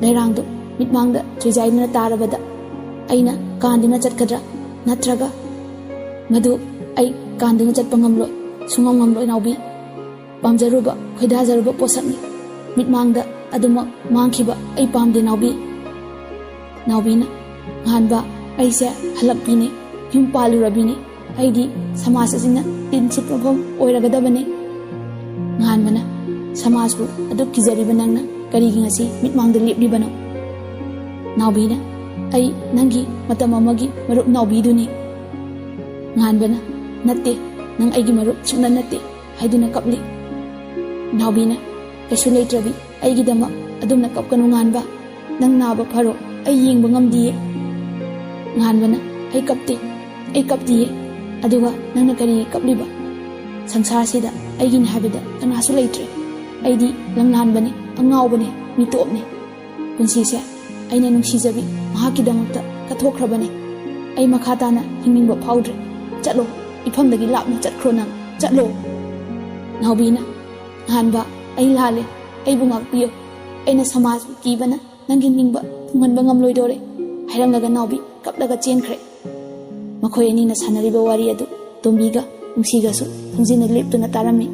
ꯂꯩꯔꯥꯡꯗꯨ ꯃꯤꯠꯃꯥꯡꯗ ꯆꯨꯖꯥꯏꯗꯨꯅ ꯇꯥꯔꯕꯗ ꯑꯩꯅ ꯀꯥꯟꯗꯨꯅ ꯆꯠꯀꯗ꯭ꯔꯥ? ꯅꯠꯇ꯭ꯔꯒ ꯃꯗꯨ ꯑꯩ ꯀꯥꯟꯗꯨꯅ ꯆꯠꯄ ꯉꯝꯂꯣꯏ, ꯁꯨꯡꯉꯝ ꯉꯝꯂꯣꯏ ꯅꯥꯎꯕꯤ꯫ ꯄꯥꯝꯖꯔꯨꯕ, ꯈꯣꯏꯗꯥꯖꯔꯨꯕ ꯄꯣꯠꯁꯛꯅꯤ꯫ ꯃꯤꯠꯃꯥꯡꯗ ꯑꯗꯨꯃꯛ ꯃꯥꯡꯈꯤꯕ ꯑꯩ ꯄꯥꯝꯗꯦ ꯅꯥꯎꯕꯤ꯫" ꯅꯥꯎꯕꯤꯅ, "ꯉꯥꯟꯕ, ꯑꯩꯁꯦ ꯍꯜꯂꯛꯄꯤꯅꯤ, ꯌꯨꯝ ꯄꯥꯜꯂꯨꯔꯕꯤꯅꯤ꯫ ꯑꯩꯗꯤ ꯁꯃꯥꯖ ꯑꯁꯤꯅ ꯇꯤꯟ ꯁꯤꯠꯄ ꯃꯐꯝ ꯑꯣꯏꯔꯒꯗꯕꯅꯤ꯫" ꯉꯥꯟꯕꯅ, "ꯁꯃꯥꯖꯄꯨ ꯑꯗꯨꯛ ꯀꯤꯖꯔꯤꯕ ꯅꯪꯅ ꯀꯔꯤꯒꯤ ꯉꯁꯤ ꯃꯤꯠꯃꯥꯡꯗ ꯂꯦꯞꯂꯤꯕꯅꯣ?" ꯅꯥꯎꯕꯤꯅ, "ꯑꯩ ꯅꯪꯒꯤ ꯃꯇꯝ ꯑꯃꯒꯤ ꯃꯔꯨꯞ ꯅꯥꯎꯕꯤꯗꯨꯅꯤ꯫" ꯉꯥꯟꯕꯅ, "ꯅꯠꯇꯦ, ꯅꯪ ꯑꯩꯒꯤ ꯃꯔꯨꯞ ꯁꯨꯡꯅꯠ ꯅꯠꯇꯦ" ꯍꯥꯏꯗꯨꯅ ꯀꯞꯂꯤ꯫ ꯅꯥꯎꯕꯤꯅ, "ꯀꯩꯁꯨ ꯂꯩꯇ꯭ꯔꯕꯤ, ꯑꯩꯒꯤꯗꯃꯛ ꯑꯗꯨꯝꯅ ꯀꯞꯀꯅꯨ ꯉꯥꯟꯕ꯫ ꯅꯪ ꯅꯥꯕ ꯐꯔꯣ, ꯑꯩ ꯌꯦꯡꯕ ꯉꯝꯗꯤꯌꯦ꯫" ꯉꯥꯟꯕꯅ, "ꯑꯩ ꯀꯞꯇꯦ, ꯑꯩ ꯀꯞꯇꯤꯌꯦ꯫ ꯑꯗꯨꯒ ꯅꯪꯅ ꯀꯔꯤꯒꯤ ꯀꯞꯂꯤꯕ? ꯁꯪꯁꯥꯔꯁꯤꯗ ꯑꯩꯒꯤꯅꯤ ꯍꯥꯏꯕꯗ ꯀꯅꯥꯁꯨ ꯂꯩꯇ꯭ꯔꯦ꯫ ꯑꯩꯗꯤ ꯂꯪꯂꯥꯟꯕꯅꯦ, ꯑꯉꯥꯎꯕꯅꯦ, ꯃꯤꯇꯣꯞꯅꯦ꯫ ꯄꯨꯟꯁꯤꯁꯦ ꯑꯩꯅ ꯅꯨꯡꯁꯤꯖꯕꯤ ꯃꯍꯥꯛꯀꯤꯗꯃꯛꯇ ꯀꯠꯊꯣꯛꯈ꯭ꯔꯕꯅꯦ꯫ ꯑꯩ ꯃꯈꯥ ꯇꯥꯅ ꯍꯤꯡꯅꯤꯡꯕ ꯐꯥꯎꯗ꯭ꯔꯦ꯫ ꯆꯠꯂꯣ, ꯏꯐꯝꯗꯒꯤ ꯂꯥꯞꯅ ꯆꯠꯈ꯭ꯔꯣ ꯅꯪ, ꯆꯠꯂꯣ꯫" ꯅꯥꯎꯕꯤꯅ, "ꯉꯥꯟꯕ, ꯑꯩ ꯂꯥꯜꯂꯦ, ꯑꯩꯕꯨ ꯉꯥꯛꯄꯤꯌꯨ꯫ ꯑꯩꯅ ꯁꯃꯥꯖꯕꯨ ꯀꯤꯕꯅ ꯅꯪꯒꯤ ꯅꯤꯡꯕ ꯊꯨꯡꯍꯟꯕ ꯉꯝꯂꯣꯏꯗꯧꯔꯦ" ꯍꯥꯏꯔꯝꯂꯒ ꯅꯥꯎꯕꯤ ꯀꯞꯂꯒ ꯆꯦꯟꯈ꯭ꯔꯦ꯫ ꯃꯈꯣꯏ ꯑꯅꯤꯅ ꯁꯥꯟꯅꯔꯤꯕ ꯋꯥꯔꯤ ꯑꯗꯨ ꯇꯣꯝꯕꯤꯒ ꯅꯨꯡꯁꯤꯒꯁꯨ ꯊꯣꯡꯖꯤꯟꯅ ꯂꯦꯞꯇꯨꯅ ꯇꯥꯔꯝꯃꯤ꯫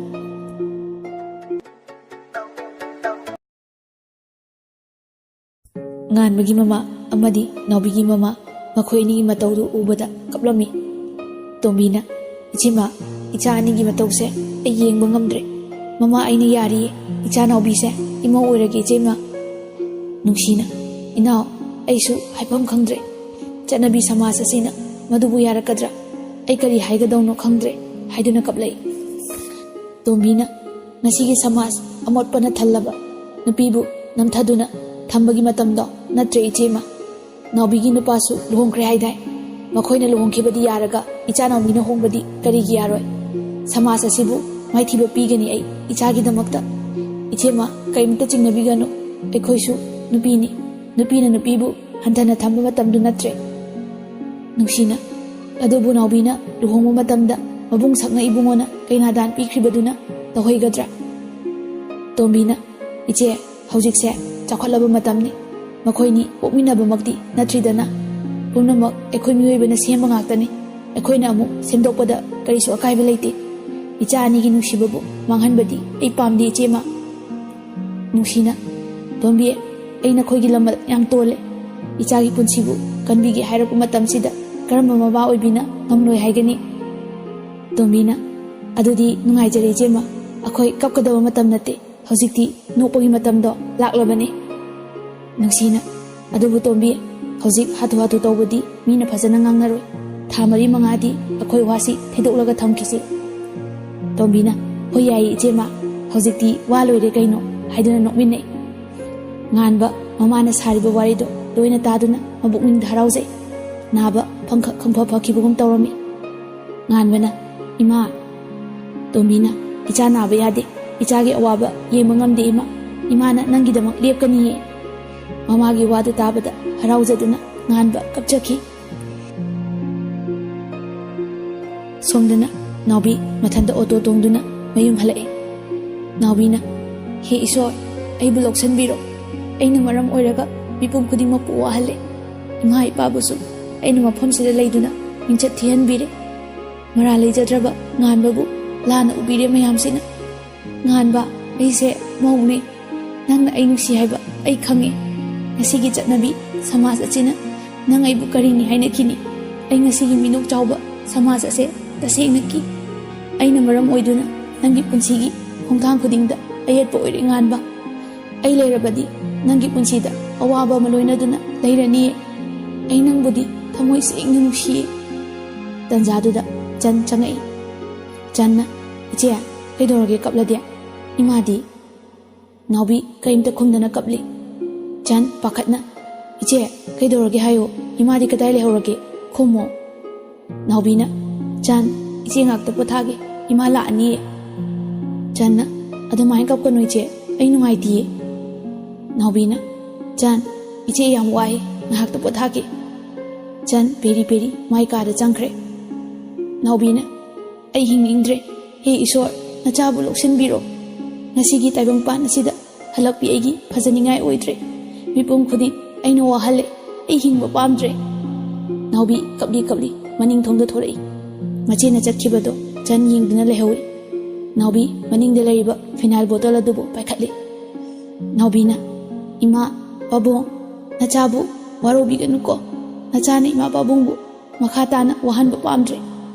ꯉꯥꯟꯕꯒꯤ ꯃꯃꯥ ꯑꯃꯗꯤ ꯅꯥꯎꯕꯤꯒꯤ ꯃꯃꯥ, ꯃꯈꯣꯏ ꯑꯅꯤꯒꯤ ꯃꯇꯧꯗꯨ ꯎꯕꯗ ꯀꯞꯂꯝꯃꯤ꯫ ꯇꯣꯝꯕꯤꯅ, "ꯏꯆꯦꯃ, ꯏꯆꯥ ꯑꯅꯤꯒꯤ ꯃꯇꯧꯁꯦ ꯑꯩ ꯌꯦꯡꯕ ꯉꯝꯗ꯭ꯔꯦ꯫ ꯃꯃꯥ, ꯑꯩꯅ ꯌꯥꯔꯤꯌꯦ, ꯏꯆꯥ ꯅꯥꯎꯕꯤꯁꯦ ꯏꯃꯧ ꯑꯣꯏꯔꯒꯦ ꯏꯆꯦꯃ꯫" ꯅꯨꯡꯁꯤꯅ, "ꯏꯅꯥꯎ, ꯑꯩꯁꯨ ꯍꯥꯏꯐꯝ ꯈꯪꯗ꯭ꯔꯦ꯫ ꯆꯠꯅꯕꯤ ꯁꯃꯥꯖ ꯑꯁꯤꯅ ꯃꯗꯨꯕꯨ ꯌꯥꯔꯛꯀꯗ꯭ꯔꯥ? ꯑꯩ ꯀꯔꯤ ꯍꯥꯏꯒꯗꯧꯅꯣ ꯈꯪꯗ꯭ꯔꯦ" ꯍꯥꯏꯗꯨꯅ ꯀꯞꯂꯛꯏ꯫ ꯇꯣꯝꯕꯤꯅ, "ꯉꯁꯤꯒꯤ ꯁꯃꯥꯖ ꯑꯃꯣꯠꯄꯅ ꯊꯜꯂꯕ ꯅꯨꯄꯤꯕꯨ ꯅꯝꯊꯗꯨꯅ ꯊꯝꯕꯒꯤ ꯃꯇꯝꯗꯣ ꯅꯠꯇ꯭ꯔꯦ ꯏꯆꯦꯃ꯫ ꯅꯥꯎꯕꯤꯒꯤ ꯅꯨꯄꯥꯁꯨ ꯂꯨꯍꯣꯡꯈ꯭ꯔꯦ ꯍꯥꯏꯗꯥꯏ? ꯃꯈꯣꯏꯅ ꯂꯨꯍꯣꯡꯈꯤꯕꯗꯤ ꯌꯥꯔꯒ ꯏꯆꯥ ꯅꯥꯎꯕꯤꯅ ꯍꯣꯡꯕꯗꯤ ꯀꯔꯤꯒꯤ ꯌꯥꯔꯣꯏ? ꯁꯃꯥꯖ ꯑꯁꯤꯕꯨ ꯃꯥꯏꯊꯤꯕ ꯄꯤꯒꯅꯤ ꯑꯩ ꯏꯆꯥꯒꯤꯗꯃꯛꯇ꯫ ꯏꯆꯦꯃ, ꯀꯔꯤꯝꯇ ꯆꯤꯡꯅꯕꯤꯒꯅꯨ꯫ ꯑꯩꯈꯣꯏꯁꯨ ꯅꯨꯄꯤꯅꯤ꯫ ꯅꯨꯄꯤꯅ ꯅꯨꯄꯤꯕꯨ ꯍꯟꯊꯅ ꯊꯝꯕ ꯃꯇꯝꯗꯨ ꯅꯠꯇ꯭ꯔꯦ꯫" ꯅꯨꯡꯁꯤꯅ, "ꯑꯗꯨꯕꯨ ꯅꯥꯎꯕꯤꯅ ꯂꯨꯍꯣꯡꯕ ꯃꯇꯝꯗ ꯃꯕꯨꯡ ꯁꯛꯅ ꯏꯕꯨꯡꯉꯣꯅ ꯀꯩꯅꯥꯗꯥꯟ ꯄꯤꯈ꯭ꯔꯤꯕꯗꯨꯅ ꯇꯧꯍꯩꯒꯗ꯭ꯔꯥ?" ꯇꯣꯝꯕꯤꯅ, "ꯏꯆꯦ, ꯍꯧꯖꯤꯛꯁꯦ ꯆꯥꯎꯈꯠꯂꯕ ꯃꯇꯝꯅꯤ꯫ ꯃꯈꯣꯏꯅꯤ ꯄꯣꯛꯃꯤꯟꯅꯕꯃꯛꯇꯤ ꯅꯠꯇ꯭ꯔꯤꯗꯅ꯫ ꯄꯨꯝꯅꯃꯛ ꯑꯩꯈꯣꯏ ꯃꯤꯑꯣꯏꯕꯅ ꯁꯦꯝꯕ ꯉꯥꯛꯇꯅꯤ꯫ ꯑꯩꯈꯣꯏꯅ ꯑꯃꯨꯛ ꯁꯦꯝꯗꯣꯛꯄꯗ ꯀꯔꯤꯁꯨ ꯑꯀꯥꯏꯕ ꯂꯩꯇꯦ꯫ ꯏꯆꯥ ꯑꯅꯤꯒꯤ ꯅꯨꯡꯁꯤꯕꯕꯨ ꯃꯥꯡꯍꯟꯕꯗꯤ ꯑꯩ ꯄꯥꯝꯗꯦ ꯏꯆꯦꯃ꯫" ꯅꯨꯡꯁꯤꯅ, "ꯇꯣꯝꯕꯤ, ꯑꯩ ꯅꯈꯣꯏꯒꯤ ꯂꯃꯜ ꯌꯥꯝ ꯇꯣꯜꯂꯦ꯫ ꯏꯆꯥꯒꯤ ꯄꯨꯟꯁꯤꯕꯨ ꯀꯟꯕꯤꯒꯦ ꯍꯥꯏꯔꯛꯄ ꯃꯇꯝꯁꯤꯗ ꯀꯔꯝꯕ ꯃꯃꯥ ꯑꯣꯏꯕꯤꯅ ꯉꯝꯂꯣꯏ ꯍꯥꯏꯒꯅꯤ?" ꯇꯣꯝꯕꯤꯅ, "ꯑꯗꯨꯗꯤ ꯅꯨꯡꯉꯥꯏꯖꯔꯦ ꯏꯆꯦꯃ, ꯑꯩꯈꯣꯏ ꯀꯞꯀꯗꯕ ꯃꯇꯝ ꯅꯠꯇꯦ, ꯍꯧꯖꯤꯛꯇꯤ ꯅꯣꯛꯄꯒꯤ ꯃꯇꯝꯗꯣ ꯂꯥꯛꯂꯕꯅꯤ꯫" ꯅꯨꯡꯁꯤꯅ, "ꯑꯗꯨꯕꯨ ꯇꯣꯝꯕꯤ, ꯍꯧꯖꯤꯛ ꯍꯥꯊꯨ ꯍꯥꯊꯨ ꯇꯧꯕꯗꯤ ꯃꯤꯅ ꯐꯖꯅ ꯉꯥꯡꯅꯔꯣꯏ꯫ ꯊꯥ ꯃꯔꯤ ꯃꯉꯥꯗꯤ ꯑꯩꯈꯣꯏ ꯋꯥꯁꯤ ꯊꯩꯗꯣꯛꯂꯒ ꯊꯝꯈꯤꯁꯤ꯫" ꯇꯣꯝꯕꯤꯅ, "ꯍꯣꯏ, ꯌꯥꯏꯌꯦ ꯏꯆꯦꯃ, ꯍꯧꯖꯤꯛꯇꯤ ꯋꯥ ꯂꯣꯏꯔꯦ ꯀꯩꯅꯣ" ꯍꯥꯏꯗꯨꯅ ꯅꯣꯛꯃꯤꯟꯅꯩ꯫ ꯉꯥꯟꯕ ꯃꯃꯥꯅ ꯁꯥꯔꯤꯕ ꯋꯥꯔꯤꯗꯣ ꯂꯣꯏꯅ ꯇꯥꯗꯨꯅ ꯃꯕꯨꯛꯅꯤꯡꯗ ꯍꯔꯥꯎꯖꯩ꯫ ꯅꯥꯕ ꯈꯪꯐ ꯈꯪꯐ ꯐꯈꯤꯕꯒꯨꯝ ꯇꯧꯔꯝꯃꯤ꯫ ꯉꯥꯟꯕꯅ, "ꯏꯃꯥ"꯫ ꯇꯣꯝꯕꯤꯅ, "ꯏꯆꯥ ꯅꯥꯕ ꯌꯥꯗꯦ꯫ ꯏꯆꯥꯒꯤ ꯑꯋꯥꯕ ꯌꯦꯡꯕ ꯉꯝꯗꯦ ꯏꯃꯥ꯫ ꯏꯃꯥꯅ ꯅꯪꯒꯤꯗꯃꯛ ꯂꯦꯞꯀꯅꯤꯌꯦ"꯫ ꯃꯃꯥꯒꯤ ꯋꯥꯗꯨ ꯇꯥꯕꯗ ꯍꯔꯥꯎꯖꯗꯨꯅ ꯉꯥꯟꯕ ꯀꯞꯆꯈꯤ꯫ ꯁꯣꯝꯗꯅ ꯅꯥꯎꯕꯤ ꯃꯊꯟꯇ ꯑꯣꯇꯣ ꯇꯣꯡꯗꯨꯅ ꯃꯌꯨꯝ ꯍꯜꯂꯛꯏ꯫ ꯅꯥꯎꯕꯤꯅ, "ꯍꯦ ꯏꯁꯣꯔ, ꯑꯩꯕꯨ ꯂꯧꯁꯤꯟꯕꯤꯔꯣ꯫ ꯑꯩꯅ ꯃꯔꯝ ꯑꯣꯏꯔꯒ ꯃꯤꯄꯨꯝ ꯈꯨꯗꯤꯡꯃꯛꯄꯨ ꯋꯥꯍꯜꯂꯦ꯫ ꯏꯃꯥ ꯏꯄꯥꯕꯨꯁꯨ ꯑꯩꯅ ꯃꯐꯝꯁꯤꯗ ꯂꯩꯗꯨꯅ ꯃꯤꯡꯆꯠ ꯊꯤꯍꯟꯕꯤꯔꯦ꯫ ꯃꯔꯥ ꯂꯩꯖꯗ꯭ꯔꯕ ꯉꯥꯟꯕꯕꯨ ꯂꯥꯟꯅ ꯎꯕꯤꯔꯦ ꯃꯌꯥꯝꯁꯤꯅ꯫ ꯉꯥꯟꯕ, ꯑꯩꯁꯦ ꯃꯧꯅꯦ꯫ ꯅꯪꯅ ꯑꯩ ꯅꯨꯡꯁꯤ ꯍꯥꯏꯕ ꯑꯩ ꯈꯪꯉꯦ꯫ ꯉꯁꯤꯒꯤ ꯆꯠꯅꯕꯤ ꯁꯃꯥꯖ ꯑꯁꯤꯅ ꯅꯪ ꯑꯩꯕꯨ ꯀꯔꯤꯅꯤ ꯍꯥꯏꯅꯈꯤꯅꯤ? ꯑꯩ ꯉꯁꯤꯒꯤ ꯃꯤꯅꯣꯛ ꯆꯥꯎꯕ ꯁꯃꯥꯖ ꯑꯁꯦ ꯇꯁꯦꯡꯅ ꯀꯤ꯫ ꯑꯩꯅ ꯃꯔꯝ ꯑꯣꯏꯗꯨꯅ ꯅꯪꯒꯤ ꯄꯨꯟꯁꯤꯒꯤ ꯈꯣꯡꯊꯥꯡ ꯈꯨꯗꯤꯡꯗ ꯑꯌꯦꯠꯄ ꯑꯣꯏꯔꯦ ꯉꯥꯟꯕ꯫ ꯑꯩ ꯂꯩꯔꯕꯗꯤ ꯅꯪꯒꯤ ꯄꯨꯟꯁꯤꯗ ꯑꯋꯥꯕ ꯑꯃ ꯂꯣꯏꯅꯗꯨꯅ ꯂꯩꯔꯅꯤꯌꯦ꯫ ꯑꯩ ꯅꯪꯕꯨꯗꯤ ꯊꯃꯣꯏ ꯁꯦꯡꯅ ꯅꯨꯡꯁꯤꯌꯦ"꯫ ꯇꯟꯖꯥꯗꯨꯗ ꯆꯟ ꯆꯪꯉꯛꯏ꯫ ꯆꯟꯅ, "ꯏꯆꯦ, ꯀꯩꯗꯧꯔꯒꯦ ꯀꯞꯂꯗꯤ? ꯏꯃꯥꯗꯤ?" ꯅꯥꯎꯕꯤ ꯀꯔꯤꯝꯇ ꯈꯨꯝꯗꯅ ꯀꯞꯂꯤ꯫ ꯆꯟ ꯄꯥꯈꯠꯅ, "ꯏꯆꯦ, ꯀꯩꯗꯧꯔꯒꯦ ꯍꯥꯏꯌꯣ? ꯏꯃꯥꯗꯤ ꯀꯗꯥꯏ ꯂꯩꯍꯧꯔꯒꯦ? ꯈꯨꯝꯃꯣ"꯫ ꯅꯥꯎꯕꯤꯅ, "ꯆꯟ, ꯏꯆꯦ ꯉꯥꯛꯇ ꯄꯣꯊꯥꯒꯦ, ꯏꯃꯥ ꯂꯥꯛꯑꯅꯤꯌꯦ"꯫ ꯆꯟꯅ, "ꯑꯗꯨꯃꯥꯏꯅ ꯀꯞꯀꯅꯨ ꯏꯆꯦ, ꯑꯩ ꯅꯨꯡꯉꯥꯏꯇꯤꯌꯦ"꯫ ꯅꯥꯎꯕꯤꯅ, "ꯆꯟ, ꯏꯆꯦ ꯌꯥꯝ ꯋꯥꯏ, ꯉꯥꯏꯍꯥꯛꯇ ꯄꯣꯊꯥꯒꯦ"꯫ ꯆꯟ ꯄꯦꯔꯤ ꯄꯦꯔꯤ ꯃꯥꯏ ꯀꯥꯗ ꯆꯪꯈ꯭ꯔꯦ꯫ ꯅꯥꯎꯕꯤꯅ, "ꯑꯩ ꯍꯤꯡꯅꯤꯡꯗ꯭ꯔꯦ꯫ ꯍꯦ ꯏꯁꯣꯔ, ꯅꯆꯥꯕꯨ ꯂꯧꯁꯤꯟꯕꯤꯔꯣ꯫ ꯉꯁꯤꯒꯤ ꯇꯥꯏꯕꯪꯄꯥꯟ ꯑꯁꯤꯗ ꯍꯜꯂꯛꯄꯤ ꯑꯩꯒꯤ ꯐꯖꯅꯤꯡꯉꯥꯏ ꯑꯣꯏꯗ꯭ꯔꯦ꯫ ꯃꯤꯄꯨꯝ ꯈꯨꯗꯤꯡ ꯑꯩꯅ ꯋꯥꯍꯜꯂꯦ꯫ ꯑꯩ ꯍꯤꯡꯕ ꯄꯥꯝꯗ꯭ꯔꯦ"꯫ ꯅꯥꯎꯕꯤ ꯀꯞꯂꯤ ꯀꯞꯂꯤ ꯃꯅꯤꯡ ꯊꯣꯡꯗ ꯊꯣꯔꯛꯏ꯫ ꯃꯆꯦꯅ ꯆꯠꯈꯤꯕꯗꯣ ꯆꯟ ꯌꯦꯡꯗꯨꯅ ꯂꯩꯍꯧꯏ꯫ ꯅꯥꯎꯕꯤ ꯃꯅꯤꯡꯗ ꯂꯩꯔꯤꯕ ꯐꯤꯅꯥꯏꯜ ꯕꯣꯇꯜ ꯑꯗꯨꯕꯨ ꯄꯥꯏꯈꯠꯂꯤ꯫ ꯅꯥꯎꯕꯤꯅ, "ꯏꯃꯥ, ꯄꯥꯕꯨꯡ, ꯅꯆꯥꯕꯨ ꯋꯥꯔꯧꯕꯤꯒꯅꯨꯀꯣ꯫ ꯅꯆꯥꯅ ꯏꯃꯥ ꯄꯥꯕꯨꯡꯕꯨ ꯃꯈꯥ ꯇꯥꯅ ꯋꯥꯍꯟꯕ ꯄꯥꯝꯗ꯭ꯔꯦ꯫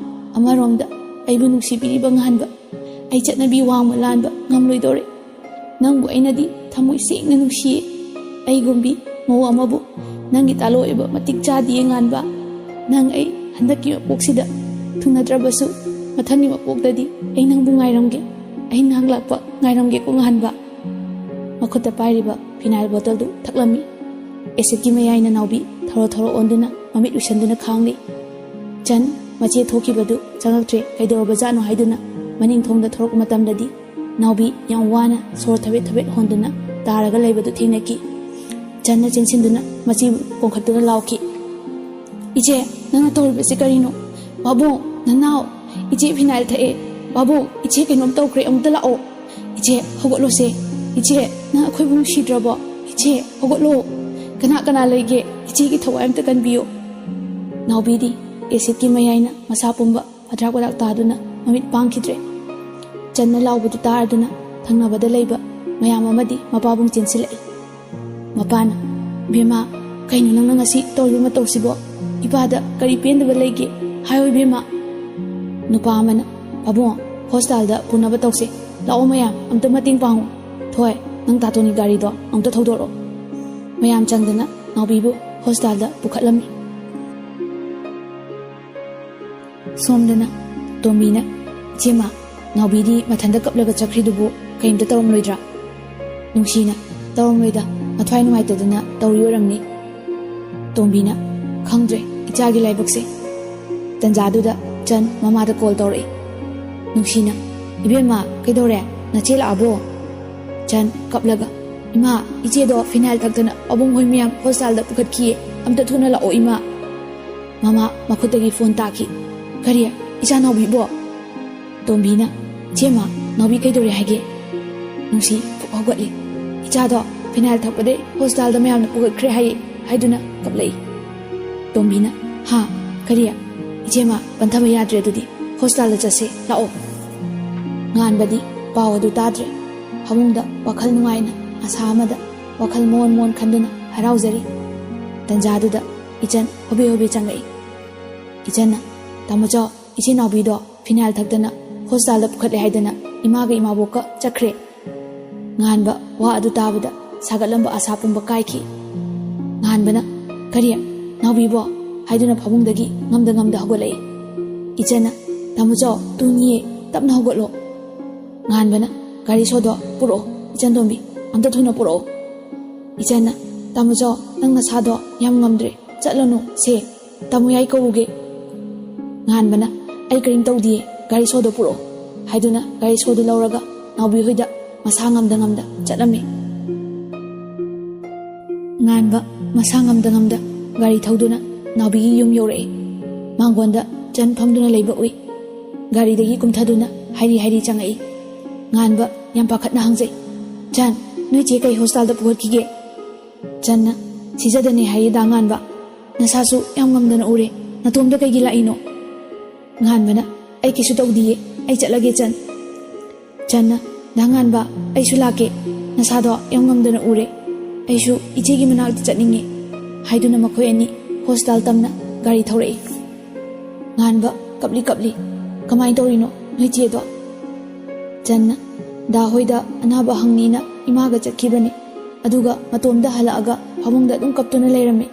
ꯑꯃꯔꯣꯝꯗ ꯑꯩꯕꯨ ꯅꯨꯡꯁꯤꯕꯤꯔꯤꯕ ꯉꯥꯟꯕ, ꯑꯩ ꯆꯠꯅꯕꯤ ꯋꯥꯡꯃ ꯂꯥꯟꯕ ꯉꯝꯂꯣꯏꯗꯧꯔꯦ꯫ ꯅꯪꯕꯨ ꯑꯩꯅꯗꯤ ꯊꯃꯣꯏ ꯁꯦꯡꯅ ꯅꯨꯡꯁꯤꯌꯦ꯫ ꯑꯩꯒꯨꯝꯕꯤ ꯃꯧ ꯑꯃꯕꯨ ꯅꯪꯒꯤ ꯇꯥꯂꯣ ꯑꯣꯏꯕ ꯃꯇꯤꯛ ꯆꯥꯗꯤꯌꯦ ꯉꯥꯟꯕ꯫ ꯅꯪ ꯑꯩ ꯍꯟꯗꯛꯀꯤ ꯃꯄꯣꯛꯁꯤꯗ ꯊꯨꯡꯅꯗ꯭ꯔꯕꯁꯨ ꯃꯊꯪꯒꯤ ꯃꯄꯣꯛꯇꯗꯤ ꯑꯩ ꯅꯪꯕꯨ ꯉꯥꯏꯔꯝꯒꯦ"꯫ ꯑꯩ ꯉꯥꯏꯍꯥꯛ ꯂꯥꯛꯄ ꯉꯥꯏꯔꯝꯒꯦꯀꯣ ꯉꯍꯥꯟꯕ꯫ ꯃꯈꯨꯠꯇ ꯄꯥꯏꯔꯤꯕ ꯐꯤꯅꯥꯏꯜ ꯕꯣꯇꯜꯗꯨ ꯊꯛꯂꯝꯃꯤ꯫ ꯑꯦꯁꯤꯠꯀꯤ ꯃꯌꯥꯏꯅ ꯅꯥꯎꯕꯤ ꯊꯧꯔꯣ ꯊꯧꯔꯣ ꯑꯣꯟꯗꯨꯅ ꯃꯃꯤꯠ ꯎꯏꯁꯟꯗꯨꯅ ꯈꯥꯡꯂꯤ꯫ ꯆꯟ ꯃꯆꯦ ꯊꯣꯛꯈꯤꯕꯗꯨ ꯆꯪꯉꯛꯇ꯭ꯔꯦ, ꯀꯩꯗꯧꯔꯕꯖꯥꯠꯅꯣ ꯍꯥꯏꯗꯨꯅ ꯃꯅꯤꯡ ꯊꯣꯡꯗ ꯊꯣꯔꯛꯄ ꯃꯇꯝꯗꯗꯤ ꯅꯥꯎꯕꯤ ꯌꯥꯝ ꯋꯥꯅ ꯁꯣꯔ ꯊꯕꯦꯠ ꯊꯕꯦꯠ ꯍꯣꯟꯗꯨꯅ ꯇꯥꯔꯒ ꯂꯩꯕꯗꯨ ꯊꯦꯡꯅꯈꯤ꯫ ꯆꯟꯅ ꯆꯦꯟꯁꯤꯟꯗꯨꯅ ꯃꯆꯦꯕꯨ ꯀꯣꯟꯈꯠꯇꯨꯅ ꯂꯥꯎꯈꯤ, "ꯏꯆꯦ, ꯅꯪꯅ ꯇꯧꯔꯤꯕꯁꯤ ꯀꯔꯤꯅꯣ? ꯄꯥꯕꯨꯡ, ꯅꯅꯥꯎ, ꯏꯆꯦ ꯐꯤꯅꯥꯏꯜ ꯊꯛꯑꯦ꯫ ꯄꯥꯕꯨꯡ, ꯏꯆꯦ ꯀꯩꯅꯣꯝ ꯇꯧꯈ꯭ꯔꯦ, ꯑꯃꯨꯛꯇ ꯂꯥꯛꯑꯣ꯫ ꯏꯆꯦ, ꯍꯧꯒꯠꯂꯣꯁꯦ꯫ ꯏꯆꯦ, ꯅꯪ ꯑꯩꯈꯣꯏꯕꯨ ꯅꯨꯡꯁꯤꯗ꯭ꯔꯕꯣ? ꯏꯆꯦ, ꯍꯧꯒꯠꯂꯣ꯫ ꯀꯅꯥ ꯀꯅꯥ ꯂꯩꯒꯦ? ꯏꯆꯦꯒꯤ ꯊꯋꯥꯏ ꯑꯝꯇ ꯀꯟꯕꯤꯌꯨ꯫" ꯅꯥꯎꯕꯤꯗꯤ ꯑꯦꯁꯤꯠꯀꯤ ꯃꯌꯥꯏꯅ ꯃꯁꯥ ꯄꯨꯝꯕ ꯐꯗ꯭ꯔꯥꯛ ꯐꯗ꯭ꯔꯥꯛ ꯇꯥꯗꯨꯅ ꯃꯃꯤꯠ ꯄꯥꯡꯈꯤꯗ꯭ꯔꯦ꯫ ꯆꯟꯅ ꯂꯥꯎꯕꯗꯨ ꯇꯥꯔꯗꯨꯅ ꯊꯪꯅꯕꯗ ꯂꯩꯕ ꯃꯌꯥꯝ ꯑꯃꯗꯤ ꯃꯄꯥꯕꯨꯡ ꯆꯦꯟꯁꯤꯜꯂꯛꯏ꯫ ꯃꯄꯥꯅ, "ꯏꯕꯦꯝꯃ, ꯀꯩꯅꯣ ꯅꯪꯅ ꯉꯁꯤ ꯇꯧꯔꯤꯕ ꯃꯇꯧꯁꯤꯕꯣ? ꯏꯄꯥꯗ ꯀꯔꯤ ꯄꯦꯟꯗꯕ ꯂꯩꯒꯦ? ꯍꯥꯏꯌꯣ ꯏꯕꯦꯝꯃ꯫" ꯅꯨꯄꯥ ꯑꯃꯅ, "ꯄꯥꯕꯨꯡ, ꯍꯣꯁꯄꯤꯇꯥꯜꯗ ꯄꯨꯅꯕ ꯇꯧꯁꯦ꯫ ꯂꯥꯛꯑꯣ ꯃꯌꯥꯝ, ꯑꯝꯇ ꯃꯇꯦꯡ ꯄꯥꯡꯉꯨ꯫ ꯊꯣꯏ, ꯅꯪ ꯇꯥꯇꯣꯟꯒꯤ ꯒꯥꯔꯤꯗꯣ ꯑꯝꯇ ꯊꯧꯗꯣꯔꯛꯑꯣ꯫" ꯃꯌꯥꯝ ꯆꯪꯗꯅ ꯅꯥꯎꯕꯤꯕꯨ ꯍꯣꯁꯄꯤꯇꯥꯜꯗ ꯄꯨꯈꯠꯂꯝꯃꯤ꯫ ꯁꯣꯝꯗꯅ ꯇꯣꯝꯕꯤꯅ, "ꯏꯆꯦꯃ, ꯅꯥꯎꯕꯤꯗꯤ ꯃꯊꯟꯇ ꯀꯞꯂꯒ ꯆꯠꯈ꯭ꯔꯤꯗꯨꯕꯨ ꯀꯔꯤꯝꯇ ꯇꯧꯔꯝꯂꯣꯏꯗ꯭ꯔꯥ?" ꯅꯨꯡꯁꯤꯅ, "ꯇꯧꯔꯝꯂꯣꯏꯗ, ꯃꯊ꯭ꯋꯥꯏ ꯅꯨꯡꯉꯥꯏꯇꯗꯅ ꯇꯧꯔꯤ ꯑꯣꯏꯔꯝꯅꯤ꯫" ꯇꯣꯝꯕꯤꯅ, "ꯈꯪꯗ꯭ꯔꯦ ꯏꯆꯥꯒꯤ ꯂꯥꯏꯕꯛꯁꯦ꯫" ꯇꯟꯖꯥꯗꯨꯗ ꯆꯟ ꯃꯃꯥꯗ ꯀꯣꯜ ꯇꯧꯔꯛꯏ꯫ ꯅꯨꯡꯁꯤꯅ, "ꯏꯕꯦꯝꯃ, ꯀꯩꯗꯧꯔꯦ? ꯅꯆꯦ ꯂꯥꯛꯑꯕꯣ?" ꯆꯟ ꯀꯞꯂꯒ, "ꯏꯃꯥ, ꯏꯆꯦꯗꯣ ꯐꯤꯅꯥꯏꯜ ꯊꯛꯇꯅ ꯄꯥꯕꯨꯡ ꯍꯣꯏ ꯃꯌꯥꯝ ꯍꯣꯁꯄꯤꯇꯥꯜꯗ ꯄꯨꯈꯠꯈꯤꯌꯦ꯫ ꯑꯝꯇ ꯊꯨꯅ ꯂꯥꯛꯑꯣ ꯏꯃꯥ꯫" ꯃꯃꯥ ꯃꯈꯨꯠꯇꯒꯤ ꯐꯣꯟ ꯇꯥꯈꯤ꯫ "ꯀꯔꯤ? ꯏꯆꯥ ꯅꯥꯎꯕꯤꯕꯣ?" ꯇꯣꯝꯕꯤꯅ, "ꯏꯆꯦꯃ, ꯅꯥꯎꯕꯤ ꯀꯩꯗꯧꯔꯦ ꯍꯥꯏꯒꯦ?" ꯅꯨꯡꯁꯤ ꯐꯨꯛ ꯍꯧꯒꯠꯂꯤ꯫ "ꯏꯆꯥꯗꯣ ꯐꯤꯅꯥꯏꯜ ꯊꯛꯄꯗꯩ ꯍꯣꯁꯄꯤꯇꯥꯜꯗ ꯃꯌꯥꯝꯅ ꯄꯨꯈꯠꯈ꯭ꯔꯦ ꯍꯥꯏꯌꯦ," ꯍꯥꯏꯗꯨꯅ ꯀꯞꯂꯛꯏ꯫ ꯇꯣꯝꯕꯤꯅ, "ꯍꯥ? ꯀꯔꯤ? ꯏꯆꯦꯃ, ꯄꯟꯊꯕ ꯌꯥꯗ꯭ꯔꯦ, ꯑꯗꯨꯗꯤ ꯍꯣꯁꯄꯤꯇꯥꯜꯗ ꯆꯠꯁꯦ, ꯂꯥꯛꯑꯣ꯫" ꯉꯥꯟꯕꯗꯤ ꯄꯥꯎ ꯑꯗꯨ ꯇꯥꯗ꯭ꯔꯦ꯫ ꯐꯃꯨꯡꯗ ꯋꯥꯈꯜ ꯅꯨꯡꯉꯥꯏꯅ, ꯑꯁꯥ ꯑꯃꯗ ꯋꯥꯈꯜ ꯃꯣꯟ ꯃꯣꯟ ꯈꯟꯗꯨꯅ ꯍꯔꯥꯎꯖꯔꯤ꯫ ꯇꯟꯖꯥꯗꯨꯗ ꯏꯆꯟ ꯍꯣꯕꯦ ꯍꯣꯕꯦ ꯆꯪꯂꯛꯏ꯫ ꯏꯆꯟꯅ, "ꯇꯥꯃꯣꯆꯧ, ꯏꯆꯦ ꯅꯥꯎꯕꯤꯗꯣ ꯐꯤꯅꯥꯏꯜ ꯊꯛꯇꯅ ꯍꯣꯁꯄꯤꯇꯥꯜꯗ ꯄꯨꯈꯠꯂꯦ ꯍꯥꯏꯗꯅ ꯏꯃꯥꯒ ꯏꯃꯥꯕꯣꯛꯀ ꯆꯠꯈ꯭ꯔꯦ꯫" ꯉꯥꯟꯕ ꯋꯥ ꯑꯗꯨ ꯇꯥꯕꯗ ꯁꯥꯒꯠꯂꯝꯕ ꯑꯁꯥ ꯄꯨꯝꯕ ꯀꯥꯏꯈꯤ꯫ ꯉꯥꯟꯕꯅ, "ꯀꯔꯤ? ꯅꯥꯎꯕꯤꯕꯣ?" ꯍꯥꯏꯗꯨꯅ ꯐꯃꯨꯡꯗꯒꯤ ꯉꯝꯗ ꯉꯝꯗ ꯍꯧꯒꯠꯂꯛꯏ꯫ ꯏꯆꯟꯅ, "ꯇꯥꯃꯣꯆꯧ, ꯇꯨꯅꯤꯌꯦ, ꯇꯞꯅ ꯍꯧꯒꯠꯂꯣ꯫" ꯉꯥꯟꯕꯅ, "ꯒꯥꯔꯤ ꯁꯣꯗꯣ ꯄꯨꯔꯛꯑꯣ, ꯏꯆꯟ ꯇꯣꯝꯕꯤ, ꯑꯝꯇ ꯊꯨꯅ ꯄꯨꯔꯛꯑꯣ꯫" ꯏꯆꯟꯅ, "ꯇꯥꯃꯣ ꯆꯥꯎ, ꯅꯪ ꯅꯁꯥꯗꯣ ꯌꯥꯝ ꯉꯝꯗ꯭ꯔꯦ, ꯆꯠꯂꯅꯨ ꯁꯦ, ꯇꯥꯃꯣ ꯌꯥꯏ ꯀꯧꯔꯨꯒꯦ꯫" ꯉꯥꯟꯕꯅ, "ꯑꯩ ꯀꯔꯤꯝ ꯇꯧꯗꯤꯌꯦ, ꯒꯥꯔꯤ ꯁꯣꯗꯣ ꯄꯨꯔꯛꯑꯣ" ꯍꯥꯏꯗꯨꯅ ꯒꯥꯔꯤ ꯁꯣꯗꯨ ꯂꯧꯔꯒ ꯅꯥꯎꯕꯤ ꯍꯣꯏꯗ ꯃꯁꯥ ꯉꯝꯗ ꯉꯝꯗ ꯆꯠꯂꯝꯃꯤ꯫ ꯉꯥꯟꯕ ꯃꯁꯥ ꯉꯝꯗ ꯉꯝꯗ ꯒꯥꯔꯤ ꯊꯧꯗꯨꯅ ꯅꯥꯎꯕꯤꯒꯤ ꯌꯨꯝ ꯌꯧꯔꯛꯏ꯫ ꯃꯥꯡꯒꯣꯟꯗ ꯆꯟ ꯐꯝꯗꯨꯅ ꯂꯩꯕ ꯎꯏ꯫ ꯒꯥꯔꯤꯗꯒꯤ ꯀꯨꯝꯊꯗꯨꯅ ꯍꯥꯏꯔꯤ ꯍꯥꯏꯔꯤ ꯆꯪꯉꯛꯏ꯫ ꯉꯥꯟꯕ ꯌꯥꯝ ꯄꯥꯈꯠꯅ ꯍꯪꯖꯩ, "ꯆꯟ, ꯅꯣꯏ ꯆꯦ ꯀꯩ ꯍꯣꯁꯄꯤꯇꯥꯜꯗ ꯄꯨꯈꯠꯈꯤꯒꯦ?" ꯆꯟꯅ, "ꯁꯤꯖꯗꯅꯦ ꯍꯥꯏꯌꯦ ꯗꯥ ꯉꯥꯟꯕ꯫ ꯅꯁꯥꯁꯨ ꯌꯥꯝ ꯉꯝꯗꯅ ꯎꯔꯦ꯫ ꯅꯇꯣꯝꯗ ꯀꯩꯒꯤ ꯂꯥꯛꯏꯅꯣ?" ꯉꯥꯟꯕꯅ, "ꯑꯩ ꯀꯩꯁꯨ ꯇꯧꯗꯤꯌꯦ꯫ ꯑꯩ ꯆꯠꯂꯒꯦ ꯆꯟ꯫" ꯆꯟꯅ, "ꯗꯥ ꯉꯥꯟꯕ, ꯑꯩꯁꯨ ꯂꯥꯛꯀꯦ꯫ ꯅꯁꯥꯗꯣ ꯌꯥꯝ ꯉꯝꯗꯅ ꯎꯔꯦ꯫ ꯑꯩꯁꯨ ꯏꯆꯦꯒꯤ ꯃꯅꯥꯛꯇ ꯆꯠꯅꯤꯡꯉꯦ" ꯍꯥꯏꯗꯨꯅ ꯃꯈꯣꯏ ꯑꯅꯤ ꯍꯣꯁꯄꯤꯇꯥꯜ ꯇꯝꯅ ꯒꯥꯔꯤ ꯊꯧꯔꯛꯏ꯫ ꯉꯥꯟꯕ ꯀꯞꯂꯤ ꯀꯞꯂꯤ, "ꯀꯃꯥꯏꯅ ꯇꯧꯔꯤꯅꯣ ꯅꯣꯏ ꯆꯦꯗꯣ?" ꯆꯟꯅ, "ꯗꯥ ꯍꯣꯏꯗ ꯑꯅꯥꯕ ꯍꯪꯅꯤꯅ ꯏꯃꯥꯒ ꯆꯠꯈꯤꯕꯅꯤ꯫ ꯑꯗꯨꯒ ꯃꯇꯣꯝꯗ ꯍꯜꯂꯛꯑꯒ ꯐꯃꯨꯡꯗ ꯑꯗꯨꯝ ꯀꯞꯇꯨꯅ ꯂꯩꯔꯝꯃꯤ꯫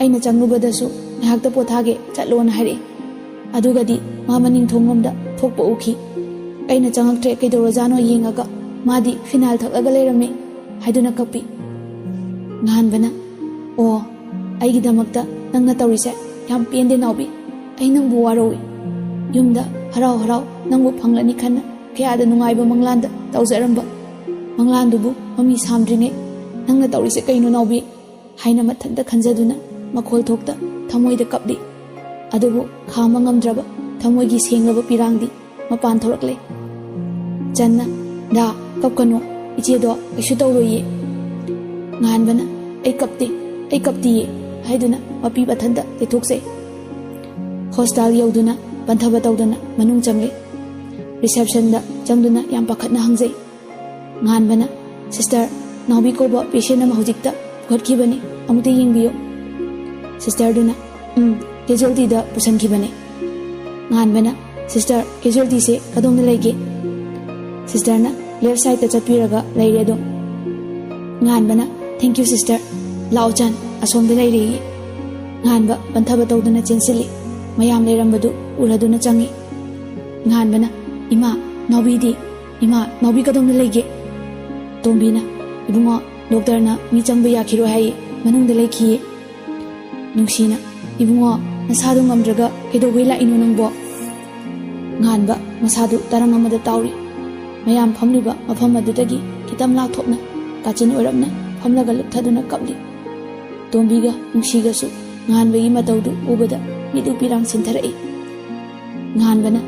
ꯑꯩꯅ ꯆꯪꯂꯨꯕꯗꯁꯨ 'ꯉꯥꯏꯍꯥꯛꯇ ꯄꯣꯊꯥꯒꯦ ꯆꯠꯂꯣꯅ' ꯍꯥꯏꯔꯛꯏ꯫ ꯑꯗꯨꯒꯗꯤ ꯃꯥ ꯃꯅꯤꯡ ꯊꯣꯡꯂꯣꯝꯗ ꯊꯣꯛꯄ ꯎꯈꯤ꯫ ꯑꯩꯅ ꯆꯪꯉꯛꯇ꯭ꯔꯦ ꯀꯩꯗꯧꯔꯖꯥꯠꯅꯣ ꯌꯦꯡꯉꯒ ꯃꯥꯗꯤ ꯐꯤꯅꯥꯏꯜ ꯊꯛꯂꯒ ꯂꯩꯔꯝꯃꯤ" ꯍꯥꯏꯗꯨꯅ ꯀꯞꯄꯤ꯫ ꯉꯥꯟꯕꯅ, "ꯑꯣ, ꯑꯩꯒꯤꯗꯃꯛꯇ ꯅꯪꯅ ꯇꯧꯔꯤꯁꯦ ꯌꯥꯝ ꯄꯦꯟꯗꯦ ꯅꯥꯎꯕꯤ꯫ ꯑꯩ ꯅꯪꯕꯨ ꯋꯥꯔꯧꯏ꯫ ꯌꯨꯝꯗ ꯍꯔꯥꯎ ꯍꯔꯥꯎ ꯅꯪꯕꯨ ꯐꯪꯂꯅꯤ ꯈꯟꯅ ꯀꯌꯥꯗ ꯅꯨꯡꯉꯥꯏꯕ ꯃꯪꯂꯥꯟꯗ ꯇꯧꯖꯔꯝꯕ꯫ ꯃꯪꯂꯥꯟꯗꯨꯕꯨ ꯃꯃꯤ ꯁꯥꯝꯗ꯭ꯔꯤꯉꯩ ꯅꯪꯅ ꯇꯧꯔꯤꯁꯦ ꯀꯩꯅꯣ ꯅꯥꯎꯕꯤ?" ꯍꯥꯏꯅ ꯃꯊꯟꯇ ꯈꯟꯖꯗꯨꯅ ꯃꯈꯣꯜ ꯊꯣꯛꯇ ꯊꯃꯣꯏꯗ ꯀꯞꯂꯤ꯫ ꯑꯗꯨꯕꯨ ꯈꯥꯝꯕ ꯉꯝꯗ꯭ꯔꯕ ꯊꯃꯣꯏꯒꯤ ꯁꯦꯡꯂꯕ ꯄꯤꯔꯥꯡꯗꯤ ꯃꯄꯥꯟ ꯊꯣꯔꯛꯂꯦ꯫ ꯆꯟꯅ, "ꯗꯥ, ꯀꯞꯀꯅꯨ, ꯏꯆꯦꯗꯣ ꯀꯩꯁꯨ ꯇꯧꯔꯣꯏꯌꯦ꯫" ꯉꯥꯟꯕꯅ, "ꯑꯩ ꯀꯞꯇꯦ, ꯑꯩ ꯀꯞꯇꯤꯌꯦ" ꯍꯥꯏꯗꯨꯅ ꯃꯄꯤ ꯃꯊꯟꯇ ꯂꯩꯊꯣꯛꯆꯩ꯫ ꯍꯣꯁꯄꯤꯇꯥꯜ ꯌꯧꯗꯨꯅ ꯄꯟꯊꯕ ꯇꯧꯗꯅ ꯃꯅꯨꯡ ꯆꯪꯂꯦ꯫ ꯔꯤꯁꯦꯞꯁꯟꯗ ꯆꯪꯗꯨꯅ ꯌꯥꯝ ꯄꯥꯈꯠꯅ ꯍꯪꯖꯩ꯫ ꯉꯥꯟꯕꯅ, "ꯁꯤꯁꯇꯔ, ꯅꯥꯎꯕꯤ ꯀꯧꯕ ꯄꯦꯁꯦꯟ ꯑꯃ ꯍꯧꯖꯤꯛꯇ ꯄꯨꯈꯠꯈꯤꯕꯅꯤ, ꯑꯃꯨꯛꯇ ꯌꯦꯡꯕꯤꯌꯨ꯫" ꯁꯤꯁꯇꯔꯗꯨꯅ, "ꯎꯝ, ꯀꯦꯖꯨꯋꯦꯜꯇꯤꯗ ꯄꯨꯁꯟꯈꯤꯕꯅꯤ꯫" ꯉꯥꯟꯕꯅ, "ꯁꯤꯁꯇꯔ, ꯀꯦꯖꯨꯋꯦꯜꯇꯤꯁꯦ ꯀꯗꯣꯝꯗ ꯂꯩꯒꯦ?" ꯁꯤꯁꯇꯔꯅ, "ꯂꯦꯐ ꯁꯥꯏꯗꯇ ꯆꯠꯄꯤꯔꯒ ꯂꯩꯔꯦ ꯑꯗꯨꯝ꯫" ꯉꯥꯟꯕꯅ, "ꯊꯦꯡꯛ ꯌꯨ ꯁꯤꯁꯇꯔ, ꯂꯥꯛꯑꯣ ꯆꯟ, ꯑꯁꯣꯝꯗ ꯂꯩꯔꯦꯌꯦ꯫" ꯉꯥꯟꯕ ꯄꯟꯊꯕ ꯇꯧꯗꯨꯅ ꯆꯦꯟꯁꯤꯜꯂꯤ꯫ ꯃꯌꯥꯝ ꯂꯩꯔꯝꯕꯗꯨ ꯎꯔꯗꯨꯅ ꯆꯪꯉꯤ꯫ ꯉꯥꯟꯕꯅ, "ꯏꯃꯥ, ꯅꯥꯎꯕꯤꯗꯤ?" "ꯏꯃꯥ, ꯅꯥꯎꯕꯤ ꯀꯗꯣꯝꯗ ꯂꯩꯒꯦ?" ꯇꯣꯝꯕꯤꯅ, "ꯏꯕꯨꯡꯉꯣ, ꯗꯣꯛꯇꯔꯅ ꯃꯤ ꯆꯪꯕ ꯌꯥꯈꯤꯔꯣꯏ ꯍꯥꯏꯌꯦ, ꯃꯅꯨꯡꯗ ꯂꯩꯈꯤꯌꯦ꯫" ꯅꯨꯡꯁꯤꯅ, "ꯏꯕꯨꯡꯉꯣ, ꯅꯁꯥꯗꯣ ꯉꯝꯗ꯭ꯔꯒ ꯀꯩꯗꯧꯕꯩ ꯂꯥꯛꯏꯅꯣ ꯅꯪꯕꯣ?" ꯉꯥꯟꯕ ꯃꯁꯥꯗꯨ ꯇꯔꯪ ꯑꯃꯗ ꯇꯥꯎꯔꯤ꯫ ꯃꯌꯥꯝ ꯐꯝꯂꯤꯕ ꯃꯐꯝ ꯑꯗꯨꯗꯒꯤ ꯈꯤꯇꯪ ꯂꯥꯞꯊꯣꯛꯅ ꯀꯥꯆꯤꯟ ꯑꯣꯏꯔꯞꯅ ꯐꯝꯂꯒ ꯂꯨꯞꯊꯗꯨꯅ ꯀꯞꯂꯤ꯫ ꯇꯣꯝꯕꯤꯒ ꯅꯨꯡꯁꯤꯒꯁꯨ ꯉꯥꯟꯕꯒꯤ ꯃꯇꯧꯗꯨ ꯎꯕꯗ ꯃꯤꯠ ꯎꯄꯤꯔꯥꯡ ꯁꯤꯟꯊꯔꯛꯏ꯫ ꯉꯥꯟꯕꯅ,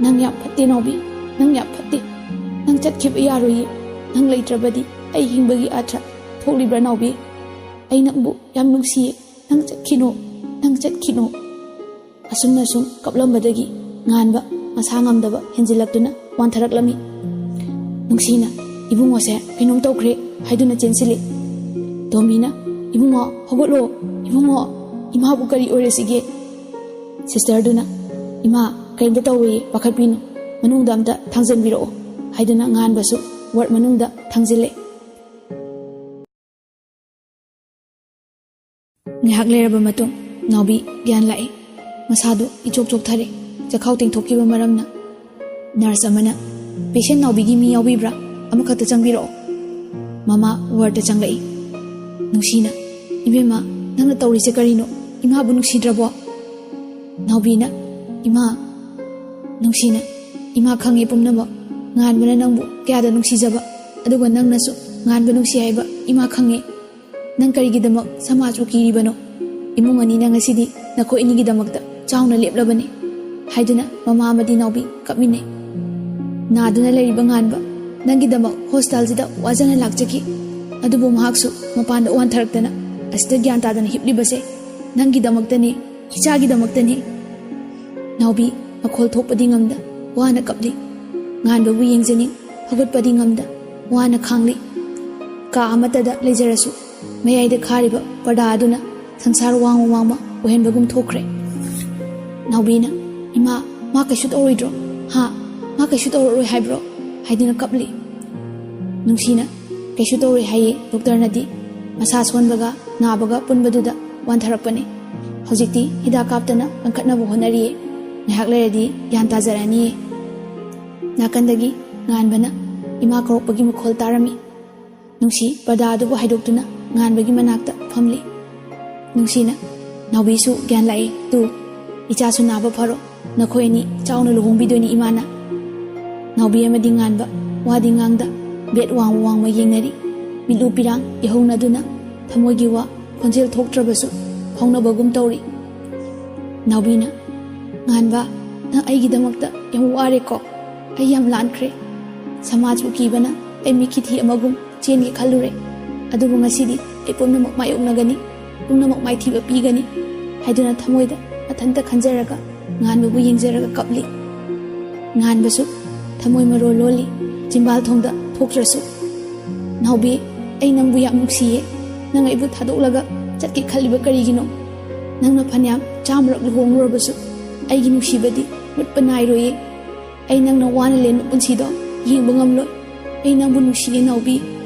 "ꯅꯪ ꯌꯥꯝ ꯐꯠꯇꯦ ꯅꯥꯎꯕꯤ, ꯅꯪ ꯌꯥꯝ ꯐꯠꯇꯦ꯫ ꯅꯪ ꯆꯠꯈꯤꯕ ꯌꯥꯔꯣꯏꯌꯦ꯫ ꯅꯪ ꯂꯩꯇ꯭ꯔꯕꯗꯤ ꯑꯩ ꯍꯤꯡꯕꯒꯤ ꯑꯥꯔꯊ ꯊꯣꯛꯂꯤꯕ꯭ꯔꯥ ꯅꯥꯎꯕꯤ? ꯑꯩ ꯅꯪꯕꯨ ꯌꯥꯝ ꯅꯨꯡꯁꯤꯌꯦ꯫ ꯅꯪ ꯆꯠꯈꯤꯅꯣ, ꯅꯪ ꯆꯠꯈꯤꯅꯣ꯫" ꯑꯁꯨꯝꯅ ꯁꯨꯝ ꯀꯞꯂꯝꯕꯗꯒꯤ ꯉꯥꯟꯕ ꯃꯁꯥ ꯉꯝꯗꯕ ꯍꯦꯟꯖꯤꯜꯂꯛꯇꯨꯅ ꯋꯥꯟꯊꯔꯛꯂꯝꯃꯤ꯫ ꯅꯨꯡꯁꯤꯅ, "ꯏꯕꯨꯡꯉꯣꯁꯦ ꯀꯩꯅꯣꯝ ꯇꯧꯈ꯭ꯔꯦ" ꯍꯥꯏꯗꯨꯅ ꯆꯦꯟꯁꯤꯜꯂꯤ꯫ ꯇꯣꯝꯕꯤꯅ, "ꯏꯕꯨꯡꯉꯣ, ꯍꯧꯒꯠꯂꯣ꯫ ꯏꯕꯨꯡꯉꯣ, ꯏꯃꯥꯕꯨ ꯀꯔꯤ ꯑꯣꯏꯔꯁꯤꯒꯦ?" ꯁꯤꯁꯇꯔꯗꯨꯅ, "ꯏꯃꯥ, ꯀꯔꯤꯝꯇ ꯇꯧꯔꯣꯏꯌꯦ, ꯄꯥꯈꯠꯄꯤꯅꯨ꯫ ꯃꯅꯨꯡꯗ ꯑꯝꯇ ꯊꯥꯡꯖꯟꯕꯤꯔꯛꯑꯣ" ꯍꯥꯏꯗꯨꯅ ꯉꯥꯟꯕꯁꯨ ꯋꯥꯔꯗ ꯃꯅꯨꯡꯗ ꯊꯥꯡꯖꯤꯜꯂꯦ꯫ ꯉꯥꯏꯍꯥꯛ ꯂꯩꯔꯕ ꯃꯇꯨꯡ ꯅꯥꯎꯕꯤ ꯒ꯭ꯌꯥꯟ ꯂꯥꯛꯏ꯫ ꯃꯁꯥꯗꯨ ꯏꯆꯣꯛ ꯆꯣꯛꯊꯔꯦ꯫ ꯆꯈꯥꯎ ꯇꯦꯡꯊꯣꯛꯈꯤꯕ ꯃꯔꯝꯅ꯫ ꯅꯔꯁ ꯑꯃꯅ, "ꯄꯦꯁꯦꯟ ꯅꯥꯎꯕꯤꯒꯤ ꯃꯤ ꯌꯥꯎꯕꯤꯕ꯭ꯔꯥ? ꯑꯃꯈꯛꯇ ꯆꯪꯕꯤꯔꯛꯑꯣ꯫" ꯃꯃꯥ ꯋꯥꯔꯗꯇ ꯆꯪꯂꯛꯏ꯫ ꯅꯨꯡꯁꯤꯅ, "ꯏꯕꯦꯝꯃ, ꯅꯪꯅ ꯇꯧꯔꯤꯁꯦ ꯀꯔꯤꯅꯣ? ꯏꯃꯥꯕꯨ ꯅꯨꯡꯁꯤꯗ꯭ꯔꯕꯣ?" ꯅꯥꯎꯕꯤꯅ, "ꯏꯃꯥ꯫" ꯅꯨꯡꯁꯤꯅ, "ꯏꯃꯥ ꯈꯪꯉꯦ ꯄꯨꯝꯅꯃꯛ꯫ ꯉꯥꯟꯕꯅ ꯅꯪꯕꯨ ꯀꯌꯥꯗ ꯅꯨꯡꯁꯤꯖꯕ, ꯑꯗꯨꯒ ꯅꯪꯅꯁꯨ ꯉꯥꯟꯕ ꯅꯨꯡꯁꯤ ꯍꯥꯏꯕ ꯏꯃꯥ ꯈꯪꯉꯦ꯫ ꯅꯪ ꯀꯔꯤꯒꯤꯗꯃꯛ ꯁꯃꯥꯖꯄꯨ ꯀꯤꯔꯤꯕꯅꯣ? ꯏꯃꯨꯡ ꯑꯅꯤꯅ ꯉꯁꯤꯗꯤ ꯅꯈꯣꯏ ꯑꯅꯤꯒꯤꯗꯃꯛꯇ ꯆꯥꯎꯅ ꯂꯦꯞꯂꯕꯅꯤ" ꯍꯥꯏꯗꯨꯅ ꯃꯃꯥ ꯑꯃꯗꯤ ꯅꯥꯎꯕꯤ ꯀꯞꯃꯤꯟꯅꯩ꯫ ꯅꯥꯗꯨꯅ ꯂꯩꯔꯤꯕ ꯉꯥꯟꯕ ꯅꯪꯒꯤꯗꯃꯛ ꯍꯣꯁꯄꯤꯇꯥꯜꯁꯤꯗ ꯋꯥꯖꯅ ꯂꯥꯛꯆꯈꯤ꯫ ꯑꯗꯨꯕꯨ ꯃꯍꯥꯛꯁꯨ ꯃꯄꯥꯟꯗ ꯋꯥꯟꯊꯔꯛꯇꯅ ꯑꯁꯤꯗ ꯒ꯭ꯌꯥꯟ ꯇꯥꯗꯅ ꯍꯤꯞꯂꯤꯕꯁꯦ ꯅꯪꯒꯤꯗꯃꯛꯇꯅꯤ, ꯏꯆꯥꯒꯤꯗꯃꯛꯇꯅꯤ꯫ ꯅꯥꯎꯕꯤ ꯃꯈꯣꯜ ꯊꯣꯛꯄꯗꯤ ꯉꯝꯗ ꯋꯥꯅ ꯀꯞꯂꯤ꯫ ꯉꯥꯟꯕꯕꯨ ꯌꯦꯡꯖꯅꯤꯡ ꯍꯧꯒꯠꯄꯗꯤ ꯉꯝꯗ ꯋꯥꯅ ꯈꯥꯡꯂꯤ꯫ ꯀꯥ ꯑꯃꯠꯇꯗ ꯂꯩꯖꯔꯁꯨ ꯃꯌꯥꯏꯗ ꯈꯥꯔꯤꯕ ꯄꯔꯗꯥ ꯑꯗꯨꯅ ꯁꯪꯁꯥꯔ ꯋꯥꯡꯃ ꯋꯥꯡꯃ ꯑꯣꯏꯍꯟꯕꯒꯨꯝ ꯊꯣꯛꯈ꯭ꯔꯦ꯫ ꯅꯥꯎꯕꯤꯅ, "ꯏꯃꯥ, ꯃꯥ ꯀꯩꯁꯨ ꯇꯧꯔꯣꯏꯗ꯭ꯔꯣ? ꯍꯥ? ꯃꯥ ꯀꯩꯁꯨ ꯇꯧꯔꯔꯣꯏ ꯍꯥꯏꯕ꯭ꯔꯣ?" ꯍꯥꯏꯗꯨꯅ ꯀꯞꯂꯤ꯫ ꯅꯨꯡꯁꯤꯅ, "ꯀꯩꯁꯨ ꯇꯧꯔꯣꯏ ꯍꯥꯏꯌꯦ ꯗꯣꯛꯇꯔꯅꯗꯤ꯫ ꯃꯁꯥ ꯁꯣꯟꯕꯒ ꯅꯥꯕꯒ ꯄꯨꯟꯕꯗꯨꯗ ꯋꯥꯟꯊꯔꯛꯄꯅꯤ꯫ ꯍꯧꯖꯤꯛꯇꯤ ꯍꯤꯗꯥꯛ ꯀꯥꯞꯇꯅ ꯀꯟꯈꯠꯅꯕ ꯍꯣꯠꯅꯔꯤꯌꯦ꯫ ꯉꯥꯏꯍꯥꯛ ꯂꯩꯔꯗꯤ ꯒ꯭ꯌꯥꯟ ꯇꯥꯖꯔꯛꯑꯅꯤꯌꯦ꯫" ꯅꯥꯀꯟꯗꯒꯤ ꯉꯥꯟꯕꯅ ꯏꯃꯥ ꯀꯧꯔꯛꯄꯒꯤ ꯃꯈꯣꯜ ꯇꯥꯔꯝꯃꯤ꯫ ꯅꯨꯡꯁꯤ ꯄꯔꯗꯥ ꯑꯗꯨꯕꯨ ꯍꯥꯏꯗꯣꯛꯇꯨꯅ ꯉꯥꯟꯕꯒꯤ ꯃꯅꯥꯛꯇ ꯐꯝꯂꯤ꯫ ꯅꯨꯡꯁꯤꯅ, "ꯅꯥꯎꯕꯤꯁꯨ ꯒ꯭ꯌꯥꯟ ꯂꯥꯛꯑꯦ꯫ ꯇꯨ, ꯏꯆꯥꯁꯨ ꯅꯥꯕ ꯐꯔꯣ꯫ ꯅꯈꯣꯏ ꯑꯅꯤ ꯆꯥꯎꯅ ꯂꯨꯍꯣꯡꯕꯤꯗꯣꯏꯅꯤ ꯏꯃꯥꯅ꯫" ꯅꯥꯎꯕꯤ ꯑꯃꯗꯤ ꯉꯥꯟꯕ ꯋꯥꯗꯤ ꯉꯥꯡꯗ ꯕꯦꯠ ꯋꯥꯡꯃ ꯋꯥꯡꯃ ꯌꯦꯡꯅꯔꯤ꯫ ꯃꯤꯠꯂꯨ ꯄꯤꯔꯥꯡ ꯏꯍꯧꯅꯗꯨꯅ ꯊꯃꯣꯏꯒꯤ ꯋꯥ ꯈꯣꯟꯖꯦꯜ ꯊꯣꯛꯇ꯭ꯔꯕꯁꯨ ꯐꯥꯎꯅꯕꯒꯨꯝ ꯇꯧꯔꯤ꯫ ꯅꯥꯎꯕꯤꯅ, "ꯉꯥꯟꯕ, ꯅꯪ ꯑꯩꯒꯤꯗꯃꯛꯇ ꯌꯥꯝ ꯋꯥꯔꯦꯀꯣ꯫ ꯑꯩ ꯌꯥꯝ ꯂꯥꯟꯈ꯭ꯔꯦ꯫ ꯁꯃꯥꯖꯄꯨ ꯀꯤꯕꯅ ꯑꯩ ꯃꯤꯈꯤꯊꯤ ꯑꯃꯒꯨꯝ ꯆꯦꯟꯒꯦ ꯈꯜꯂꯨꯔꯦ꯫ ꯑꯗꯨꯕꯨ ꯉꯁꯤꯗꯤ ꯑꯩ ꯄꯨꯝꯅꯃꯛ ꯃꯥꯌꯣꯛꯅꯒꯅꯤ, ꯄꯨꯝꯅꯃꯛ ꯃꯥꯏꯊꯤꯕ ꯄꯤꯒꯅꯤ" ꯍꯥꯏꯗꯨꯅ ꯊꯃꯣꯏꯗ ꯃꯊꯟꯇ ꯈꯟꯖꯔꯒ ꯉꯥꯟꯕꯕꯨ ꯌꯦꯡꯖꯔꯒ ꯀꯞꯂꯤ꯫ ꯉꯥꯟꯕꯁꯨ ꯊꯃꯣꯏ ꯃꯔꯣꯜ ꯂꯣꯜꯂꯤ, ꯆꯤꯝꯕꯥꯜ ꯊꯣꯡꯗ ꯊꯣꯛꯇ꯭ꯔꯁꯨ꯫ "ꯅꯥꯎꯕꯤ, ꯑꯩ ꯅꯪꯕꯨ ꯌꯥꯝ ꯅꯨꯡꯁꯤꯌꯦ꯫ ꯅꯪ ꯑꯩꯕꯨ ꯊꯥꯗꯣꯛꯂꯒ ꯆꯠꯀꯦ ꯈꯜꯂꯤꯕ ꯀꯔꯤꯒꯤꯅꯣ? ꯅꯪꯅ ꯐꯅꯌꯥꯝ ꯆꯥꯝꯃꯔꯛ ꯂꯨꯍꯣꯡꯂꯨꯔꯕꯁꯨ ꯑꯩꯒꯤ ꯅꯨꯡꯁꯤꯕꯗꯤ ꯃꯨꯠꯄ ꯅꯥꯏꯔꯣꯏꯌꯦ꯫ ꯑꯩ ꯅꯪꯅ ꯋꯥꯅ ꯂꯦꯟꯕ ꯄꯨꯟꯁꯤꯗꯣ ꯌꯦꯡꯕ ꯉꯝꯂꯣꯏ꯫ ꯑꯩ ꯅꯪꯕꯨ ꯅꯨꯡꯁꯤꯌꯦ ꯅꯥꯎꯕꯤ,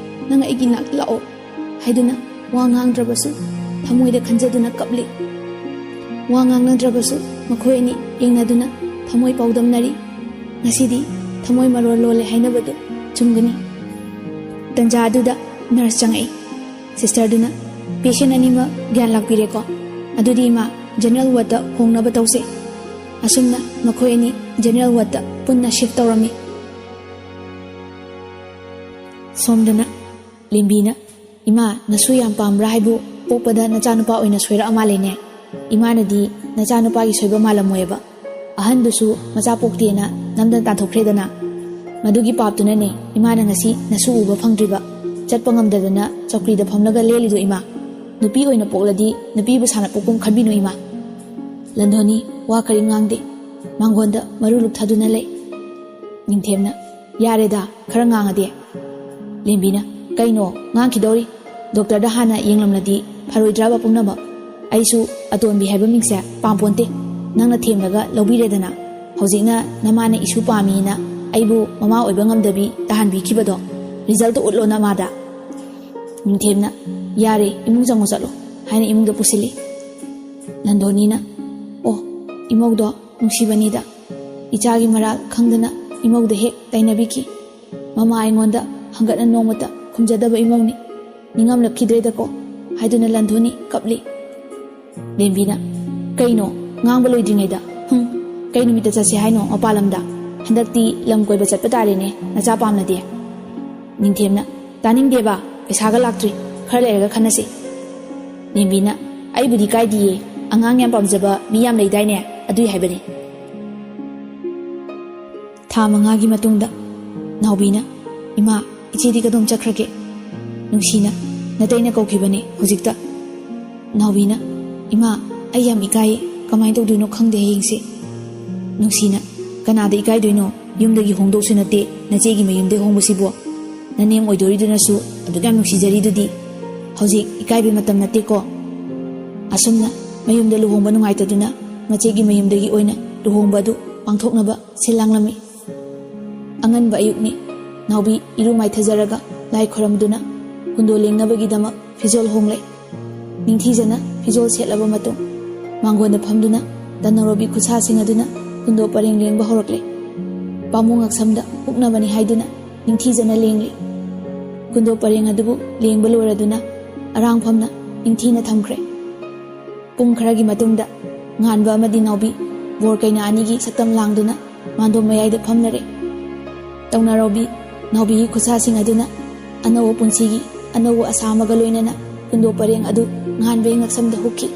ꯅꯪ ꯑꯩꯒꯤ ꯅꯥꯛꯇ ꯂꯥꯛꯑꯣ" ꯍꯥꯏꯗꯨꯅ ꯋꯥ ꯉꯥꯡꯗ꯭ꯔꯕꯁꯨ ꯊꯃꯣꯏꯗ ꯈꯟꯖꯗꯨꯅ ꯀꯞꯂꯤ꯫ ꯋꯥ ꯉꯥꯡꯅꯗ꯭ꯔꯕꯁꯨ ꯃꯈꯣꯏ ꯑꯅꯤ ꯌꯦꯡꯅꯗꯨꯅ ꯊꯃꯣꯏ ꯄꯥꯎꯗꯝꯅꯔꯤ꯫ ꯉꯁꯤꯗꯤ ꯊꯃꯣꯏ ꯃꯔꯣꯜ ꯂꯣꯜꯂꯦ ꯍꯥꯏꯅꯕꯗꯨ ꯆꯨꯝꯒꯅꯤ꯫ ꯇꯟꯖꯥ ꯑꯗꯨꯗ ꯅꯔꯁ ꯆꯪꯉꯛꯏ꯫ ꯁꯤꯁꯇꯔꯗꯨꯅ, "ꯄꯦꯁꯦꯟ ꯑꯅꯤꯃꯛ ꯒ꯭ꯌꯥꯟ ꯂꯥꯛꯄꯤꯔꯦꯀꯣ? ꯑꯗꯨꯗꯤ ꯏꯃꯥ, ꯖꯦꯅꯔꯦꯜ ꯋꯥꯔꯗꯇ ꯍꯣꯡꯅꯕ ꯇꯧꯁꯦ꯫" ꯑꯁꯨꯝꯅ ꯃꯈꯣꯏ ꯑꯅꯤ ꯖꯦꯅꯔꯦꯜ ꯋꯥꯔꯗꯇ ꯄꯨꯟꯅ ꯁꯤꯐ ꯇꯧꯔꯝꯃꯤ꯫ ꯁꯣꯝꯗꯅ ꯂꯦꯝꯕꯤꯅ, "ꯏꯃꯥ, ꯅꯁꯨ ꯌꯥꯝ ꯄꯥꯝꯕ꯭ꯔꯥ ꯍꯥꯏꯕꯨ? ꯄꯣꯛꯄꯗ ꯅꯆꯥꯅꯨꯄꯥ ꯑꯣꯏꯅ ꯁꯣꯏꯔꯛꯑ ꯃꯥꯜꯂꯦꯅꯦ꯫ ꯏꯃꯥꯅꯗꯤ ꯅꯆꯥꯅꯨꯄꯥꯒꯤ ꯁꯣꯏꯕ ꯃꯥꯜꯂꯝꯃꯣꯏꯕ꯫ ꯑꯍꯟꯗꯨꯁꯨ ꯃꯆꯥ ꯄꯣꯛꯇꯦꯅ ꯅꯝꯗꯅ ꯇꯥꯟꯊꯣꯛꯈ꯭ꯔꯦꯗꯅ꯫ ꯃꯗꯨꯒꯤ ꯄꯥꯞꯇꯨꯅꯅꯦ ꯏꯃꯥꯅ ꯉꯁꯤ ꯅꯁꯨ ꯎꯕ ꯐꯪꯗ꯭ꯔꯤꯕ, ꯆꯠꯄ ꯉꯝꯗꯗꯅ ꯆꯧꯀ꯭ꯔꯤꯗ ꯐꯝꯂꯒ ꯂꯦꯜꯂꯤꯗꯣ ꯏꯃꯥ꯫ ꯅꯨꯄꯤ ꯑꯣꯏꯅ ꯄꯣꯛꯂꯗꯤ ꯅꯨꯄꯤꯕꯨ ꯁꯥꯟꯅ ꯄꯣꯛꯄꯨꯝ ꯈꯟꯕꯤꯅꯨ ꯏꯃꯥ꯫" ꯂꯟꯗꯣꯅꯤ ꯋꯥ ꯀꯔꯤꯝ ꯉꯥꯡꯗꯦ꯫ ꯃꯥꯡꯒꯣꯟꯗ ꯃꯔꯨ ꯂꯨꯞꯊꯗꯨꯅ ꯂꯩ꯫ ꯅꯤꯡꯊꯦꯝꯅ, "ꯌꯥꯔꯦꯗ, ꯈꯔ ꯉꯥꯡꯉꯗꯤ꯫" ꯂꯦꯝꯕꯤꯅ, "ꯀꯩꯅꯣ ꯉꯥꯡꯈꯤꯗꯧꯔꯤ? ꯗꯣꯛꯇꯔꯗ ꯍꯥꯟꯅ ꯌꯦꯡꯂꯝꯂꯗꯤ ꯐꯔꯣꯏꯗ꯭ꯔꯕ ꯄꯨꯝꯅꯃꯛ? ꯑꯩꯁꯨ ꯑꯇꯣꯟꯕꯤ ꯍꯥꯏꯕ ꯃꯤꯡꯁꯦ ꯄꯥꯝꯄꯣꯟꯇꯦ꯫ ꯅꯪꯅ ꯊꯦꯝꯂꯒ ꯂꯧꯕꯤꯔꯦꯗꯅ꯫ ꯍꯧꯖꯤꯛꯅ ꯅꯃꯥꯅ ꯏꯁꯨ ꯄꯥꯝꯃꯤꯅ ꯑꯩꯕꯨ ꯃꯃꯥ ꯑꯣꯏꯕ ꯉꯝꯗꯕꯤ ꯇꯥꯍꯟꯕꯤꯈꯤꯕꯗꯣ ꯔꯤꯖꯜꯇ ꯎꯠꯂꯣ ꯅꯃꯥꯗ꯫" ꯅꯤꯡꯊꯦꯝꯅ, "ꯌꯥꯔꯦ, ꯏꯃꯨꯡ ꯆꯪꯉꯣ ꯆꯠꯂꯣ" ꯍꯥꯏꯅ ꯏꯃꯨꯡꯗ ꯄꯨꯁꯤꯜꯂꯤ꯫ ꯅꯟꯗꯣꯅꯤꯅ, "ꯑꯣ, ꯏꯃꯧꯗꯣ ꯅꯨꯡꯁꯤꯕꯅꯤꯗ, ꯏꯆꯥꯒꯤ ꯃꯔꯥꯜ ꯈꯪꯗꯅ ꯏꯃꯧꯗ ꯍꯦꯛ ꯇꯥꯏꯅꯕꯤꯈꯤ꯫ ꯃꯃꯥ ꯑꯩꯉꯣꯟꯗ ꯍꯪꯒꯠꯅ ꯅꯣꯡꯃꯇ ꯈꯨꯝꯖꯗꯕ ꯏꯃꯧꯅꯤ, ꯅꯤꯡꯉꯝꯂꯛꯈꯤꯗ꯭ꯔꯦꯗꯀꯣ ꯍꯥꯏꯗꯨꯅ ꯂꯟꯊꯣꯏꯅꯤ ꯀꯞꯂꯤ꯫ ꯂꯦꯝꯕꯤꯅ, "ꯀꯩꯅꯣ, ꯉꯥꯡꯕ ꯂꯣꯏꯗ꯭ꯔꯤꯉꯩꯗ, ꯍꯨꯝ, ꯀꯩ ꯅꯨꯃꯤꯠꯇ ꯆꯠꯁꯦ ꯍꯥꯏꯅꯣ ꯃꯄꯥꯟ ꯂꯝꯗ? ꯍꯟꯗꯛꯇꯤ ꯂꯝ ꯀꯣꯏꯕ ꯆꯠꯄ ꯇꯥꯔꯦꯅꯦ, ꯅꯆꯥ ꯄꯥꯝꯅꯗꯦ꯫" ꯅꯤꯡꯊꯦꯝꯅ, "ꯇꯥꯅꯤꯡꯗꯦꯕ, ꯄꯩꯁꯥꯒ ꯂꯥꯛꯇ꯭ꯔꯤ, ꯈꯔ ꯂꯩꯔꯒ ꯈꯟꯅꯁꯤ꯫" ꯂꯦꯝꯕꯤꯅ, "ꯑꯩꯕꯨꯗꯤ ꯀꯥꯏꯗꯤꯌꯦ, ꯑꯉꯥꯡ ꯌꯥꯝ ꯄꯥꯝꯖꯕ ꯃꯤ ꯌꯥꯝ ꯂꯩꯗꯥꯏꯅꯦ, ꯑꯗꯨꯏ ꯍꯥꯏꯕꯅꯤ꯫" ꯊꯥ ꯃꯉꯥꯒꯤ ꯃꯇꯨꯡꯗ ꯅꯥꯎꯕꯤꯅ, "ꯏꯃꯥ, ꯏꯆꯦꯗꯤ ꯀꯗꯣꯝ ꯆꯠꯈ꯭ꯔꯒꯦ?" ꯅꯨꯡꯁꯤꯅ, "ꯅꯇꯩꯅ ꯀꯧꯈꯤꯕꯅꯦ ꯍꯧꯖꯤꯛꯇ꯫" ꯅꯥꯎꯕꯤꯅ, "ꯏꯃꯥ, ꯑꯩ ꯌꯥꯝ ꯏꯀꯥꯏ, ꯀꯃꯥꯏꯅ ꯇꯧꯗꯣꯏꯅꯣ ꯈꯪꯗꯦ ꯍꯌꯦꯡꯁꯦ꯫" ꯅꯨꯡꯁꯤꯅ, "ꯀꯅꯥꯗ ꯏꯀꯥꯏꯗꯣꯏꯅꯣ? ꯌꯨꯝꯗꯒꯤ ꯍꯣꯡꯗꯣꯛꯁꯨ ꯅꯠꯇꯦ, ꯅꯆꯦꯒꯤ ꯃꯌꯨꯝꯗꯩ ꯍꯣꯡꯕꯁꯤꯕꯨ꯫ ꯅꯅꯦꯝ ꯑꯣꯏꯗꯣꯔꯤꯗꯨꯅꯁꯨ ꯑꯗꯨꯛ ꯌꯥꯝ ꯅꯨꯡꯁꯤꯖꯔꯤꯗꯨꯗꯤ꯫ ꯍꯧꯖꯤꯛ ꯏꯀꯥꯏꯕꯩ ꯃꯇꯝ ꯅꯠꯇꯦꯀꯣ꯫" ꯑꯁꯨꯝꯅ ꯃꯌꯨꯝꯗ ꯂꯨꯍꯣꯡꯕ ꯅꯨꯡꯉꯥꯏꯇꯗꯨꯅ ꯃꯆꯦꯒꯤ ꯃꯌꯨꯝꯗꯒꯤ ꯑꯣꯏꯅ ꯂꯨꯍꯣꯡꯕ ꯑꯗꯨ ꯄꯥꯡꯊꯣꯛꯅꯕ ꯁꯤꯜ ꯂꯥꯡꯂꯝꯃꯤ꯫ ꯑꯉꯟꯕ ꯑꯌꯨꯛꯅꯤ꯫ ꯅꯥꯎꯕꯤ ꯏꯔꯨ ꯃꯥꯏꯊꯖꯔꯒ ꯂꯥꯏ ꯈꯣꯏꯔꯝꯗꯨꯅ ꯀꯨꯟꯗꯣ ꯂꯦꯡꯅꯕꯒꯤꯗꯃꯛ ꯐꯤꯖꯣꯜ ꯍꯣꯡꯂꯦ꯫ ꯅꯤꯡꯊꯤꯖꯅ ꯐꯤꯖꯣꯜ ꯁꯦꯠꯂꯕ ꯃꯇꯨꯡ, ꯃꯥꯡꯒꯣꯟꯗ ꯐꯝꯗꯨꯅ ꯇꯅꯧꯔꯕꯤ ꯈꯨꯠꯁꯥꯁꯤꯡ ꯑꯗꯨꯅ ꯀꯨꯟꯗꯣ ꯄꯔꯦꯡ ꯂꯦꯡꯕ ꯍꯧꯔꯛꯂꯦ꯫ ꯄꯥꯝꯃꯨ ꯉꯛꯁꯝꯗ ꯍꯨꯛꯅꯕꯅꯤ ꯍꯥꯏꯗꯨꯅ ꯅꯤꯡꯊꯤꯖꯅ ꯂꯦꯡꯂꯤ꯫ ꯀꯨꯟꯗꯣ ꯄꯔꯦꯡ ꯑꯗꯨꯕꯨ ꯂꯦꯡꯕ ꯂꯣꯏꯔꯗꯨꯅ ꯑꯔꯥꯡꯐꯝꯅ ꯅꯤꯡꯊꯤꯅ ꯊꯝꯈ꯭ꯔꯦ꯫ ꯄꯨꯡ ꯈꯔꯒꯤ ꯃꯇꯨꯡꯗ ꯉꯥꯟꯕ ꯑꯃꯗꯤ ꯅꯥꯎꯕꯤ ꯕꯣꯔ ꯀꯩꯅꯥ ꯑꯅꯤꯒꯤ ꯁꯛꯇꯝ ꯂꯥꯡꯗꯨꯅ ꯃꯥꯟꯗꯣꯞ ꯃꯌꯥꯏꯗ ꯐꯝꯂꯔꯦ꯫ ꯇꯧꯅꯔꯧꯕꯤ ꯅꯥꯎꯕꯤꯒꯤ ꯈꯨꯠꯁꯥꯁꯤꯡ ꯑꯗꯨꯅ ꯑꯅꯧꯕ ꯄꯨꯟꯁꯤꯒꯤ ꯑꯅꯧꯕ ꯑꯁꯥ ꯑꯃꯒ ꯂꯣꯏꯅꯅ ꯀꯨꯟꯗꯣ ꯄꯔꯦꯡ ꯑꯗꯨ ꯉꯥꯟꯕꯒꯤ ꯉꯛꯁꯝꯗ ꯍꯨꯛꯈꯤ꯫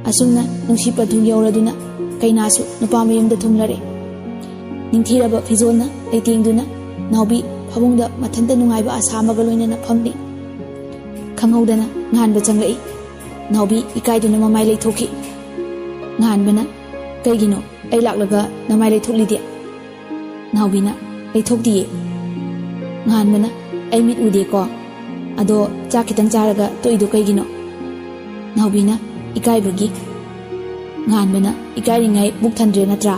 ꯑꯁꯨꯝꯅ ꯅꯨꯡꯁꯤ ꯄꯟꯊꯨꯡ ꯌꯧꯔꯗꯨꯅ ꯀꯩꯅꯥꯁꯨ ꯅꯨꯄꯥ ꯃꯌꯨꯝꯗ ꯊꯨꯡꯂꯔꯦ꯫ ꯅꯤꯡꯊꯤꯔꯕ ꯐꯤꯖꯣꯜꯅ ꯂꯩꯇꯦꯡꯗꯨꯅ ꯅꯥꯎꯕꯤ ꯐꯃꯨꯡꯗ ꯃꯊꯟꯇ ꯅꯨꯡꯉꯥꯏꯕ ꯑꯁꯥ ꯑꯃꯒ ꯂꯣꯏꯅꯅ ꯐꯝꯂꯤ꯫ ꯈꯪꯍꯧꯗꯅ ꯉꯥꯟꯕ ꯆꯪꯂꯛꯏ꯫ ꯅꯥꯎꯕꯤ ꯏꯀꯥꯏꯗꯨꯅ ꯃꯃꯥꯏ ꯂꯩꯊꯣꯛꯈꯤ꯫ ꯉꯥꯟꯕꯅ, "ꯀꯩꯒꯤꯅꯣ ꯑꯩ ꯂꯥꯛꯂꯒ ꯅꯃꯥꯏ ꯂꯩꯊꯣꯛꯂꯤꯗꯤ?" ꯅꯥꯎꯕꯤꯅ, "ꯂꯩꯊꯣꯛꯇꯤꯌꯦ꯫" ꯉꯥꯟꯕꯅ, "ꯑꯩ ꯃꯤꯠ ꯎꯗꯦꯀꯣ꯫ ꯑꯗꯣ ꯆꯥꯛ ꯈꯤꯇꯪ ꯆꯥꯔꯒ ꯇꯣꯛꯏꯗꯣ ꯀꯩꯒꯤꯅꯣ?" ꯅꯥꯎꯕꯤꯅ, "ꯏꯀꯥꯏꯕꯒꯤ꯫" ꯉꯥꯟꯕꯅ, "ꯏꯀꯥꯏꯔꯤꯉꯩ ꯄꯨꯛ ꯊꯟꯗ꯭ꯔꯦ ꯅꯠꯇ꯭ꯔꯥ?"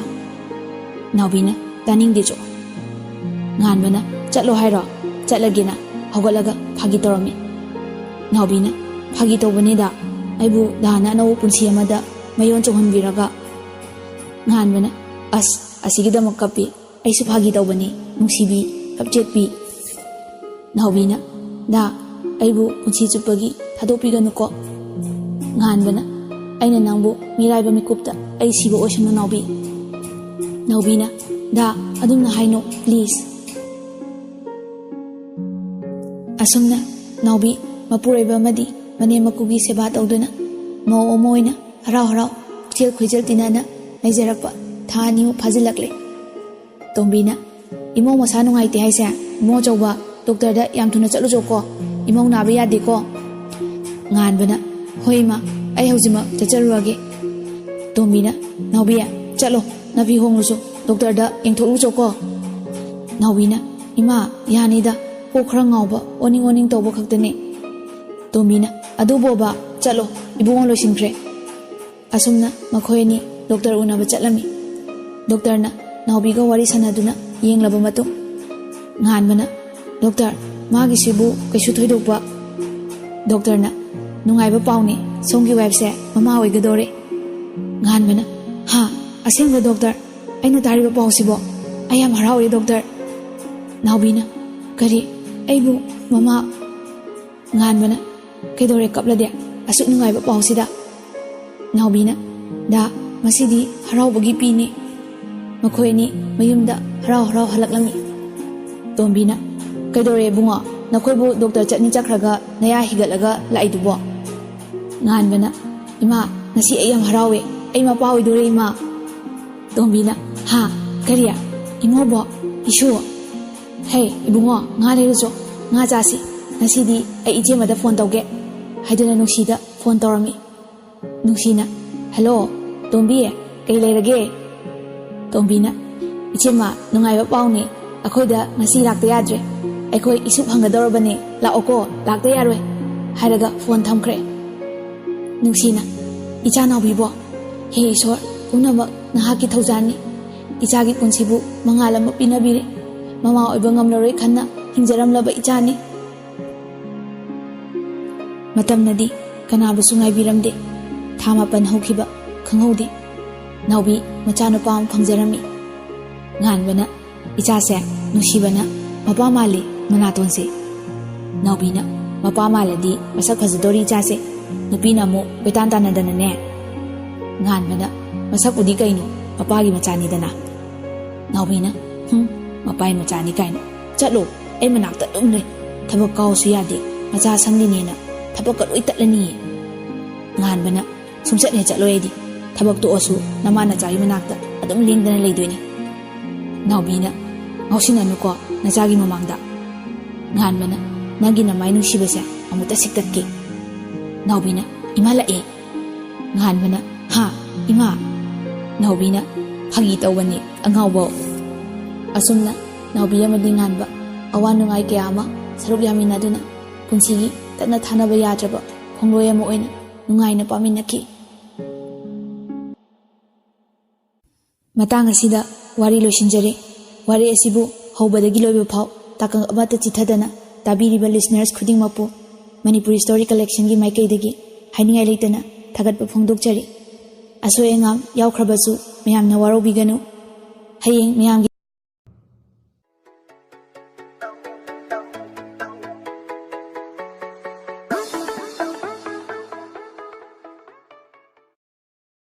ꯅꯥꯎꯕꯤꯅ, "ꯇꯥꯅꯤꯡꯗꯦ ꯆꯣ꯫" ꯉꯥꯟꯕꯅ, "ꯆꯠꯂꯣ ꯍꯥꯏꯔꯣ? ꯆꯠꯂꯒꯦꯅ ꯍꯧꯒꯠꯂꯒ ꯐꯥꯒꯤ ꯇꯧꯔꯝꯃꯤ꯫" ꯅꯥꯎꯕꯤꯅ, "ꯐꯥꯒꯤ ꯇꯧꯕꯅꯤꯗ, ꯑꯩꯕꯨ ꯗꯥꯅ ꯑꯅꯧꯕ ꯄꯨꯟꯁꯤ ꯑꯃꯗ ꯃꯌꯣꯟ ꯆꯣꯡꯍꯟꯕꯤꯔꯒ꯫" ꯉꯥꯟꯕꯅ, "ꯑꯁ, ꯑꯁꯤꯒꯤꯗꯃꯛ ꯀꯞꯄꯤ꯫ "ꯑꯩꯁꯨ ꯐꯥꯒꯤ ꯇꯧꯕꯅꯤ, ꯅꯨꯡꯁꯤꯕꯤ, ꯀꯞꯆꯦꯠꯄꯤ꯫" ꯅꯥꯎꯕꯤꯅ, "ꯗꯥ, ꯑꯩꯕꯨ ꯄꯨꯟꯁꯤ ꯆꯨꯞꯄꯒꯤ ꯊꯥꯗꯣꯛꯄꯤꯒꯅꯨꯀꯣ꯫" ꯉꯥꯟꯕꯅ, "ꯑꯩꯅ ꯅꯪꯕꯨ ꯃꯤꯔꯥꯏꯕ ꯃꯤꯀꯨꯞꯇ ꯑꯩ ꯁꯤꯕ ꯑꯣꯏꯁꯅꯨ ꯅꯥꯎꯕꯤ꯫" ꯅꯥꯎꯕꯤꯅ, "ꯗꯥ, ꯑꯗꯨꯝꯅ ꯍꯥꯏꯅꯣ, please꯫" ꯑꯁꯨꯝꯅ ꯅꯥꯎꯕꯤ ꯃꯄꯨꯔꯣꯏꯕ ꯑꯃꯗꯤ ꯃꯅꯦꯝ ꯃꯀꯨꯒꯤ ꯁꯦꯕꯥ ꯇꯧꯗꯨꯅ ꯃꯧ ꯑꯃ ꯑꯣꯏꯅ ꯍꯔꯥꯎ ꯍꯔꯥꯎ ꯄꯨꯛꯆꯦꯜ ꯈꯣꯏꯖꯦꯜ ꯇꯤꯟꯅꯅ ꯂꯩꯖꯔꯛꯄ ꯊꯥ ꯑꯅꯤꯃꯨꯛ ꯐꯥꯖꯤꯜꯂꯛꯂꯦ꯫ ꯇꯣꯝꯕꯤꯅ, "ꯏꯃꯧ ꯃꯁꯥ ꯅꯨꯡꯉꯥꯏꯇꯦ ꯍꯥꯏꯁꯦ? ꯏꯃꯧ ꯑꯆꯧꯕ, ꯗꯣꯛꯇꯔꯗ ꯌꯥꯝ ꯊꯨꯅ ꯆꯠꯂꯨꯆꯣꯀꯣ꯫ ꯏꯃꯧ ꯅꯥꯕ ꯌꯥꯗꯦꯀꯣ꯫" ꯉꯥꯟꯕꯅ, "ꯍꯣꯏ ꯏꯃꯥ, ꯑꯩ ꯍꯧꯖꯤꯛꯃꯛ ꯆꯠꯆꯔꯨꯔꯒꯦ꯫" ꯇꯣꯝꯕꯤꯅ, "ꯅꯥꯎꯕꯤ, ꯆꯠꯂꯣ, ꯅꯥꯐꯤ ꯍꯣꯡꯂꯨꯆꯣ, ꯗꯣꯛꯇꯔꯗ ꯌꯦꯡꯊꯣꯛꯂꯨꯆꯣꯀꯣ꯫" ꯅꯥꯎꯕꯤꯅ, "ꯏꯃꯥ, ꯌꯥꯅꯤꯗ, ꯀꯣꯛ ꯈꯔ ꯉꯥꯎꯕ, ꯑꯣꯅꯤꯡ ꯑꯣꯅꯤꯡ ꯇꯧꯕ ꯈꯛꯇꯅꯦ꯫" ꯇꯣꯝꯕꯤꯅ, "ꯑꯗꯨꯕꯣꯕ, ꯆꯠꯂꯣ, ꯏꯕꯨꯡꯉꯣ ꯂꯣꯏꯁꯤꯟꯈ꯭ꯔꯦ꯫" ꯑꯁꯨꯝꯅ ꯃꯈꯣꯏ ꯑꯅꯤ ꯗꯣꯛꯇꯔ ꯎꯅꯕ ꯆꯠꯂꯝꯃꯤ꯫ ꯗꯣꯛꯇꯔꯅ ꯅꯥꯎꯕꯤꯒ ꯋꯥꯔꯤ ꯁꯥꯟꯅꯗꯨꯅ ꯌꯦꯡꯂꯕ ꯃꯇꯨꯡ, ꯉꯥꯟꯕꯅ, "ꯗꯣꯛꯇꯔ, ꯃꯥꯒꯤꯁꯤꯕꯨ ꯀꯩꯁꯨ ꯊꯣꯏꯗꯣꯛꯄ?" ꯗꯣꯛꯇꯔꯅ, "ꯅꯨꯡꯉꯥꯏꯕ ꯄꯥꯎꯅꯤ, ꯁꯣꯝꯒꯤ ꯋꯥꯏꯐꯁꯦ ꯃꯃꯥ ꯑꯣꯏꯒꯗꯧꯔꯦ꯫" ꯉꯥꯟꯕꯅ, "ꯍꯥ? ꯑꯁꯦꯡꯕ ꯗꯣꯛꯇꯔ? ꯑꯩꯅ ꯇꯥꯔꯤꯕ ꯄꯥꯎꯁꯤꯕꯣ? ꯑꯩ ꯌꯥꯝ ꯍꯔꯥꯎꯔꯦ ꯗꯣꯛꯇꯔ꯫" ꯅꯥꯎꯕꯤꯅ, "ꯀꯔꯤ? ꯑꯩꯕꯨ ꯃꯃꯥ?" ꯉꯥꯟꯕꯅ, "ꯀꯩꯗꯧꯔꯦ ꯀꯞꯂꯗꯤ ꯑꯁꯨꯛ ꯅꯨꯡꯉꯥꯏꯕ ꯄꯥꯎꯁꯤꯗ?" ꯅꯥꯎꯕꯤꯅ, "ꯗꯥ, ꯃꯁꯤꯗꯤ ꯍꯔꯥꯎꯕꯒꯤ ꯄꯤꯅꯤ꯫" ꯃꯈꯣꯏ ꯑꯅꯤ ꯃꯌꯨꯝꯗ ꯍꯔꯥꯎ ꯍꯔꯥꯎ ꯍꯜꯂꯛꯂꯝꯃꯤ꯫ ꯇꯣꯝꯕꯤꯅ, "ꯀꯩꯗꯧꯔꯦ ꯏꯕꯨꯡꯉꯣ? ꯅꯈꯣꯏꯕꯨ ꯗꯣꯛꯇꯔ ꯆꯠꯅꯤ ꯆꯠꯈ꯭ꯔꯒ ꯅꯌꯥ ꯍꯤꯒꯠꯂꯒ ꯂꯥꯛꯏꯗꯨꯕꯣ?" ꯉꯥꯟꯕꯅ, "ꯏꯃꯥ, ꯉꯁꯤ ꯑꯩ ꯌꯥꯝ ꯍꯔꯥꯎꯋꯦ꯫ ꯑꯩ ꯃꯄꯥ ꯑꯣꯏꯗꯣꯔꯦ ꯏꯃꯥ꯫" ꯇꯣꯝꯕꯤꯅ, "ꯍꯥ? ꯀꯔꯤ? ꯏꯃꯧꯕꯣ? ꯏꯁꯨ? ꯍꯦ, ꯏꯕꯨꯡꯉꯣ, ꯉꯥ ꯂꯩꯔꯨꯆꯣ꯫ ꯉꯥ ꯆꯥꯁꯤ꯫ ꯉꯁꯤꯗꯤ ꯑꯩ ꯏꯆꯦꯃꯗ ꯐꯣꯟ ꯇꯧꯒꯦ" ꯍꯥꯏꯗꯨꯅ ꯅꯨꯡꯁꯤꯗ ꯐꯣꯟ ꯇꯧꯔꯝꯃꯤ꯫ ꯅꯨꯡꯁꯤꯅ, "ꯍꯜꯂꯣ, ꯇꯣꯝꯕꯤ, ꯀꯩ ꯂꯩꯔꯒꯦ?" ꯇꯣꯝꯕꯤꯅ, "ꯏꯆꯦꯃ, ꯅꯨꯡꯉꯥꯏꯕ ꯄꯥꯎꯅꯦ꯫ ꯑꯩꯈꯣꯏꯗ ꯉꯁꯤ ꯂꯥꯛꯇ ꯌꯥꯗ꯭ꯔꯦ꯫ ꯑꯩꯈꯣꯏ ꯏꯁꯨ ꯐꯪꯒꯗꯧꯔꯕꯅꯦ꯫ ꯂꯥꯛꯑꯣꯀꯣ, ꯂꯥꯛꯇ ꯌꯥꯔꯣꯏ" ꯍꯥꯏꯔꯒ ꯐꯣꯟ ꯊꯝꯈ꯭ꯔꯦ꯫ ꯅꯨꯡꯁꯤꯅ, "ꯏꯆꯥ ꯅꯥꯎꯕꯤꯕꯣ, ꯍꯦ ꯏꯁꯣꯔ, ꯄꯨꯝꯅꯃꯛ ꯅꯍꯥꯛꯀꯤ ꯊꯧꯖꯥꯜꯅꯤ꯫ ꯏꯆꯥꯒꯤ ꯄꯨꯟꯁꯤꯕꯨ ꯃꯉꯥꯜ ꯑꯃ ꯄꯤꯅꯕꯤꯔꯦ꯫ ꯃꯃꯥ ꯑꯣꯏꯕ ꯉꯝꯂꯔꯣꯏ ꯈꯟꯅ ꯍꯤꯡꯖꯔꯝꯂꯕ ꯏꯆꯥꯅꯤ꯫" ꯃꯇꯝꯅꯗꯤ ꯀꯅꯥꯕꯨꯁꯨ ꯉꯥꯏꯕꯤꯔꯝꯗꯦ꯫ ꯊꯥ ꯃꯥꯄꯟ ꯍꯧꯈꯤꯕ ꯈꯪꯍꯧꯗꯦ꯫ ꯅꯥꯎꯕꯤ ꯃꯆꯥꯅꯨꯄꯥ ꯑꯃ ꯐꯪꯖꯔꯝꯃꯤ꯫ ꯉꯥꯟꯕꯅ, "ꯏꯆꯥꯁꯦ ꯅꯨꯡꯁꯤꯕꯅ ꯃꯄꯥ ꯃꯥꯜꯂꯤ ꯃꯅꯥꯇꯣꯟꯁꯦ"꯫ ꯅꯥꯎꯕꯤꯅ, "ꯃꯄꯥ ꯃꯥꯜꯂꯗꯤ ꯃꯁꯛ ꯐꯖꯗꯣꯔꯤ ꯏꯆꯥꯁꯦ, ꯅꯨꯄꯤꯅ ꯑꯃꯨꯛ ꯀꯣꯏꯇꯥꯟ ꯇꯥꯟꯅꯗꯅꯅꯦ"꯫ ꯉꯥꯟꯕꯅ, "ꯃꯁꯛꯄꯨꯗꯤ ꯀꯩꯅꯣ, ꯃꯄꯥꯒꯤ ꯃꯆꯥꯅꯤꯗꯅ"꯫ ꯅꯥꯎꯕꯤꯅ, "ꯍꯨꯝ, ꯃꯄꯥꯒꯤ ꯃꯆꯥꯅꯤ ꯀꯥꯏꯅ꯫ ꯆꯠꯂꯣ, ꯑꯩ ꯃꯅꯥꯛꯇ ꯑꯗꯨꯝ ꯂꯩ꯫ ꯊꯕꯛ ꯀꯥꯎꯁꯨ ꯌꯥꯗꯦ, ꯃꯆꯥ ꯁꯪꯒꯤꯅꯦꯅ ꯊꯕꯛꯀ ꯂꯣꯏ ꯇꯠꯂꯅꯤꯌꯦ"꯫ ꯉꯥꯟꯕꯅ, "ꯁꯨꯡꯆꯠ ꯍꯦꯛ ꯆꯠꯂꯣꯏ ꯑꯩꯗꯤ꯫ ꯊꯕꯛ ꯇꯣꯛꯑꯁꯨ ꯅꯃꯥ ꯅꯆꯥꯒꯤ ꯃꯅꯥꯛꯇ ꯑꯗꯨꯝ ꯂꯦꯡꯗꯅ ꯂꯩꯗꯣꯏꯅꯤ"꯫ ꯅꯥꯎꯕꯤꯅ, "ꯉꯥꯎꯁꯤꯟꯅꯅꯨꯀꯣ ꯅꯆꯥꯒꯤ ꯃꯃꯥꯡꯗ"꯫ ꯉꯥꯟꯕꯅ, "ꯅꯪꯒꯤ ꯅꯃꯥꯏ ꯅꯨꯡꯁꯤꯕꯁꯦ ꯑꯃꯨꯛꯇ ꯁꯤꯛꯇꯠꯀꯦ"꯫ ꯅꯥꯎꯕꯤꯅ, "ꯏꯃꯥ ꯂꯥꯛꯑꯦ"꯫ ꯉꯥꯟꯕꯅ, "ꯍꯥ? ꯏꯃꯥ?" ꯅꯥꯎꯕꯤꯅ, "ꯐꯥꯒꯤ ꯇꯧꯕꯅꯤ ꯑꯉꯥꯎꯕꯧ"꯫ ꯑꯁꯨꯝꯅ ꯅꯥꯎꯕꯤ ꯑꯃꯗꯤ ꯉꯥꯟꯕ ꯑꯋꯥ ꯅꯨꯡꯉꯥꯏ ꯀꯌꯥ ꯑꯃ ꯁꯔꯨꯛ ꯌꯥꯃꯤꯟꯅꯗꯨꯅ ꯄꯨꯟꯁꯤꯒꯤ ꯇꯠꯅ ꯊꯥꯅꯕ ꯌꯥꯗ꯭ꯔꯕ ꯈꯣꯡꯂꯣꯏ ꯑꯃ ꯑꯣꯏꯅ ꯅꯨꯡꯉꯥꯏꯅ ꯄꯥꯃꯤꯟꯅꯈꯤ꯫ ꯃꯇꯥꯡ ꯑꯁꯤꯗ ꯋꯥꯔꯤ ꯂꯣꯏꯁꯤꯟꯖꯔꯦ꯫ ꯋꯥꯔꯤ ꯑꯁꯤꯕꯨ ꯍꯧꯕꯗꯒꯤ ꯂꯣꯏꯕ ꯐꯥꯎ ꯇꯥꯡꯀꯛ ꯑꯃꯠꯇ ꯆꯤꯊꯗꯅ ꯇꯥꯕꯤꯔꯤꯕ listeners ꯈꯨꯗꯤꯡꯃꯛꯄꯨ ꯃꯅꯤꯄꯨꯔꯤ Story Collectionꯒꯤ ꯃꯥꯏꯀꯩꯗꯒꯤ ꯍꯥꯏꯅꯤꯡꯉꯥꯏ ꯂꯩꯇꯅ ꯊꯥꯒꯠꯄ ꯐꯣꯡꯗꯣꯛꯆꯔꯤ꯫ ꯑꯁꯣꯏ ꯑꯉꯥꯝ ꯌꯥꯎꯈ꯭ꯔꯕꯁꯨ ꯃꯌꯥꯝꯅ ꯋꯥꯔꯧꯕꯤꯒꯅꯨ꯫ ꯍꯌꯦꯡ ꯃꯌꯥꯝꯒꯤ